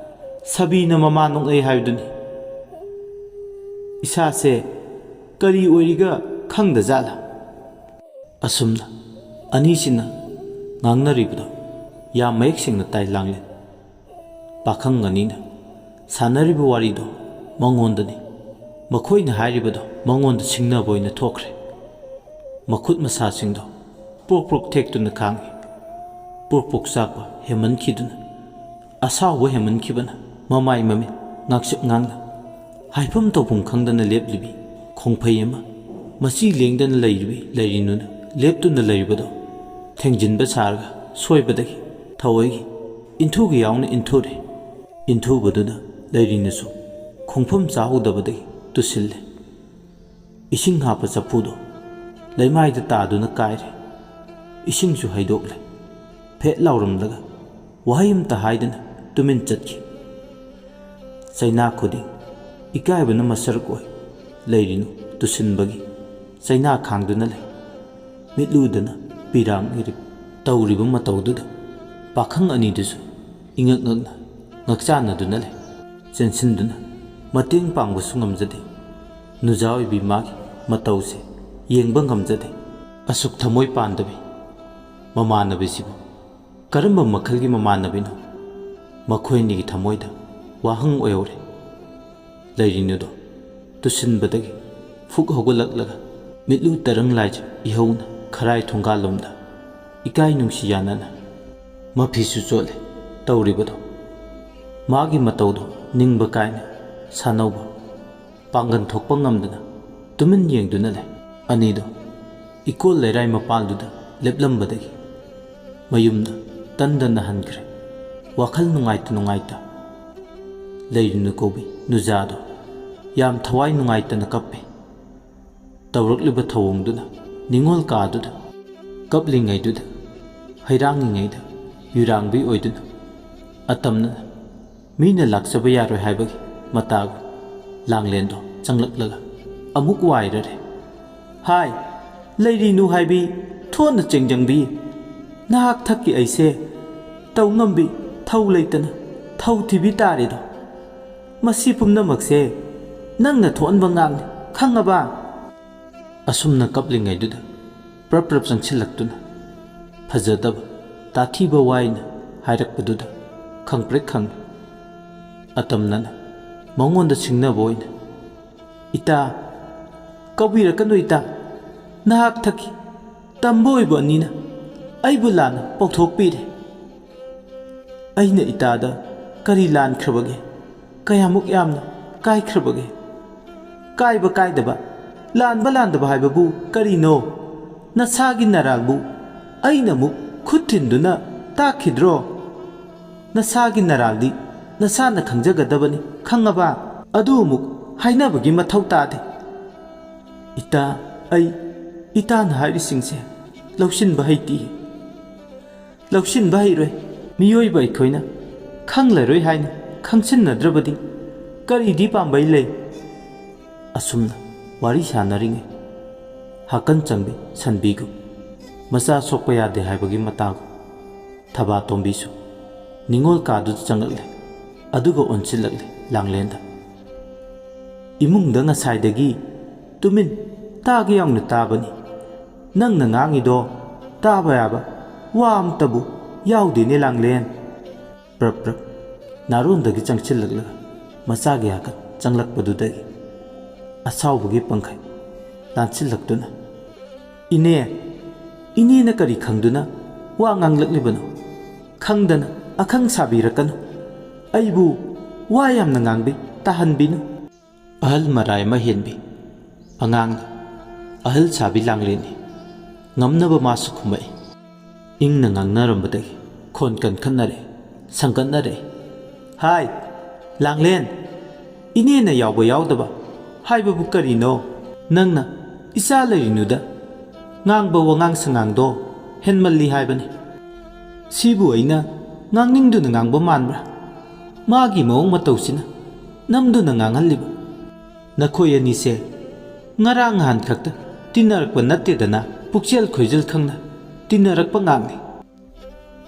ꯁꯥꯕꯤꯅ ꯃꯃꯥ ꯅꯣꯛꯅꯩ ꯍꯥꯏꯕꯗꯨꯅꯤ꯫ ꯏꯁꯥꯁꯦ ꯀꯔꯤ ꯑꯣꯏꯔꯤꯒ ꯈꯪꯗꯖꯥꯠꯂ? ꯑꯁꯨꯝꯅ ꯑꯅꯤꯁꯤꯅ ꯉꯥꯡꯅꯔꯤꯕꯗꯣ ꯌꯥꯝ ꯃꯌꯦꯛ ꯁꯦꯡꯅ ꯇꯥꯏ ꯂꯥꯡꯂꯦꯟ꯫ ꯄꯥꯈꯪ ꯑꯅꯤꯅ ꯁꯥꯟꯅꯔꯤꯕ ꯋꯥꯔꯤꯗꯣ ꯃꯉꯣꯟꯗꯅꯤ꯫ ꯃꯈꯣꯏꯅ ꯍꯥꯏꯔꯤꯕꯗꯣ ꯃꯉꯣꯟꯗ ꯁꯤꯡꯅꯕ ꯑꯣꯏꯅ ꯊꯣꯛꯈ꯭ꯔꯦ꯫ ꯃꯈꯨꯠ ꯃꯁꯥꯁꯤꯡꯗꯣ ꯄ꯭ꯔꯣꯛ ꯄ꯭ꯔꯣꯛ ꯊꯦꯛꯇꯨꯅ ꯈꯥꯡꯏ꯫ ꯄ꯭ꯔꯣꯛ ꯄ꯭ꯔꯣꯛ ꯆꯥꯛꯄ ꯍꯦꯟꯃꯟꯈꯤꯗꯨꯅ, ꯑꯁꯥꯎꯕ ꯍꯦꯟꯃꯟꯈꯤꯕꯅ ꯃꯃꯥꯏ ꯃꯃꯤꯠ ꯉꯥꯡꯁꯛ ꯉꯥꯡꯅ, ꯍꯥꯏꯐꯝ ꯇꯧꯐꯝ ꯈꯪꯗꯅ ꯂꯦꯞꯂꯤꯕꯤ ꯈꯣꯡꯐꯩ ꯑꯃ, ꯃꯆꯤ ꯂꯦꯡꯗꯅ ꯂꯩꯔꯤꯕꯤ ꯂꯩꯔꯤꯅꯨꯅ ꯂꯦꯞꯇꯨꯅ ꯂꯩꯔꯤꯕꯗꯣ ꯊꯦꯡꯖꯤꯟꯕ ꯁꯥꯔꯒ ꯁꯣꯏꯕꯗꯒꯤ ꯊꯑꯣꯏꯒꯤ ꯏꯟꯊꯨꯒ ꯌꯥꯎꯅ ꯏꯟꯊꯨꯔꯦ꯫ ꯏꯟꯊꯨꯕꯗꯨꯗ ꯂꯩꯔꯤꯅꯨꯁꯨ ꯈꯣꯡꯐꯝ ꯆꯥꯍꯧꯗꯕꯗꯒꯤ ꯇꯨꯁꯤꯜꯂꯦ꯫ ꯏꯁꯤꯡ ꯍꯥꯞꯄ ꯆꯐꯨꯗꯣ ꯂꯩꯃꯥꯏꯗ ꯇꯥꯗꯨꯅ ꯀꯥꯏꯔꯦ꯫ ꯏꯁꯤꯡꯁꯨ ꯍꯩꯗꯣꯛꯂꯦ꯫ ꯐꯦꯠ ꯂꯥꯎꯔꯝꯂꯒ ꯋꯥꯍꯩ ꯑꯃꯇ ꯍꯥꯏꯗꯅ ꯇꯨꯃꯤꯟ ꯆꯠꯈꯤ꯫ ꯆꯩꯅꯥ ꯈꯨꯗꯤꯡ ꯏꯀꯥꯏꯕꯅ ꯃꯁꯔꯛ ꯑꯣꯏ꯫ ꯂꯩꯔꯤꯅꯨ ꯇꯨꯁꯤꯟꯕꯒꯤ ꯆꯩꯅꯥ ꯈꯥꯡꯗꯨꯅ ꯂꯩ꯫ ꯃꯤꯠꯂꯨꯗꯅ ꯄꯤꯔꯥꯡ ꯏꯔꯤꯞ ꯇꯧꯔꯤꯕ ꯃꯇꯧꯗꯨꯗ ꯄꯥꯈꯪ ꯑꯅꯤꯗꯨꯁꯨ ꯏꯉꯛ ꯉꯛꯅ ꯉꯛꯆꯥꯟꯅꯗꯨꯅ ꯂꯩ꯫ ꯆꯦꯟꯁꯤꯟꯗꯨꯅ ꯃꯇꯦꯡ ꯄꯥꯡꯕꯁꯨ ꯉꯝꯖꯗꯦ꯫ ꯅꯨꯖꯥ ꯑꯣꯏꯕꯤ ꯃꯥꯒꯤ ꯃꯇꯧꯁꯦ ꯌꯦꯡꯕ ꯉꯝꯖꯗꯦ꯫ ꯑꯁꯨꯛ ꯊꯃꯣꯏ ꯄꯥꯟꯗꯕꯤ ꯃꯃꯥꯟꯅꯕꯤꯁꯤꯕꯨ ꯀꯔꯝꯕ ꯃꯈꯜꯒꯤ ꯃꯃꯥꯟꯅꯕꯤꯅꯣ? ꯃꯈꯣꯏ ꯑꯅꯤꯒꯤ ꯊꯃꯣꯏꯗ ꯋꯥꯍꯪ ꯑꯣꯏꯍꯧꯔꯦ꯫ ꯂꯩꯔꯤꯅꯨꯗꯣ ꯇꯨꯁꯤꯟꯕꯗꯒꯤ ꯐꯨꯛ ꯍꯧꯒꯠꯂꯛꯂꯒ ꯃꯤꯠꯂꯨ ꯇꯔꯪ ꯂꯥꯏꯖ ꯏꯍꯧꯅ ꯈꯔꯥꯏ ꯊꯣꯡꯒꯥꯜꯂꯣꯝꯗ ꯏꯀꯥꯏ ꯅꯨꯡꯁꯤ ꯌꯥꯅꯅ ꯃꯐꯤꯁꯨ ꯆꯣꯠꯂꯦ ꯇꯧꯔꯤꯕꯗꯣ꯫ ꯃꯥꯒꯤ ꯃꯇꯧꯗꯣ ꯅꯤꯡꯕ ꯀꯥꯏꯅ ꯁꯥꯟꯅꯧꯕ ꯄꯥꯡꯒꯟ ꯊꯣꯛꯄ ꯉꯝꯗꯅ ꯇꯨꯃꯤꯟ ꯌꯦꯡꯗꯨꯅ ꯂꯩ꯫ ꯑꯅꯤꯗꯣ ꯏꯀꯣꯜ ꯂꯩꯔꯥꯏ ꯃꯄꯥꯜꯗꯨꯗ ꯂꯦꯞꯂꯝꯕꯗꯒꯤ ꯃꯌꯨꯝꯗ ꯇꯟꯗꯅ ꯍꯟꯈ꯭ꯔꯦ꯫ ꯋꯥꯈꯜ ꯅꯨꯡꯉꯥꯏꯇ ꯅꯨꯡꯉꯥꯏꯇ ꯂꯩꯔꯤꯅꯨ ꯀꯧꯕꯤ ꯅꯨꯖꯥꯗꯣ ꯌꯥꯝ ꯊꯋꯥꯏ ꯅꯨꯡꯉꯥꯏꯇꯅ ꯀꯞꯄꯦ꯫ ꯇꯧꯔꯛꯂꯤꯕ ꯊꯧꯑꯣꯡꯗꯨꯅ ꯅꯤꯡꯉꯣꯜ ꯀꯥꯗꯨꯗ ꯀꯞꯂꯤꯉꯩꯗꯨꯗ ꯍꯩꯔꯥꯡꯉꯤꯉꯩꯗ ꯌꯨꯔꯥꯡꯕꯤ ꯑꯣꯏꯗꯨꯅ ꯑꯇꯝꯅꯅ ꯃꯤꯅ ꯂꯥꯛꯆꯕ ꯌꯥꯔꯣꯏ ꯍꯥꯏꯕꯒꯤ ꯃꯇꯥꯒꯨꯝ ꯂꯥꯡꯂꯦꯟꯗꯣ ꯆꯪꯂꯛꯂꯒ ꯑꯃꯨꯛ ꯋꯥꯏꯔꯔꯦ꯫ "ꯍꯥꯏ, ꯂꯩꯔꯤꯅꯨ ꯍꯥꯏꯕꯤ, ꯊꯣꯟꯅ ꯆꯦꯡꯖꯪꯕꯤ, ꯅꯍꯥꯛ ꯊꯛꯀꯤ ꯑꯩꯁꯦ ꯇꯧ ꯉꯝꯕꯤ, ꯊꯧ ꯂꯩꯇꯅ ꯊꯧ ꯊꯤꯕꯤ ꯇꯥꯔꯦꯗꯣ꯫ ꯃꯁꯤ ꯄꯨꯝꯅꯃꯛꯁꯦ ꯅꯪꯅ ꯊꯣꯛꯍꯟꯕ ꯉꯥꯛꯅꯤ, ꯈꯪꯉꯕ?" ꯑꯁꯨꯝꯅ ꯀꯞꯂꯤꯉꯩꯗꯨꯗ ꯄ꯭ꯔꯞ ꯄ꯭ꯔꯞ ꯆꯪꯁꯤꯜꯂꯛꯇꯨꯅ ꯐꯖꯗꯕ, ꯇꯥꯊꯤꯕ ꯋꯥ ꯑꯩꯅ ꯍꯥꯏꯔꯛꯄꯗꯨꯗ ꯈꯪꯄ꯭ꯔꯦꯛ ꯈꯪꯉꯤ꯫ ꯑꯇꯝꯅꯅ ꯃꯉꯣꯟꯗ ꯁꯤꯡꯅꯕ ꯑꯣꯏꯅ, "ꯏꯇꯥ, ꯀꯞꯄꯤꯔꯛꯀꯅꯨ ꯏꯇꯥ, ꯅꯍꯥꯛ ꯊꯛꯈꯤ ꯇꯝꯕ ꯑꯣꯏꯕ ꯑꯅꯤꯅ ꯑꯩꯕꯨ ꯂꯥꯟꯅ ꯄꯥꯎꯊꯣꯛꯄꯤꯔꯦ꯫ ꯑꯩꯅ ꯏꯇꯥꯗ ꯀꯔꯤ ꯂꯥꯟꯈ꯭ꯔꯕꯒꯦ? ꯀꯌꯥꯃꯨꯛ ꯌꯥꯝꯅ ꯀꯥꯏꯈ꯭ꯔꯕꯒꯦ? ꯀꯥꯏꯕ ꯀꯥꯏꯗꯕ, ꯂꯥꯟꯕ ꯂꯥꯟꯗꯕ ꯍꯥꯏꯕꯕꯨ ꯀꯔꯤꯅꯣ? ꯅꯁꯥꯒꯤ ꯅꯔꯥꯜꯕꯨ ꯑꯩꯅ ꯑꯃꯨꯛ ꯈꯨꯠ ꯊꯤꯟꯗꯨꯅ ꯇꯥꯛꯈꯤꯗ꯭ꯔꯣ? ꯅꯁꯥꯒꯤ ꯅꯔꯥꯜꯗꯤ ꯅꯁꯥꯅ ꯈꯪꯖꯒꯗꯕꯅꯤ, ꯈꯪꯉꯕ? ꯑꯗꯨ ꯑꯃꯨꯛ ꯍꯥꯏꯅꯕꯒꯤ ꯃꯊꯧ ꯇꯥꯗꯦ꯫ ꯏꯇꯥ, ꯑꯩ ꯏꯇꯥꯅ ꯍꯥꯏꯔꯤꯁꯤꯡꯁꯦ ꯂꯧꯁꯤꯟꯕ ꯍꯩꯇꯦ꯫ ꯂꯧꯁꯤꯟꯕ ꯍꯩꯔꯣꯏ꯫ ꯃꯤꯑꯣꯏꯕ ꯑꯩꯈꯣꯏꯅ ꯈꯪꯂꯔꯣꯏ ꯍꯥꯏꯅ ꯈꯪꯁꯤꯟꯅꯗ꯭ꯔꯕꯗꯤ ꯀꯔꯤꯗꯤ ꯄꯥꯝꯕꯩ ꯂꯩ?" ꯑꯁꯨꯝꯅ ꯋꯥꯔꯤ ꯁꯥꯟꯅꯔꯤꯉꯩ, ꯍꯥꯀꯟ ꯆꯪꯕꯤ ꯁꯟꯕꯤꯒꯨꯝ ꯃꯆꯥ ꯁꯣꯛꯄ ꯌꯥꯗꯦ ꯍꯥꯏꯕꯒꯤ ꯃꯇꯥꯒꯨꯝ ꯊꯕꯥꯇꯣꯝꯕꯤꯁꯨ ꯅꯤꯉꯣꯜ ꯀꯥꯗꯨꯗ ꯆꯪꯂꯛꯂꯦ꯫ ꯑꯗꯨꯒ ꯑꯣꯟꯁꯤꯜꯂꯛꯂꯦ ꯂꯥꯡꯂꯦꯟꯗ꯫ "ꯏꯃꯨꯡꯗ ꯉꯁꯥꯏꯗꯒꯤ ꯇꯨꯃꯤꯟ ꯇꯥꯒꯦ ꯌꯥꯎꯅ ꯇꯥꯕꯅꯤ꯫ ꯅꯪꯅ ꯉꯥꯡꯉꯤꯗꯣ ꯇꯥꯕ ꯌꯥꯕ ꯋꯥ ꯑꯝꯇꯕꯨ ꯌꯥꯎꯗꯦꯅꯦ ꯂꯥꯡꯂꯦꯟ꯫" ꯄ꯭ꯔꯞ ꯄ꯭ꯔꯞ ꯅꯥꯔꯣꯟꯗꯒꯤ ꯆꯪꯁꯤꯜꯂꯛꯂꯒ ꯃꯆꯥꯒꯤ ꯍꯥꯀꯠ ꯆꯪꯂꯛꯄꯗꯨꯗꯒꯤ ꯑꯁꯥꯎꯕꯒꯤ ꯄꯪꯈꯩ ꯂꯥꯟꯁꯤꯜꯂꯛꯇꯨꯅ, "ꯏꯅꯦ, ꯏꯅꯦꯅ ꯀꯔꯤ ꯈꯪꯗꯨꯅ ꯋꯥ ꯉꯥꯡꯂꯛꯂꯤꯕꯅꯣ? ꯈꯪꯗꯅ ꯑꯈꯪ ꯁꯥꯕꯤꯔꯛꯀꯅꯨ꯫ ꯑꯩꯕꯨ ꯋꯥ ꯌꯥꯝꯅ ꯉꯥꯡꯕꯤ ꯇꯥꯍꯟꯕꯤꯅꯨ꯫" ꯑꯍꯜ ꯃꯔꯥꯏ ꯑꯃ ꯍꯦꯟꯕꯤ ꯑꯉꯥꯡꯅꯤ꯫ ꯑꯍꯜ ꯁꯥꯕꯤ ꯂꯥꯡꯂꯦꯟꯅꯤ꯫ ꯉꯝꯅꯕ ꯃꯥꯁꯨ ꯈꯨꯝꯃꯛꯏ꯫ ꯏꯪꯅ ꯉꯥꯡꯅꯔꯝꯕꯗꯒꯤ ꯈꯣꯟ ꯀꯟꯈꯠꯅꯔꯦ, ꯁꯪꯒꯠꯅꯔꯦ꯫ "ꯍꯥꯏ, ꯂꯥꯡꯂꯦꯟ, ꯏꯅꯦꯅ ꯌꯥꯎꯕ ꯌꯥꯎꯗꯕ ꯍꯥꯏꯕꯕꯨ ꯀꯔꯤꯅꯣ? ꯅꯪꯅ ꯏꯆꯥ ꯂꯩꯔꯤꯅꯨꯗ ꯉꯥꯡꯕ ꯋꯥꯉꯥꯡ ꯁꯉꯥꯡꯗꯣ ꯍꯦꯟꯃꯜꯂꯤ ꯍꯥꯏꯕꯅꯤ꯫ ꯁꯤꯕꯨ ꯑꯩꯅ ꯉꯥꯡꯅꯤꯡꯗꯨꯅ ꯉꯥꯡꯕ ꯃꯥꯟꯕ꯭ꯔꯥ? ꯃꯥꯒꯤ ꯃꯑꯣꯡ ꯃꯇꯧꯁꯤꯅ ꯅꯝꯗꯨꯅ ꯉꯥꯡꯍꯜꯂꯤꯕ꯫ ꯅꯈꯣꯏ ꯑꯅꯤꯁꯦ ꯉꯔꯥꯡ ꯅꯍꯥꯟ ꯈꯛꯇ ꯇꯤꯟꯅꯔꯛꯄ ꯅꯠꯇꯦꯗꯅ, ꯄꯨꯛꯆꯦꯜ ꯈꯣꯏꯖꯦꯜ ꯈꯪꯅ ꯇꯤꯟꯅꯔꯛꯄ ꯉꯥꯛꯅꯤ꯫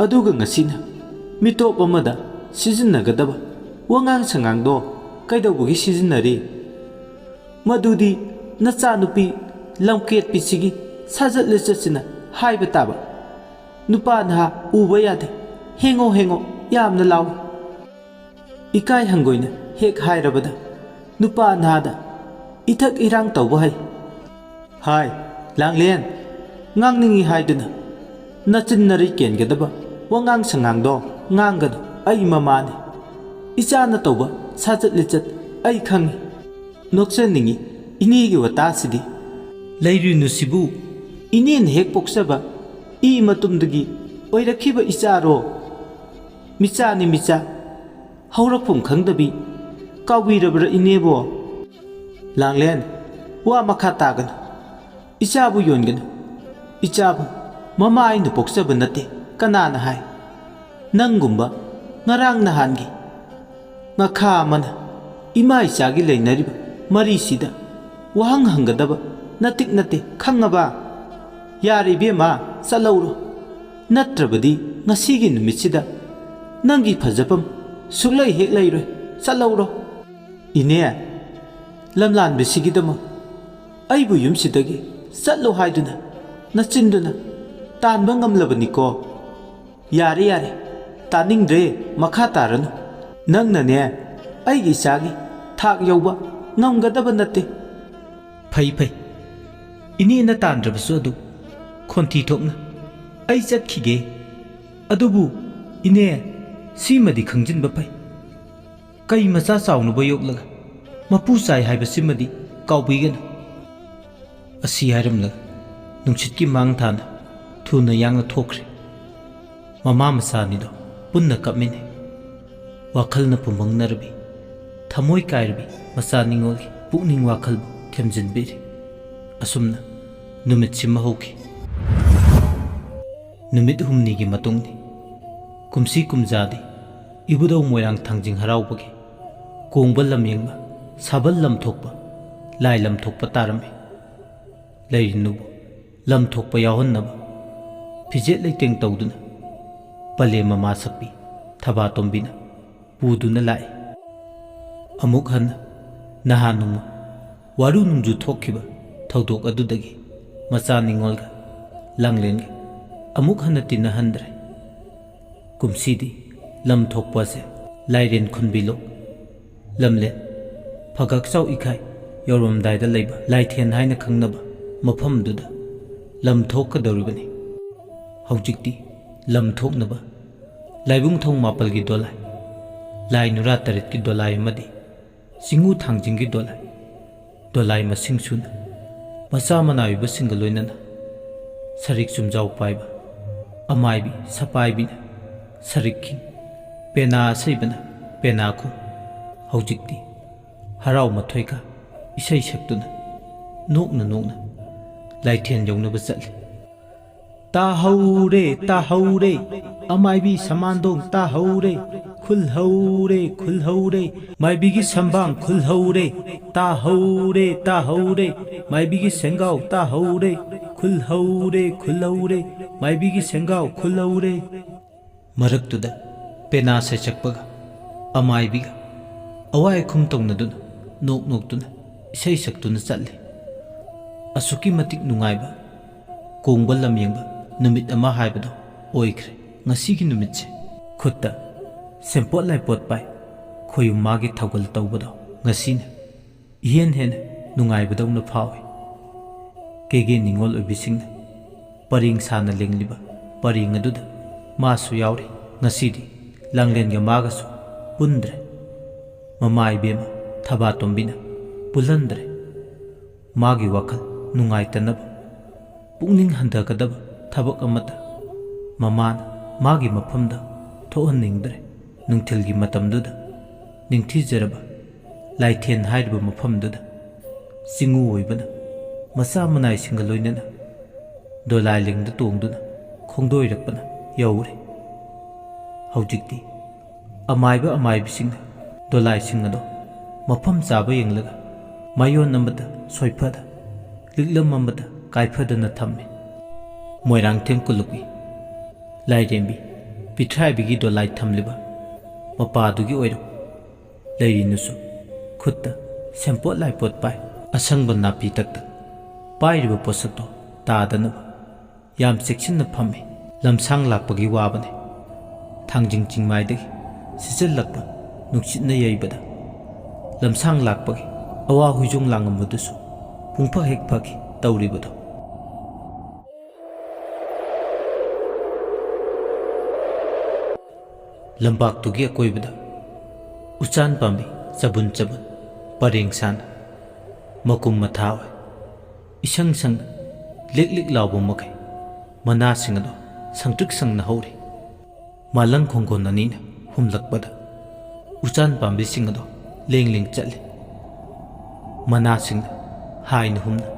ꯑꯗꯨꯒ ꯉꯁꯤꯅ ꯃꯤꯇꯣꯞ ꯑꯃꯗ ꯁꯤꯖꯤꯟꯅꯒꯗꯕ ꯋꯥꯉꯥꯡ ꯁꯉꯥꯡꯗꯣ ꯀꯩꯗꯧꯕꯒꯤ ꯁꯤꯖꯤꯟꯅꯔꯤ? ꯃꯗꯨꯗꯤ ꯅꯆꯥꯅꯨꯄꯤ ꯂꯝꯀꯦꯠꯄꯤꯁꯤꯒꯤ ꯁꯥꯖꯠ ꯂꯤꯆꯠꯁꯤꯅ ꯍꯥꯏꯕ ꯇꯥꯕ꯫ ꯅꯨꯄꯥ ꯅꯍꯥ ꯎꯕ ꯌꯥꯗꯦ, ꯍꯦꯡꯉꯣ ꯍꯦꯡꯉꯣ ꯌꯥꯝꯅ ꯂꯥꯎꯏ꯫ ꯏꯀꯥꯏ ꯍꯪꯒꯣꯏꯅ ꯍꯦꯛ ꯍꯥꯏꯔꯕꯗ ꯅꯨꯄꯥ ꯅꯍꯥꯗ ꯏꯊꯛ ꯏꯔꯥꯡ ꯇꯧꯕ ꯍꯩ꯫ ꯍꯥꯏ, ꯂꯥꯡꯂꯦꯟ, ꯉꯥꯡꯅꯤꯡꯏ ꯍꯥꯏꯗꯨꯅ ꯅꯆꯤꯟ ꯅꯔꯩ ꯀꯦꯟꯒꯗꯕ ꯋꯥꯉꯥꯡ ꯁꯉꯥꯡꯗꯣ ꯉꯥꯡꯒꯅꯨ꯫ ꯑꯩ ꯃꯃꯥꯅꯤ꯫ ꯏꯆꯥꯅ ꯇꯧꯕ ꯁꯥꯖꯠ ꯂꯤꯆꯠ ꯑꯩ ꯈꯪꯏ꯫ ꯅꯣꯛꯆꯅꯤꯡꯏ ꯏꯅꯦꯒꯤ ꯋꯥꯇꯥꯁꯤꯗꯤ꯫ ꯂꯩꯔꯨꯅꯨ ꯁꯤꯕꯨ꯫ ꯏꯅꯦꯅ ꯍꯦꯛ ꯄꯣꯛꯆꯕ ꯏ ꯃꯇꯨꯝꯗꯒꯤ ꯑꯣꯏꯔꯛꯈꯤꯕ ꯏꯆꯥꯔꯣ? ꯃꯤꯆꯥꯅꯤ ꯃꯤꯆꯥ꯫ ꯍꯧꯔꯛꯐꯝ ꯈꯪꯗꯕꯤ ꯀꯥꯎꯕꯤꯔꯕ꯭ꯔꯥ ꯏꯅꯦꯕꯣ? ꯂꯥꯡꯂꯦꯟ, ꯋꯥ ꯃꯈꯥ ꯇꯥꯒꯅꯨ꯫ ꯏꯆꯥꯕꯨ ꯌꯣꯟꯒꯅꯨ꯫ ꯏꯆꯥꯕꯨ ꯃꯃꯥ ꯑꯩꯅ ꯄꯣꯛꯆꯕ ꯅꯠꯇꯦ꯫ ꯀꯅꯥꯅ ꯍꯥꯏ? ꯅꯪꯒꯨꯝꯕ ꯉꯔꯥꯡ ꯅꯍꯥꯟꯒꯤ ꯉꯥꯈꯥ ꯑꯃꯅ ꯏꯃꯥ ꯏꯆꯥꯒꯤ ꯂꯩꯅꯔꯤꯕ ꯃꯔꯤꯁꯤꯗ ꯋꯥꯍꯪ ꯍꯪꯒꯗꯕ ꯅꯇꯤꯛ ꯅꯠꯇꯦ, ꯈꯪꯉꯕ? ꯌꯥꯔꯦ ꯏꯕꯦꯝꯃ, ꯆꯠꯂꯧꯔꯣ꯫ ꯅꯠꯇ꯭ꯔꯕꯗꯤ ꯉꯁꯤꯒꯤ ꯅꯨꯃꯤꯠꯁꯤꯗ ꯅꯪꯒꯤ ꯐꯖꯐꯝ ꯁꯨꯛꯂꯩ ꯍꯦꯛ ꯂꯩꯔꯣꯏ꯫ ꯆꯠꯂꯧꯔꯣ꯫ ꯏꯅꯦ, ꯂꯝꯂꯥꯟꯕꯤꯁꯤꯒꯤꯗꯃꯛ ꯑꯩꯕꯨ ꯌꯨꯝꯁꯤꯗꯒꯤ ꯆꯠꯂꯣ ꯍꯥꯏꯗꯨꯅ ꯅꯆꯤꯟꯗꯨꯅ ꯇꯥꯟꯕ ꯉꯝꯂꯕꯅꯤꯀꯣ꯫ ꯌꯥꯔꯦ, ꯌꯥꯔꯦ, ꯇꯥꯅꯤꯡꯗ꯭ꯔꯦ, ꯃꯈꯥ ꯇꯥꯔꯅꯨ꯫ ꯅꯪꯅꯅꯦ, ꯑꯩꯒꯤ ꯏꯆꯥꯒꯤ ꯊꯥꯛ ꯌꯧꯕ ꯉꯝꯒꯗꯕ ꯅꯠꯇꯦ꯫ ꯐꯩ, ꯐꯩ, ꯏꯅꯦꯅ ꯇꯥꯟꯗ꯭ꯔꯕꯁꯨ ꯑꯗꯨ ꯈꯣꯟꯊꯤ ꯊꯣꯛꯅ ꯑꯩ ꯆꯠꯈꯤꯒꯦ꯫ ꯑꯗꯨꯕꯨ ꯏꯅꯦ, ꯁꯤꯃꯗꯤ ꯈꯪꯖꯤꯟꯕ ꯐꯩ, ꯀꯩ ꯃꯆꯥ ꯆꯥꯎꯅꯕ ꯌꯣꯛꯂꯒ ꯃꯄꯨ ꯆꯥꯏ ꯍꯥꯏꯕꯁꯤꯃꯗꯤ ꯀꯥꯎꯕꯤꯒꯅꯨ꯫ ꯑꯁꯤ ꯍꯥꯏꯔꯝꯂꯒ ꯅꯨꯡꯁꯤꯠꯀꯤ ꯃꯥꯡ ꯊꯥꯅ ꯊꯨꯅ ꯌꯥꯡꯅ ꯊꯣꯛꯈ꯭ꯔꯦ꯫ ꯃꯃꯥ ꯃꯆꯥ ꯑꯅꯤꯗꯣ ꯄꯨꯟꯅ ꯀꯞꯃꯤꯟꯅꯩ꯫ ꯋꯥꯈꯜꯅ ꯄꯨꯝꯕꯪꯅꯔꯕꯤ, ꯊꯃꯣꯏ ꯀꯥꯏꯔꯕꯤ ꯃꯆꯥ ꯅꯤꯉꯣꯜꯒꯤ ꯄꯨꯛꯅꯤꯡ ꯋꯥꯈꯜꯕꯨ ꯊꯦꯝꯖꯤꯟꯕꯤꯔꯤ꯫ ꯑꯁꯨꯝꯅ ꯅꯨꯃꯤꯠꯁꯤꯃ ꯍꯧꯈꯤ꯫ ꯅꯨꯃꯤꯠ ꯍꯨꯝꯅꯤꯒꯤ ꯃꯇꯨꯡꯅꯤ꯫ ꯀꯨꯝꯁꯤ ꯀꯨꯝꯖꯥꯗꯤ ꯏꯕꯨꯙꯧ ꯃꯣꯏꯔꯥꯡ ꯊꯥꯡꯖꯤꯡ ꯍꯔꯥꯎꯕꯒꯤ ꯀꯣꯡꯕ ꯂꯝꯌꯦꯡꯕ ꯁꯥꯕꯜ ꯂꯝꯊꯣꯛꯄ ꯂꯥꯏ ꯂꯝꯊꯣꯛꯄ ꯇꯥꯔꯝꯃꯤ꯫ ꯂꯩꯔꯤꯅꯨꯕꯨ ꯂꯝꯊꯣꯛꯄ ꯌꯥꯎꯍꯟꯅꯕ ꯐꯤꯖꯦꯠ ꯂꯩꯇꯦꯡ ꯇꯧꯗꯨꯅ ꯄꯂꯦꯝ ꯃꯃꯥ ꯁꯛꯄꯤ ꯊꯕꯥꯇꯣꯝꯕꯤꯅ ꯄꯨꯗꯨꯅ ꯂꯥꯛꯏ꯫ ꯑꯃꯨꯛ ꯍꯟꯅ ꯅꯍꯥꯟ ꯅꯣꯡꯃ ꯋꯥꯔꯨ ꯅꯣꯡꯖꯨ ꯊꯣꯛꯈꯤꯕ ꯊꯧꯗꯣꯛ ꯑꯗꯨꯗꯒꯤ ꯃꯆꯥ ꯅꯤꯉꯣꯜꯒ ꯂꯥꯡꯂꯦꯟꯒ ꯑꯃꯨꯛ ꯍꯟꯅ ꯇꯤꯟꯅꯍꯟꯗ꯭ꯔꯦ꯫ ꯀꯨꯝꯁꯤꯗꯤ ꯂꯝ ꯊꯣꯛꯄ ꯑꯁꯦ ꯂꯥꯏꯔꯦꯟ ꯈꯨꯟꯕꯤꯂꯣꯛ, ꯂꯝꯂꯦꯟ, ꯐꯒꯛꯆꯥꯎ ꯏꯀꯥꯏ ꯌꯧꯔꯝꯗꯥꯏꯗ ꯂꯩꯕ ꯂꯥꯏꯊꯦꯟ ꯍꯥꯏꯅ ꯈꯪꯅꯕ ꯃꯐꯝꯗꯨꯗ ꯂꯝ ꯊꯣꯛꯀꯗꯧꯔꯤꯕꯅꯤ꯫ ꯍꯧꯖꯤꯛꯇꯤ ꯂꯝ ꯊꯣꯛꯅꯕ ꯂꯥꯏꯕꯨꯡ ꯊꯣꯡ ꯃꯥꯄꯜꯒꯤ ꯗꯣꯂꯥꯏ, ꯂꯥꯏ ꯅꯨꯔꯥ ꯇꯔꯦꯠꯀꯤ ꯗꯣꯂꯥꯏ ꯑꯃꯗꯤ ꯆꯤꯡꯉꯨ ꯊꯥꯡꯖꯤꯡꯒꯤ ꯗꯣꯂꯥꯏ, ꯗꯣꯂꯥꯏ ꯃꯁꯤꯡ ꯁꯨꯅ ꯃꯆꯥ ꯃꯅꯥ ꯑꯣꯏꯕꯁꯤꯡꯒ ꯂꯣꯏꯅꯅ ꯁꯔꯤꯛ ꯆꯨꯝꯖꯥꯎ ꯄꯥꯏꯕ ꯑꯃꯥꯏꯕꯤ ꯁꯄꯥꯏꯕꯤꯅ ꯁꯔꯤꯛ ꯈꯤꯡ, ꯄꯦꯅꯥ ꯑꯁꯩꯕꯅ ꯄꯦꯅꯥ ꯈꯣꯡ꯫ ꯍꯧꯖꯤꯛꯇꯤ ꯍꯔꯥꯎ ꯃꯊꯣꯏꯒ ꯏꯁꯩ ꯁꯛꯇꯨꯅ ꯅꯣꯛꯅ ꯅꯣꯛꯅ ꯂꯥꯏꯊꯦꯟ ꯌꯧꯅꯕ ꯆꯠꯂꯤ꯫ ꯇꯥꯍꯧꯔꯦ, ꯇꯥꯍꯧꯔꯦ, ꯑꯃꯥꯏꯕꯤ ꯁꯃꯥꯟꯗꯣꯡ ꯇꯥꯍꯧꯔꯦ, ꯈꯨꯜꯍꯧꯔꯦ, ꯈꯨꯜꯍꯧꯔꯦ, ꯃꯥꯏꯕꯤꯒꯤ ꯁꯝꯕꯥꯡ ꯈꯨꯜꯍꯧꯔꯦ, ꯇꯥꯍꯧꯔꯦ, ꯇꯥꯍꯧꯔꯦ, ꯃꯥꯏꯕꯤꯒꯤ ꯁꯦꯡꯒꯥꯎ ꯇꯥꯍꯧꯔꯦ, ꯈꯨꯜꯍꯧꯔꯦ, ꯈꯨꯜꯍꯧꯔꯦ, ꯃꯥꯏꯕꯤꯒꯤ ꯁꯦꯡꯒꯥꯎ ꯈꯨꯜꯍꯧꯔꯦ꯫ ꯃꯔꯛꯇꯨꯗ ꯄꯦꯅꯥ ꯁꯩꯁꯛꯄꯒ ꯑꯃꯥꯏꯕꯤꯒ ꯑꯋꯥꯏ ꯑꯈꯨꯝ ꯇꯧꯅꯗꯨꯅ ꯅꯣꯛ ꯅꯣꯛꯇꯨꯅ ꯏꯁꯩ ꯁꯛꯇꯨꯅ ꯆꯠꯂꯤ꯫ ꯑꯁꯨꯛꯀꯤ ꯃꯇꯤꯛ ꯅꯨꯡꯉꯥꯏꯕ, ꯀꯣꯡꯕ ꯂꯝ ꯌꯦꯡꯕ ꯅꯨꯃꯤꯠ ꯑꯃ ꯍꯥꯏꯕꯗꯣ ꯑꯣꯏꯈ꯭ꯔꯦ ꯉꯁꯤꯒꯤ ꯅꯨꯃꯤꯠꯁꯦ꯫ ꯈꯨꯠꯇ ꯁꯦꯝꯄꯣꯠ ꯂꯥꯏꯄꯣꯠ ꯄꯥꯏ, ꯈꯣꯌꯨꯝ ꯃꯥꯒꯤ ꯊꯧꯒꯜ ꯇꯧꯕꯗꯣ ꯉꯁꯤꯅ ꯏꯍꯦꯟ ꯍꯦꯟꯅ ꯅꯨꯡꯉꯥꯏꯕꯗꯧꯅ ꯐꯥꯎꯏ꯫ ꯀꯦꯒꯦ ꯅꯤꯉꯣꯜ ꯑꯣꯏꯕꯤꯁꯤꯡꯅ ꯄꯔꯦꯡ ꯁꯥꯅ ꯂꯦꯡꯂꯤꯕ ꯄꯔꯦꯡ ꯑꯗꯨꯗ ꯃꯥꯁꯨ ꯌꯥꯎꯔꯤ꯫ ꯉꯁꯤꯗꯤ ꯂꯥꯡꯂꯦꯟꯒ ꯃꯥꯒꯁꯨ ꯄꯨꯟꯗ꯭ꯔꯦ꯫ ꯃꯃꯥ ꯏꯕꯦꯝꯃ ꯊꯕꯥꯇꯣꯝꯕꯤꯅ ꯄꯨꯜꯍꯟꯗ꯭ꯔꯦ꯫ ꯃꯥꯒꯤ ꯋꯥꯈꯜ ꯅꯨꯡꯉꯥꯏꯇꯅꯕ, ꯄꯨꯛꯅꯤꯡ ꯍꯟꯊꯒꯗꯕ ꯊꯕꯛ ꯑꯃꯠꯇ ꯃꯃꯥꯅ ꯃꯥꯒꯤ ꯃꯐꯝꯗ ꯊꯣꯛꯍꯟꯅꯤꯡꯗ꯭ꯔꯦ꯫ ꯅꯨꯡꯊꯤꯜꯒꯤ ꯃꯇꯝꯗꯨꯗ ꯅꯤꯡꯊꯤꯖꯔꯕ ꯂꯥꯏꯊꯦꯟ ꯍꯥꯏꯔꯤꯕ ꯃꯐꯝꯗꯨꯗ ꯆꯤꯡꯉꯨ ꯑꯣꯏꯕꯅ ꯃꯆꯥ ꯃꯅꯥꯏꯁꯤꯡꯒ ꯂꯣꯏꯅꯅ ꯗꯣꯂꯥꯏ ꯂꯦꯡꯗ ꯇꯣꯡꯗꯨꯅ ꯈꯣꯡꯗꯣꯏꯔꯛꯄꯅ ꯌꯧꯔꯦ꯫ ꯍꯧꯖꯤꯛꯇꯤ ꯑꯃꯥꯏꯕ ꯑꯃꯥꯏꯕꯤꯁꯤꯡꯅ ꯗꯣꯂꯥꯏꯁꯤꯡ ꯑꯗꯣ ꯃꯐꯝ ꯆꯥꯕ ꯌꯦꯡꯂꯒ ꯃꯥꯏꯌꯣꯟ ꯑꯃꯗ ꯁꯣꯏꯐꯗ, ꯂꯤꯛꯂꯝ ꯑꯃꯗ ꯀꯥꯏꯐꯗꯅ ꯊꯝꯃꯤ꯫ ꯃꯣꯏꯔꯥꯡꯊꯦꯝ ꯀꯨꯂꯨꯞꯀꯤ ꯂꯥꯏꯔꯦꯝꯕꯤ ꯄꯤꯊ꯭ꯔꯥꯏꯕꯤꯒꯤ ꯗꯣꯂꯥꯏ ꯊꯝꯂꯤꯕ ꯃꯄꯥꯗꯨꯒꯤ ꯑꯣꯏꯔꯝ꯫ ꯂꯩꯔꯤꯅꯨꯁꯨ ꯈꯨꯠꯇ ꯁꯦꯝꯄꯣꯠ ꯂꯥꯏꯄꯣꯠ ꯄꯥꯏ꯫ ꯑꯁꯪꯕ ꯅꯥꯄꯤ ꯇꯛꯇ ꯄꯥꯏꯔꯤꯕ ꯄꯣꯠꯁꯛꯇꯣ ꯇꯥꯗꯅꯕ ꯌꯥꯝ ꯆꯦꯛꯁꯤꯟꯅ ꯐꯝꯃꯤ꯫ ꯂꯝꯁꯥꯡ ꯂꯥꯛꯄꯒꯤ ꯋꯥꯕꯅꯤ꯫ ꯊꯥꯡꯖꯤꯡ ꯆꯤꯡꯃꯥꯏꯗꯒꯤ ꯁꯤꯠꯆꯜꯂꯛꯄ ꯅꯨꯡꯁꯤꯠꯅ ꯌꯩꯕꯗ ꯂꯝꯁꯥꯡ ꯂꯥꯛꯄꯒꯤ ꯑꯋꯥ ꯍꯨꯏꯖꯣꯡ ꯂꯥꯡꯉꯝꯕꯗꯨꯁꯨ ꯄꯨꯡꯐꯛ ꯍꯦꯛ ꯐꯈꯤ ꯇꯧꯔꯤꯕꯗꯣ꯫ ꯂꯝꯄꯥꯛꯇꯨꯒꯤ ꯑꯀꯣꯏꯕꯗ ꯎꯆꯥꯟ ꯄꯥꯝꯕꯤ ꯆꯕꯨꯟ ꯆꯕꯨꯟ ꯄꯔꯦꯡ ꯁꯥꯅ ꯃꯀꯨꯝ ꯃꯊꯥ ꯑꯣꯏ ꯏꯁꯪ ꯁꯪꯅ ꯂꯤꯛ ꯂꯤꯛ ꯂꯥꯎꯕ ꯃꯈꯩ ꯃꯅꯥꯁꯤꯡ ꯑꯗꯨ ꯁꯪꯇ꯭ꯔꯤꯛ ꯁꯪꯅ ꯍꯧꯔꯤ꯫ ꯃꯥꯂꯪ ꯈꯣꯡꯒꯣꯟ ꯑꯅꯤꯅ ꯍꯨꯝꯂꯛꯄꯗ ꯎꯆꯥꯟ ꯄꯥꯝꯕꯤꯁꯤꯡ ꯑꯗꯨ ꯂꯦꯡ ꯂꯦꯡ ꯆꯠꯂꯤ꯫ ꯃꯅꯥꯁꯤꯡꯅ ꯍꯥꯏꯅ ꯍꯨꯝꯅ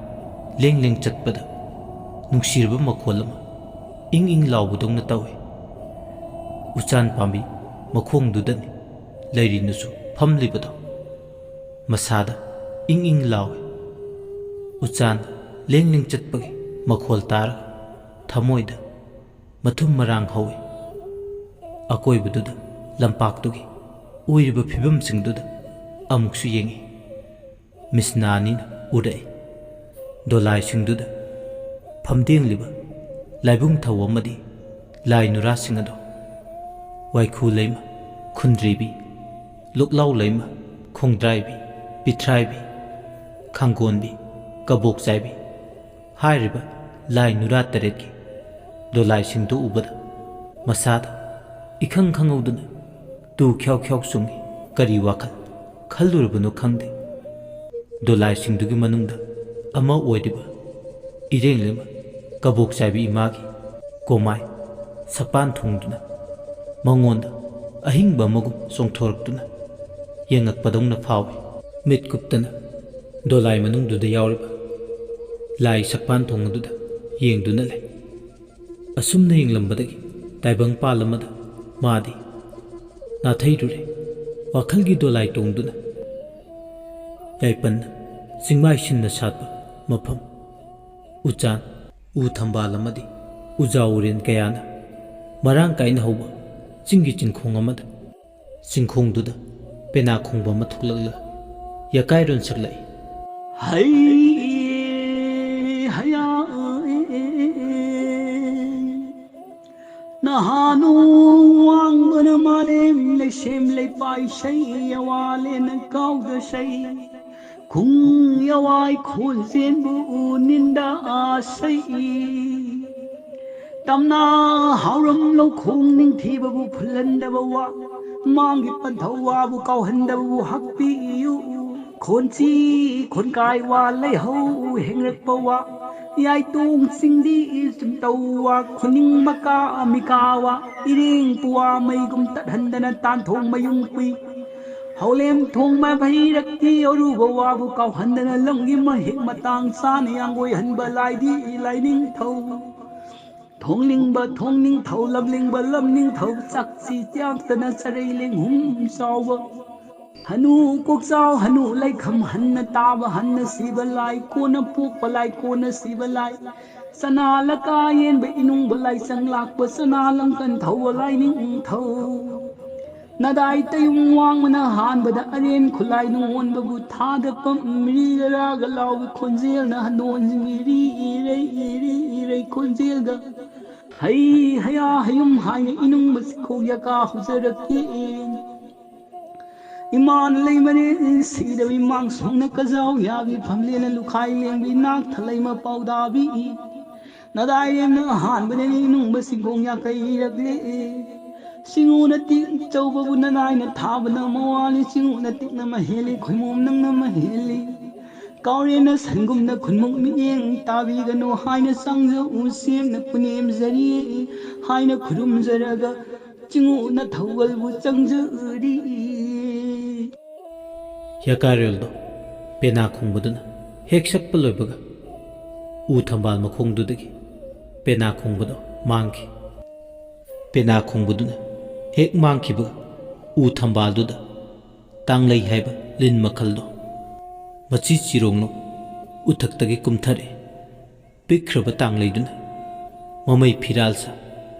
ꯂꯦꯡ ꯂꯦꯡ ꯆꯠꯄꯗ ꯅꯨꯡꯁꯤꯔꯕ ꯃꯈꯣꯜ ꯑꯃ ꯏꯪ ꯏꯪ ꯂꯥꯎꯕꯗꯧꯅ ꯇꯧꯏ꯫ ꯎꯆꯥꯟ ꯄꯥꯝꯕꯤ ꯃꯈꯣꯡꯗꯨꯗꯅꯤ ꯂꯩꯔꯤꯅꯨꯁꯨ ꯐꯝꯂꯤꯕꯗꯣ꯫ ꯃꯁꯥꯗ ꯏꯪ ꯏꯪ ꯂꯥꯎꯏ꯫ ꯎꯆꯥꯟ ꯂꯦꯡ ꯂꯦꯡ ꯆꯠꯄꯒꯤ ꯃꯈꯣꯜ ꯇꯥꯔꯒ ꯊꯃꯣꯏꯗ ꯃꯊꯨꯝ ꯃꯔꯥꯡ ꯍꯧꯏ꯫ ꯑꯀꯣꯏꯕꯗꯨꯗ ꯂꯝꯄꯥꯛꯇꯨꯒꯤ ꯑꯣꯏꯔꯤꯕ ꯐꯤꯕꯝꯁꯤꯡꯗꯨꯗ ꯑꯃꯨꯛꯁꯨ ꯌꯦꯡꯏ꯫ ꯃꯤꯠꯁꯅꯥ ꯑꯅꯤꯅ ꯎꯔꯛꯏ꯫ ꯗꯣꯂꯥꯏꯁꯤꯡꯗꯨꯗ ꯐꯝꯗꯦꯡꯂꯤꯕ ꯂꯥꯏꯕꯨꯡ ꯊꯧ ꯑꯃꯗꯤ ꯂꯥꯏ ꯅꯨꯔꯥꯁꯤꯡ ꯑꯗꯣ ꯋꯥꯏꯈꯨ ꯂꯩꯃ, ꯈꯨꯟꯗ꯭ꯔꯤꯕꯤ, ꯂꯨꯛꯂꯥꯎ ꯂꯩꯃ, ꯈꯣꯡꯗ꯭ꯔꯥꯏꯕꯤ, ꯄꯤꯊ꯭ꯔꯥꯏꯕꯤ, ꯈꯥꯡꯒꯣꯟꯕꯤ, ꯀꯕꯣꯛ ꯆꯥꯏꯕꯤ ꯍꯥꯏꯔꯤꯕ ꯂꯥꯏ ꯅꯨꯔꯥ ꯇꯔꯦꯠꯀꯤ ꯗꯣꯂꯥꯏꯁꯤꯡꯗꯨ ꯎꯕꯗ ꯃꯁꯥꯗ ꯏꯈꯪ ꯈꯪꯍꯧꯗꯅ ꯇꯨ ꯈ꯭ꯌꯥꯎ ꯈ꯭ꯌꯥꯎ ꯆꯨꯡꯏ꯫ ꯀꯔꯤ ꯋꯥꯈꯜ ꯈꯜꯂꯨꯔꯕꯅꯣ ꯈꯪꯗꯦ꯫ ꯗꯣꯂꯥꯏꯁꯤꯡꯗꯨꯒꯤ ꯃꯅꯨꯡꯗ ꯑꯃ ꯑꯣꯏꯔꯤꯕ ꯏꯔꯦꯡꯂꯩꯃ ꯀꯕꯣꯛ ꯆꯥꯏꯕꯤ ꯏꯃꯥꯒꯤ ꯀꯣꯃꯥꯏ ꯁꯛꯄꯥꯟ ꯊꯨꯡꯗꯨꯅ ꯃꯉꯣꯟꯗ ꯑꯍꯤꯡꯕ ꯑꯃꯒꯨꯝ ꯆꯣꯡꯊꯣꯔꯛꯇꯨꯅ ꯌꯦꯡꯉꯛꯄꯗꯧꯅ ꯐꯥꯎꯏ꯫ ꯃꯤꯠ ꯀꯨꯞꯇꯅ ꯗꯣꯂꯥꯏ ꯃꯅꯨꯡꯗꯨꯗ ꯌꯥꯎꯔꯤꯕ ꯂꯥꯏ ꯁꯛꯄꯥꯟ ꯊꯣꯡ ꯑꯗꯨꯗ ꯌꯦꯡꯗꯨꯅ ꯂꯩ꯫ ꯑꯁꯨꯝꯅ ꯌꯦꯡꯂꯝꯕꯗꯒꯤ ꯇꯥꯏꯕꯪ ꯄꯥꯜ ꯑꯃꯗ ꯃꯥꯗꯤ ꯅꯥꯊꯩꯔꯨꯔꯦ꯫ ꯋꯥꯈꯜꯒꯤ ꯗꯣꯂꯥꯏ ꯇꯣꯡꯗꯨꯅ ꯌꯥꯏꯄꯟꯅ ꯆꯤꯡꯃꯥꯏ ꯁꯤꯟꯅ ꯁꯥꯠꯄ ꯃꯐꯝ, ꯎꯆꯥꯟ, ꯎ ꯊꯝꯕꯥꯜ ꯑꯃꯗꯤ ꯎꯖꯥ ꯎꯔꯦꯟ ꯀꯌꯥꯅ ꯃꯔꯥꯡ ꯀꯥꯏꯅ ꯍꯧꯕ ꯆꯤꯡꯒꯤ ꯆꯤꯡꯈꯣꯡ ꯑꯃꯗ, ꯆꯤꯡꯈꯣꯡꯗꯨꯗ ꯄꯦꯅꯥ ꯈꯣꯡꯕ ꯑꯃ ꯊꯣꯛꯂꯛꯂ ꯌꯥꯀꯥꯏꯔꯣꯟ ꯁꯛꯂꯛꯏ꯫ ꯍꯩ ꯍꯌꯥ ꯅꯍꯥꯅꯨ ꯋꯥꯡꯕꯅ ꯃꯥꯂꯦꯝ ꯂꯩꯁꯦꯝ ꯂꯩꯄꯥꯏ ꯁꯩ ꯑꯋꯥꯂꯦꯅ ꯀꯥꯎꯗ ꯁꯩ ꯈꯨꯡ ꯌꯋꯥꯏ ꯈꯣꯟꯖꯦꯟꯕꯨ ꯎꯅꯤꯟꯗ ꯁꯩ ꯇꯝꯅ ꯍꯥꯎꯔꯝ ꯂꯧꯈꯣꯡ ꯅꯤꯡꯊꯤꯕꯕꯨ ꯐꯨꯜꯍꯟꯗꯕ ꯋꯥ ꯃꯥꯡꯒꯤ ꯄꯟꯊꯧ ꯋꯥꯕꯨ ꯀꯥꯎꯍꯟꯗꯕꯕꯨ ꯍꯛꯄꯤꯌꯨ꯫ ꯈꯣꯟꯆꯤ ꯈꯣꯟꯀꯥꯏ ꯋꯥ ꯂꯩꯍꯧ ꯍꯦꯡꯂꯛꯄ ꯋꯥ ꯌꯥꯏꯇꯣꯡ ꯆꯤꯡꯗꯤ ꯆꯤꯡꯇꯧ ꯋꯥ ꯈꯨꯅꯤꯡ ꯃꯀꯥ ꯃꯤꯀꯥ ꯋꯥ ꯏꯔꯦꯡ ꯄꯨꯋꯥ ꯃꯩꯒꯨꯝ ꯇꯠꯍꯟꯗꯅ ꯇꯥꯟꯊꯣꯡ ꯃꯌꯨꯡ ꯀꯨꯏ ꯍꯧꯂꯦꯝ ꯊꯣꯡꯕ ꯐꯩꯔꯛꯀꯤ ꯑꯔꯨꯕ ꯋꯥꯕꯨ ꯀꯥꯎꯍꯟꯗꯅ ꯂꯝꯒꯤ ꯃꯍꯤꯛ ꯃꯇꯥꯡ ꯆꯥꯅ ꯌꯥꯡꯒꯣꯏꯍꯟꯕ ꯂꯥꯏꯗꯤ ꯂꯥꯏꯅꯤꯡꯊꯧ ꯊꯣꯡꯅꯤꯡꯕ ꯊꯣꯡꯅꯤꯡꯊꯧ ꯂꯝꯅꯤꯡꯕ ꯂꯝꯅꯤꯡꯊꯧ ꯆꯥꯛꯁꯤ ꯆꯥꯛꯇꯅ ꯆꯔꯩ ꯂꯦꯡꯍꯨꯝ ꯆꯥꯎꯕ ꯍꯅꯨ ꯀꯣꯛꯆꯥꯎ ꯍꯅꯨ ꯂꯩꯈꯝ ꯍꯟꯅ ꯇꯥꯕ ꯍꯟꯅ ꯁꯤꯕ ꯂꯥꯏ ꯀꯣꯟꯅ ꯄꯣꯛꯄ ꯂꯥꯏ ꯀꯣꯟꯅ ꯁꯤꯕ ꯂꯥꯏ ꯆꯅꯥ ꯂꯀꯥ ꯌꯦꯟꯕ ꯏꯅꯨꯡꯕ ꯂꯥꯏꯁꯪ ꯂꯥꯛꯄ ꯆꯅꯥ ꯂꯪꯀꯟ ꯊꯧꯕ ꯂꯥꯏꯅꯤꯡꯊꯧ ꯅꯗꯥꯏ ꯇꯌꯨꯝ ꯋꯥꯡꯃꯅ ꯍꯥꯟꯕꯗ ꯑꯔꯦꯟ ꯈꯨꯂꯥꯏ ꯅꯨꯡꯉꯣꯟꯕꯕꯨ ꯊꯥꯗ ꯄꯝ ꯔꯤ ꯔꯥꯒ ꯂꯥꯎꯕ ꯈꯣꯟꯖꯦꯜꯅ ꯍꯟꯗꯣꯟꯁꯤꯡꯒꯤ ꯔꯤ ꯏꯔꯩ ꯏꯔꯤ ꯏꯔꯩ ꯈꯣꯟꯖꯦꯜꯒ ꯍꯩ ꯍꯌꯥ ꯍꯌꯨꯝ ꯍꯥꯏꯅ ꯏꯅꯨꯡꯕ ꯁꯤꯈꯣꯛ ꯌꯥꯀꯥ ꯍꯧꯖꯔꯛꯀꯦ꯫ ꯏꯃꯥꯅ ꯂꯩꯃꯔꯦꯟ ꯁꯤꯗꯕꯤ ꯃꯥꯡ ꯁꯣꯡꯅ ꯀꯖꯥꯎ ꯌꯥꯕꯤ ꯐꯝꯂꯦꯅ ꯂꯨꯈꯥꯏ ꯂꯦꯡꯕꯤ ꯅꯥꯛ ꯊꯂꯩꯃ ꯄꯥꯎꯗꯥꯕꯤ ꯅꯗꯥꯏꯔꯦꯝꯅ ꯑꯍꯥꯟꯕꯗꯅꯤ ꯅꯨꯡꯕ ꯁꯤꯡꯒꯣꯡ ꯌꯥꯀꯩꯔꯛꯂꯦ꯫ ꯁꯤꯡꯉꯨꯅ ꯇꯤꯛ ꯆꯧꯕꯕꯨ ꯅꯅꯥꯏꯅ ꯊꯥꯕꯅ ꯃꯋꯥꯅꯤ ꯁꯤꯡꯉꯨꯅ ꯇꯤꯛꯅ ꯃꯍꯦꯜꯂꯤ ꯈꯣꯏꯃꯣꯝ ꯅꯪꯅ ꯃꯍꯦꯜꯂꯤ꯫ ꯀꯥꯎꯔꯦꯅ ꯁꯟꯒꯨꯝꯅ ꯈꯨꯟꯃꯨꯛ ꯃꯤꯠꯌꯦꯡ ꯇꯥꯕꯤꯒꯅꯨ ꯍꯥꯏꯅ ꯆꯪꯖꯎ ꯁꯦꯝꯅ ꯄꯨꯅꯦꯝꯖꯔꯤ ꯍꯥꯏꯅ ꯈꯨꯔꯨꯝꯖꯔꯒ ꯆꯤꯡꯉꯨꯅ ꯊꯧꯒꯜꯕꯨ ꯆꯪꯖꯔꯤ꯫ ꯌꯥꯀꯥꯔꯦꯜꯗꯣ ꯄꯦꯅꯥ ꯈꯣꯡꯕꯗꯨꯅ ꯍꯦꯛ ꯁꯛꯄ ꯂꯣꯏꯕꯒ ꯎ ꯊꯝꯕꯥꯜ ꯃꯈꯣꯡꯗꯨꯗꯒꯤ ꯄꯦꯅꯥ ꯈꯣꯡꯕꯗꯣ ꯃꯥꯡꯈꯤ꯫ ꯄꯦꯅꯥ ꯈꯣꯡꯕꯗꯨꯅ ꯍꯦꯛ ꯃꯥꯡꯈꯤꯕꯒ ꯎ ꯊꯝꯕꯥꯜꯗꯨꯗ ꯇꯥꯡꯂꯩ ꯍꯥꯏꯕ ꯂꯤꯟ ꯃꯈꯜꯗꯣ ꯃꯆꯤ ꯆꯤꯔꯣꯡꯅ ꯎꯊꯛꯇꯒꯤ ꯀꯨꯝꯊꯔꯛꯏ꯫ ꯄꯤꯛꯈ꯭ꯔꯕ ꯇꯥꯡꯂꯩꯗꯨꯅ ꯃꯃꯩ ꯐꯤꯔꯥꯜ ꯁꯥ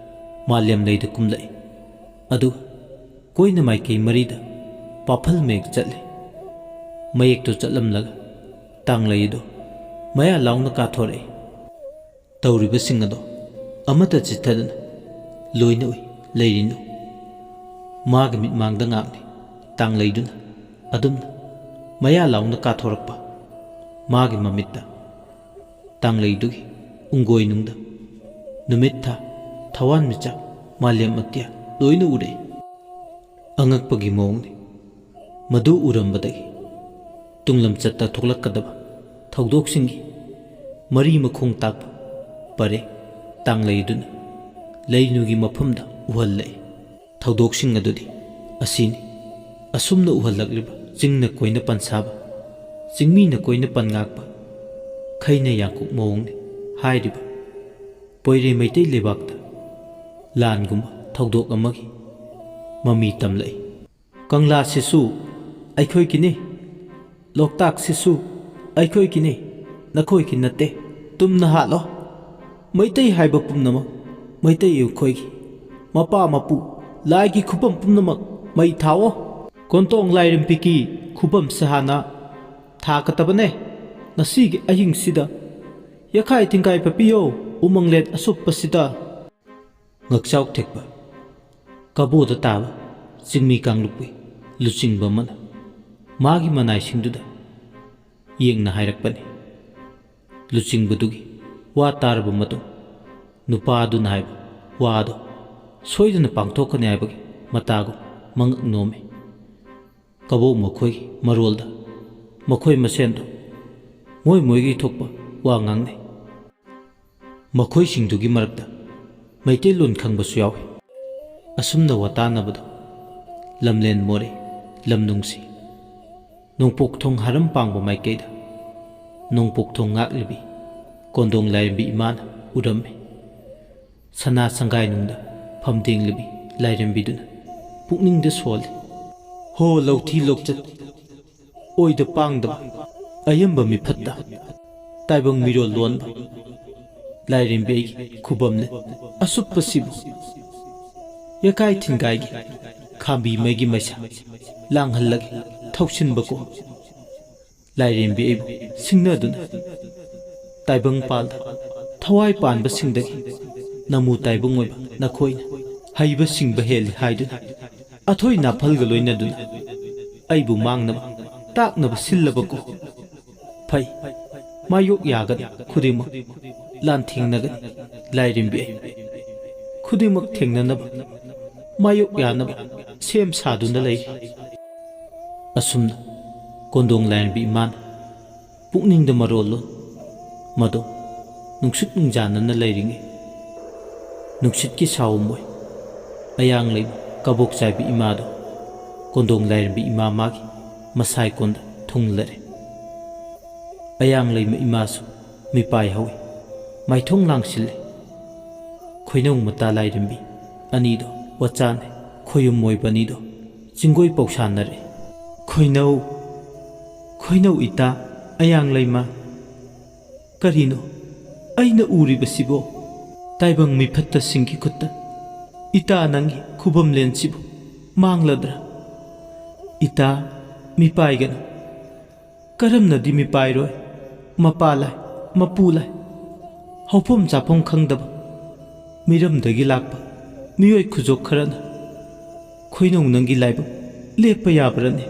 ꯃꯥꯂꯦꯝ ꯂꯩꯗ ꯀꯨꯝꯂꯛꯏ꯫ ꯑꯗꯨꯒ ꯀꯣꯏꯅ ꯃꯥꯏꯀꯩ ꯃꯔꯤꯗ ꯄꯥꯐꯜ ꯃꯌꯦꯛ ꯆꯠꯂꯤ꯫ ꯃꯌꯦꯛꯇꯨ ꯆꯠꯂꯝꯂꯒ ꯇꯥꯡꯂꯩ ꯑꯗꯨ ꯃꯌꯥ ꯂꯥꯎꯅ ꯀꯥꯊꯣꯔꯛꯏ꯫ ꯇꯧꯔꯤꯕꯁꯤꯡ ꯑꯗꯣ ꯑꯃꯠꯇ ꯆꯤꯠꯊꯗꯅ ꯂꯣꯏꯅ ꯎꯏ꯫ ꯂꯩꯔꯤꯅꯨ꯫ ꯃꯥꯒꯤ ꯃꯤꯠꯃꯥꯡꯗ ꯉꯥꯛꯅꯤ ꯇꯥꯡꯂꯩꯗꯨꯅ ꯑꯗꯨꯝꯅ ꯃꯌꯥ ꯂꯥꯎꯅ ꯀꯥꯊꯣꯔꯛꯄ꯫ ꯃꯥꯒꯤ ꯃꯃꯤꯠꯇ ꯇꯥꯡꯂꯩꯗꯨꯒꯤ ꯎꯪꯒꯣꯏꯅꯨꯡꯗ ꯅꯨꯃꯤꯠ ꯊꯥ, ꯊꯋꯥꯟꯃꯤꯆꯥꯛ, ꯃꯥꯂꯦꯝ ꯑꯇꯤꯌꯥ ꯂꯣꯏꯅ ꯎꯔꯛꯏ꯫ ꯑꯉꯛꯄꯒꯤ ꯃꯑꯣꯡꯅꯤ꯫ ꯃꯗꯨ ꯎꯔꯝꯕꯗꯒꯤ ꯇꯨꯡꯂꯝꯆꯠꯇ ꯊꯣꯛꯂꯛꯀꯗꯕ ꯊꯧꯗꯣꯛꯁꯤꯡꯒꯤ ꯃꯔꯤ ꯃꯈꯣꯡ ꯇꯥꯛꯄ ꯄꯔꯦꯡ ꯇꯥꯡꯂꯩꯗꯨꯅ ꯂꯩꯅꯨꯒꯤ ꯃꯐꯝꯗ ꯎꯍꯜꯂꯛꯏ꯫ ꯊꯧꯗꯣꯛꯁꯤꯡ ꯑꯗꯨꯗꯤ ꯑꯁꯤꯅꯤ꯫ ꯑꯁꯨꯝꯅ ꯎꯍꯜꯂꯛꯂꯤꯕ ꯆꯤꯡꯅ ꯀꯣꯏꯅ ꯄꯟꯁꯥꯕ, ꯆꯤꯡꯃꯤꯅ ꯀꯣꯏꯅ ꯄꯟꯉꯥꯛꯄ, ꯈꯩꯅ ꯌꯥꯡꯀꯣꯛ ꯃꯑꯣꯡꯅꯤ ꯍꯥꯏꯔꯤꯕ ꯄꯣꯏꯔꯦ ꯃꯩꯇꯩ ꯂꯩꯕꯥꯛꯇ ꯂꯥꯟꯒꯨꯝꯕ ꯊꯧꯗꯣꯛ ꯑꯃꯒꯤ ꯃꯃꯤ ꯇꯝꯂꯛꯏ꯫ ꯀꯪꯂꯥꯁꯤꯁꯨ ꯑꯩꯈꯣꯏꯒꯤꯅꯤ, ꯂꯣꯛꯇꯥꯛꯁꯤꯁꯨ ꯑꯩꯈꯣꯏꯒꯤꯅꯤ, ꯅꯈꯣꯏꯒꯤ ꯅꯠꯇꯦ꯫ ꯇꯨꯝꯅ ꯍꯥꯠꯂꯣ꯫ ꯃꯩꯇꯩ ꯍꯥꯏꯕ ꯄꯨꯝꯅꯃꯛ ꯃꯩꯇꯩ ꯑꯩꯈꯣꯏꯒꯤ꯫ ꯃꯄꯥ ꯃꯄꯨ ꯂꯥꯏꯒꯤ ꯈꯨꯕꯝ ꯄꯨꯝꯅꯃꯛ ꯃꯩ ꯊꯥꯑꯣ꯫ ꯀꯣꯟꯇꯣꯡ ꯂꯥꯏꯔꯦꯝꯕꯤꯒꯤ ꯈꯨꯕꯝꯁꯦ ꯍꯥꯟꯅ ꯊꯥꯒꯗꯕꯅꯦ꯫ ꯉꯁꯤꯒꯤ ꯑꯍꯤꯡꯁꯤꯗ ꯌꯦꯈꯥꯏ ꯊꯤꯡꯒꯥꯏ ꯄꯥꯄꯤꯌꯣ ꯎꯃꯪꯂꯦꯟ ꯑꯁꯨꯞꯄꯁꯤꯗ꯫ ꯉꯛꯆꯥꯎ ꯊꯦꯛꯄ ꯀꯕꯣꯗ ꯇꯥꯕ ꯆꯤꯡꯃꯤ ꯀꯥꯡꯂꯨꯞꯀꯤ ꯂꯨꯆꯤꯡꯕ ꯑꯃꯅ ꯃꯥꯒꯤ ꯃꯅꯥꯏꯁꯤꯡꯗꯨꯗ ꯌꯦꯡꯅ ꯍꯥꯏꯔꯛꯄꯅꯤ꯫ ꯂꯨꯆꯤꯡꯕꯗꯨꯒꯤ ꯋꯥ ꯇꯥꯔꯕ ꯃꯇꯨꯡ ꯅꯨꯄꯥ ꯑꯗꯨꯅ ꯍꯥꯏꯕ ꯋꯥꯗꯣ ꯁꯣꯏꯗꯅ ꯄꯥꯡꯊꯣꯛꯀꯅꯤ ꯍꯥꯏꯕꯒꯤ ꯃꯇꯥꯒꯨꯝ ꯃꯉꯛ ꯅꯣꯝꯃꯤ꯫ ꯀꯕꯣꯛ ꯃꯈꯣꯏꯒꯤ ꯃꯔꯣꯜꯗ ꯃꯈꯣꯏ ꯃꯁꯦꯟꯗꯨ ꯃꯣꯏ ꯃꯣꯏꯒꯤ ꯊꯣꯛꯄ ꯋꯥ ꯉꯥꯡꯅꯩ꯫ ꯃꯈꯣꯏꯁꯤꯡꯗꯨꯒꯤ ꯃꯔꯛꯇ ꯃꯩꯇꯩꯂꯣꯟ ꯈꯪꯕꯁꯨ ꯌꯥꯎꯏ꯫ ꯑꯁꯨꯝꯅ ꯋꯥꯇꯥꯅꯕꯗꯨ ꯂꯝꯂꯦꯟ ꯃꯣꯔꯦ, ꯂꯝꯅꯨꯡꯁꯤ, ꯅꯣꯡꯄꯣꯛ ꯊꯣꯡ ꯍꯥꯔꯝ ꯄꯥꯡꯕ ꯃꯥꯏꯀꯩꯗ ꯅꯣꯡꯄꯣꯛ ꯊꯣꯡ ꯉꯥꯛꯂꯤꯕꯤ ꯀꯣꯟꯗꯣꯡ ꯂꯥꯏꯔꯦꯝꯕꯤ ꯏꯃꯥꯅ ꯎꯔꯝꯃꯤ꯫ ꯁꯅꯥ ꯁꯪꯒꯥꯏꯅꯨꯡꯗ ꯐꯝꯗꯦꯡꯂꯤꯕꯤ ꯂꯥꯏꯔꯦꯝꯕꯤꯗꯨꯅ ꯄꯨꯛꯅꯤꯡꯗ ꯁꯣꯜꯂꯤ꯫ ꯍꯣ ꯂꯧꯊꯤ ꯂꯧꯆꯠ, ꯑꯣꯏꯗ ꯄꯥꯡꯗꯕ, ꯑꯌꯦꯝꯕ ꯃꯤꯐꯠꯇ, ꯇꯥꯏꯕꯪ ꯃꯤꯔꯣꯜ ꯂꯣꯟꯕ, ꯂꯥꯏꯔꯦꯝꯕꯤ ꯑꯩꯒꯤ ꯈꯨꯕꯝꯅꯦ꯫ ꯑꯁꯨꯞꯄꯁꯤꯕꯨ ꯌꯦꯀꯥꯏ ꯊꯤꯟꯒꯥꯏꯒꯤ ꯈꯥꯝꯕꯤ ꯃꯩꯒꯤ ꯃꯩꯁꯥ ꯂꯥꯡꯍꯜꯂꯒꯦ ꯊꯧꯁꯤꯟꯕꯀꯣ꯫ ꯂꯥꯏꯔꯦꯝꯕꯤ ꯑꯩꯕꯨ ꯁꯤꯡꯅꯗꯨꯅ ꯇꯥꯏꯕꯪ ꯄꯥꯜꯗ ꯊꯋꯥꯏ ꯄꯥꯟꯕꯁꯤꯡꯗꯒꯤ ꯅꯃꯨ ꯇꯥꯏꯕꯪ ꯑꯣꯏꯕ ꯅꯈꯣꯏꯅ ꯍꯩꯕ ꯁꯤꯡꯕ ꯍꯦꯜꯂꯤ ꯍꯥꯏꯗꯨꯅ ꯑꯊꯣꯏ ꯅꯥꯐꯜꯒ ꯂꯣꯏꯅꯗꯨꯅ ꯑꯩꯕꯨ ꯃꯥꯡꯅꯕ ꯇꯥꯛꯅꯕ ꯁꯤꯜꯂꯕꯀꯣ꯫ ꯐꯩ, ꯃꯥꯌꯣꯛ ꯌꯥꯒꯅꯤ ꯈꯨꯗꯤꯡꯃꯛ ꯂꯥꯟꯊꯦꯡꯅꯒꯅꯤ ꯂꯥꯏꯔꯦꯝꯕꯤ ꯑꯩ꯫ ꯈꯨꯗꯤꯡꯃꯛ ꯊꯦꯡꯅꯅꯕ ꯃꯥꯌꯣꯛ ꯌꯥꯅꯕ ꯁꯦꯝ ꯁꯥꯗꯨꯅ ꯂꯩꯔꯤ꯫ ꯑꯁꯨꯝꯅ ꯀꯣꯟꯗꯣꯡ ꯂꯥꯏꯔꯦꯝꯕꯤ ꯏꯃꯥꯅ ꯄꯨꯛꯅꯤꯡꯗ ꯃꯔꯣꯜꯂꯣꯟ ꯃꯗꯣ ꯅꯨꯡꯁꯤꯠ ꯅꯨꯡꯖꯥꯅꯅ ꯂꯩꯔꯤꯉꯩ ꯅꯨꯡꯁꯤꯠꯀꯤ ꯁꯥꯎꯝ ꯑꯣꯏ ꯑꯌꯥꯡ ꯂꯩꯃ ꯀꯕꯣꯛ ꯆꯥꯏꯕꯤ ꯏꯃꯥꯗꯣ ꯀꯣꯟꯗꯣꯡ ꯂꯥꯏꯔꯦꯝꯕꯤ ꯏꯃꯥ ꯃꯥꯒꯤ ꯃꯁꯥꯏ ꯀꯣꯟꯗ ꯊꯨꯡꯂꯔꯦ꯫ ꯑꯌꯥꯡ ꯂꯩꯃ ꯏꯃꯥꯁꯨ ꯃꯤꯄꯥꯏ ꯍꯧꯏ꯫ ꯃꯥꯏꯊꯣꯡ ꯂꯥꯡꯁꯤꯜꯂꯦ꯫ ꯈꯣꯏꯅꯧ ꯃꯇꯥ ꯂꯥꯏꯔꯦꯝꯕꯤ ꯑꯅꯤꯗꯣ ꯋꯥꯆꯥꯅꯦ ꯈꯣꯌꯨꯝ ꯑꯣꯏꯕ ꯑꯅꯤꯗꯣ ꯆꯤꯡꯒꯣꯏ ꯄꯧꯁꯥꯟꯅꯔꯦ꯫ ꯈꯣꯏꯅꯧ, ꯈꯣꯏꯅꯧ ꯏꯇꯥ, ꯑꯌꯥꯡ ꯂꯩꯃ꯫ ꯀꯔꯤꯅꯣ ꯑꯩꯅ ꯎꯔꯤꯕꯁꯤꯕꯣ? ꯇꯥꯏꯕꯪ ꯃꯤꯐꯠꯇꯁꯤꯡꯒꯤ ꯈꯨꯠꯇ ꯏꯇꯥ ꯅꯪꯒꯤ ꯈꯨꯕꯝꯂꯦꯟꯁꯤꯕꯨ ꯃꯥꯡꯂꯗ꯭ꯔꯥ? ꯏꯇꯥ, ꯃꯤꯄꯥꯏꯒꯅꯨ꯫ ꯀꯔꯝꯅꯗꯤ ꯃꯤꯄꯥꯏꯔꯣꯏ? ꯃꯄꯥ ꯂꯥꯏ, ꯃꯄꯨ ꯂꯥꯏ, ꯍꯧꯐꯝ ꯆꯥꯐꯝ ꯈꯪꯗꯕ ꯃꯤꯔꯝꯗꯒꯤ ꯂꯥꯛꯄ ꯃꯤꯑꯣꯏ ꯈꯨꯖꯣꯛ ꯈꯔꯅ ꯈꯣꯏꯅꯧ ꯅꯪꯒꯤ ꯂꯥꯏꯕꯛ ꯂꯦꯞꯄ ꯌꯥꯕ꯭ꯔꯅꯦ?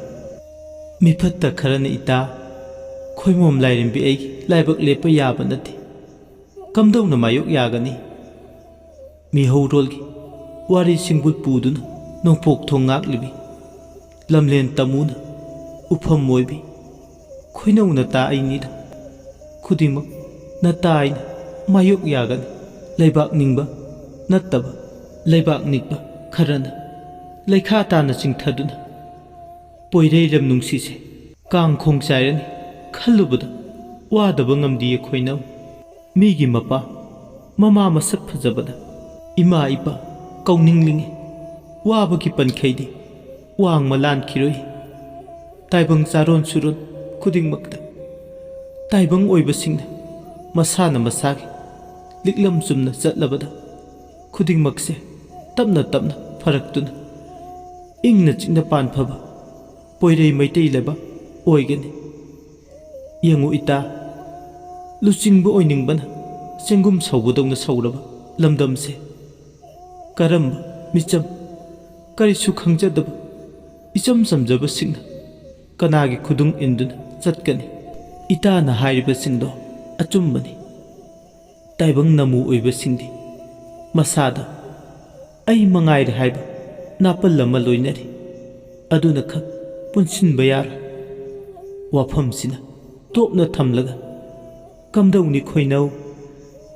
ꯃꯤꯐꯠꯇ ꯈꯔꯅ ꯏꯇꯥ ꯈꯣꯏꯃꯣꯝ ꯂꯥꯏꯔꯦꯝꯕꯤ ꯑꯩꯒꯤ ꯂꯥꯏꯕꯛ ꯂꯦꯞꯄ ꯌꯥꯕ ꯅꯠꯇꯦ꯫ ꯀꯝꯗꯧꯅ ꯃꯥꯌꯣꯛ ꯌꯥꯒꯅꯤ? ꯃꯤꯍꯧꯔꯣꯜꯒꯤ ꯋꯥꯔꯤ ꯁꯤꯡꯕꯨꯜ ꯄꯨꯗꯨꯅ ꯅꯣꯡꯄꯣꯛ ꯊꯣꯡ ꯉꯥꯛꯂꯤꯕꯤ ꯂꯝꯂꯦꯟ ꯇꯝꯃꯨꯅ ꯎꯐꯝ ꯑꯣꯏꯕꯤ ꯈꯣꯏꯅꯧ ꯅꯇꯥ ꯑꯩꯅꯤꯗ꯫ ꯈꯨꯗꯤꯡꯃꯛ ꯅꯇꯥ ꯑꯩꯅ ꯃꯥꯌꯣꯛ ꯌꯥꯒꯅꯤ꯫ ꯂꯩꯕꯥꯛ ꯅꯤꯡꯕ ꯅꯠꯇꯕ ꯂꯩꯕꯥꯛ ꯅꯤꯛꯄ ꯈꯔꯅ ꯂꯩꯈꯥ ꯇꯥꯅ ꯆꯤꯡꯊꯗꯨꯅ ꯄꯣꯏꯔꯩꯔꯝ ꯅꯨꯡꯁꯤꯁꯦ ꯀꯥꯡ ꯈꯣꯡ ꯆꯥꯏꯔꯅꯤ ꯈꯜꯂꯨꯕꯗ ꯋꯥꯗꯕ ꯉꯝꯗꯤꯌꯦ ꯈꯣꯏꯅꯧ꯫ ꯃꯤꯒꯤ ꯃꯄꯥ ꯃꯃꯥ ꯃꯁꯛ ꯐꯖꯕꯗ ꯏꯃꯥ ꯏꯄꯥ ꯀꯧꯅꯤꯡꯂꯤꯉꯩ ꯋꯥꯕꯒꯤ ꯄꯟꯈꯩꯗꯤ ꯋꯥꯡꯃ ꯂꯥꯟꯈꯤꯔꯣꯏ꯫ ꯇꯥꯏꯕꯪ ꯆꯥꯔꯣꯟ ꯁꯨꯔꯣꯟ ꯈꯨꯗꯤꯡꯃꯛꯇ ꯇꯥꯏꯕꯪ ꯑꯣꯏꯕꯁꯤꯡꯅ ꯃꯁꯥꯅ ꯃꯁꯥꯒꯤ ꯂꯤꯛꯂꯝ ꯆꯨꯝꯅ ꯆꯠꯂꯕꯗ ꯈꯨꯗꯤꯡꯃꯛꯁꯦ ꯇꯞꯅ ꯇꯞꯅ ꯐꯔꯛꯇꯨꯅ ꯏꯪꯅ ꯆꯤꯛꯅ ꯄꯥꯟꯐꯕ ꯄꯣꯏꯔꯩ ꯃꯩꯇꯩ ꯂꯩꯕꯥꯛ ꯑꯣꯏꯒꯅꯤ꯫ ꯌꯦꯡꯉꯨ ꯏꯇꯥ, ꯂꯨꯆꯤꯡꯕ ꯑꯣꯏꯅꯤꯡꯕꯅ ꯆꯦꯡꯒꯨꯝ ꯁꯧꯕꯗꯧꯅ ꯁꯧꯔꯕ ꯂꯝꯗꯝꯁꯦ ꯀꯔꯝꯕ ꯃꯤꯆꯝ, ꯀꯔꯤꯁꯨ ꯈꯪꯖꯗꯕ ꯏꯆꯝ ꯆꯝꯖꯕꯁꯤꯡꯅ ꯀꯅꯥꯒꯤ ꯈꯨꯗꯨꯡ ꯏꯟꯗꯨꯅ ꯆꯠꯀꯅꯤ? ꯏꯇꯥꯅ ꯍꯥꯏꯔꯤꯕꯁꯤꯡꯗꯣ ꯑꯆꯨꯝꯕꯅꯤ꯫ ꯇꯥꯏꯕꯪ ꯅꯃꯨ ꯑꯣꯏꯕꯁꯤꯡꯗꯤ ꯃꯁꯥꯗ "ꯑꯩ ꯃꯉꯥꯏꯔꯦ" ꯍꯥꯏꯕ ꯅꯥꯄꯜ ꯑꯃ ꯂꯣꯏꯅꯔꯤ꯫ ꯑꯗꯨꯅ ꯈꯛ ꯄꯨꯟꯁꯤꯟꯕ ꯌꯥꯔꯣꯏ꯫ ꯋꯥꯐꯝꯁꯤꯅ ꯇꯣꯞꯅ ꯊꯝꯂꯒ ꯀꯝꯗꯧꯅꯤ ꯈꯣꯏꯅꯧ?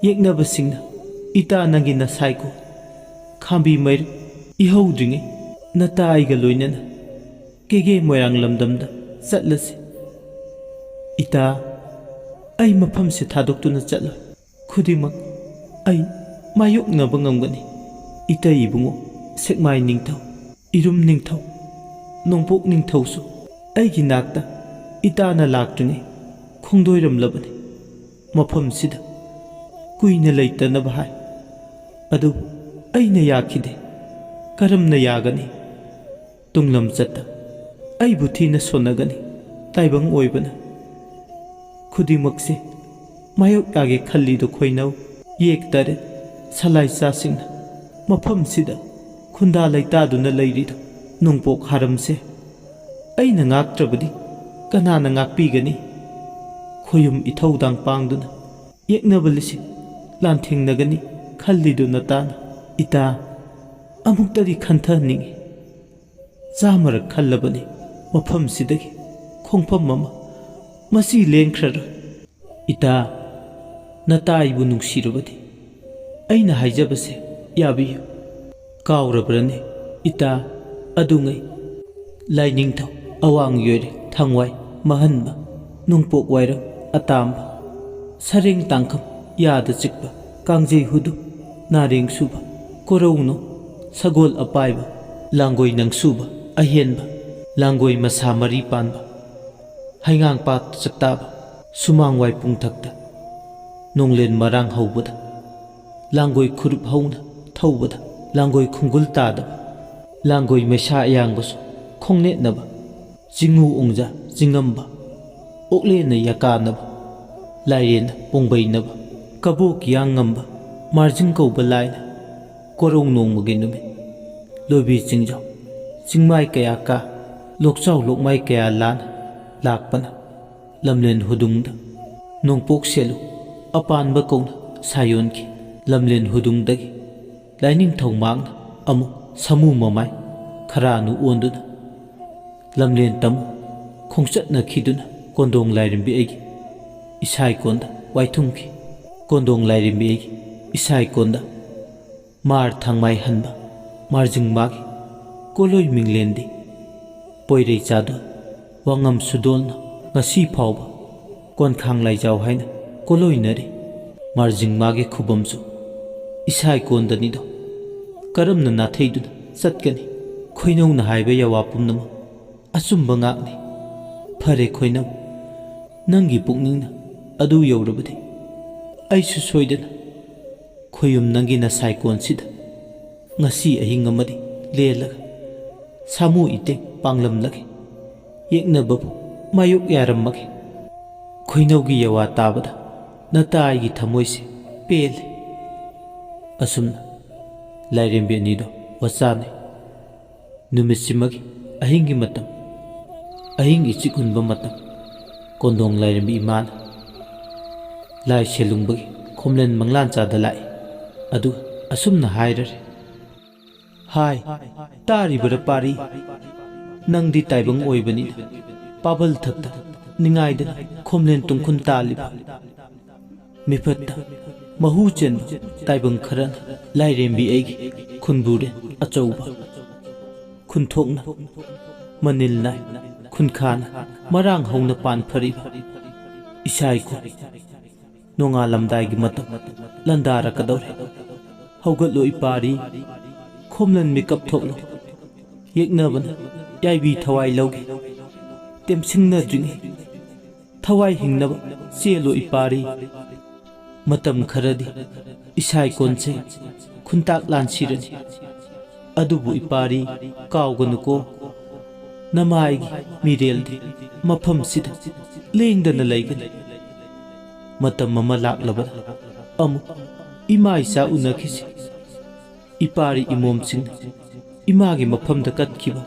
ꯌꯦꯛꯅꯕꯁꯤꯡꯅ ꯏꯇꯥ ꯅꯪꯒꯤ ꯅꯁꯥꯏꯀꯣ ꯈꯥꯝꯕꯤ ꯃꯩꯔꯨ ꯏꯍꯧꯗ꯭ꯔꯤꯉꯩ ꯅꯇꯥ ꯑꯩꯒ ꯂꯣꯏꯅꯅ ꯀꯦꯒꯦ ꯃꯣꯏꯔꯥꯡ ꯂꯝꯗꯝꯗ ꯆꯠꯂꯁꯤ꯫ ꯏꯇꯥ, ꯑꯩ ꯃꯐꯝꯁꯦ ꯊꯥꯗꯣꯛꯇꯨꯅ ꯆꯠꯂꯣꯏ꯫ ꯈꯨꯗꯤꯡꯃꯛ ꯑꯩ ꯃꯥꯌꯣꯛꯅꯕ ꯉꯝꯒꯅꯤ꯫ ꯏꯇꯩ ꯏꯕꯨꯡꯉꯣ, ꯁꯦꯛꯃꯥꯏ ꯅꯤꯡꯊꯧ, ꯏꯔꯨꯝ ꯅꯤꯡꯊꯧ, ꯅꯣꯡꯄꯣꯛ ꯅꯤꯡꯊꯧꯁꯨ ꯑꯩꯒꯤ ꯅꯥꯛꯇ ꯏꯇꯥꯅ ꯂꯥꯛꯇ꯭ꯔꯤꯉꯩ ꯈꯣꯡꯗꯣꯏꯔꯝꯂꯕꯅꯤ꯫ ꯃꯐꯝꯁꯤꯗ ꯀꯨꯏꯅ ꯂꯩꯇꯅꯕ ꯍꯥꯏ꯫ ꯑꯗꯨꯕꯨ ꯑꯩꯅ ꯌꯥꯈꯤꯗꯦ꯫ ꯀꯔꯝꯅ ꯌꯥꯒꯅꯤ? ꯇꯨꯡꯂꯝꯆꯠꯇ ꯑꯩꯕꯨ ꯊꯤꯅ ꯁꯣꯟꯅꯒꯅꯤ꯫ ꯇꯥꯏꯕꯪ ꯑꯣꯏꯕꯅ ꯈꯨꯗꯤꯡꯃꯛꯁꯦ ꯃꯥꯌꯣꯛ ꯌꯥꯒꯦ ꯈꯜꯂꯤꯗꯣ ꯈꯣꯏꯅꯧ꯫ ꯌꯦꯛ ꯇꯔꯦꯠ ꯁꯂꯥꯏꯆꯥꯁꯤꯡꯅ ꯃꯐꯝꯁꯤꯗ ꯈꯨꯟꯗꯥ ꯂꯩꯇꯥꯗꯨꯅ ꯂꯩꯔꯤꯗꯣ ꯅꯣꯡꯄꯣꯛ ꯍꯥꯔꯝꯁꯦ ꯑꯩꯅ ꯉꯥꯛꯇ꯭ꯔꯕꯗꯤ ꯀꯅꯥꯅ ꯉꯥꯛꯄꯤꯒꯅꯤ? ꯈꯣꯌꯨꯝ ꯏꯊꯧꯗꯥꯡ ꯄꯥꯡꯗꯨꯅ ꯌꯦꯛꯅꯕ ꯂꯤꯁꯤꯡ ꯂꯥꯟꯊꯦꯡꯅꯒꯅꯤ ꯈꯜꯂꯤꯗꯨ ꯅꯇꯥꯅ꯫ ꯏꯇꯥ, ꯑꯃꯨꯛꯇꯗꯤ ꯈꯟꯊꯍꯟꯅꯤꯡꯏ꯫ ꯆꯥꯝꯃꯔꯛ ꯈꯜꯂꯕꯅꯤ ꯃꯐꯝꯁꯤꯗꯒꯤ ꯈꯣꯡꯐꯝ ꯑꯃ ꯃꯁꯤ ꯂꯦꯟꯈ꯭ꯔꯔꯣꯏ꯫ ꯏꯇꯥ, ꯅꯇꯥ ꯑꯩꯕꯨ ꯅꯨꯡꯁꯤꯔꯕꯗꯤ ꯑꯩꯅ ꯍꯥꯏꯖꯕꯁꯦ ꯌꯥꯕꯤꯌꯨ꯫ ꯀꯥꯎꯔꯕ꯭ꯔꯅꯦ ꯏꯇꯥ? ꯑꯗꯨꯉꯩ ꯂꯥꯏꯅꯤꯡꯊꯧ, ꯑꯋꯥꯡ ꯌꯣꯏꯔꯦ, ꯊꯥꯡꯋꯥꯏ, ꯃꯍꯟꯕ, ꯅꯣꯡꯄꯣꯛ ꯋꯥꯏꯔꯝ, ꯑꯇꯥꯝꯕ, ꯁꯔꯦꯡ ꯇꯥꯡꯈꯝ, ꯌꯥꯗ ꯆꯤꯛꯄ, ꯀꯥꯡꯖꯩ ꯍꯨꯗꯨ, ꯅꯥꯔꯦꯡ ꯁꯨꯕ, ꯀꯣꯔꯧꯅꯨ, ꯁꯒꯣꯜ ꯑꯄꯥꯏꯕ, ꯂꯥꯡꯒꯣꯏ ꯅꯪꯁꯨꯕ, ꯑꯍꯦꯟꯕ, ꯂꯥꯡꯒꯣꯏ ꯃꯁꯥ ꯃꯔꯤ ꯄꯥꯟꯕ, ꯍꯩꯉꯥꯡ ꯄꯥꯠ ꯆꯥꯛꯇꯥꯕ, ꯁꯨꯃꯥꯡ ꯋꯥꯏ ꯄꯨꯡꯊꯛꯇ, ꯅꯣꯡꯂꯦꯟ ꯃꯔꯥꯡ ꯍꯧꯕꯗ, ꯂꯥꯡꯒꯣꯏ ꯈꯨꯔꯨꯞ ꯍꯧꯅ ꯊꯧꯕꯗ ꯂꯥꯡꯒꯣꯏ ꯈꯨꯡꯒꯨꯜ ꯇꯥꯗꯕ, ꯂꯥꯡꯒꯣꯏ ꯃꯩꯁꯥ ꯑꯌꯥꯡꯕꯁꯨ ꯈꯣꯡꯅꯦꯠꯅꯕ, ꯆꯤꯡꯉꯨ ꯎꯡꯖꯥ ꯆꯤꯡꯉꯝꯕ, ꯑꯣꯛꯂꯦꯟꯅ ꯌꯥꯀꯥꯅꯕ, ꯂꯥꯏꯔꯦꯟꯅ ꯄꯣꯡꯕꯩꯅꯕ, ꯀꯕꯣꯛ ꯌꯥꯡ ꯉꯝꯕ, ꯃꯥꯔꯖꯤꯡ ꯀꯧꯕ ꯂꯥꯏꯅ ꯀꯣꯔꯧ ꯅꯣꯡꯃꯒꯤ ꯅꯨꯃꯤꯠ, ꯂꯣꯏꯕꯤ ꯆꯤꯡꯖꯥꯎ ꯆꯤꯡꯃꯥꯏ ꯀꯌꯥ ꯀꯥ, ꯂꯣꯛꯆꯥꯎ ꯂꯣꯛꯃꯥꯏ ꯀꯌꯥ ꯂꯥꯟꯅ ꯂꯥꯛꯄꯅ ꯂꯝꯂꯦꯟ ꯍꯨꯗꯨꯡꯗ ꯅꯣꯡꯄꯣꯛ ꯁꯦꯜꯂꯨ ꯑꯄꯥꯟꯕ ꯀꯧꯅ ꯁꯥꯌꯣꯟꯈꯤ꯫ ꯂꯝꯂꯦꯟ ꯍꯨꯗꯨꯡꯗꯒꯤ ꯂꯥꯏꯅꯤꯡꯊꯧ ꯃꯥꯡꯅ ꯑꯃꯨꯛ ꯁꯥꯃꯨ ꯃꯃꯥꯏ ꯈꯔꯥꯅꯨ ꯑꯣꯟꯗꯨꯅ ꯂꯝꯂꯦꯟ ꯇꯝꯃꯨ ꯈꯣꯡꯆꯠꯅꯈꯤꯗꯨꯅ ꯀꯣꯟꯗꯣꯡ ꯂꯥꯏꯔꯦꯝꯕꯤ ꯑꯩꯒꯤ ꯏꯁꯥꯏꯀꯣꯟꯗ ꯋꯥꯏꯊꯨꯝꯈꯤ꯫ ꯀꯣꯟꯗꯣꯡ ꯂꯥꯏꯔꯦꯝꯕꯤ ꯑꯩꯒꯤ ꯏꯁꯥꯏꯀꯣꯟꯗ ꯃꯥꯔ ꯊꯥꯡꯃꯥꯏ ꯍꯟꯕ ꯃꯥꯔꯖꯤꯡ ꯃꯥꯒꯤ ꯀꯣꯂꯣꯏ ꯃꯤꯡꯂꯦꯟꯗꯤ ꯄꯣꯏꯔꯩ ꯆꯥꯗꯣꯟ ꯋꯥꯉꯝ ꯁꯨꯗꯣꯜꯅ ꯉꯁꯤ ꯐꯥꯎꯕ ꯀꯣꯟꯈꯥꯡ ꯂꯥꯏꯖꯥꯎ ꯍꯥꯏꯅ ꯀꯣꯂꯣꯏꯅꯔꯤ꯫ ꯃꯥꯔꯖꯤꯡ ꯃꯥꯒꯤ ꯈꯨꯕꯝꯁꯨ ꯏꯁꯥꯏꯀꯣꯟꯗꯅꯤꯗꯣ꯫ ꯀꯔꯝꯅ ꯅꯥꯊꯩꯗꯨꯅ ꯆꯠꯀꯅꯤ? ꯈꯣꯏꯅꯧꯅ ꯍꯥꯏꯕ ꯌꯥꯋꯥ ꯄꯨꯝꯅꯃꯛ ꯑꯆꯨꯝꯕ ꯉꯥꯛꯅꯤ꯫ ꯐꯔꯦ ꯈꯣꯏꯅꯧ, ꯅꯪꯒꯤ ꯄꯨꯛꯅꯤꯡꯅ ꯑꯗꯨ ꯌꯧꯔꯕꯗꯤ ꯑꯩꯁꯨ ꯁꯣꯏꯗꯅ ꯈꯣꯌꯨꯝ ꯅꯪꯒꯤ ꯅꯁꯥꯏꯀꯣꯟꯁꯤꯗ ꯉꯁꯤ ꯑꯍꯤꯡ ꯑꯃꯗꯤ ꯂꯦꯜꯂꯒ ꯁꯥꯃꯨ ꯏꯇꯦꯡ ꯄꯥꯡꯂꯝꯂꯒꯦ꯫ ꯌꯦꯛꯅꯕꯕꯨ ꯃꯥꯌꯣꯛ ꯌꯥꯔꯝꯃꯒꯦ꯫ ꯈꯣꯏꯅꯧꯒꯤ ꯌꯥꯋꯥ ꯇꯥꯕꯗ ꯅꯇꯥ ꯑꯩꯒꯤ ꯊꯃꯣꯏꯁꯦ ꯄꯦꯜꯂꯦ꯫ ꯑꯁꯨꯝꯅ ꯂꯥꯏꯔꯦꯝꯕꯤ ꯑꯅꯤꯗꯣ ꯋꯥꯆꯥꯅꯩ꯫ ꯅꯨꯃꯤꯠꯁꯤꯃꯒꯤ ꯑꯍꯤꯡꯒꯤ ꯃꯇꯝ, ꯑꯍꯤꯡ ꯏꯆꯤꯛ ꯍꯨꯟꯕ ꯃꯇꯝ, ꯀꯣꯟꯗꯣꯡ ꯂꯥꯏꯔꯦꯝꯕꯤ ꯏꯃꯥꯅ ꯂꯥꯏ ꯁꯦꯂꯨꯡꯕꯒꯤ ꯈꯣꯝꯂꯦꯟ ꯃꯪꯂꯥꯟ ꯆꯥꯗ ꯂꯥꯛꯏ꯫ ꯑꯗꯨꯒ ꯑꯁꯨꯝꯅ ꯍꯥꯏꯔꯔꯦ, "ꯍꯥꯏ, ꯇꯥꯔꯤꯕꯔ ꯄꯥꯔꯤ? ꯅꯪꯗꯤ ꯇꯥꯏꯕꯪ ꯑꯣꯏꯕꯅꯤꯅ ꯄꯥꯕꯜ ꯊꯛꯇ ꯅꯤꯡꯉꯥꯏꯗꯅ ꯈꯣꯝꯂꯦꯟ ꯇꯨꯡꯈꯨꯟ ꯇꯥꯜꯂꯤꯕ ꯃꯤꯐꯠꯇ ꯃꯍꯨ ꯆꯦꯟꯕ ꯇꯥꯏꯕꯪ ꯈꯔꯅ ꯂꯥꯏꯔꯦꯝꯕꯤ ꯑꯩꯒꯤ ꯈꯨꯟꯕꯨꯔꯦꯟ ꯑꯆꯧꯕ ꯈꯨꯟꯊꯣꯛꯅ ꯃꯅꯤꯜ ꯅꯥꯏ ꯈꯨꯟꯈꯥꯅ ꯃꯔꯥꯡ ꯍꯧꯅ ꯄꯥꯟ ꯐꯔꯤꯕ ꯏꯁꯥ ꯏꯈꯣ ꯅꯣꯡꯉꯥꯜꯂꯝꯗꯥꯏꯒꯤ ꯃꯇꯝ ꯂꯟꯗꯥꯔꯛꯀꯗꯧꯔꯦ꯫ ꯍꯧꯒꯠꯂꯣ ꯏꯄꯥꯔꯤ, ꯈꯣꯝꯂꯟ ꯃꯤꯀꯞ ꯊꯣꯛꯂꯣ꯫ ꯌꯦꯛꯅꯕꯅ ꯌꯥꯏꯕꯤ ꯊꯋꯥꯏ ꯂꯧꯒꯦ꯫ ꯇꯦꯝꯁꯤꯡꯅꯗ꯭ꯔꯤꯉꯩ ꯊꯋꯥꯏ ꯍꯤꯡꯅꯕ ꯆꯦꯜꯂꯣ ꯏꯄꯥꯔꯤ꯫ ꯃꯇꯝ ꯈꯔꯗꯤ ꯏꯁꯥ ꯏꯀꯣꯟꯁꯦ ꯈꯨꯟꯇꯥꯛ ꯂꯥꯟꯁꯤꯔꯅꯤ꯫ ꯑꯗꯨꯕꯨ ꯏꯄꯥꯔꯤ, ꯀꯥꯎꯒꯅꯨꯀꯣ, ꯅꯃꯥꯏꯒꯤ ꯃꯤꯔꯦꯜꯗꯤ ꯃꯐꯝꯁꯤꯗ ꯂꯦꯡꯗꯅ ꯂꯩꯒꯅꯤ꯫ ꯃꯇꯝ ꯑꯃ ꯂꯥꯛꯂꯕꯗ ꯑꯃꯨꯛ ꯏꯃꯥ ꯏꯆꯥ ꯎꯅꯈꯤꯁꯤ꯫ ꯏꯄꯥꯔꯤ ꯏꯃꯣꯝꯁꯤꯡꯅ ꯏꯃꯥꯒꯤ ꯃꯐꯝꯗ ꯀꯠꯈꯤꯕ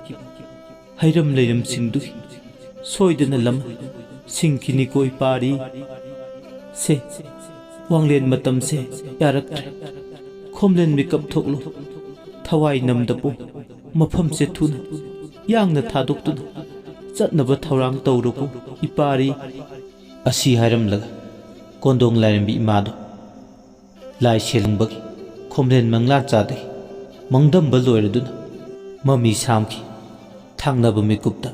ꯍꯩꯔꯝ ꯂꯩꯔꯝꯁꯤꯡꯗꯨꯒꯤ ꯁꯣꯏꯗꯅ ꯂꯃꯟ ꯁꯤꯡꯈꯤꯅꯤꯀꯣ ꯏꯄꯥꯔꯤ꯫ ꯁꯦ, ꯋꯥꯡꯂꯦꯟ ꯃꯇꯝꯁꯦ ꯌꯥꯔꯛꯇ꯭ꯔꯦ꯫ ꯈꯣꯝꯂꯦꯟ ꯃꯤꯀꯞ ꯊꯣꯛꯂꯣ꯫ ꯊꯋꯥꯏ ꯅꯝꯗꯕꯣ꯫ ꯃꯐꯝꯁꯦ ꯊꯨꯅ ꯌꯥꯡꯅ ꯊꯥꯗꯣꯛꯇꯨꯅ ꯆꯠꯅꯕ ꯊꯧꯔꯥꯡ ꯇꯧꯔꯨꯀꯣ ꯏꯄꯥꯔꯤ꯫ ꯑꯁꯤ ꯍꯥꯏꯔꯝꯂꯒ ꯀꯣꯟꯗꯣꯡ ꯂꯥꯏꯔꯦꯝꯕꯤ ꯏꯃꯥꯗꯣ ꯂꯥꯏ ꯁꯦꯜꯂꯨꯡꯕꯒꯤ ꯈꯣꯝꯂꯦꯟ ꯃꯪꯂꯥꯟꯆꯥꯗꯒꯤ ꯃꯪꯗꯝꯕ ꯂꯣꯏꯔꯗꯨꯅ ꯃꯃꯤ ꯁꯥꯝꯈꯤ꯫ ꯊꯥꯡꯅꯕ ꯃꯤꯀꯨꯞꯇ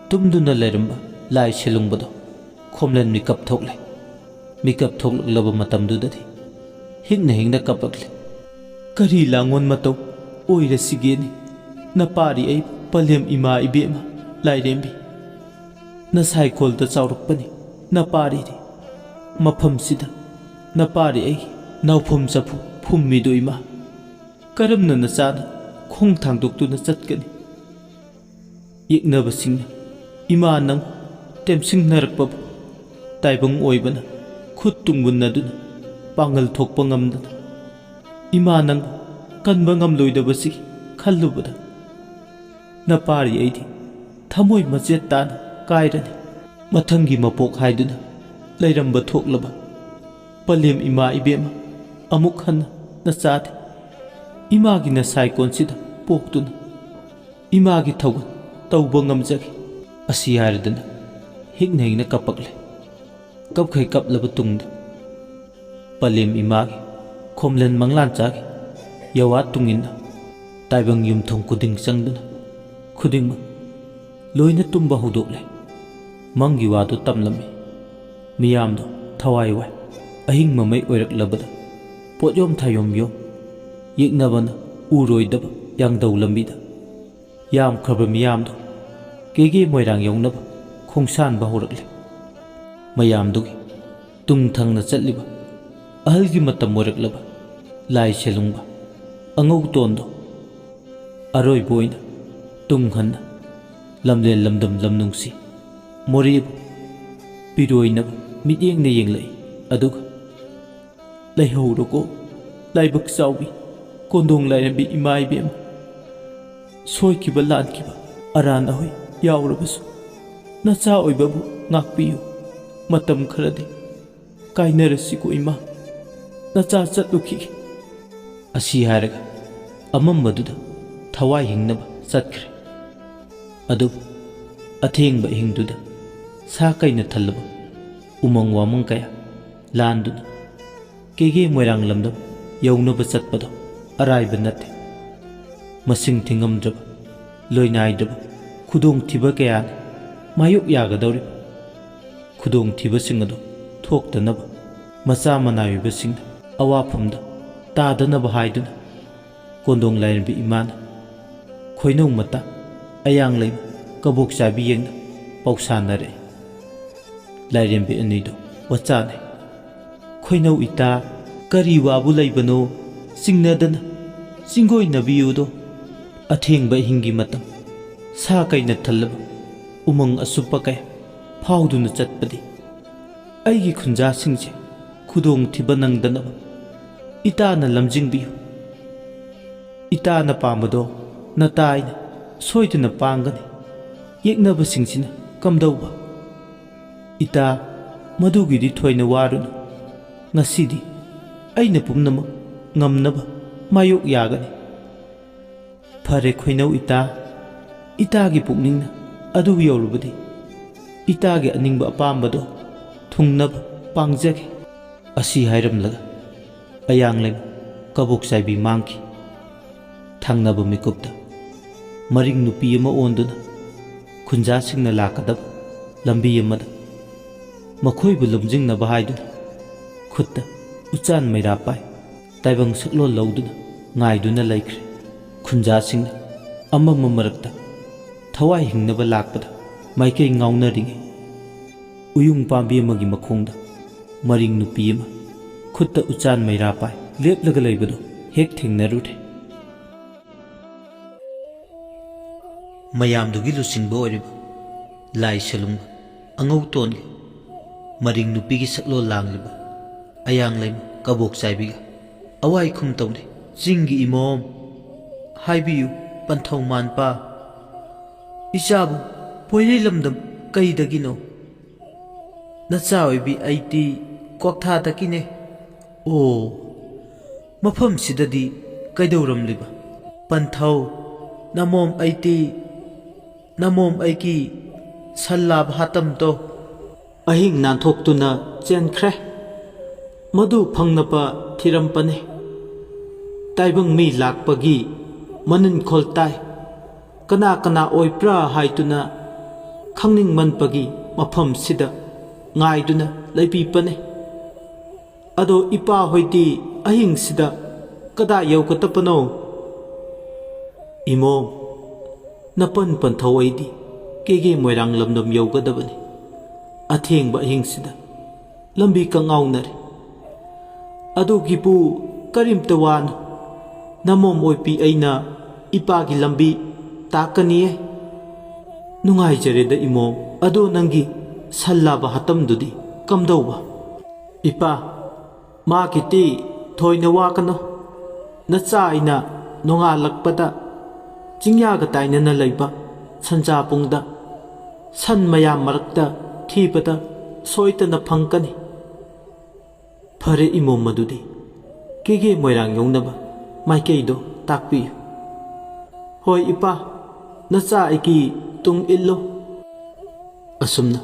ꯇꯨꯝꯗꯨꯅ ꯂꯩꯔꯝꯕ ꯂꯥꯏ ꯁꯦꯜꯂꯨꯡꯕꯗꯣ ꯈꯣꯝꯂꯦꯟ ꯃꯤꯀꯞ ꯊꯣꯛꯂꯦ꯫ ꯃꯤꯀꯞ ꯊꯣꯛꯂꯛꯂꯕ ꯃꯇꯝꯗꯨꯗꯗꯤ ꯍꯤꯡꯅ ꯍꯤꯡꯅ ꯀꯞꯂꯛꯂꯦ꯫ "ꯀꯔꯤ ꯂꯥꯡꯑꯣꯟ ꯃꯇꯧ ꯑꯣꯏꯔꯁꯤꯒꯦꯅꯦ? ꯅꯄꯥꯔꯤ ꯑꯩ ꯄꯂꯦꯝ ꯏꯃꯥ ꯏꯕꯦꯝꯃ ꯂꯥꯏꯔꯦꯝꯕꯤ꯫ ꯅꯁꯥꯏꯈꯣꯜꯗ ꯆꯥꯎꯔꯛꯄꯅꯤ ꯅꯄꯥꯔꯤꯗꯤ꯫ ꯃꯐꯝꯁꯤꯗ ꯅꯄꯥꯔꯤ ꯑꯩꯒꯤ ꯅꯥꯎꯐꯝ ꯆꯐꯨ ꯐꯨꯝꯃꯤꯗꯣ ꯏꯃꯥ꯫ ꯀꯔꯝꯅ ꯅꯆꯥꯅ ꯈꯣꯡ ꯊꯥꯡꯗꯣꯛꯇꯨꯅ ꯆꯠꯀꯅꯤ?" ꯌꯦꯛꯅꯕꯁꯤꯡꯅ ꯏꯃꯥ ꯅꯪ ꯇꯦꯝꯁꯤꯡꯅꯔꯛꯄꯕꯨ ꯇꯥꯏꯕꯪ ꯑꯣꯏꯕꯅ ꯈꯨꯠ ꯇꯨꯡꯒꯨꯟꯅꯗꯨꯅ ꯄꯥꯡꯒꯜ ꯊꯣꯛꯄ ꯉꯝꯗꯅ ꯏꯃꯥ ꯅꯪꯕꯨ ꯀꯟꯕ ꯉꯝꯂꯣꯏꯗꯕꯁꯤ ꯈꯜꯂꯨꯕꯗ ꯅꯄꯥꯔꯤ ꯑꯩꯗꯤ ꯊꯃꯣꯏ ꯃꯆꯦꯠ ꯇꯥꯅ ꯀꯥꯏꯔꯅꯤ꯫ ꯃꯊꯪꯒꯤ ꯃꯄꯣꯛ ꯍꯥꯏꯗꯨꯅ ꯂꯩꯔꯝꯕ ꯊꯣꯛꯂꯕ ꯄꯂꯦꯝ ꯏꯃꯥ ꯏꯕꯦꯝꯃ ꯑꯃꯨꯛ ꯍꯟꯅ ꯅꯆꯥꯗꯤ ꯏꯃꯥꯒꯤ ꯅꯁꯥꯏꯀꯣꯟꯁꯤꯗ ꯄꯣꯛꯇꯨꯅ ꯏꯃꯥꯒꯤ ꯊꯧꯒꯜ ꯇꯧꯕ ꯉꯝꯖꯈꯤ꯫ ꯑꯁꯤ ꯍꯥꯏꯔꯗꯅ ꯍꯤꯛꯅ ꯍꯤꯛꯅ ꯀꯞꯄꯛꯂꯦ꯫ ꯀꯞꯈꯩ ꯀꯞꯂꯕ ꯇꯨꯡꯗ ꯄꯂꯦꯝ ꯏꯃꯥꯒꯤ ꯈꯣꯝꯂꯦꯟ ꯃꯪꯂꯥꯟꯆꯥꯒꯤ ꯌꯋꯥ ꯇꯨꯡꯏꯟꯅ ꯇꯥꯏꯕꯪ ꯌꯨꯝꯊꯣꯡ ꯈꯨꯗꯤꯡ ꯆꯪꯗꯨꯅ ꯈꯨꯗꯤꯡꯃꯛ ꯂꯣꯏꯅ ꯇꯨꯝꯕ ꯍꯧꯗꯣꯛꯂꯦ꯫ ꯃꯪꯒꯤ ꯋꯥꯗꯨ ꯇꯝꯂꯝꯃꯤ꯫ ꯃꯤꯌꯥꯝꯗꯣ ꯊꯋꯥꯏ ꯋꯥꯏ꯫ ꯑꯍꯤꯡ ꯃꯃꯩ ꯑꯣꯏꯔꯛꯂꯕꯗ ꯄꯣꯠꯌꯣꯝ ꯊꯥꯌꯣꯝ ꯌꯣꯝ ꯌꯦꯛꯅꯕꯅ ꯎꯔꯣꯏꯗꯕ ꯌꯥꯡꯗꯧ ꯂꯝꯕꯤꯗ ꯌꯥꯝꯈ꯭ꯔꯕ ꯃꯤꯌꯥꯝꯗꯣ ꯀꯦꯒꯦ ꯃꯣꯏꯔꯥꯡ ꯌꯧꯅꯕ ꯈꯣꯡꯁꯥꯟꯕ ꯍꯧꯔꯛꯂꯦ꯫ ꯃꯌꯥꯝꯗꯨꯒꯤ ꯇꯨꯡ ꯊꯪꯅ ꯆꯠꯂꯤꯕ ꯑꯍꯜꯒꯤ ꯃꯇꯝ ꯑꯣꯏꯔꯛꯂꯕ ꯂꯥꯏ ꯁꯦꯂꯨꯡꯕ ꯑꯉꯧꯇꯣꯟꯗꯣ ꯑꯔꯣꯏꯕ ꯑꯣꯏꯅ ꯇꯨꯡ ꯍꯟꯅ ꯂꯝꯂꯦꯟ ꯂꯝꯗꯝ ꯂꯝ ꯅꯨꯡꯁꯤ ꯃꯣꯔꯦꯕꯨ ꯄꯤꯔꯣꯏꯅꯕ ꯃꯤꯠꯌꯦꯡꯅ ꯌꯦꯡꯂꯛꯏ꯫ ꯑꯗꯨꯒ "ꯂꯩꯍꯧꯔꯣꯀꯣ, ꯂꯥꯏꯕꯛ ꯆꯥꯎꯕꯤ, ꯀꯣꯟꯗꯣꯡ ꯂꯥꯏꯔꯦꯝꯕꯤ ꯏꯃꯥ ꯏꯕꯦꯝꯃ꯫ ꯁꯣꯏꯈꯤꯕ ꯂꯥꯟꯈꯤꯕ ꯑꯔꯥꯟ ꯑꯍꯣꯏ ꯌꯥꯎꯔꯕꯁꯨ ꯅꯆꯥ ꯑꯣꯏꯕꯕꯨ ꯉꯥꯛꯄꯤꯌꯨ꯫ ꯃꯇꯝ ꯈꯔꯗꯤ ꯀꯥꯏꯅꯔꯁꯤꯀꯣ ꯏꯃꯥ, ꯅꯆꯥ ꯆꯠꯂꯨꯈꯤꯒꯦ" ꯑꯁꯤ ꯍꯥꯏꯔꯒ ꯑꯃꯝꯕꯗꯨꯗ ꯊꯋꯥꯏ ꯍꯤꯡꯅꯕ ꯆꯠꯈ꯭ꯔꯦ꯫ ꯑꯗꯨꯕꯨ ꯑꯊꯦꯡꯕ ꯑꯍꯤꯡꯗꯨꯗ ꯁꯥ ꯀꯩꯅ ꯊꯜꯂꯕ ꯎꯃꯪ ꯋꯥꯃꯪ ꯀꯌꯥ ꯂꯥꯟꯗꯨꯅ ꯀꯦꯒꯦ ꯃꯣꯏꯔꯥꯡ ꯂꯝꯗꯝ ꯌꯧꯅꯕ ꯆꯠꯄꯗꯣ ꯑꯔꯥꯏꯕ ꯅꯠꯇꯦ꯫ ꯃꯁꯤꯡ ꯊꯤꯉꯝꯗ꯭ꯔꯕ, ꯂꯣꯏꯅꯥꯏꯗ꯭ꯔꯕ ꯈꯨꯗꯣꯡꯊꯤꯕ ꯀꯌꯥꯅ ꯃꯥꯌꯣꯛ ꯌꯥꯒꯗꯧꯔꯤꯕ꯫ ꯈꯨꯗꯣꯡꯊꯤꯕꯁꯤꯡ ꯑꯗꯨ ꯊꯣꯛꯇꯅꯕ, ꯃꯆꯥ ꯃꯅꯥꯏ ꯑꯣꯏꯕꯁꯤꯡꯅ ꯑꯋꯥꯐꯝꯗ ꯇꯥꯗꯅꯕ ꯍꯥꯏꯗꯨꯅ ꯀꯣꯟꯗꯣꯡ ꯂꯥꯏꯔꯦꯝꯕꯤ ꯏꯃꯥꯅ ꯈꯣꯏꯅꯧ ꯃꯇꯥ ꯑꯌꯥꯡ ꯂꯩꯃ ꯀꯕꯣꯛ ꯆꯥꯏꯕꯤ ꯌꯦꯡꯅ ꯄꯥꯎꯁꯥꯟꯅꯔꯛꯏ꯫ ꯂꯥꯏꯔꯦꯝꯕꯤ ꯑꯅꯤꯗꯨ ꯋꯥꯆꯥꯅꯩ꯫ "ꯈꯣꯏꯅꯧ ꯏꯇꯥ, ꯀꯔꯤ ꯋꯥꯕꯨ ꯂꯩꯕꯅꯣ? ꯆꯤꯡꯅꯗꯅ ꯆꯤꯡꯒꯣꯏꯅꯕꯤꯌꯨꯗꯣ꯫ ꯑꯊꯦꯡꯕ ꯑꯍꯤꯡꯒꯤ ꯃꯇꯝ, ꯁꯥ ꯀꯩꯅ ꯊꯜꯂꯕ ꯎꯃꯪ ꯑꯁꯨꯞꯄ ꯀꯌꯥ ꯐꯥꯎꯗꯨꯅ ꯆꯠꯄꯗꯤ ꯑꯩꯒꯤ ꯈꯨꯟꯖꯥꯁꯤꯡꯁꯦ ꯈꯨꯗꯣꯡꯊꯤꯕ ꯅꯪꯗꯅꯕ ꯏꯇꯥꯅ ꯂꯝꯖꯤꯡꯕꯤꯌꯨ꯫ ꯏꯇꯥꯅ ꯄꯥꯝꯕꯗꯣ ꯅꯇꯥꯏꯅ ꯁꯣꯏꯗꯅ ꯄꯥꯡꯒꯅꯤ꯫ ꯌꯦꯛꯅꯕꯁꯤꯡꯁꯤꯅ ꯀꯝꯗꯧꯕ? ꯏꯇꯥ, ꯃꯗꯨꯒꯤꯗꯤ ꯊꯣꯏꯅ ꯋꯥꯔꯨꯅꯨ꯫ ꯉꯁꯤꯗꯤ ꯑꯩꯅ ꯄꯨꯝꯅꯃꯛ ꯉꯝꯅꯕ ꯃꯥꯌꯣꯛ ꯌꯥꯒꯅꯤ꯫ ꯐꯔꯦ ꯈꯣꯏꯅꯧ ꯏꯇꯥ, ꯏꯇꯥꯒꯤ ꯄꯨꯛꯅꯤꯡꯅ ꯑꯗꯨ ꯌꯧꯔꯕꯗꯤ ꯏꯇꯥꯒꯤ ꯑꯅꯤꯡꯕ ꯑꯄꯥꯝꯕꯗꯣ ꯊꯨꯡꯅꯕ ꯄꯥꯡꯖꯒꯦ" ꯑꯁꯤ ꯍꯥꯏꯔꯝꯂꯒ ꯑꯌꯥꯡꯂꯩꯃ ꯀꯕꯣꯛ ꯆꯥꯏꯕꯤ ꯃꯥꯡꯈꯤ꯫ ꯊꯪꯅꯕ ꯃꯤꯀꯨꯞꯇ ꯃꯔꯤꯡ ꯅꯨꯄꯤ ꯑꯃ ꯑꯣꯟꯗꯨꯅ ꯈꯨꯟꯖꯥꯁꯤꯡꯅ ꯂꯥꯛꯀꯗꯕ ꯂꯝꯕꯤ ꯑꯃꯗ ꯃꯈꯣꯏꯕꯨ ꯂꯝꯖꯤꯡꯅꯕ ꯍꯥꯏꯗꯨꯅ ꯈꯨꯠꯇ ꯎꯆꯥꯟ ꯃꯩꯔꯥ ꯄꯥꯏ ꯇꯥꯏꯕꯪ ꯁꯛꯂꯣꯟ ꯂꯧꯗꯨꯅ ꯉꯥꯏꯗꯨꯅ ꯂꯩꯈ꯭ꯔꯦ꯫ ꯈꯨꯟꯖꯥꯁꯤꯡꯅ ꯑꯃꯝꯕ ꯃꯔꯛꯇ ꯊꯋꯥꯏ ꯍꯤꯡꯅꯕ ꯂꯥꯛꯄꯗ ꯃꯥꯏꯀꯩ ꯉꯥꯎꯅꯔꯤꯉꯩ ꯎꯌꯨꯡ ꯄꯥꯝꯕꯤ ꯑꯃꯒꯤ ꯃꯈꯣꯡꯗ ꯃꯔꯤꯡ ꯅꯨꯄꯤ ꯑꯃ ꯈꯨꯠꯇ ꯎꯆꯥꯟ ꯃꯩꯔꯥ ꯄꯥꯏ ꯂꯦꯞꯂꯒ ꯂꯩꯕꯗꯨ ꯍꯦꯛ ꯊꯦꯡꯅꯔꯨꯔꯦ꯫ ꯃꯌꯥꯝꯗꯨꯒꯤ ꯂꯨꯆꯤꯡꯕ ꯑꯣꯏꯔꯤꯕ ꯂꯥꯏ ꯁꯂꯨꯡꯒ ꯑꯉꯧꯇꯣꯟꯒ ꯃꯔꯤꯡ ꯅꯨꯄꯤꯒꯤ ꯁꯛꯂꯣꯟ ꯂꯥꯡꯂꯤꯕ ꯑꯌꯥꯡꯂꯩꯃ ꯀꯕꯣꯛ ꯆꯥꯏꯕꯤꯒ ꯑꯋꯥꯏ ꯈꯨꯝ ꯇꯧꯅꯩ꯫ "ꯆꯤꯡꯒꯤ ꯏꯃꯣꯝ, ꯍꯥꯏꯕꯤꯌꯨ, ꯄꯟꯊꯧ ꯃꯥꯟꯄꯥ, ꯏꯆꯥꯕꯨ ꯄꯣꯏꯔꯩ ꯂꯝꯗꯝ ꯀꯩꯗꯒꯤꯅꯣ? ꯅꯆꯥ ꯑꯣꯏꯕꯤ ꯑꯩꯗꯤ ꯀ꯭ꯋꯥꯛꯊꯥꯗꯒꯤꯅꯦ꯫ ꯑꯣ, ꯃꯐꯝꯁꯤꯗꯗꯤ ꯀꯩꯗꯧꯔꯝꯂꯤꯕ? ꯄꯟꯊꯧ, ꯅꯃꯣꯝ ꯑꯩꯗꯤ, ꯅꯃꯣꯝ ꯑꯩꯒꯤ ꯁꯜꯂꯥꯕ ꯍꯥꯇꯝꯗꯣ ꯑꯍꯤꯡ ꯅꯥꯟꯊꯣꯛꯇꯨꯅ ꯆꯦꯟꯈ꯭ꯔꯦ꯫ ꯃꯗꯨ ꯐꯪꯅꯕ ꯊꯤꯔꯝꯕꯅꯤ꯫ ꯇꯥꯏꯕꯪ ꯃꯤ ꯂꯥꯛꯄꯒꯤ ꯃꯅꯤꯟꯈꯣꯜ ꯇꯥꯏ꯫ ꯀꯅꯥ ꯀꯅꯥ ꯑꯣꯏꯕ꯭ꯔꯥ ꯍꯥꯏꯗꯨꯅ ꯈꯪꯅꯤꯡꯃꯟꯕꯒꯤ ꯃꯐꯝꯁꯤꯗ ꯉꯥꯏꯗꯨꯅ ꯂꯩꯕꯤꯕꯅꯤ꯫ ꯑꯗꯣ ꯏꯄꯥ ꯍꯣꯏꯗꯤ ꯑꯍꯤꯡꯁꯤꯗ ꯀꯗꯥꯏ ꯌꯧꯒꯗꯕꯅꯣ?" "ꯏꯃꯣꯝ, ꯅꯄꯟ ꯄꯟꯊꯧ ꯑꯩꯗꯤ ꯀꯦꯒꯦ ꯃꯣꯏꯔꯥꯡ ꯂꯝꯗꯝ ꯌꯧꯒꯗꯕꯅꯤ꯫ ꯑꯊꯦꯡꯕ ꯑꯍꯤꯡꯁꯤꯗ ꯂꯝꯕꯤ ꯀꯉꯥꯎꯅꯔꯦ꯫ ꯑꯗꯨꯒꯤꯕꯨ ꯀꯔꯤꯝꯇ ꯋꯥꯅꯨ꯫ ꯅꯃꯣꯝ ꯑꯣꯏꯕꯤ ꯑꯩꯅ ꯏꯄꯥꯒꯤ ꯂꯝꯕꯤ ꯇꯥꯛꯀꯅꯤꯌꯦ꯫" "ꯅꯨꯡꯉꯥꯏꯖꯔꯦꯗ ꯏꯃꯣꯝ꯫ ꯑꯗꯣ ꯅꯪꯒꯤ ꯁꯜꯂꯥꯕ ꯍꯥꯇꯝꯗꯨꯗꯤ ꯀꯝꯗꯧꯕ?" "ꯏꯄꯥ, ꯃꯥꯒꯤꯗꯤ ꯊꯣꯏꯅ ꯋꯥꯒꯅꯨ꯫ ꯅꯆꯥ ꯑꯩꯅ ꯅꯣꯡꯉꯥꯜꯂꯛꯄꯗ ꯆꯤꯡꯌꯥꯒ ꯇꯥꯏꯅꯅ ꯂꯩꯕ ꯁꯟꯖꯥꯕꯨꯡꯗ ꯁꯟ ꯃꯌꯥꯝ ꯃꯔꯛꯇ ꯊꯤꯕꯗ ꯁꯣꯏꯗꯅ ꯐꯪꯒꯅꯤ꯫" "ꯐꯔꯦ ꯏꯃꯣꯝ, ꯃꯗꯨꯗꯤ ꯀꯦꯒꯦ ꯃꯣꯏꯔꯥꯡ ꯌꯧꯅꯕ ꯃꯥꯏꯀꯩꯗꯣ ꯇꯥꯛꯄꯤꯌꯨ꯫" "ꯍꯣꯏ ꯏꯄꯥ, ꯅꯆꯥ ꯑꯩꯒꯤ ꯇꯨꯡ ꯏꯜꯂꯨ꯫" ꯑꯁꯨꯝꯅ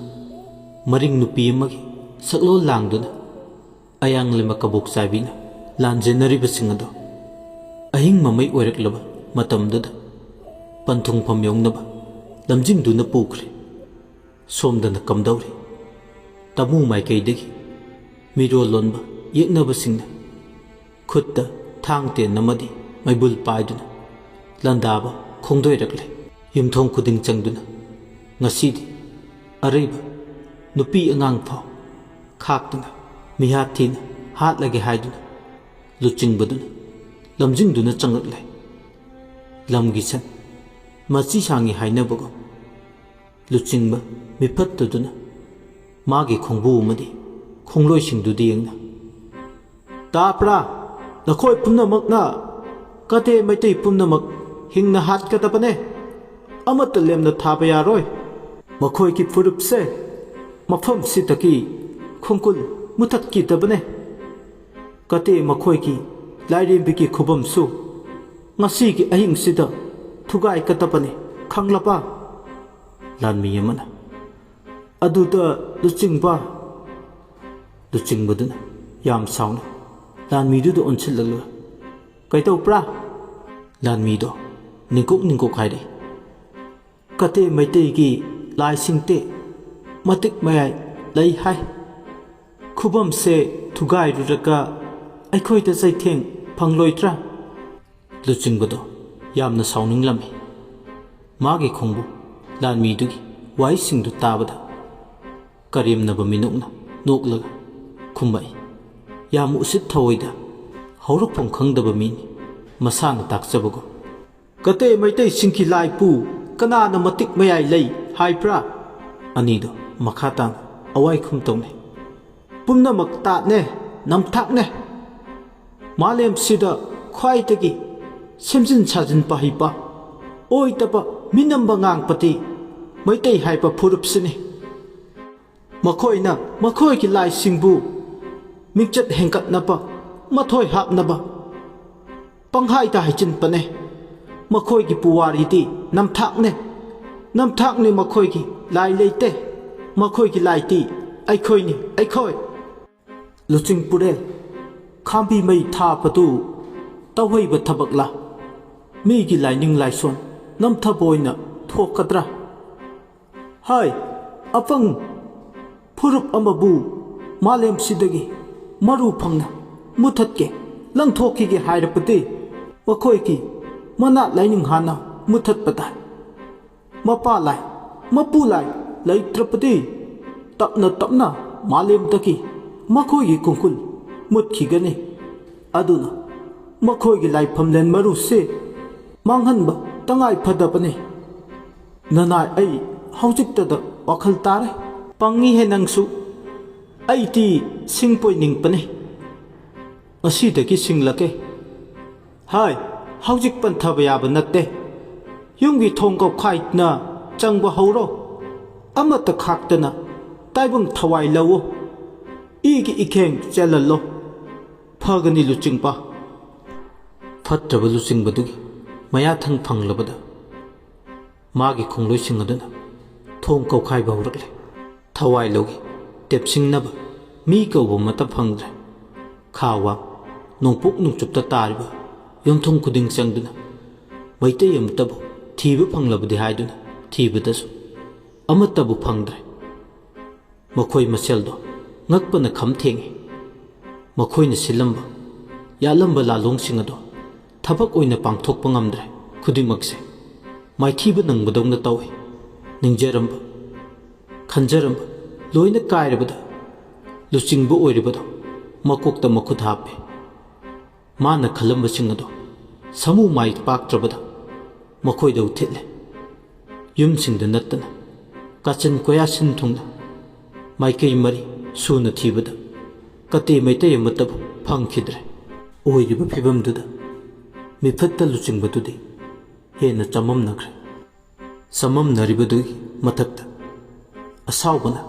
ꯃꯔꯤꯡ ꯅꯨꯄꯤ ꯑꯃꯒꯤ ꯁꯛꯂꯣꯟ ꯂꯥꯡꯗꯨꯅ ꯑꯌꯥꯡꯂꯩꯃ ꯀꯕꯣꯛ ꯆꯥꯏꯕꯤꯅ ꯂꯥꯟꯖꯦꯟꯅꯔꯤꯕꯁꯤꯡ ꯑꯗꯣ ꯑꯍꯤꯡ ꯃꯃꯩ ꯑꯣꯏꯔꯛꯂꯕ ꯃꯇꯝꯗꯨꯗ ꯄꯟꯊꯨꯡꯐꯝ ꯌꯧꯅꯕ ꯂꯝꯖꯤꯡꯗꯨꯅ ꯄꯨꯈ꯭ꯔꯦ꯫ ꯁꯣꯝꯗꯅ ꯀꯝꯗꯧꯔꯤ? ꯇꯃꯨ ꯃꯥꯏꯀꯩꯗꯒꯤ ꯃꯤꯔꯣꯜ ꯂꯣꯟꯕ ꯌꯦꯛꯅꯕꯁꯤꯡꯅ ꯈꯨꯠꯇ ꯊꯥꯡ ꯇꯦꯟ ꯑꯃꯗꯤ ꯃꯩꯕꯨꯜ ꯄꯥꯏꯗꯨꯅ ꯂꯥꯟꯗꯥꯕ ꯈꯣꯡꯗꯣꯏꯔꯛꯂꯦ꯫ ꯌꯨꯝꯊꯣꯡ ꯈꯨꯗꯤꯡ ꯆꯪꯗꯨꯅ ꯉꯁꯤꯗꯤ ꯑꯔꯩꯕ ꯅꯨꯄꯤ ꯑꯉꯥꯡ ꯐꯥꯎ ꯈꯥꯛꯇꯨꯅ ꯃꯤꯍꯥꯠ ꯊꯤꯅ ꯍꯥꯠꯂꯒꯦ ꯍꯥꯏꯗꯨꯅ ꯂꯨꯆꯤꯡꯕꯗꯨꯅ ꯂꯝꯖꯤꯡꯗꯨꯅ ꯆꯪꯂꯛꯂꯦ꯫ ꯂꯝꯒꯤ ꯁꯟ ꯃꯆꯤ ꯁꯥꯡꯉꯤ ꯍꯥꯏꯅꯕꯒꯨꯝ, ꯂꯨꯆꯤꯡꯕ ꯃꯤꯐꯠꯇꯗꯨꯅ ꯃꯥꯒꯤ ꯈꯣꯡꯕꯨ ꯑꯃꯗꯤ ꯈꯣꯡꯂꯣꯏꯁꯤꯡꯗꯨꯗ ꯌꯦꯡꯅ, "ꯇꯥꯕ꯭ꯔꯥ? ꯅꯈꯣꯏ ꯄꯨꯝꯅꯃꯛꯅ ꯀꯇꯦ ꯃꯩꯇꯩ ꯄꯨꯝꯅꯃꯛ ꯍꯤꯡꯅ ꯍꯥꯠꯀꯗꯕꯅꯦ꯫ ꯑꯃꯠꯇ ꯂꯦꯝꯅ ꯊꯥꯕ ꯌꯥꯔꯣꯏ꯫ ꯃꯈꯣꯏꯒꯤ ꯐꯨꯔꯨꯞꯁꯦ ꯃꯐꯝꯁꯤꯗꯒꯤ ꯈꯣꯡꯀꯨꯜ ꯃꯨꯊꯠꯈꯤꯗꯕꯅꯦ꯫ ꯀꯇꯦ ꯃꯈꯣꯏꯒꯤ ꯂꯥꯏꯔꯦꯝꯕꯤꯒꯤ ꯈꯨꯕꯝꯁꯨ ꯉꯁꯤꯒꯤ ꯑꯍꯤꯡꯁꯤꯗ ꯊꯨꯒꯥꯏꯒꯗꯕꯅꯤ, ꯈꯪꯂꯕ?" ꯂꯥꯟꯃꯤ ꯑꯃꯅ, "ꯑꯗꯨꯗ ꯂꯨꯆꯤꯡꯕ!" ꯂꯨꯆꯤꯡꯕꯗꯨꯅ ꯌꯥꯝ ꯁꯥꯎꯅ ꯂꯥꯟꯃꯤꯗꯨꯗ ꯑꯣꯟꯁꯤꯜꯂꯒ, "ꯀꯩꯗꯧꯕ꯭ꯔꯥ?" ꯂꯥꯟꯃꯤꯗꯣ ꯅꯤꯡꯀꯣꯛ ꯅꯤꯡꯀꯣꯛ ꯍꯥꯏꯔꯛꯏ, "ꯀꯇꯦ ꯃꯩꯇꯩꯒꯤ ꯂꯥꯏꯁꯤꯡꯗꯤ ꯃꯇꯤꯛ ꯃꯌꯥꯏ ꯂꯩ ꯍꯥꯏ꯫ ꯈꯨꯕꯝꯁꯦ ꯊꯨꯒꯥꯏꯔꯨꯔꯒ ꯑꯩꯈꯣꯏꯗ ꯆꯩꯊꯦꯡ ꯐꯪꯂꯣꯏꯗ꯭ꯔꯥ?" ꯂꯨꯆꯤꯡꯕꯗꯣ ꯌꯥꯝꯅ ꯁꯥꯎꯅꯤꯡꯂꯝꯃꯤ꯫ ꯃꯥꯒꯤ ꯈꯣꯡꯕꯨ ꯂꯥꯟꯃꯤꯗꯨꯒꯤ ꯋꯥꯍꯩꯁꯤꯡꯗꯨ ꯇꯥꯕꯗ ꯀꯔꯦꯝꯅꯕ ꯃꯤꯅꯣꯛꯅ ꯅꯣꯛꯂꯒ ꯈꯨꯝꯃꯛꯏ, ꯌꯥꯝ ꯎꯁꯤꯠ ꯊꯑꯣꯏꯗ ꯍꯧꯔꯛꯐꯝ ꯈꯪꯗꯕ ꯃꯤꯅꯤ꯫ ꯃꯁꯥꯅ ꯇꯥꯛꯆꯕꯒꯨꯝ, "ꯀꯇꯦ ꯃꯩꯇꯩꯁꯤꯡꯒꯤ ꯂꯥꯏꯄꯨ ꯀꯅꯥꯅ ꯃꯇꯤꯛ ꯃꯌꯥꯏ ꯂꯩ ꯍꯥꯏꯕ꯭ꯔꯥ?" ꯑꯅꯤꯗꯣ ꯃꯈꯥ ꯇꯥꯅ ꯑꯋꯥꯏꯈꯨꯝ ꯇꯧꯅꯩ꯫ "ꯄꯨꯝꯅꯃꯛ ꯇꯥꯠꯅꯦ, ꯅꯝꯊꯥꯛꯅꯦ꯫ ꯃꯥꯂꯦꯝꯁꯤꯗ ꯈ꯭ꯋꯥꯏꯗꯒꯤ ꯁꯦꯝꯖꯤꯟ ꯁꯥꯖꯤꯟꯕ ꯍꯩꯕ, ꯑꯣꯏꯗꯕ ꯃꯤꯅꯝꯕ ꯉꯥꯡꯕꯗꯤ ꯃꯩꯇꯩ ꯍꯥꯏꯕ ꯐꯨꯔꯨꯞꯁꯤꯅꯤ꯫ ꯃꯈꯣꯏꯅ ꯃꯈꯣꯏꯒꯤ ꯂꯥꯏꯁꯤꯡꯕꯨ ꯃꯤꯡꯆꯠ ꯍꯦꯟꯒꯠꯅꯕ, ꯃꯊꯣꯏ ꯍꯥꯞꯅꯕ ꯄꯪꯍꯥꯏꯗ ꯍꯥꯏꯖꯤꯟꯕꯅꯦ꯫ ꯃꯈꯣꯏꯒꯤ ꯄꯨꯋꯥꯔꯤꯗꯤ ꯅꯝꯊꯥꯛꯅꯦ, ꯅꯝꯊꯥꯛꯅꯦ꯫ ꯃꯈꯣꯏꯒꯤ ꯂꯥꯏ ꯂꯩꯇꯦ꯫ ꯃꯈꯣꯏꯒꯤ ꯂꯥꯏꯗꯤ ꯑꯩꯈꯣꯏꯅꯤ, ꯑꯩꯈꯣꯏ꯫" ꯂꯨꯆꯤꯡꯄꯨꯔꯦꯜ, ꯈꯥꯝꯕꯤ ꯃꯩ ꯊꯥꯕꯗꯨ ꯇꯧꯍꯩꯕ ꯊꯕꯛꯂꯥ? ꯃꯤꯒꯤ ꯂꯥꯏꯅꯤꯡ ꯂꯥꯏꯁꯣꯟ ꯅꯝꯊꯕ ꯑꯣꯏꯅ ꯊꯣꯛꯀꯗ꯭ꯔꯥ? ꯍꯥꯏ, ꯑꯄꯪ ꯐꯨꯔꯨꯞ ꯑꯃꯕꯨ ꯃꯥꯂꯦꯝꯁꯤꯗꯒꯤ ꯃꯔꯨ ꯐꯪꯅ ꯃꯨꯊꯠꯀꯦ, ꯂꯪꯊꯣꯛꯈꯤꯒꯦ ꯍꯥꯏꯔꯕꯗꯤ ꯃꯈꯣꯏꯒꯤ ꯃꯅꯥꯠ ꯂꯥꯏꯅꯤꯡ ꯍꯥꯟꯅ ꯃꯨꯊꯠꯄ ꯇꯥꯏ꯫ ꯃꯄꯥ ꯂꯥꯏ, ꯃꯄꯨ ꯂꯥꯏ ꯂꯩꯇ꯭ꯔꯕꯗꯤ ꯇꯞꯅ ꯇꯞꯅ ꯃꯥꯂꯦꯝꯗꯒꯤ ꯃꯈꯣꯏꯒꯤ ꯈꯣꯡꯒꯨꯜ ꯃꯨꯠꯈꯤꯒꯅꯤ꯫ ꯑꯗꯨꯅ ꯃꯈꯣꯏꯒꯤ ꯂꯥꯏꯐꯝꯂꯦꯟ ꯃꯔꯨꯁꯤ ꯃꯥꯡꯍꯟꯕ ꯇꯉꯥꯏ ꯐꯗꯕꯅꯤ꯫ ꯅꯅꯥꯏ, ꯑꯩ ꯍꯧꯖꯤꯛꯇꯗ ꯋꯥꯈꯜ ꯇꯥꯔꯦ꯫ ꯄꯪꯉꯤꯍꯦ ꯅꯪꯁꯨ꯫ ꯑꯩꯗꯤ ꯁꯤꯡ ꯄꯣꯏꯅꯤꯡꯕꯅꯤ꯫ ꯉꯁꯤꯗꯒꯤ ꯁꯤꯡꯂꯒꯦ꯫ ꯍꯥꯏ, ꯍꯧꯖꯤꯛ ꯄꯟꯊꯕ ꯌꯥꯕ ꯅꯠꯇꯦ꯫ ꯌꯨꯝꯒꯤ ꯊꯣꯡ ꯀꯧꯈꯥꯏꯅ ꯆꯪꯕ ꯍꯧꯔꯣ꯫ ꯑꯃꯠꯇ ꯈꯥꯛꯇꯅ ꯇꯥꯏꯕꯪ ꯊꯋꯥꯏ ꯂꯧꯑꯣ꯫ ꯏꯒꯤ ꯏꯈꯦꯡ ꯆꯦꯜꯍꯜꯂꯣ꯫ ꯐꯒꯅꯤ ꯂꯨꯆꯤꯡꯕ꯫ ꯐꯠꯇ꯭ꯔꯕ ꯂꯨꯆꯤꯡꯕꯗꯨꯒꯤ ꯃꯌꯥꯊꯪ ꯐꯪꯂꯕꯗ ꯃꯥꯒꯤ ꯈꯣꯡꯂꯣꯏꯁꯤꯡ ꯑꯗꯨꯅ ꯊꯣꯡ ꯀꯧꯈꯥꯏꯕ ꯍꯧꯔꯛꯂꯦ꯫ ꯊꯋꯥꯏ ꯂꯧꯏ꯫ ꯇꯦꯞꯁꯤꯡꯅꯕ ꯃꯤ ꯀꯧꯕ ꯑꯃꯠꯇ ꯐꯪꯗ꯭ꯔꯦ꯫ ꯈꯥ ꯋꯥꯡ ꯅꯣꯡꯄꯣꯛ ꯅꯣꯡꯆꯨꯞꯇ ꯇꯥꯔꯤꯕ ꯌꯨꯝꯊꯣꯡ ꯈꯨꯗꯤꯡ ꯆꯪꯗꯨꯅ ꯃꯩꯇꯩ ꯑꯃꯠꯇꯕꯨ ꯊꯤꯕ ꯐꯪꯂꯕꯗꯤ ꯍꯥꯏꯗꯨꯅ ꯊꯤꯕꯗꯁꯨ ꯑꯃꯠꯇꯕꯨ ꯐꯪꯗ꯭ꯔꯦ꯫ ꯃꯈꯣꯏ ꯃꯁꯦꯜꯗꯣ ꯉꯛꯄꯅ ꯈꯝ ꯊꯦꯡꯏ꯫ ꯃꯈꯣꯏꯅ ꯁꯤꯜꯂꯝꯕ, ꯌꯥꯠꯂꯝꯕ ꯂꯥꯂꯣꯡꯁꯤꯡ ꯑꯗꯣ ꯊꯕꯛ ꯑꯣꯏꯅ ꯄꯥꯡꯊꯣꯛꯄ ꯉꯝꯗ꯭ꯔꯦ꯫ ꯈꯨꯗꯤꯡꯃꯛꯁꯦ ꯃꯥꯏꯊꯤꯕ ꯅꯪꯕꯗꯧꯅ ꯇꯧꯏ꯫ ꯅꯤꯡꯖꯔꯝꯕ, ꯈꯟꯖꯔꯝꯕ ꯂꯣꯏꯅ ꯀꯥꯏꯔꯕꯗ ꯂꯨꯆꯤꯡꯕ ꯑꯣꯏꯔꯤꯕꯗꯣ ꯃꯀꯣꯛꯇ ꯃꯈꯨꯠ ꯍꯥꯞꯄꯦ꯫ ꯃꯥꯅ ꯈꯜꯂꯝꯕꯁꯤꯡ ꯑꯗꯣ ꯁꯥꯃꯨ ꯃꯥꯏ ꯄꯥꯛꯇ꯭ꯔꯕꯗ ꯃꯈꯣꯏꯗ ꯎꯊꯤꯠꯂꯦ꯫ ꯌꯨꯝꯁꯤꯡꯗ ꯅꯠꯇꯅ ꯀꯥꯆꯤꯟ ꯀꯣꯌꯥ ꯁꯤꯟ ꯊꯨꯡꯅ ꯃꯥꯏꯀꯩ ꯃꯔꯤ ꯁꯨꯅ ꯊꯤꯕꯗ ꯀꯇꯦ ꯃꯩꯇꯩ ꯑꯃꯠꯇꯕꯨ ꯐꯪꯈꯤꯗ꯭ꯔꯦ꯫ ꯑꯣꯏꯔꯤꯕ ꯐꯤꯕꯝꯗꯨꯗ ꯃꯤꯐꯠꯇ ꯂꯨꯆꯤꯡꯕꯗꯨꯗꯤ ꯍꯦꯟꯅ ꯆꯃꯝꯅꯈ꯭ꯔꯦ꯫ ꯆꯃꯝꯅꯔꯤꯕꯗꯨꯒꯤ ꯃꯊꯛꯇ ꯑꯁꯥꯎꯕꯅ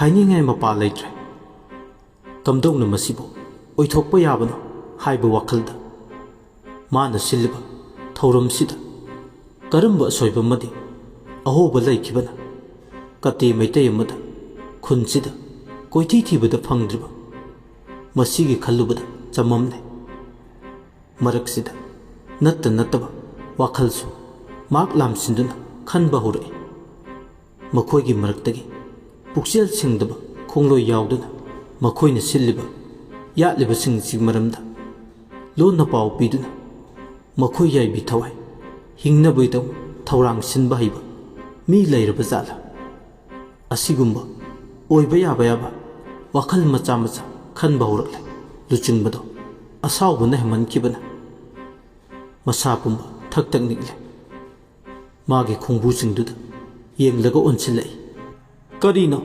ꯍꯥꯏꯅꯤꯡꯉꯥꯏ ꯃꯄꯥ ꯂꯩꯇ꯭ꯔꯦ꯫ ꯀꯝꯗꯧꯅ ꯃꯁꯤꯕꯨ ꯑꯣꯏꯊꯣꯛꯄ ꯌꯥꯕꯅꯣ ꯍꯥꯏꯕ ꯋꯥꯈꯜꯗ ꯃꯥꯅ ꯁꯤꯜꯂꯤꯕ ꯊꯧꯔꯝꯁꯤꯗ ꯀꯔꯝꯕ ꯑꯁꯣꯏꯕ ꯑꯃꯗꯤ ꯑꯍꯣꯕ ꯂꯩꯈꯤꯕꯅ ꯀꯇꯦ ꯃꯩꯇꯩ ꯑꯃꯗ ꯈꯨꯟꯁꯤꯗ ꯀꯣꯏꯊꯤ ꯊꯤꯕꯗ ꯐꯪꯗ꯭ꯔꯤꯕ ꯃꯁꯤꯒꯤ ꯈꯜꯂꯨꯕꯗ ꯆꯃꯝꯅꯩ꯫ ꯃꯔꯛꯁꯤꯗ ꯅꯠꯇ ꯅꯠꯇꯕ ꯋꯥꯈꯜꯁꯨ ꯃꯍꯥꯛ ꯂꯥꯝꯁꯤꯟꯗꯨꯅ ꯈꯟꯕ ꯍꯧꯔꯛꯏ꯫ ꯃꯈꯣꯏꯒꯤ ꯃꯔꯛꯇꯒꯤ ꯄꯨꯛꯆꯦꯜ ꯁꯦꯡꯗꯕ ꯈꯣꯡꯂꯣꯏ ꯌꯥꯎꯗꯨꯅ ꯃꯈꯣꯏꯅ ꯁꯤꯜꯂꯤꯕ ꯌꯥꯠꯂꯤꯕꯁꯤꯡꯁꯤꯒꯤ ꯃꯔꯝꯗ ꯂꯣꯟꯅ ꯄꯥꯎ ꯄꯤꯗꯨꯅ ꯃꯈꯣꯏ ꯌꯥꯏꯕꯤ ꯊꯋꯥꯏ ꯍꯤꯡꯅꯕꯒꯤꯗꯃꯛ ꯊꯧꯔꯥꯡ ꯁꯤꯟꯕ ꯍꯩꯕ ꯃꯤ ꯂꯩꯔꯕ ꯖꯥꯠꯂꯥ? ꯑꯁꯤꯒꯨꯝꯕ ꯑꯣꯏꯕ ꯌꯥꯕ ꯌꯥꯕ ꯋꯥꯈꯜ ꯃꯆꯥ ꯃꯆꯥ ꯈꯟꯕ ꯍꯧꯔꯛꯂꯦ꯫ ꯂꯨꯆꯤꯡꯕꯗꯣ ꯑꯁꯥꯎꯕꯅ ꯍꯦꯟꯃꯟꯈꯤꯕꯅ ꯃꯁꯥ ꯄꯨꯝꯕ ꯊꯛ ꯊꯛ ꯅꯤꯛꯂꯦ꯫ ꯃꯥꯒꯤ ꯈꯣꯡꯕꯨꯁꯤꯡꯗꯨꯗ ꯌꯦꯡꯂꯒ ꯑꯣꯟꯁꯤꯜꯂꯛꯏ꯫ "ꯀꯔꯤꯅꯣ?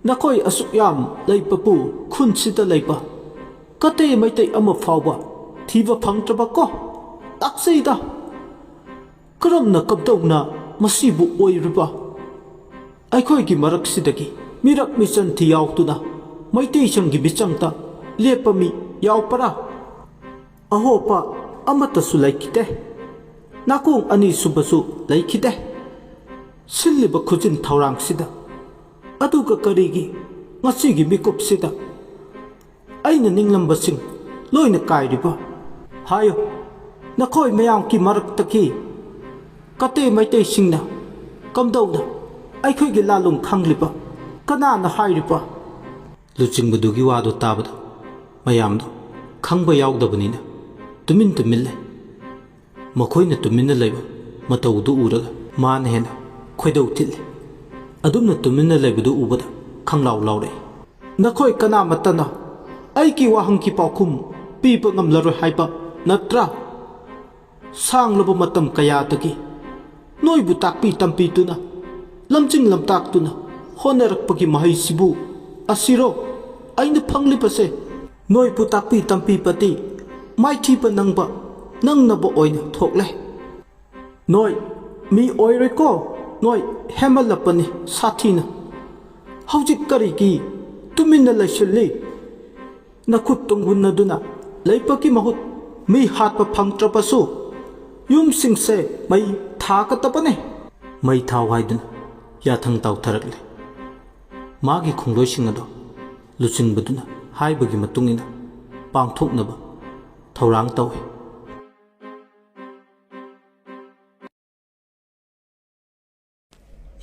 ꯅꯈꯣꯏ ꯑꯁꯨꯛ ꯌꯥꯝ ꯂꯩꯕꯕꯨ ꯈꯨꯟꯁꯤꯗ ꯂꯩꯕ ꯀꯇꯩ ꯃꯩꯇꯩ ꯑꯃ ꯐꯥꯎꯕ ꯊꯤꯕ ꯐꯪꯗ꯭ꯔꯕ ꯀꯣ? ꯂꯥꯛꯆꯩꯗ! ꯀꯔꯝꯅ ꯀꯝꯗꯧꯅ ꯃꯁꯤꯕꯨ ꯑꯣꯏꯔꯤꯕ? ꯑꯩꯈꯣꯏꯒꯤ ꯃꯔꯛꯁꯤꯗꯒꯤ ꯃꯤꯔꯛ ꯃꯤꯆꯟ ꯊꯤ ꯌꯥꯎꯗꯨꯅ ꯃꯩꯇꯩꯁꯤꯡꯒꯤ ꯃꯤꯆꯪꯗ ꯂꯦꯞꯄ ꯃꯤ ꯌꯥꯎꯕ꯭ꯔꯥ? ꯑꯍꯣꯄ ꯑꯃꯠꯇꯁꯨ ꯂꯩꯈꯤꯗꯦ꯫ ꯅꯥꯀꯣꯡ ꯑꯅꯤ ꯁꯨꯕꯁꯨ ꯂꯩꯈꯤꯗꯦ꯫ ꯁꯤꯜꯂꯤꯕ ꯈꯨꯖꯤꯟ ꯊꯧꯔꯥꯡꯁꯤꯗ, ꯑꯗꯨꯒ ꯀꯔꯤꯒꯤ ꯉꯁꯤꯒꯤ ꯃꯤꯀꯨꯞꯁꯤꯗ ꯑꯩꯅ ꯅꯤꯡꯂꯝꯕꯁꯤꯡ ꯂꯣꯏꯅ ꯀꯥꯏꯔꯤꯕ? ꯍꯥꯏꯌꯨ, ꯅꯈꯣꯏ ꯃꯌꯥꯝꯒꯤ ꯃꯔꯛꯇꯒꯤ ꯀꯇꯩ ꯃꯩꯇꯩꯁꯤꯡꯅ ꯀꯝꯗꯧꯅ ꯑꯩꯈꯣꯏꯒꯤ ꯂꯥꯂꯣꯡ ꯈꯪꯂꯤꯕ? ꯀꯅꯥꯅ ꯍꯥꯏꯔꯤꯕ?" ꯂꯨꯆꯤꯡꯕꯗꯨꯒꯤ ꯋꯥꯗꯨ ꯇꯥꯕꯗ ꯃꯌꯥꯝꯗꯨ ꯈꯪꯕ ꯌꯥꯎꯗꯕꯅꯤꯅ ꯇꯨꯃꯤꯟ ꯇꯨꯃꯤꯟ ꯂꯩ꯫ ꯃꯈꯣꯏꯅ ꯇꯨꯃꯤꯟꯅ ꯂꯩꯕ ꯃꯇꯧꯗꯨ ꯎꯔꯒ ꯃꯥꯅ ꯍꯦꯟꯅ ꯈꯣꯏꯗꯧ ꯊꯤꯠꯂꯤ꯫ ꯑꯗꯨꯝꯅ ꯇꯨꯃꯤꯟꯅ ꯂꯩꯕꯗꯨ ꯎꯕꯗ ꯈꯪꯂꯥꯎ ꯂꯥꯎꯔꯛꯏ꯫ "ꯅꯈꯣꯏ ꯀꯅꯥꯃꯠꯇꯅ ꯑꯩꯒꯤ ꯋꯥꯍꯪꯒꯤ ꯄꯥꯎꯈꯨꯝ ꯄꯤꯕ ꯉꯝꯂꯔꯣꯏ ꯍꯥꯏꯕ ꯅꯠꯇ꯭ꯔꯥ? ꯁꯥꯡꯂꯕ ꯃꯇꯝ ꯀꯌꯥꯗꯒꯤ ꯅꯣꯏꯕꯨ ꯇꯥꯛꯄꯤ ꯇꯝꯕꯤꯗꯨꯅ, ꯂꯝꯖꯤꯡ ꯂꯝꯇꯥꯛꯇꯨꯅ ꯍꯣꯠꯅꯔꯛꯄꯒꯤ ꯃꯍꯩꯁꯤꯕꯨ ꯑꯁꯤꯔꯣ ꯑꯩꯅ ꯐꯪꯂꯤꯕꯁꯦ? ꯅꯣꯏꯕꯨ ꯇꯥꯛꯄꯤ ꯇꯝꯕꯤꯕꯗꯤ ꯃꯥꯏꯊꯤꯕ ꯅꯪꯕ ꯅꯪꯅꯕ ꯑꯣꯏꯅ ꯊꯣꯛꯂꯦ꯫ ꯅꯣꯏ ꯃꯤ ꯑꯣꯏꯔꯣꯏꯀꯣ, ꯅꯣꯏ ꯍꯦꯟꯃꯜꯂꯛꯄꯅꯤ ꯁꯥꯊꯤꯅ꯫ ꯍꯧꯖꯤꯛ ꯀꯔꯤꯒꯤ ꯇꯨꯃꯤꯟꯅ ꯂꯩꯁꯤꯜꯂꯤ? ꯅꯈꯨꯠ ꯇꯨꯡꯒꯨꯟꯅꯗꯨꯅ ꯂꯩꯕꯒꯤ ꯃꯍꯨꯠ ꯃꯤ ꯍꯥꯠꯄ ꯐꯪꯗ꯭ꯔꯕꯁꯨ ꯌꯨꯝꯁꯤꯡꯁꯦ ꯃꯩ ꯊꯥꯒꯗꯕꯅꯤ꯫" ꯃꯩ ꯊꯥꯎ ꯍꯥꯏꯗꯨꯅ ꯌꯥꯊꯪ ꯇꯥꯎꯊꯔꯛꯂꯦ꯫ ꯃꯥꯒꯤ ꯈꯣꯡꯂꯣꯏꯁꯤꯡ ꯑꯗꯣ ꯂꯨꯆꯤꯡꯕꯗꯨꯅ ꯍꯥꯏꯕꯒꯤ ꯃꯇꯨꯡ ꯏꯟꯅ ꯄꯥꯡꯊꯣꯛꯅꯕ ꯊꯧꯔꯥꯡ ꯇꯧꯏ꯫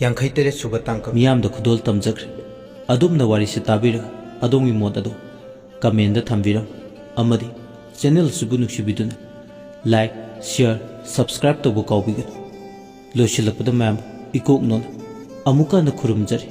ꯌꯥꯡꯈꯩ ꯇꯔꯦꯠ ꯁꯨꯕ ꯇꯥꯡꯀꯛ꯫ ꯃꯤꯌꯥꯝꯗ ꯈꯨꯗꯣꯜ ꯇꯝꯖꯈ꯭ꯔꯦ꯫ ꯑꯗꯣꯝꯅ ꯋꯥꯔꯤꯁꯤ ꯇꯥꯕꯤꯔꯒ ꯑꯗꯣꯝꯒꯤ ꯃꯣꯠ ꯑꯗꯨ comment ꯊꯝꯕꯤꯔꯝꯃꯨ ꯑꯃꯗꯤ channel ꯑꯁꯤꯕꯨ ꯅꯨꯡꯁꯤꯕꯤꯗꯨꯅ like, share, subscribe ꯇꯧꯕ ꯀꯥꯎꯕꯤꯒꯅꯨ꯫ ꯂꯣꯏꯁꯤꯜꯂꯛꯄꯗ ꯃꯌꯥꯝ ꯏꯀꯣꯛ ꯅꯣꯟꯅ ꯑꯃꯨꯛꯀ ꯍꯟꯅ ꯈꯨꯔꯨꯝꯖꯔꯤ꯫